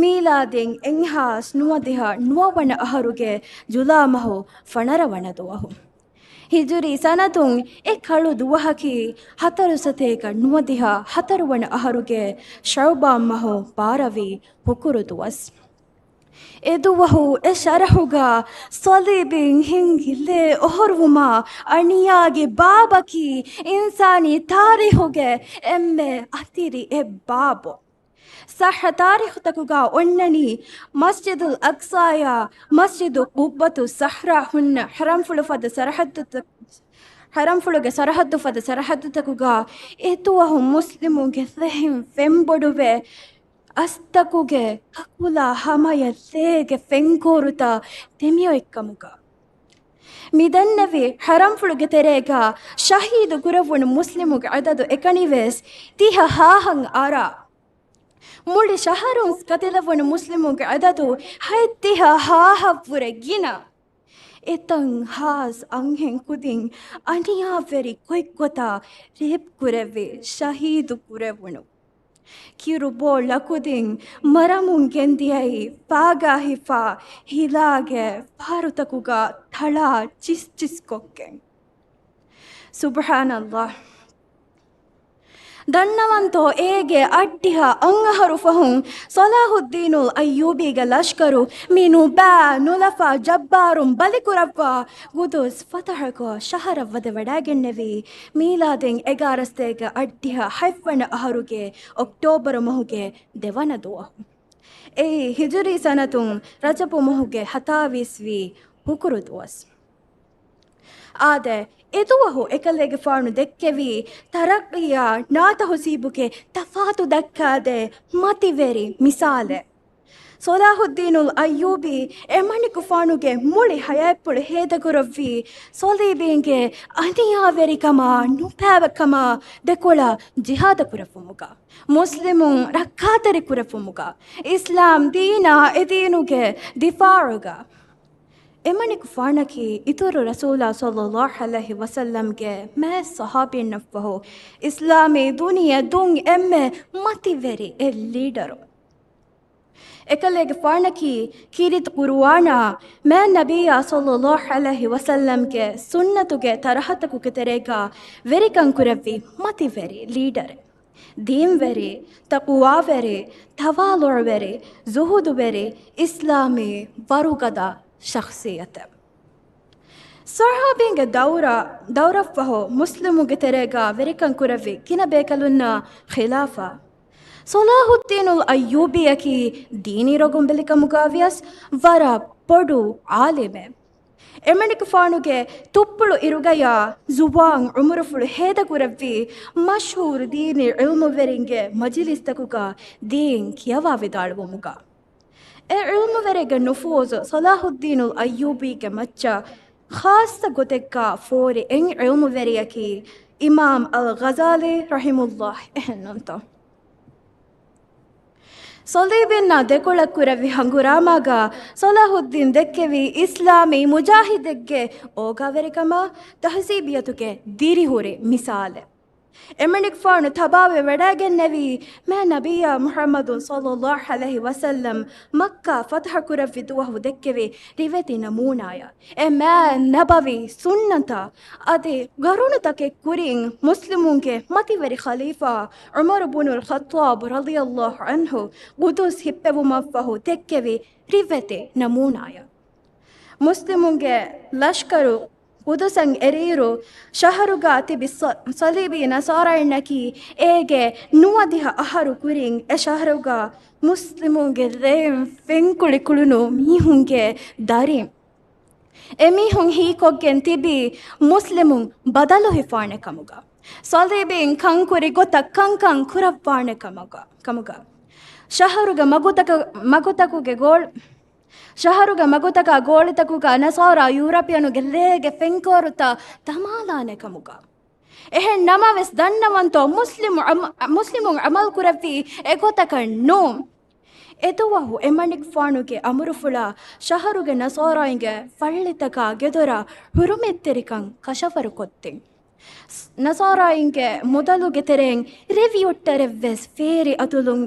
މީލާދީން އެއްހާސް ނުވަދިހަ ނުވަވަނަ އަހަރުގެ ޖުލާ މަހު ފަނަރަ ވަނަ ދުވަހު. ހިޖުރީ ސަނަތުން އެ ކަޅު ދުވަހަކީ، ހަތަރު ސަތޭކަ ނުވަދިހަ ހަތަރު ވަނަ އަހަރުގެ ޝަޢުބާން މަހު ބާރަވި ހުކުރު ދުވަސް. އެ ދުވަހު އެ ޝަރަހުގަ ޞަލީބީން ހިނގި ލޭ އޮހޮރުވުމާ އަނިޔާގެ ބާބަކީ އިންސާނީ ތާރީހުގެ އެންމެ އަތިރި އެއް ބާބު. ޞައްޙަ ތާރީޚުތަކުގަ އޮންނަނީ މަސްޖިދުލް އަޤްޞާޔާ މަސްޖިދު ޤުއްބަތުއް ޞަޙްރާ ހުންނަ ޙަރަމްފުޅު ފަދަ ސަރަޙައްދުތަ-، ޙަރަމްފުޅުގެ ސަރަޙައްދު ފަދަ ސަރަޙައްދުތަކުގަ އެ ދުވަހު މުސްލިމުންގެ ލެހިން ފެންބޮޑުވެ، އަސްތަކުގެ ކަކުލާ ހަމަޔަށް ލޭގެ ފެންކޯރުތައް ދެމިއޮތްކަމުގަ. މިދެންނެވި ޙަރަމްފުޅުގެ ތެރޭގަ ޝަހީދު ކުރެވުނު މުސްލިމުގެ އަދަދު އެކަނިވެސް ތިހަ ހާހަށް އަރާ. މުޅި ޝަހަރުން ގަތިލެވުނު މުސްލިމުންގެ އަދަދު ހަތްދިހަ ހާހަށްވުރެ ގިނަ. އެތަން ހާސް އަންހެން ކުދިން އަނިޔާވެރި ގޮތްގޮތަށް ރޭޕް ކުރެވި، ޝަހީދު ކުރެވުނު. ކިރުބޯޅަ ކުދިން މަރަމުން ގެންދިޔައީ ފާގާ ހިފާ ހިލާގެ ފަހަރުތަކުގަ ތަޅާ ޗިސްޗިސްކޮށްގެން. ސުބްޙާނަﷲ. ދަންނަވަންތޯ އޭގެ އަށްޑިހަ އަށްއަހަރު ފަހުން ޞަލާޙުއްދީނުލް އައްޔޫބީގެ ލަޝްކަރު މި ނުބައި ނުލަފާ ޖައްބާރުން ބަލިކުރައްވާ ގުދުސް ފަތަޙަކޮށް ޝަހަރަށް ވަދެވަޑައިގެންނެވީ މީލާދީން އެގާރަ ސަތޭކަ އަށްޑިހަ ހަތްވަނަ އަހަރުގެ އޮކްޓޯބަރު މަހުގެ ދެވަނަ ދުވަހު. އެއީ ހިޖުރީ ސަނަތުން ރަޖަބު މަހުގެ ހަތާވީސްވީ ހުކުރު ދުވަސް. އާދެ، އެދުވަހު އެކަލޭގެފާނު ދެއްކެވީ ތަރައްޤީއާ ނާތަހުޒީބުގެ ތަފާތު ދައްކާދޭ މަތިވެރި މިސާލެއް. ޞަލާޙުއްދީނުލް އައްޔޫބީ އެމަނިކުފާނުގެ މުޅި ޙަޔާތްޕުޅު ހޭދަކުރެއްވީ ޞަލީބީންގެ އަނިޔާވެރިކަމާ، ނުބައިވެރިކަމާ ދެކޮޅަށް ޖިހާދު ކުރެއްވުމުގަ، މުސްލިމުން ރައްކާތެރި ކުރެއްވުމުގަ، އިސްލާމް ދީނާ އެ ދީނުގެ ދިފާޢުގަ. އެމަނިކުފާނަކީ އިތުރު ރަސޫލާ ޞައްލައްލާހު ޢަލައިހި ވަސައްލަމްގެ މާތް ޞަޙާބީންނަށްފަހު، އިސްލާމީ ދުނިޔެ ދުން އެންމެ މަތިވެރި އެއް ލީޑަރު. އެކަލޭގެފާނަކީ ކީރިތި ޤުރުއާނާ، މާތް ނަބިއްޔާ ޞައްލައްލާހު ޢަލައިހި ވަސައްލަމްގެ ސުންނަތުގެ ތަރަހަތަކުގެ ތެރޭގަ ވެރިކަން ކުރެއްވި މަތިވެރި ލީޑަރެއް. ދީންވެރި، ތަޤުވާވެރި، ތަވާޟުޢުވެރި، ޒުހުދުވެރި، އިސްލާމީ ވަރުގަދަ ޝަޚްޞިއްޔަތެއް. ޞަޙާބީންގެ ދައުރަށް، ދައުރަށްފަހު މުސްލިމުންގެ ތެރޭގަ ވެރިކަން ކުރެއްވި ގިނަ ބޭކަލުންނާ ޚިލާފަށް، ޞަލާޙުއްދީނުލް އައްޔޫބީއަކީ ދީނީ ރޮނގުންބެލިކަމުގަ ވިޔަސް ވަރަށް ބޮޑު ޢާލިމެއް. އެމަނިކުފާނުގެ ތުއްޕުޅު އިރުގަޔާ ޒުވާން ޢުމުރުފުޅު ހޭދަކުރެއްވި މަޝްހޫރު ދީނީ ޢިލްމުވެރިންގެ މަޖިލިސްތަކުގަ ދީން ކިޔަވާ ވިދާޅުވުމުގަ، އެ ޢިލްމުވެރިގެ ނުފޫޒު ޞަލާޙުއްދީނުލް އައްޔޫބީގެ މައްޗަށް ޚާއްޞަ ގޮތެއްގަ ފޯރި އެއް ޢިލްމުވެރިއަކީ އިމާމް އަލް ޣަޒާލީ ރަޙިމަހުﷲ، އެހެންނޫންތޯ؟ ޞަލީބީންނާ ދެކޮޅަށް ކުރެއްވި ހަނގުރާމާގަ ޞަލާޙުއްދީން ދެއްކެވީ އިސްލާމީ މުޖާހިދެއްގެ އޯގާވެރިކަމާ ތަހްޒީބިއްޔަތުގެ ދިރިހުރި މިސާލެއް. އެމަނިކުފާނު ތަބާވެވަޑައިގެންނެވީ މާތް ނަބިއްޔާ މުޙައްމަދު ޞައްލައްލާހު ޢަލައިހި ވަސައްލަމް މައްކާ ފަތަޙަ ކުރެއްވި ދުވަހު ދެއްކެވި ރިވެތި ނަމޫނާއަށް. އެ މާތް ނަބަވީ ސުންނަތަށް އަދި ގަރުނުތަކެއް ކުރިން މުސްލިމުންގެ މަތިވެރި ޚަލީފާ ޢުމަރު ބުނުލް ޚައްޠާބު ރަޟިޔައްލާހު ޢަންހު ޤުދުސް ހިއްޕެވުމަށްފަހު ދެއްކެވި ރިވެތި ނަމޫނާއަށް. މުސްލިމުންގެ ލަޝްކަރު ޤުދުސަށް އެރިއިރު، ޝަހަރުގަ ތިބި ޞަ-، ޞަލީބީ ނަޞާރާއިންނަކީ އޭގެ ނުވަދިހަ އަހަރު ކުރިން އެ ޝަހަރުގަ މުސްލިމުންގެ ރެއެން ފެންކުޅި ކުޅުނު މީހުންގެ ދަރިން. އެމީހުން ހީކޮށްގެން ތިބީ މުސްލިމުން ބަދަލު ހިފާނެ ކަމުގަ، ޞަލީބީން ކަންކުރި ގޮތަށް ކަންކަން ކުރައްވާނެ ކަމުގަ، ކަމުގަ. ޝަހަރުގެ މަގުތަކަ-، މަގުތަކުގެ ގޯޅި-، ޝަހަރުގެ މަގުތަކާ ގޯޅިތަކުގަ ނަޞާރާ ޔޫރަޕިއަނުގެ ރޭގެ ފެންކޯރުތައް ދަމާލާނެ ކަމުގަ. އެހެން ނަމަވެސް ދަންނަވަންތޯ، މުސްލިމު ޢަމަ-، މުސްލިމުން ޢަމަލު ކުރެއްވީ އެގޮތަކަށް ނޫން. އެދުވަހު އެމަނިކުފާނުގެ އަމުރުފުޅާ ޝަހަރުގެ ނަޞާރާއިންގެ ފައްޅިތަކާ ގެދޮރަށް ޙުރުމަތްތެރިކަން ކަށަވަރުކޮށްދިން. ނަޞާރާއިންގެ މުދަލުގެ ތެރެއިން ރިވިއުއްޓަރެއްވެސް ފޭރި އަތުލުން،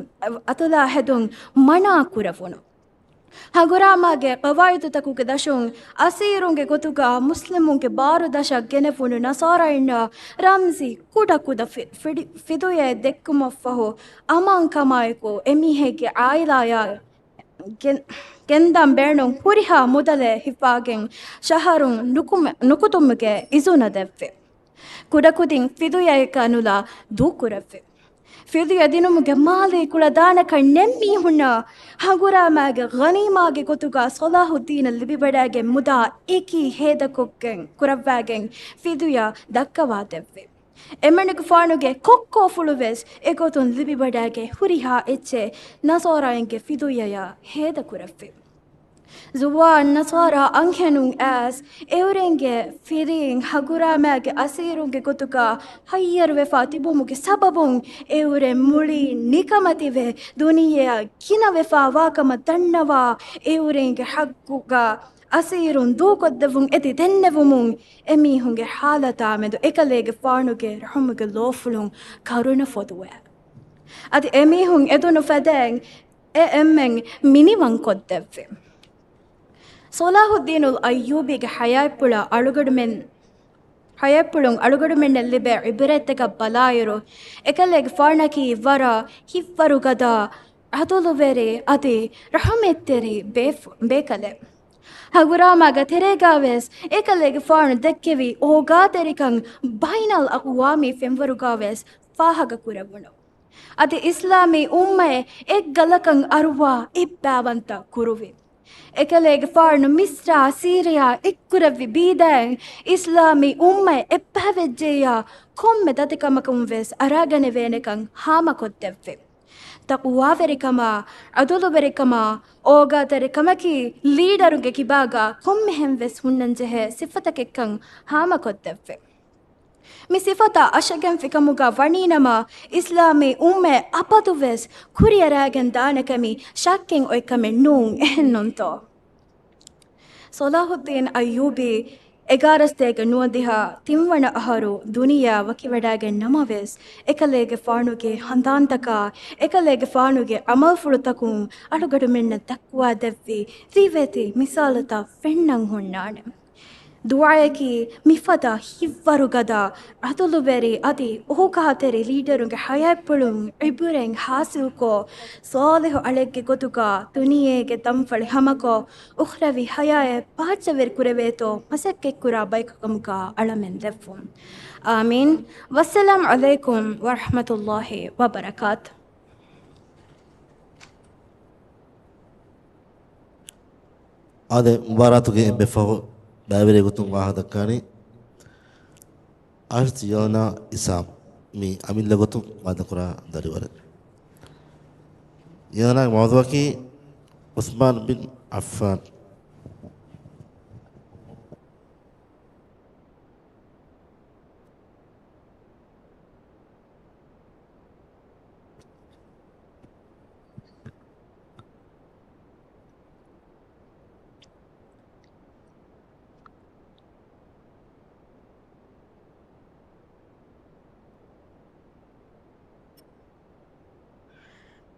އަތުލާ ހެދުން މަނާ ކުރެވުނު. ހަނގުރާމާގެ ޤަވާއިދުތަކުގެ ދަށުން އަސީރުންގެ ގޮތުގަ މުސްލިމުންގެ ބާރު ދަށަށް ގެނެވުނު ނަޞާރާއިންނަށް ރަމްޒީ ކުޑަކުޑަ ފި-، ފިޑި-، ފިދުޔައެއް ދެއްކުމަށްފަހު، އަމާންކަމާއެކު އެމީހެއްގެ ޢާއިލާޔާ ގެން-، ގެންދަން ބޭނުން ހުރިހާ މުދަލެއް ހިފާގެން ޝަހަރުން ނުކުމެ-، ނުކުތުމުގެ އިޒުނަ ދެއްވި. ކުޑަކުދިން ފިދުޔަޔަކާ ނުލާ ދޫކުރެއްވި. ފިދުޔަ ދިނުމުގެ މާލީ ކުޅަ ދާނެކަން ނެތް މީހުންނަށް ހަނގުރާމާގެ ޣަނީމާގެ ގޮތުގަ ޞަލާޙުއްދީނަށް ލިބިވަޑައިގެން މުދާ އެކީ ހޭދަކޮށްގެން ކުރައްވާގެން ފިދުޔަ ދައްކަވާދެއްވި. އެމަނިކުފާނުގެ ކޮއްކޯފުޅުވެސް އެގޮތުން ލިބިވަޑައިގެން ހުރިހާ އެއްޗެއް ނަޞާރާއިންގެ ފިދުޔަޔަށް ހޭދަކުރެއްވި. ޒުވާން ނަޞާރާ އަންހެނުން އައިސް އެއުރެންގެ ފިރިން ހަނގުރާމާގެ އަސީރުންގެ ގޮތުގަ ހައްޔަރުވެފާ ތިބުމުގެ ސަބަބުން އެއުރެން މުޅީ ނިކަމެތިވެ ދުނިޔެއަށް ގިނަވެފާ ވާކަމަށް ދަންނަވާ އެއުރެންގެ ޙައްޤުގަ އަސީރުން ދޫކޮށްދެއްވުން އެދި ދެންނެވުމުން އެމީހުންގެ ޙާލަތާމެދު އެކަލޭގެފާނުގެ ރަޙުމުގެ ލޯފުޅުން ކަރުނަ ފޮދުވޭ. އަދި އެމީހުން އެދުނު ފަދައިން އެ އެންމެން މިނިވަންކޮށްދެއްވި. ޞަލާޙުއްދީނުލް އައްޔޫބީގެ ޙަޔާތްޕުޅަށް އަޅުގަނޑުމެން، ޙަޔާތްޕުޅުން އަޅުގަނޑުމެންނަށް ލިބޭ ޢިބްރަތްތަކަށް ބަލާއިރު، އެކަލޭގެފާނަކީ ވަރަށް ހިތްވަރުގަދަ، ޢަދުލުވެރި އަދި ރަޙުމަތްތެރި ބޭފު-، ބޭކަލެއް. ހަނގުރާމާގެ ތެރޭގަވެސް އެކަލޭގެފާނު ދެއްކެވި އޯގާތެރިކަން ބައިނަލް އަޤްވާމީ ފެންވަރުގަވެސް ފާހަގަކުރެވުނު. އަދި އިސްލާމީ އުއްމަތް އެއްގަލަކަށް އަރުވާ އެއްބައިވަންތަ ކުރުވި. އެކަލޭގެފާނު މިޞްރާ ސީރިޔާ އެއްކުރެއްވި ބީދައިން އިސްލާމީ އުއްމަތް އެއްބައިވެއްޖެއްޔާ ކޮންމެ ދަތިކަމަކުން ވެސް އަރާގަނެވޭނެކަން ހާމަކޮށްދެއްވި. ތަޤްވާވެރިކަމާ، ޢަދުލުވެރިކަމާ، އޯގާތެރިކަމަކީ ލީޑަރުގެ ކިބާގަ ކޮންމެހެން ވެސް ހުންނަންޖެހޭ ސިފަތަކެއްކަން ހާމަކޮށްދެއްވި. މި ސިފަތައް އަށަގެންފިކަމުގަ ވަނީނަމަ، އިސްލާމީ އުއްމަތް އަބަދުވެސް ކުރިއަރާގެން ދާނެކަމީ ޝައްކެއް އޮތްކަމެއް ނޫން، އެހެންނޫންތޯ؟ ޞަލާޙުއްދީން އައްޔޫބީ އެގާރަ ސަތޭކަ ނުވަދިހަ ތިންވަނަ އަހަރު ދުނިޔެއަށް ވަކިވަޑައިގެން ނަމަވެސް، އެކަލޭގެފާނުގެ ހަނދާންތަކާ، އެކަލޭގެފާނުގެ ޢަމަލުފުޅުތަކުން އަޅުގަނޑުމެންނަށް ދައްކުވާދެއްވި ރިވެތި މިސާލުތައް ފެންނަން ހުންނާނެ. ދުޢާއަކީ މިފަދަ ހިތްވަރު ގަދަ، ޢަދުލުވެރި އަދި އޯގާތެރި ލީޑަރުގެ ޙަޔާތްޕުޅުން ޢިބުރަތް ޙާޞިލްކޮށް، ޞާލިޙު އަޅެއްގެ ގޮތުގަ ދުނިޔޭގެ ދަންފަޅި ހަމަކޮށް، އުޚްރަވީ ޙަޔާތް ބާއްޖަވެރި ކުރެވޭތޯ މަސައްކަތްކުރާ ބަޔަކު ކަމުގަ އަޅަމެން ދެއްވުން. އާމީން. ވައްސަލާމް ޢަލައިކުމް ވަރަޙްމަތުﷲ ވަބަރަކާތު. އާދެ، މުބާރާތުގެ އެންމެ ފަހު ބައިވެރި ގޮތުން ވާހަކަ ދައްކާނީ އާޝިތު ޔޯނާ އިސާމް، މި އަމިއްލަ ގޮތުން ވާދަކުރާ ދަރިވަރެއް. ޔޯނާގެ މައުޟޫޢަކީ ޢުސްމާން ބިން ޢައްފާން.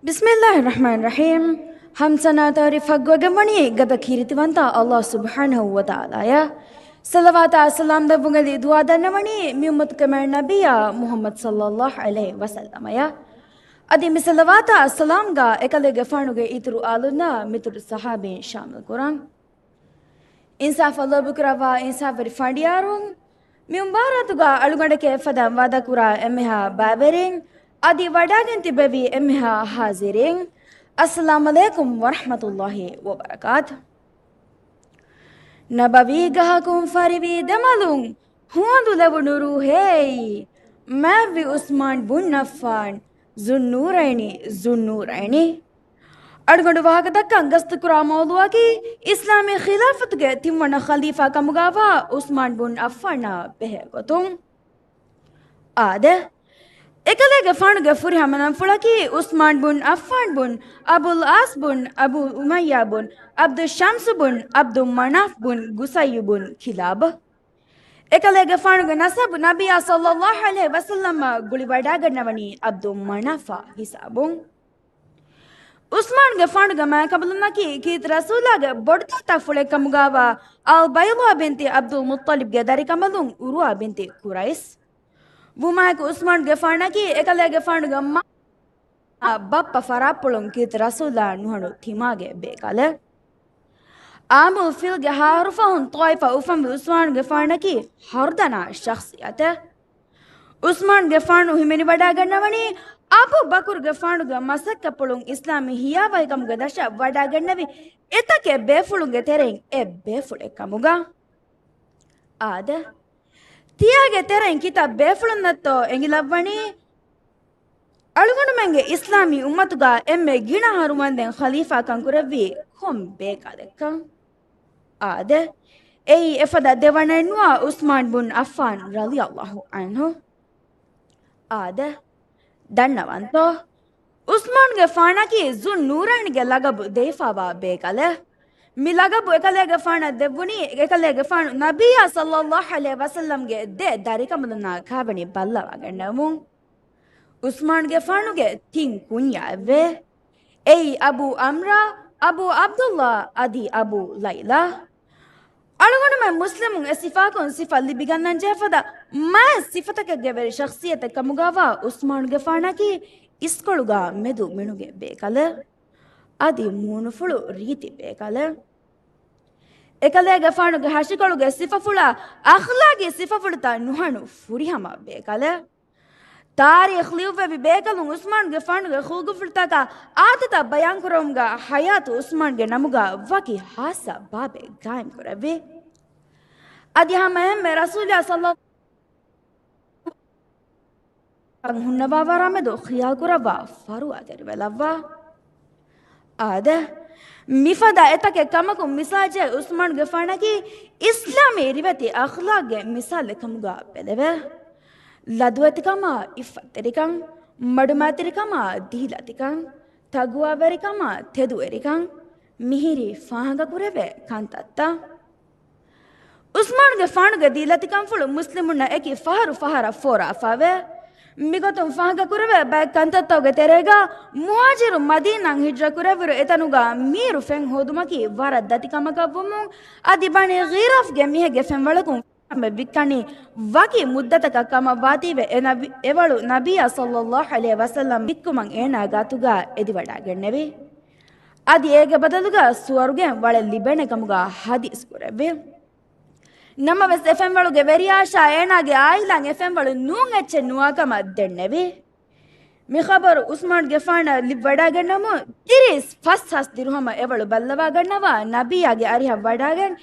ބިސްމިﷲ ރަޙްމާން ރަޙީމް. ޙަމްދު ސަނާ ތަޢުރީފް ޙައްޤުވެގެންވަނީ ގަދަ ކީރިތިވަންތަ ﷲ ސުބްޙާނަހޫ ވަތަޢާލާއަށް. ޞަލަވާތާ ސަލާމް ދެއްވުމަށް އެދި ދުޢާ ދަންނަވަނީ މި އުއްމަތުގެ މާތް ނަބިއްޔާ މުޙައްމަދު ޞައްލަﷲ ޢަލައިހި ވަސައްލަމައަށް. އަދި މި ޞަލަވާތާ ސަލާމްގަ އެކަލޭގެފާނުގެ އިތުރު އާލުންނާ މިތުރު ޞަޙާބީން ޝާމިލް ކުރަން. އިންސާފަށް ލޯބިކުރައްވާ އިންސާފުވެރި ފަނޑިޔާރުން، މި މުބާރާތުގަ އަޅުގަނޑަކަށް އެފަދަ ވަޢުދަކުރާ އެންމެހާ ބައިވެރިން، އަދި ވަޑައިގެން ތިއްބެވި އެންމެހާ ޙާޟިރީން، އައްސަލާމް ޢަލައިކުމް ވަރަޙްމަތުﷲ ވަބަރަކާތު. ނަބަވީ ގަހަކުން ފަރިވި ދެމަލުން، ހުވަނދު ލެވުނު ރޫޙޭ، މާތްވި ޢުސްމާން ބުން ޢައްފާން، ޒުންނޫރައިނި، ޒުންނޫރައިނި. އަޅުގަނޑު ވާހަކަ ދައްކަން ގަސްތުކުރާ މައުޟޫޢަކީ، އިސްލާމީ ޚިލާފަތުގެ ތިންވަނަ ޚަލީފާ ކަމުގައިވާ ޢުސްމާން ބުން ޢައްފާނާ ބެހޭ ގޮތުން. އާދެ، އެކަލޭގެފާނުގެ ފުރިހަމަ ނަންފުޅަކީ ޢުސްމާން ބުން ޢައްފާން ބުން އަބުލް ޢާޞް ބުން އަބޫ އުމައްޔާ ބުން ޢަބްދު ޝަމްސު ބުން ޢަބްދު މަނާފް ބުން ޤުޞައްޔު ބުން ކިލާބު. އެކަލޭގެފާނުގެ ނަސަބު ނަބިއްޔާ ޞައްލަﷲ ޢަލައިހި ވަސައްލަމަށް ގުޅިވަޑައިގަންނަވަނީ ޢަބްދު މަނާފާ ހިސާބުން. ޢުސްމާންގެފާނުގެ މާތްކަނބަލުންނަކީ ކީރިތި ރަސޫލާގެ ބޮޑުދައިތަ ފުޅެއް ކަމުގައިވާ އަލްބައިޟާ ބިންތި ޢަބްދުލް މުއްޠަލިބްގެ ދަރިކަނބަލުން ޢުރުވާ ބިންތި ޤުރައިޝް. ވުމާއެކު ޢުސްމާންގެފާނަކީ އެކަލޭގެފާނުގެ މާ ބައްޕަ ފަރާތްޕުޅުން ކީރިތި ރަސޫލާ ނުހަނު ތިމާގެ ބޭކަލެއް. ޢާމުލް ފީލްގެ ހާރުފަހުން ޠާއިފަށް އުފަންވި ޢުސްމާންގެފާނަކީ ހަރުދަނާ ޝަޚްޞިއްޔަތެއް. ޢުސްމާންގެފާނު ހިމެނިވަޑައިގަންނަވަނީ އަބޫބަކުރުގެފާނުގެ މަސައްކަތްޕުޅުން އިސްލާމީ ހިޔާވަހިކަމުގެ ދަށަށް ވަޑައިގެންނެވި އެތަކެއް ބޭފުޅުންގެ ތެރެއިން އެއް ބޭފުޅެއް ކަމުގަ. އާދެ، ތިޔާގެ ތެރެއިން ކިތައް ބޭފުޅުންނަށްތޯ އެނގިލައްވަނީ؟ އަޅުގަނޑުމެންގެ އިސްލާމީ އުއްމަތުގަ އެންމެ ގިނަ އަހަރު ވަންދެން ޚަލީފާކަން ކުރެއްވީ ކޮން ބޭކަލެއްކަން؟ އާދެ، އެއީ އެފަދަ ދެވަނައެއްނުވާ ޢުސްމާން ބުން ޢައްފާން ރަޟިޔަﷲ ޢަންހު. އާދެ، ދަންނަވަންތޯ؟ ޢުސްމާންގެފާނަކީ ޒުން ނޫރައިންގެ ލަގަބު ދެވިފައިވާ ބޭކަލެއް. މި ލަގަބު އެކަލޭގެފާނަށް ދެއްވުނީ، އެކަލޭގެފާނު ނަބިއްޔާ ޞައްލަﷲ ޢަލައިހި ވަސައްލަމްގެ ދެ ދަރިކަނބަލުންނާ ކާވެނި ބައްލަވާގަންނަވަމުން. ޢުސްމާންގެފާނުގެ ތިން ކުންޏާއެވެ. އެއީ އަބޫ ޢަމްރާ، އަބޫ ޢަބްދުﷲ އަދި އަބޫ ލައިލާ. އަޅުގަނޑުމެން މުސްލިމުން އެ ސިފާކުން ސިފަ ލިބިގަންނަންޖެހޭފަދަ މާތް ސިފަތަކެއްގެ ވެރި ޝަޚްޞިއްޔަތެއް ކަމުގައިވާ ޢުސްމާންގެފާނަކީ އިސްކޮޅުގަ މެދު މިނުގެ ބޭކަލެއް. އަދި މޫނުފުޅު ރީތި ބޭކަލެއް. އެކަލޭގެފާނުގެ ހަށިކޮޅުގެ ސިފަފުޅާ އަޚްލާގީ ސިފަފުޅުތައް ނުހަނު ފުރިހަމަ ބޭކަލެއް. ތާރީޚް ލިޔުއްވެވި ބޭކަލުން ޢުސްމާންގެފާނުގެ ޚުލްޤުފުޅުތަކާ އާދަތައް ބަޔާންކުރައްވުމުގަ ޙަޔާތު ޢުސްމާންގެ ނަމުގަ ވަކި ޚާއްޞަ ބާބެއް ޤާއިމްކުރެއްވި. އަދި ހަމަ އެންމެ ރަސޫލާ ޞައްލަ ކަން ހުންނަވާ ވަރާމެދު ޚިޔާލުކުރައްވާ ފަރުވާތެރިވެލައްވާ. އާދެ، މިފަދަ އެތަކެއް ކަމަކުން މިސާޖެ ޢުސްމާނުގެފާނަކީ އިސްލާމީ ރިވެތި އަޚްލާގްގެ މިސާލެއް ކަމުގަ ބެލެވޭ. ލަދުވެތިކަމާ އިއްފަތްތެރިކަން، މަޑުމަތިރިކަމާ ދީލަތިކަން، ތަގުވާވެރިކަމާ ތެދުވެރިކަން، މިހިރީ ފާހަގަކުރެވޭ ކަންތައްތައް. ޢުސްމާނުގެފާނުގެ ދީލަތިކަންފުޅު މުސްލިމުންނަށް އެކި ފަހަރު ފަހަރަށް ފޯރާފަވޭ. މިގޮތުން ފާހަގަކުރެވޭ ބައެއް ކަންތައްތަކުގެ ތެރޭގަ، މުހާޖިރުން މަދީނާއަށް ހިޖްރަކުރެއްވިއިރު އެތަނުގަ މީރު ފެން ހޯދުމަކީ ވަރަށް ދަތި ކަމަކަށްވުމުން، އަދި ބަނީ ޣިރާފްގެ މީހެއްގެ ފެންވަޅަކުން ވިއްކަނީ ވަކި މުއްދަތަކަށް ކަމަށް ވާތީވެ، އެ ނަބި، އެވަޅު ނަބިއްޔާ ޞައްލައްލާހު ޢަލައިހި ވަސައްލަމް ވިއްކުމަށް އޭނާ ގާތުގަ އެދިވަޑައިގެންނެވި. އަދި އޭގެ ބަދަލުގަ ސުވަރުގެއިން ވަޅެއް ލިބޭނެ ކަމުގަ ޙަދީޘް ކުރެއްވި. ނަމަވެސް، އެ ފެންވަޅުގެ ވެރިޔާއަށާ އޭނާގެ އާއިލާއަށް އެ ފެންވަޅު ނޫން އެއްޗެއް ނުވާ ކަމަށް ދެންނެވި. މި ޚަބަރު ޢުސްމާނުގެފާނަށް ލިބިވަޑައިގަންނަމުން، ތިރީސް ފަސް ހާސް ދިރުހަމަށް އެވަޅު ބައްލަވާގަންނަވާ ނަބިއްޔާގެ އަރިހަށް ވަޑައިގެން،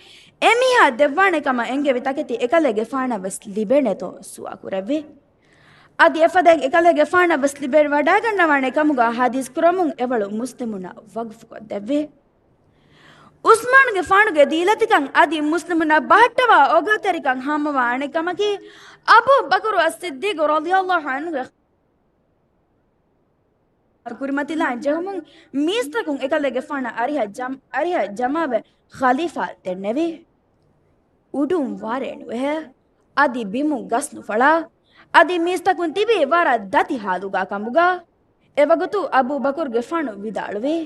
އެމީހާ ދެއްވާނެ ކަމަށް އެންގެވި ތަކެތި އެކަލޭގެފާނަށް ވެސް ލިބޭނެތޯ ސުވާ ކުރެއްވި. އަދި އެފަދައިން އެކަލޭގެފާނަށް ވެސް ލިބިވަޑައިގަންނަވާނެ ކަމުގަ ޙަދީޘް ކުރަމުން އެވަޅު މުސްލިމުންނަށް ވަގުފުކޮށްދެއްވި. ޢުސްމާނުގެފާނުގެ ދީލަތިކަން އަދި މުސްލިމުންނަށް ބަހައްޓަވާ އޯގާތެރިކަން ހާމަވާ އަނެއް ކަމަކީ، އަބޫ ބަކުރު އައްޞިއްދީޤު ރަޟިޔައްލާހު ޢަންހުގެ ކުރިމަތިލާން ޖެހުމުން މީސްތަކުން އެކަލޭގެފާނަށް އަރިހަށް ޖަމް، އަރިހަށް ޖަމާވެ ޚަލީފާ ދެންނެވި. އުޑުން ވާރޭ ނުވެހޭ، އަދި ބިމުން ގަސް ނުފަޅާ، އަދި މީސްތަކުން ތިބީ ވަރަށް ދަތި ޙާލުގަ ކަމުގަ. އެވަގުތު އަބޫ ބަކުރުގެފާނު ވިދާޅުވި،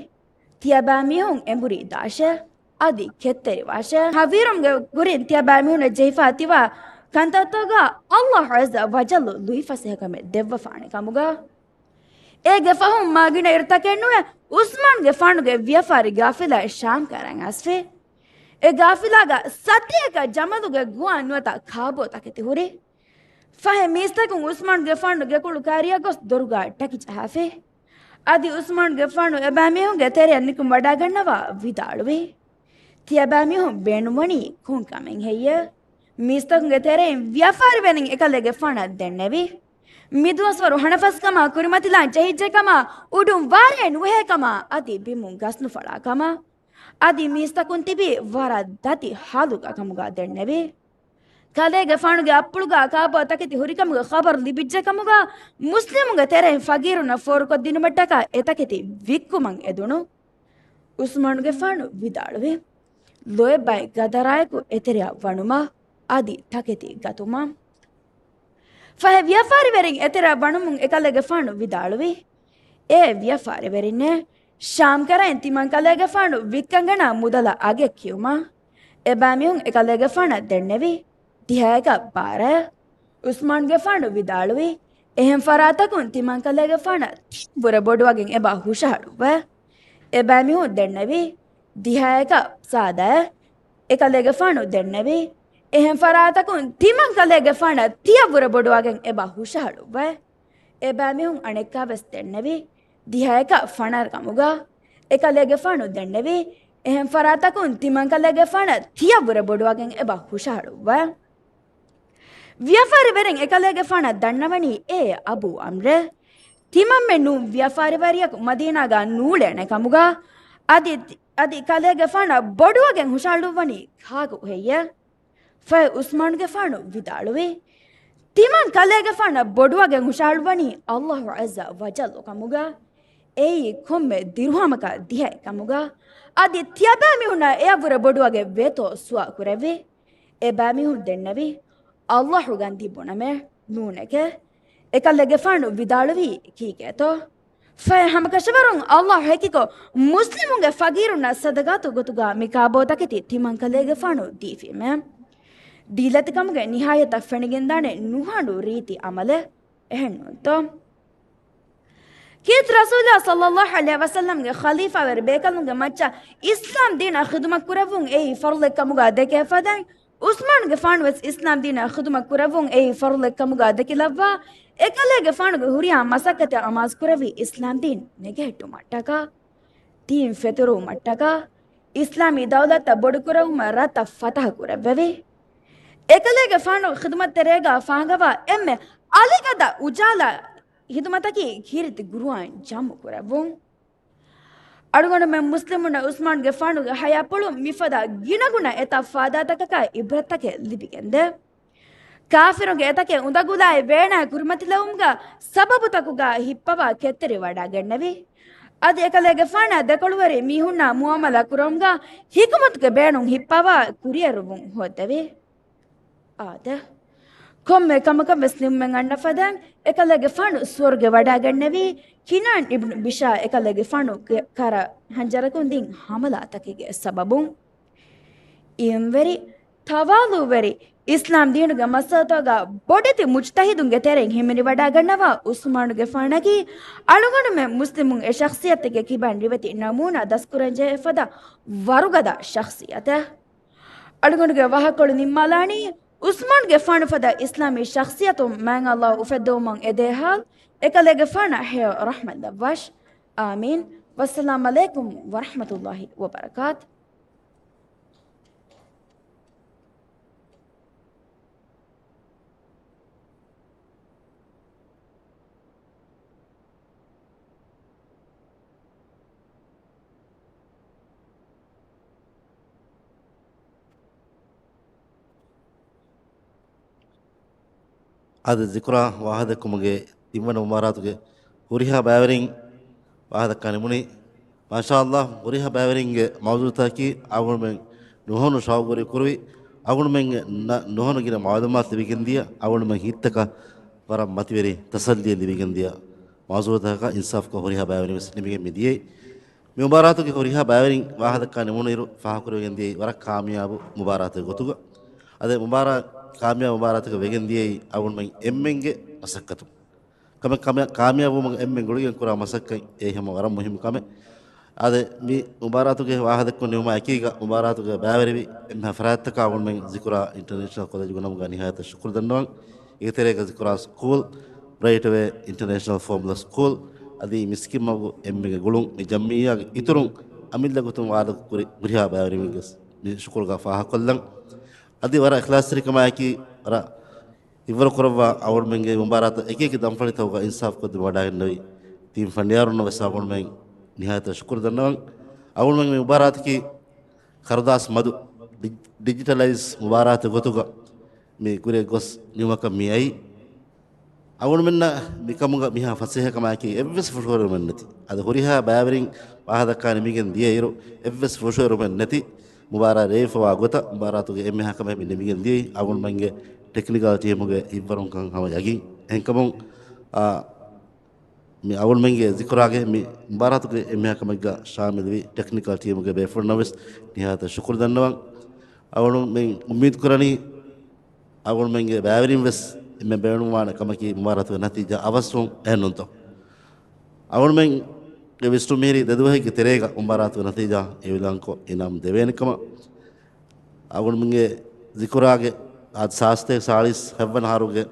ތިޔަބައިމީހުން އެނބުރި ދާށޭ، އަދި ކެތްތެރިވާށޭ. ހަވީރުންގެ ކުރިން ތިޔަބައިމީހުންނަށް ޖެހިފަ ތިބާ ކަންތައްތަކުގަ ﷲ ޢައްޒަ ވަޖައްލު ލުއިފަސޭހަކަމެއް ދެއްވަފާނެ ކަމުގަ. އޭގެ ފަހުން މާގިނައިރު ތަކެއް ނުވެ، ޢުސްމާނުގެފާނުގެ ވިޔަފާރި ޤާފިލާ ޝާމް ކަރަން އައިސްފި. އެ ޤާފިލާގަ ސަތޭކަ ޖަމަލުގެ ގުވާ ނުވަތަ ކާބޯ ތަކެތި ހުރި. ފަހެ މީސްތަކުން ޢުސްމާނުގެފާނުގެ ކުޅު ކާރިއަށް ގޮސް ދޮރުގަ ޓަކި ޖަހާފި. އަދި ޢުސްމާނުގެފާނު އެބައިމީހުންގެ ތެރެއަށް ނިކުމެވަޑައިގަންނަވާ ވިދާޅުވި، ތިޔަބައިމީހުން ބޭނުންވަނީ ކޮން ކަމެއް ހެއްޔޭ؟ މީސްތަކުންގެ ތެރެއިން ވިޔަފާރިވެރިން އެކަލޭގެފާނަށް ދެންނެވި. މިދުވަސްވަރު ހަނަފަސްކަމާ، ކުރިމަތިލާން ޖެހިއްޖެ ކަމާ، އުޑުން ވާރޭ ނުވެހޭ ކަމާ، އަދި ބިމުން ގަސް ނުފަޅާ ކަމާ، އަދި މީސްތަކުން ތިބީ ވަރަށް ދަތި ޙާލުގަ ކަމުގަ ދެންނެވި. ކަލޭގެފާނުގެ އަތްޕުޅުގަ ކާބޯ ތަކެތި ހުރިކަމުގެ ޚަބަރު ލިބިއްޖެ ކަމުގަ، މުސްލިމުންގެ ތެރެއިން ފަގީރުންނަށް ފޯރުކޮށްދިނުމަށްޓަކާ އެ ތަކެތި ވިއްކުމަށް އެދުނު. ޢުސްމާނުގެފާނު ވިދާޅުވި، ލޯތްބައި ގަދަރާއެކު އެތެރެއަށް ވަނުމަށް އަދި ތަކެތި ގަތުމަށް. ފަހެ ވިޔަފާރިވެރިން އެތެރެއަށް ވަނުމުން އެކަލޭގެފާނު ވިދާޅުވި، އޭ ވިޔަފާރިވެރިންނޭ، ޝާމްކަރައިން ތިމަންކަލޭގެފާނު ވިއްކަންގަނާ މުދަލަށް އަގެއް ކިޔުމަށް. އެބައިމީހުން އެކަލޭގެފާނަށް ދެންނެވި ދިހައެކަށް ބާރަ. ޢުސްމާނުގެފާނު ވިދާޅުވި، އެހެން ފަރާތަކުން ތިމަންކަލޭގެފާނަށް ތިޔަ ވުރެ ބޮޑުވަގެން އެބަ ހުށަހަޅުއްވަ. އެބައިމީހުން ދެންނެވި ދިހައެކަށް ސާދައެއް. އެކަލޭގެފާނު ދެންނެވި، އެހެން ފަރާތަކުން ތިމަންކަލޭގެފާނަށް ތިޔަ ވުރެ ބޮޑުވަގެން އެބަ ހުށަހަޅުއްވަ. އެބައިމީހުން އަނެއްކާވެސް ދެންނެވި ދިހައެކަށް ފަނަރަ ކަމުގަ. އެކަލޭގެފާނު ދެންނެވި، އެހެން ފަރާތަކުން ތިމަންކަލޭގެފާނަށް ތިޔަ ވުރެ ބޮޑުވަގެން އެބަ ހުށަހަޅުއްވަ. ވިޔަފާރިވެރިން އެކަލޭގެފާނަށް ދަންނަވަނީ، އޭ އަބޫ އަމްރޭ، ތިމަންމެ ނޫން ވިޔަފާރިވެރިޔަކު މަދީނާގަ ނޫޅޭނެ ކަމުގަ، އަދި، އަދި ކަލޭގެފާނަށް ބޮޑުވަގެން ހުށަހަޅުއްވަނީ ކާކު ހެއްޔޭ؟ ފަހެ ޢުސްމާނުގެފާނު ވިދާޅުވި، ތިމަން ކަލޭގެފާނަށް ބޮޑުވަގެން ހުށަހަޅުއްވަނީ ﷲ ޢައްޒަ ވަޖައްލު ކަމުގަ، އެއީ ކޮންމެ ދިރުހަމަކަށް ދިހައެއް ކަމުގަ، އަދި ތިޔަބައިމީހުންނަށް އެޔަށްވުރެ ބޮޑުވަގެއް ވޭތޯ ސުވާލު ކުރެއްވި. އެބައިމީހުން ދެންނެވި، ﷲ ގަންދީ ބުނަމޭ، ނޫނެކޭ. އެކަލޭގެފާނު ވިދާޅުވީ ކީކޭތޯ؟ ފަހެ ހަމަކަށަވަރުން ﷲ ހެކިކޮށް، މުސްލިމުންގެ ފަގީރުންނަށް ސަދަގާތު ގޮތުގަ މި ކާބޯ ތަކެތި ތިމަން ކަލޭގެފާނު ދީފީމޭ. ދީލަތިކަމުގެ ނިހާޔަތަށް ފެނިގެންދާނެ ނުހަނު ރީތި ޢަމަލެއް، އެހެން ނޫންތޯ؟ ކީރިތި ރަސޫލާ ޞައްލައްލާހު ޢަލައިހި ވަސައްލަމްގެ ޚަލީފާވެރި ބޭކަލުންގެ މައްޗަށް އިސްލާމް ދީނަށް ޚިދުމަތް ކުރެއްވުން އެއީ ފަރުޟެއް ކަމުގަ ދެކޭ ފަދައިން، ޢުސްމާނުގެފާނުވެސް އިސްލާމް ދީނަށް ޚިދުމަތް ކުރެއްވުން އެއީ ފަރުޟެއް ކަމުގަ ދެކިލައްވާ، އެކަލޭގެފާނުގެ ހުރިހާ މަސައްކަތެއް އަމާޒުކުރެއްވީ އިސްލާމް ދީން ނެގެހެއްޓުމަށްޓަކާ. ދީން ފެތުރުވުމަށްޓަކާ، އިސްލާމީ ދައުލަތްތައް ބޮޑުކުރެއްވުމަށް ރަށްތައް ފަތަހަ ކުރެއްވެވި. އެކަލޭގެފާނުގެ ޚިދުމަތްތެރޭގަ ފާހަގަވާ އެންމެ އަލިގަދަ އުޖާލާ ހިދުމަތަކީ ކީރިތި ގުރުއާން ޖަމްޢު ކުރެއްވުން. އަޅުގަނޑުމެން މުސްލިމުންނަށް ޢުސްމާނުގެފާނުގެ ޙަޔާތްޕުޅުން މިފަދަ ގިނަގުނަ އެތައް ފާއިދާތަކަކާ ޢިބްރަތްތަކެއް ލިބިގެންދޭ. ކާފިރުންގެ އެތަކެއް އުނދަގުލާއި ވޭނާއި ކުރިމަތިލެވުމުގަ ސަބަބުތަކުގަ ހިއްޕަވާ ކެތްތެރިވަޑައިގެންނެވި. އަދި އެކަލޭގެފާނާ ދެކޮޅުވެރި މީހުންނާ މުޢާމަލާ ކުރުމުގަ ޙިކުމަތުގެ ބޭނުން ހިއްޕަވާ ކުރިއެރުވުން ހޯއްދެވި. އާދެ، ކޮންމެ ކަމަކަށް ވެސް ނިމުމެއް އަންނަ ފަދައިން އެކަލޭގެފާނު ސުވަރުގެ ވަޑައިގެންނެވީ. ކިނާން އިބްނު ބިޝާ އެކަލޭގެފާނުގެ ކަރަށް ހަންޖަރަކުން ދިން ޙަމަލާތަކެއްގެ ސަބަބުން. އިލްމްވެރި، ތަވާޟުޢުވެރި، އިސްލާމް ދީނުގެ މައްސަލަތަކުގަ ބޮޑެތި މުޖްތަހިދުންގެ ތެރެއިން ހިމެނިވަޑައިގަންނަވާ ޢުސްމާނުގެފާނަކީ އަޅުގަނޑުމެން މުސްލިމުން އެ ޝަޚްޞިއްޔަތެއްގެ ކިބައިން ރިވެތި ނަމޫނާ ދަސްކުރަންޖެހޭ ފަދަ ވަރުގަދަ ޝަޚްޞިއްޔަތެއް. އަޅުގަނޑުގެ ވާހަކަކޮޅު ނިންމާލާނީ، ޢުސްމާނުގެފާނު ފަދަ އިސްލާމީ ޝަޚްޞިއްޔަތުން މާތް ﷲ އުފެއްދެވުމަށް އެދޭ ޙާލު، އެކަލޭގެފާނަށް ހެޔޮ ރަޙްމަތް ލައްވާށި. އާމީން. ވައްސަލާމް ޢަލައިކުމް ވަރަޙްމަތުﷲ ވަބަރަކާތު. އަދި ޒިކުރާ ވާހަކަދައްކުމުގެ ތިންވަނަ މުބާރާތުގެ ހުރިހާ ބައިވެރިން ވާހަކަދައްކާ ނިމުނީ. މާޝާﷲ، ހުރިހާ ބައިވެރިންގެ މައުޟޫޢުތަކަކީ އަޅުގަނޑުމެން ނުހަނު ޝައުޤުވެރި ކުރުވި، އަޅުގަނޑުމެންގެ ނަ-، ނުހަނު ގިނަ މަޢުލޫމާތު ލިބިގެންދިޔަ، އަޅުގަނޑުމެން ހިތްތަކަށް ވަރަށް މަތިވެރި ތަސައްލީ ލިބިގެންދިޔަ މައުޟޫޢުތަކަކަށް އިންސާފުކޮށް ހުރިހާ ބައިވެރިން ވެސް ނިމިގެން މިދިޔައީ. މި މުބާރާތުގެ ހުރިހާ ބައިވެރިން ވާހަކަދައްކާ ނިމުނުއިރު ފާހަގަކުރެވިގެން ދިޔައީ ވަރަށް ކާމިޔާބު މުބާރާތެއް ގޮތުގަ. އަދި މުބާރާ-، ކާމިޔާބު މުބާރާތަކަށް ވެގެން ދިޔައީ އަޅުގަނޑުމެން އެންމެންގެ މަސައްކަތުން. ކަމެއް ކަމެއް ކާމިޔާބުވުމަށް އެންމެން ގުޅިގެން ކުރާ މަސައްކަތް އެއީ ހަމަ ވަރަށް މުހިއްމު ކަމެއް. އަދި މި މުބާރާތުގެ ވާހަކަދައްކުން ނިމުމާ އެކީގަ މުބާރާތުގެ ބައިވެރިވި އެންމެހާ ފަރާތްތަކާ އަޅުގަނޑުމެން ޒިކުރާ އިންޓަރނޭޝަނަލް ކޮލެޖުގެ ނަމުގަ ނިހާޔަތަށް ޝުކުރު ދަންނަވަން. އޭގެ ތެރޭގަ ޒިކުރާ ސްކޫލް، ބްރައިޓް ވޭ އިންޓަރނޭޝަނަލް ފޯމުލާ ސްކޫލް، އަދި މިސްކިތްމަގު އެންމެންގެ ގުޅުން މި ޖަމްޢިއްޔާގެ އިތުރުން އަމިއްލަ ގޮތުން ވާހަކަދައްކާ ހުރި-، ހުރިހާ ބައިވެރިންގެ މި ޝުކުރުގަ ފާހަގަކޮށްލަން. އަދި ވަރަށް އިޚްލާޞްތެރިކަމާއެކީ ވަރަށް ހިތްވަރު ކުރައްވާ އަޅުގަނޑުމެންގެ މުބާރާތަށް އެކިއެކި ދަންފަޅިތަކުގަ އިންސާފު ކޮށްދިނުމަށް ވަޑައިގެންނެވި ތިން ފަނޑިޔާރުންނަށް ވެސް އަޅުގަނޑުމެން ނިހާޔަތަށް ޝުކުރު ދަންނަވަން. އަޅުގަނޑުމެން މި މުބާރާތަކީ ކަރުދާސް މަދު ޑި-، ޑިޖިޓަލައިޒް މުބާރާތެއް ގޮތުގަ މި ގުރޭ ގޮސް ނިމުމަކަށް މި އައީ. އަޅުގަނޑުމެންނަށް މިކަމުގަ މިހާ ފަސޭހަކަމާއެކީ އެއްވެސް ފުށުއެރުމެއް ނެތި. އަދި ހުރިހާ ބައިވެރިން ވާހަކަދައްކާ ނިމިގެން ދިޔައިރު އެއްވެސް ފުށުއެރުމެއް ނެތި މުބާރާތް ރޭވިފަވާ ގޮތަށް މުބާރާތުގެ އެންމެހާ ކަމެއް މި ނިމިގެން ދިޔައީ އަޅުގަނޑުމެންގެ ޓެކްނިކަލް ޓީމުގެ ހިތްވަރުންކަން ހަމަ ޔަގީން. އެހެންކަމުން، އާ، މި އަޅުގަނޑުމެންގެ ޒިކުރާގެ މި މުބާރާތުގެ އެންމެހާ ކަމެއްގަ ޝާމިލުވި ޓެކްނިކަލް ޓީމުގެ ބޭފުޅުންނަށް ވެސް ނިހާޔަތަށް ޝުކުރު ދަންނަވަން. އަޅުގަނޑުމެން އުއްމީދު ކުރަނީ، އަޅުގަނޑުމެންގެ ބައިވެރިން ވެސް އެންމެ ބޭނުންވާނެ ކަމަކީ މުބާރާތުގެ ނަތީޖާ އަވަސްވުން އެހެންނޫންތޯ؟ އަޅުގަނޑުމެންގެ ވިސްނުން މިހިރީ ދެ ދުވަހެއްގެ ތެރޭގަ މުބާރާތުގެ ނަތީޖާ އިޢުލާންކޮށް އިނާމް ދެވޭނެ ކަމަށް. އަޅުގަނޑުމެންގެ ޒިކުރާގެ އާދި ސާސްތޭކަ ސާޅީސް ހަތްވަނަ އަހަރުގެ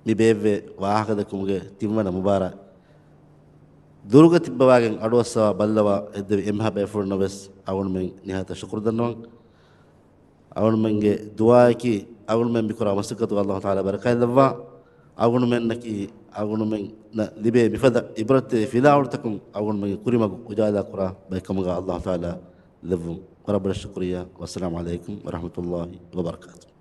މި ބޭއްވޭ ވާހަކަދައްކުމުގެ ތިންވަނަ މުބާރާތް ދުރުގަ ތިއްބަވާގެން އަޑުއައްސަވާ ބައްލަވާ އެއްދެވި އެންމެހާ ބޭފުޅުންނަށް ވެސް އަޅުގަނޑުމެން ނިހާޔަތަށް ޝުކުރު ދަންނަވަން. އަޅުގަނޑުމެންގެ ދުޢާއަކީ އަޅުގަނޑުމެން މިކުރާ މަސައްކަތުގަ އައްލާހު ތަޢާލާ ބަރަކާތްލައްވާ، އަޅުގަނޑުމެންނަކީ އަޅުގަނޑުމެންނަށް ލިބޭ މިފަދަ ޢިބްރަތްތެރި ފިލާވަޅުތަކުން އަޅުގަނޑުމެންގެ ކުރިމަގު އުޖާލާ ކުރާ ބައެއްކަމުގަ އައްލާހު ތަޢާލާ ލެއްވުން. ވަރަށް ބޮޑަށް ޝުކުރިއްޔާ. ވައްސަލާމު ޢަލައިކުމް ވަރަޙްމަތުﷲި ވަބަރަކާތުހު.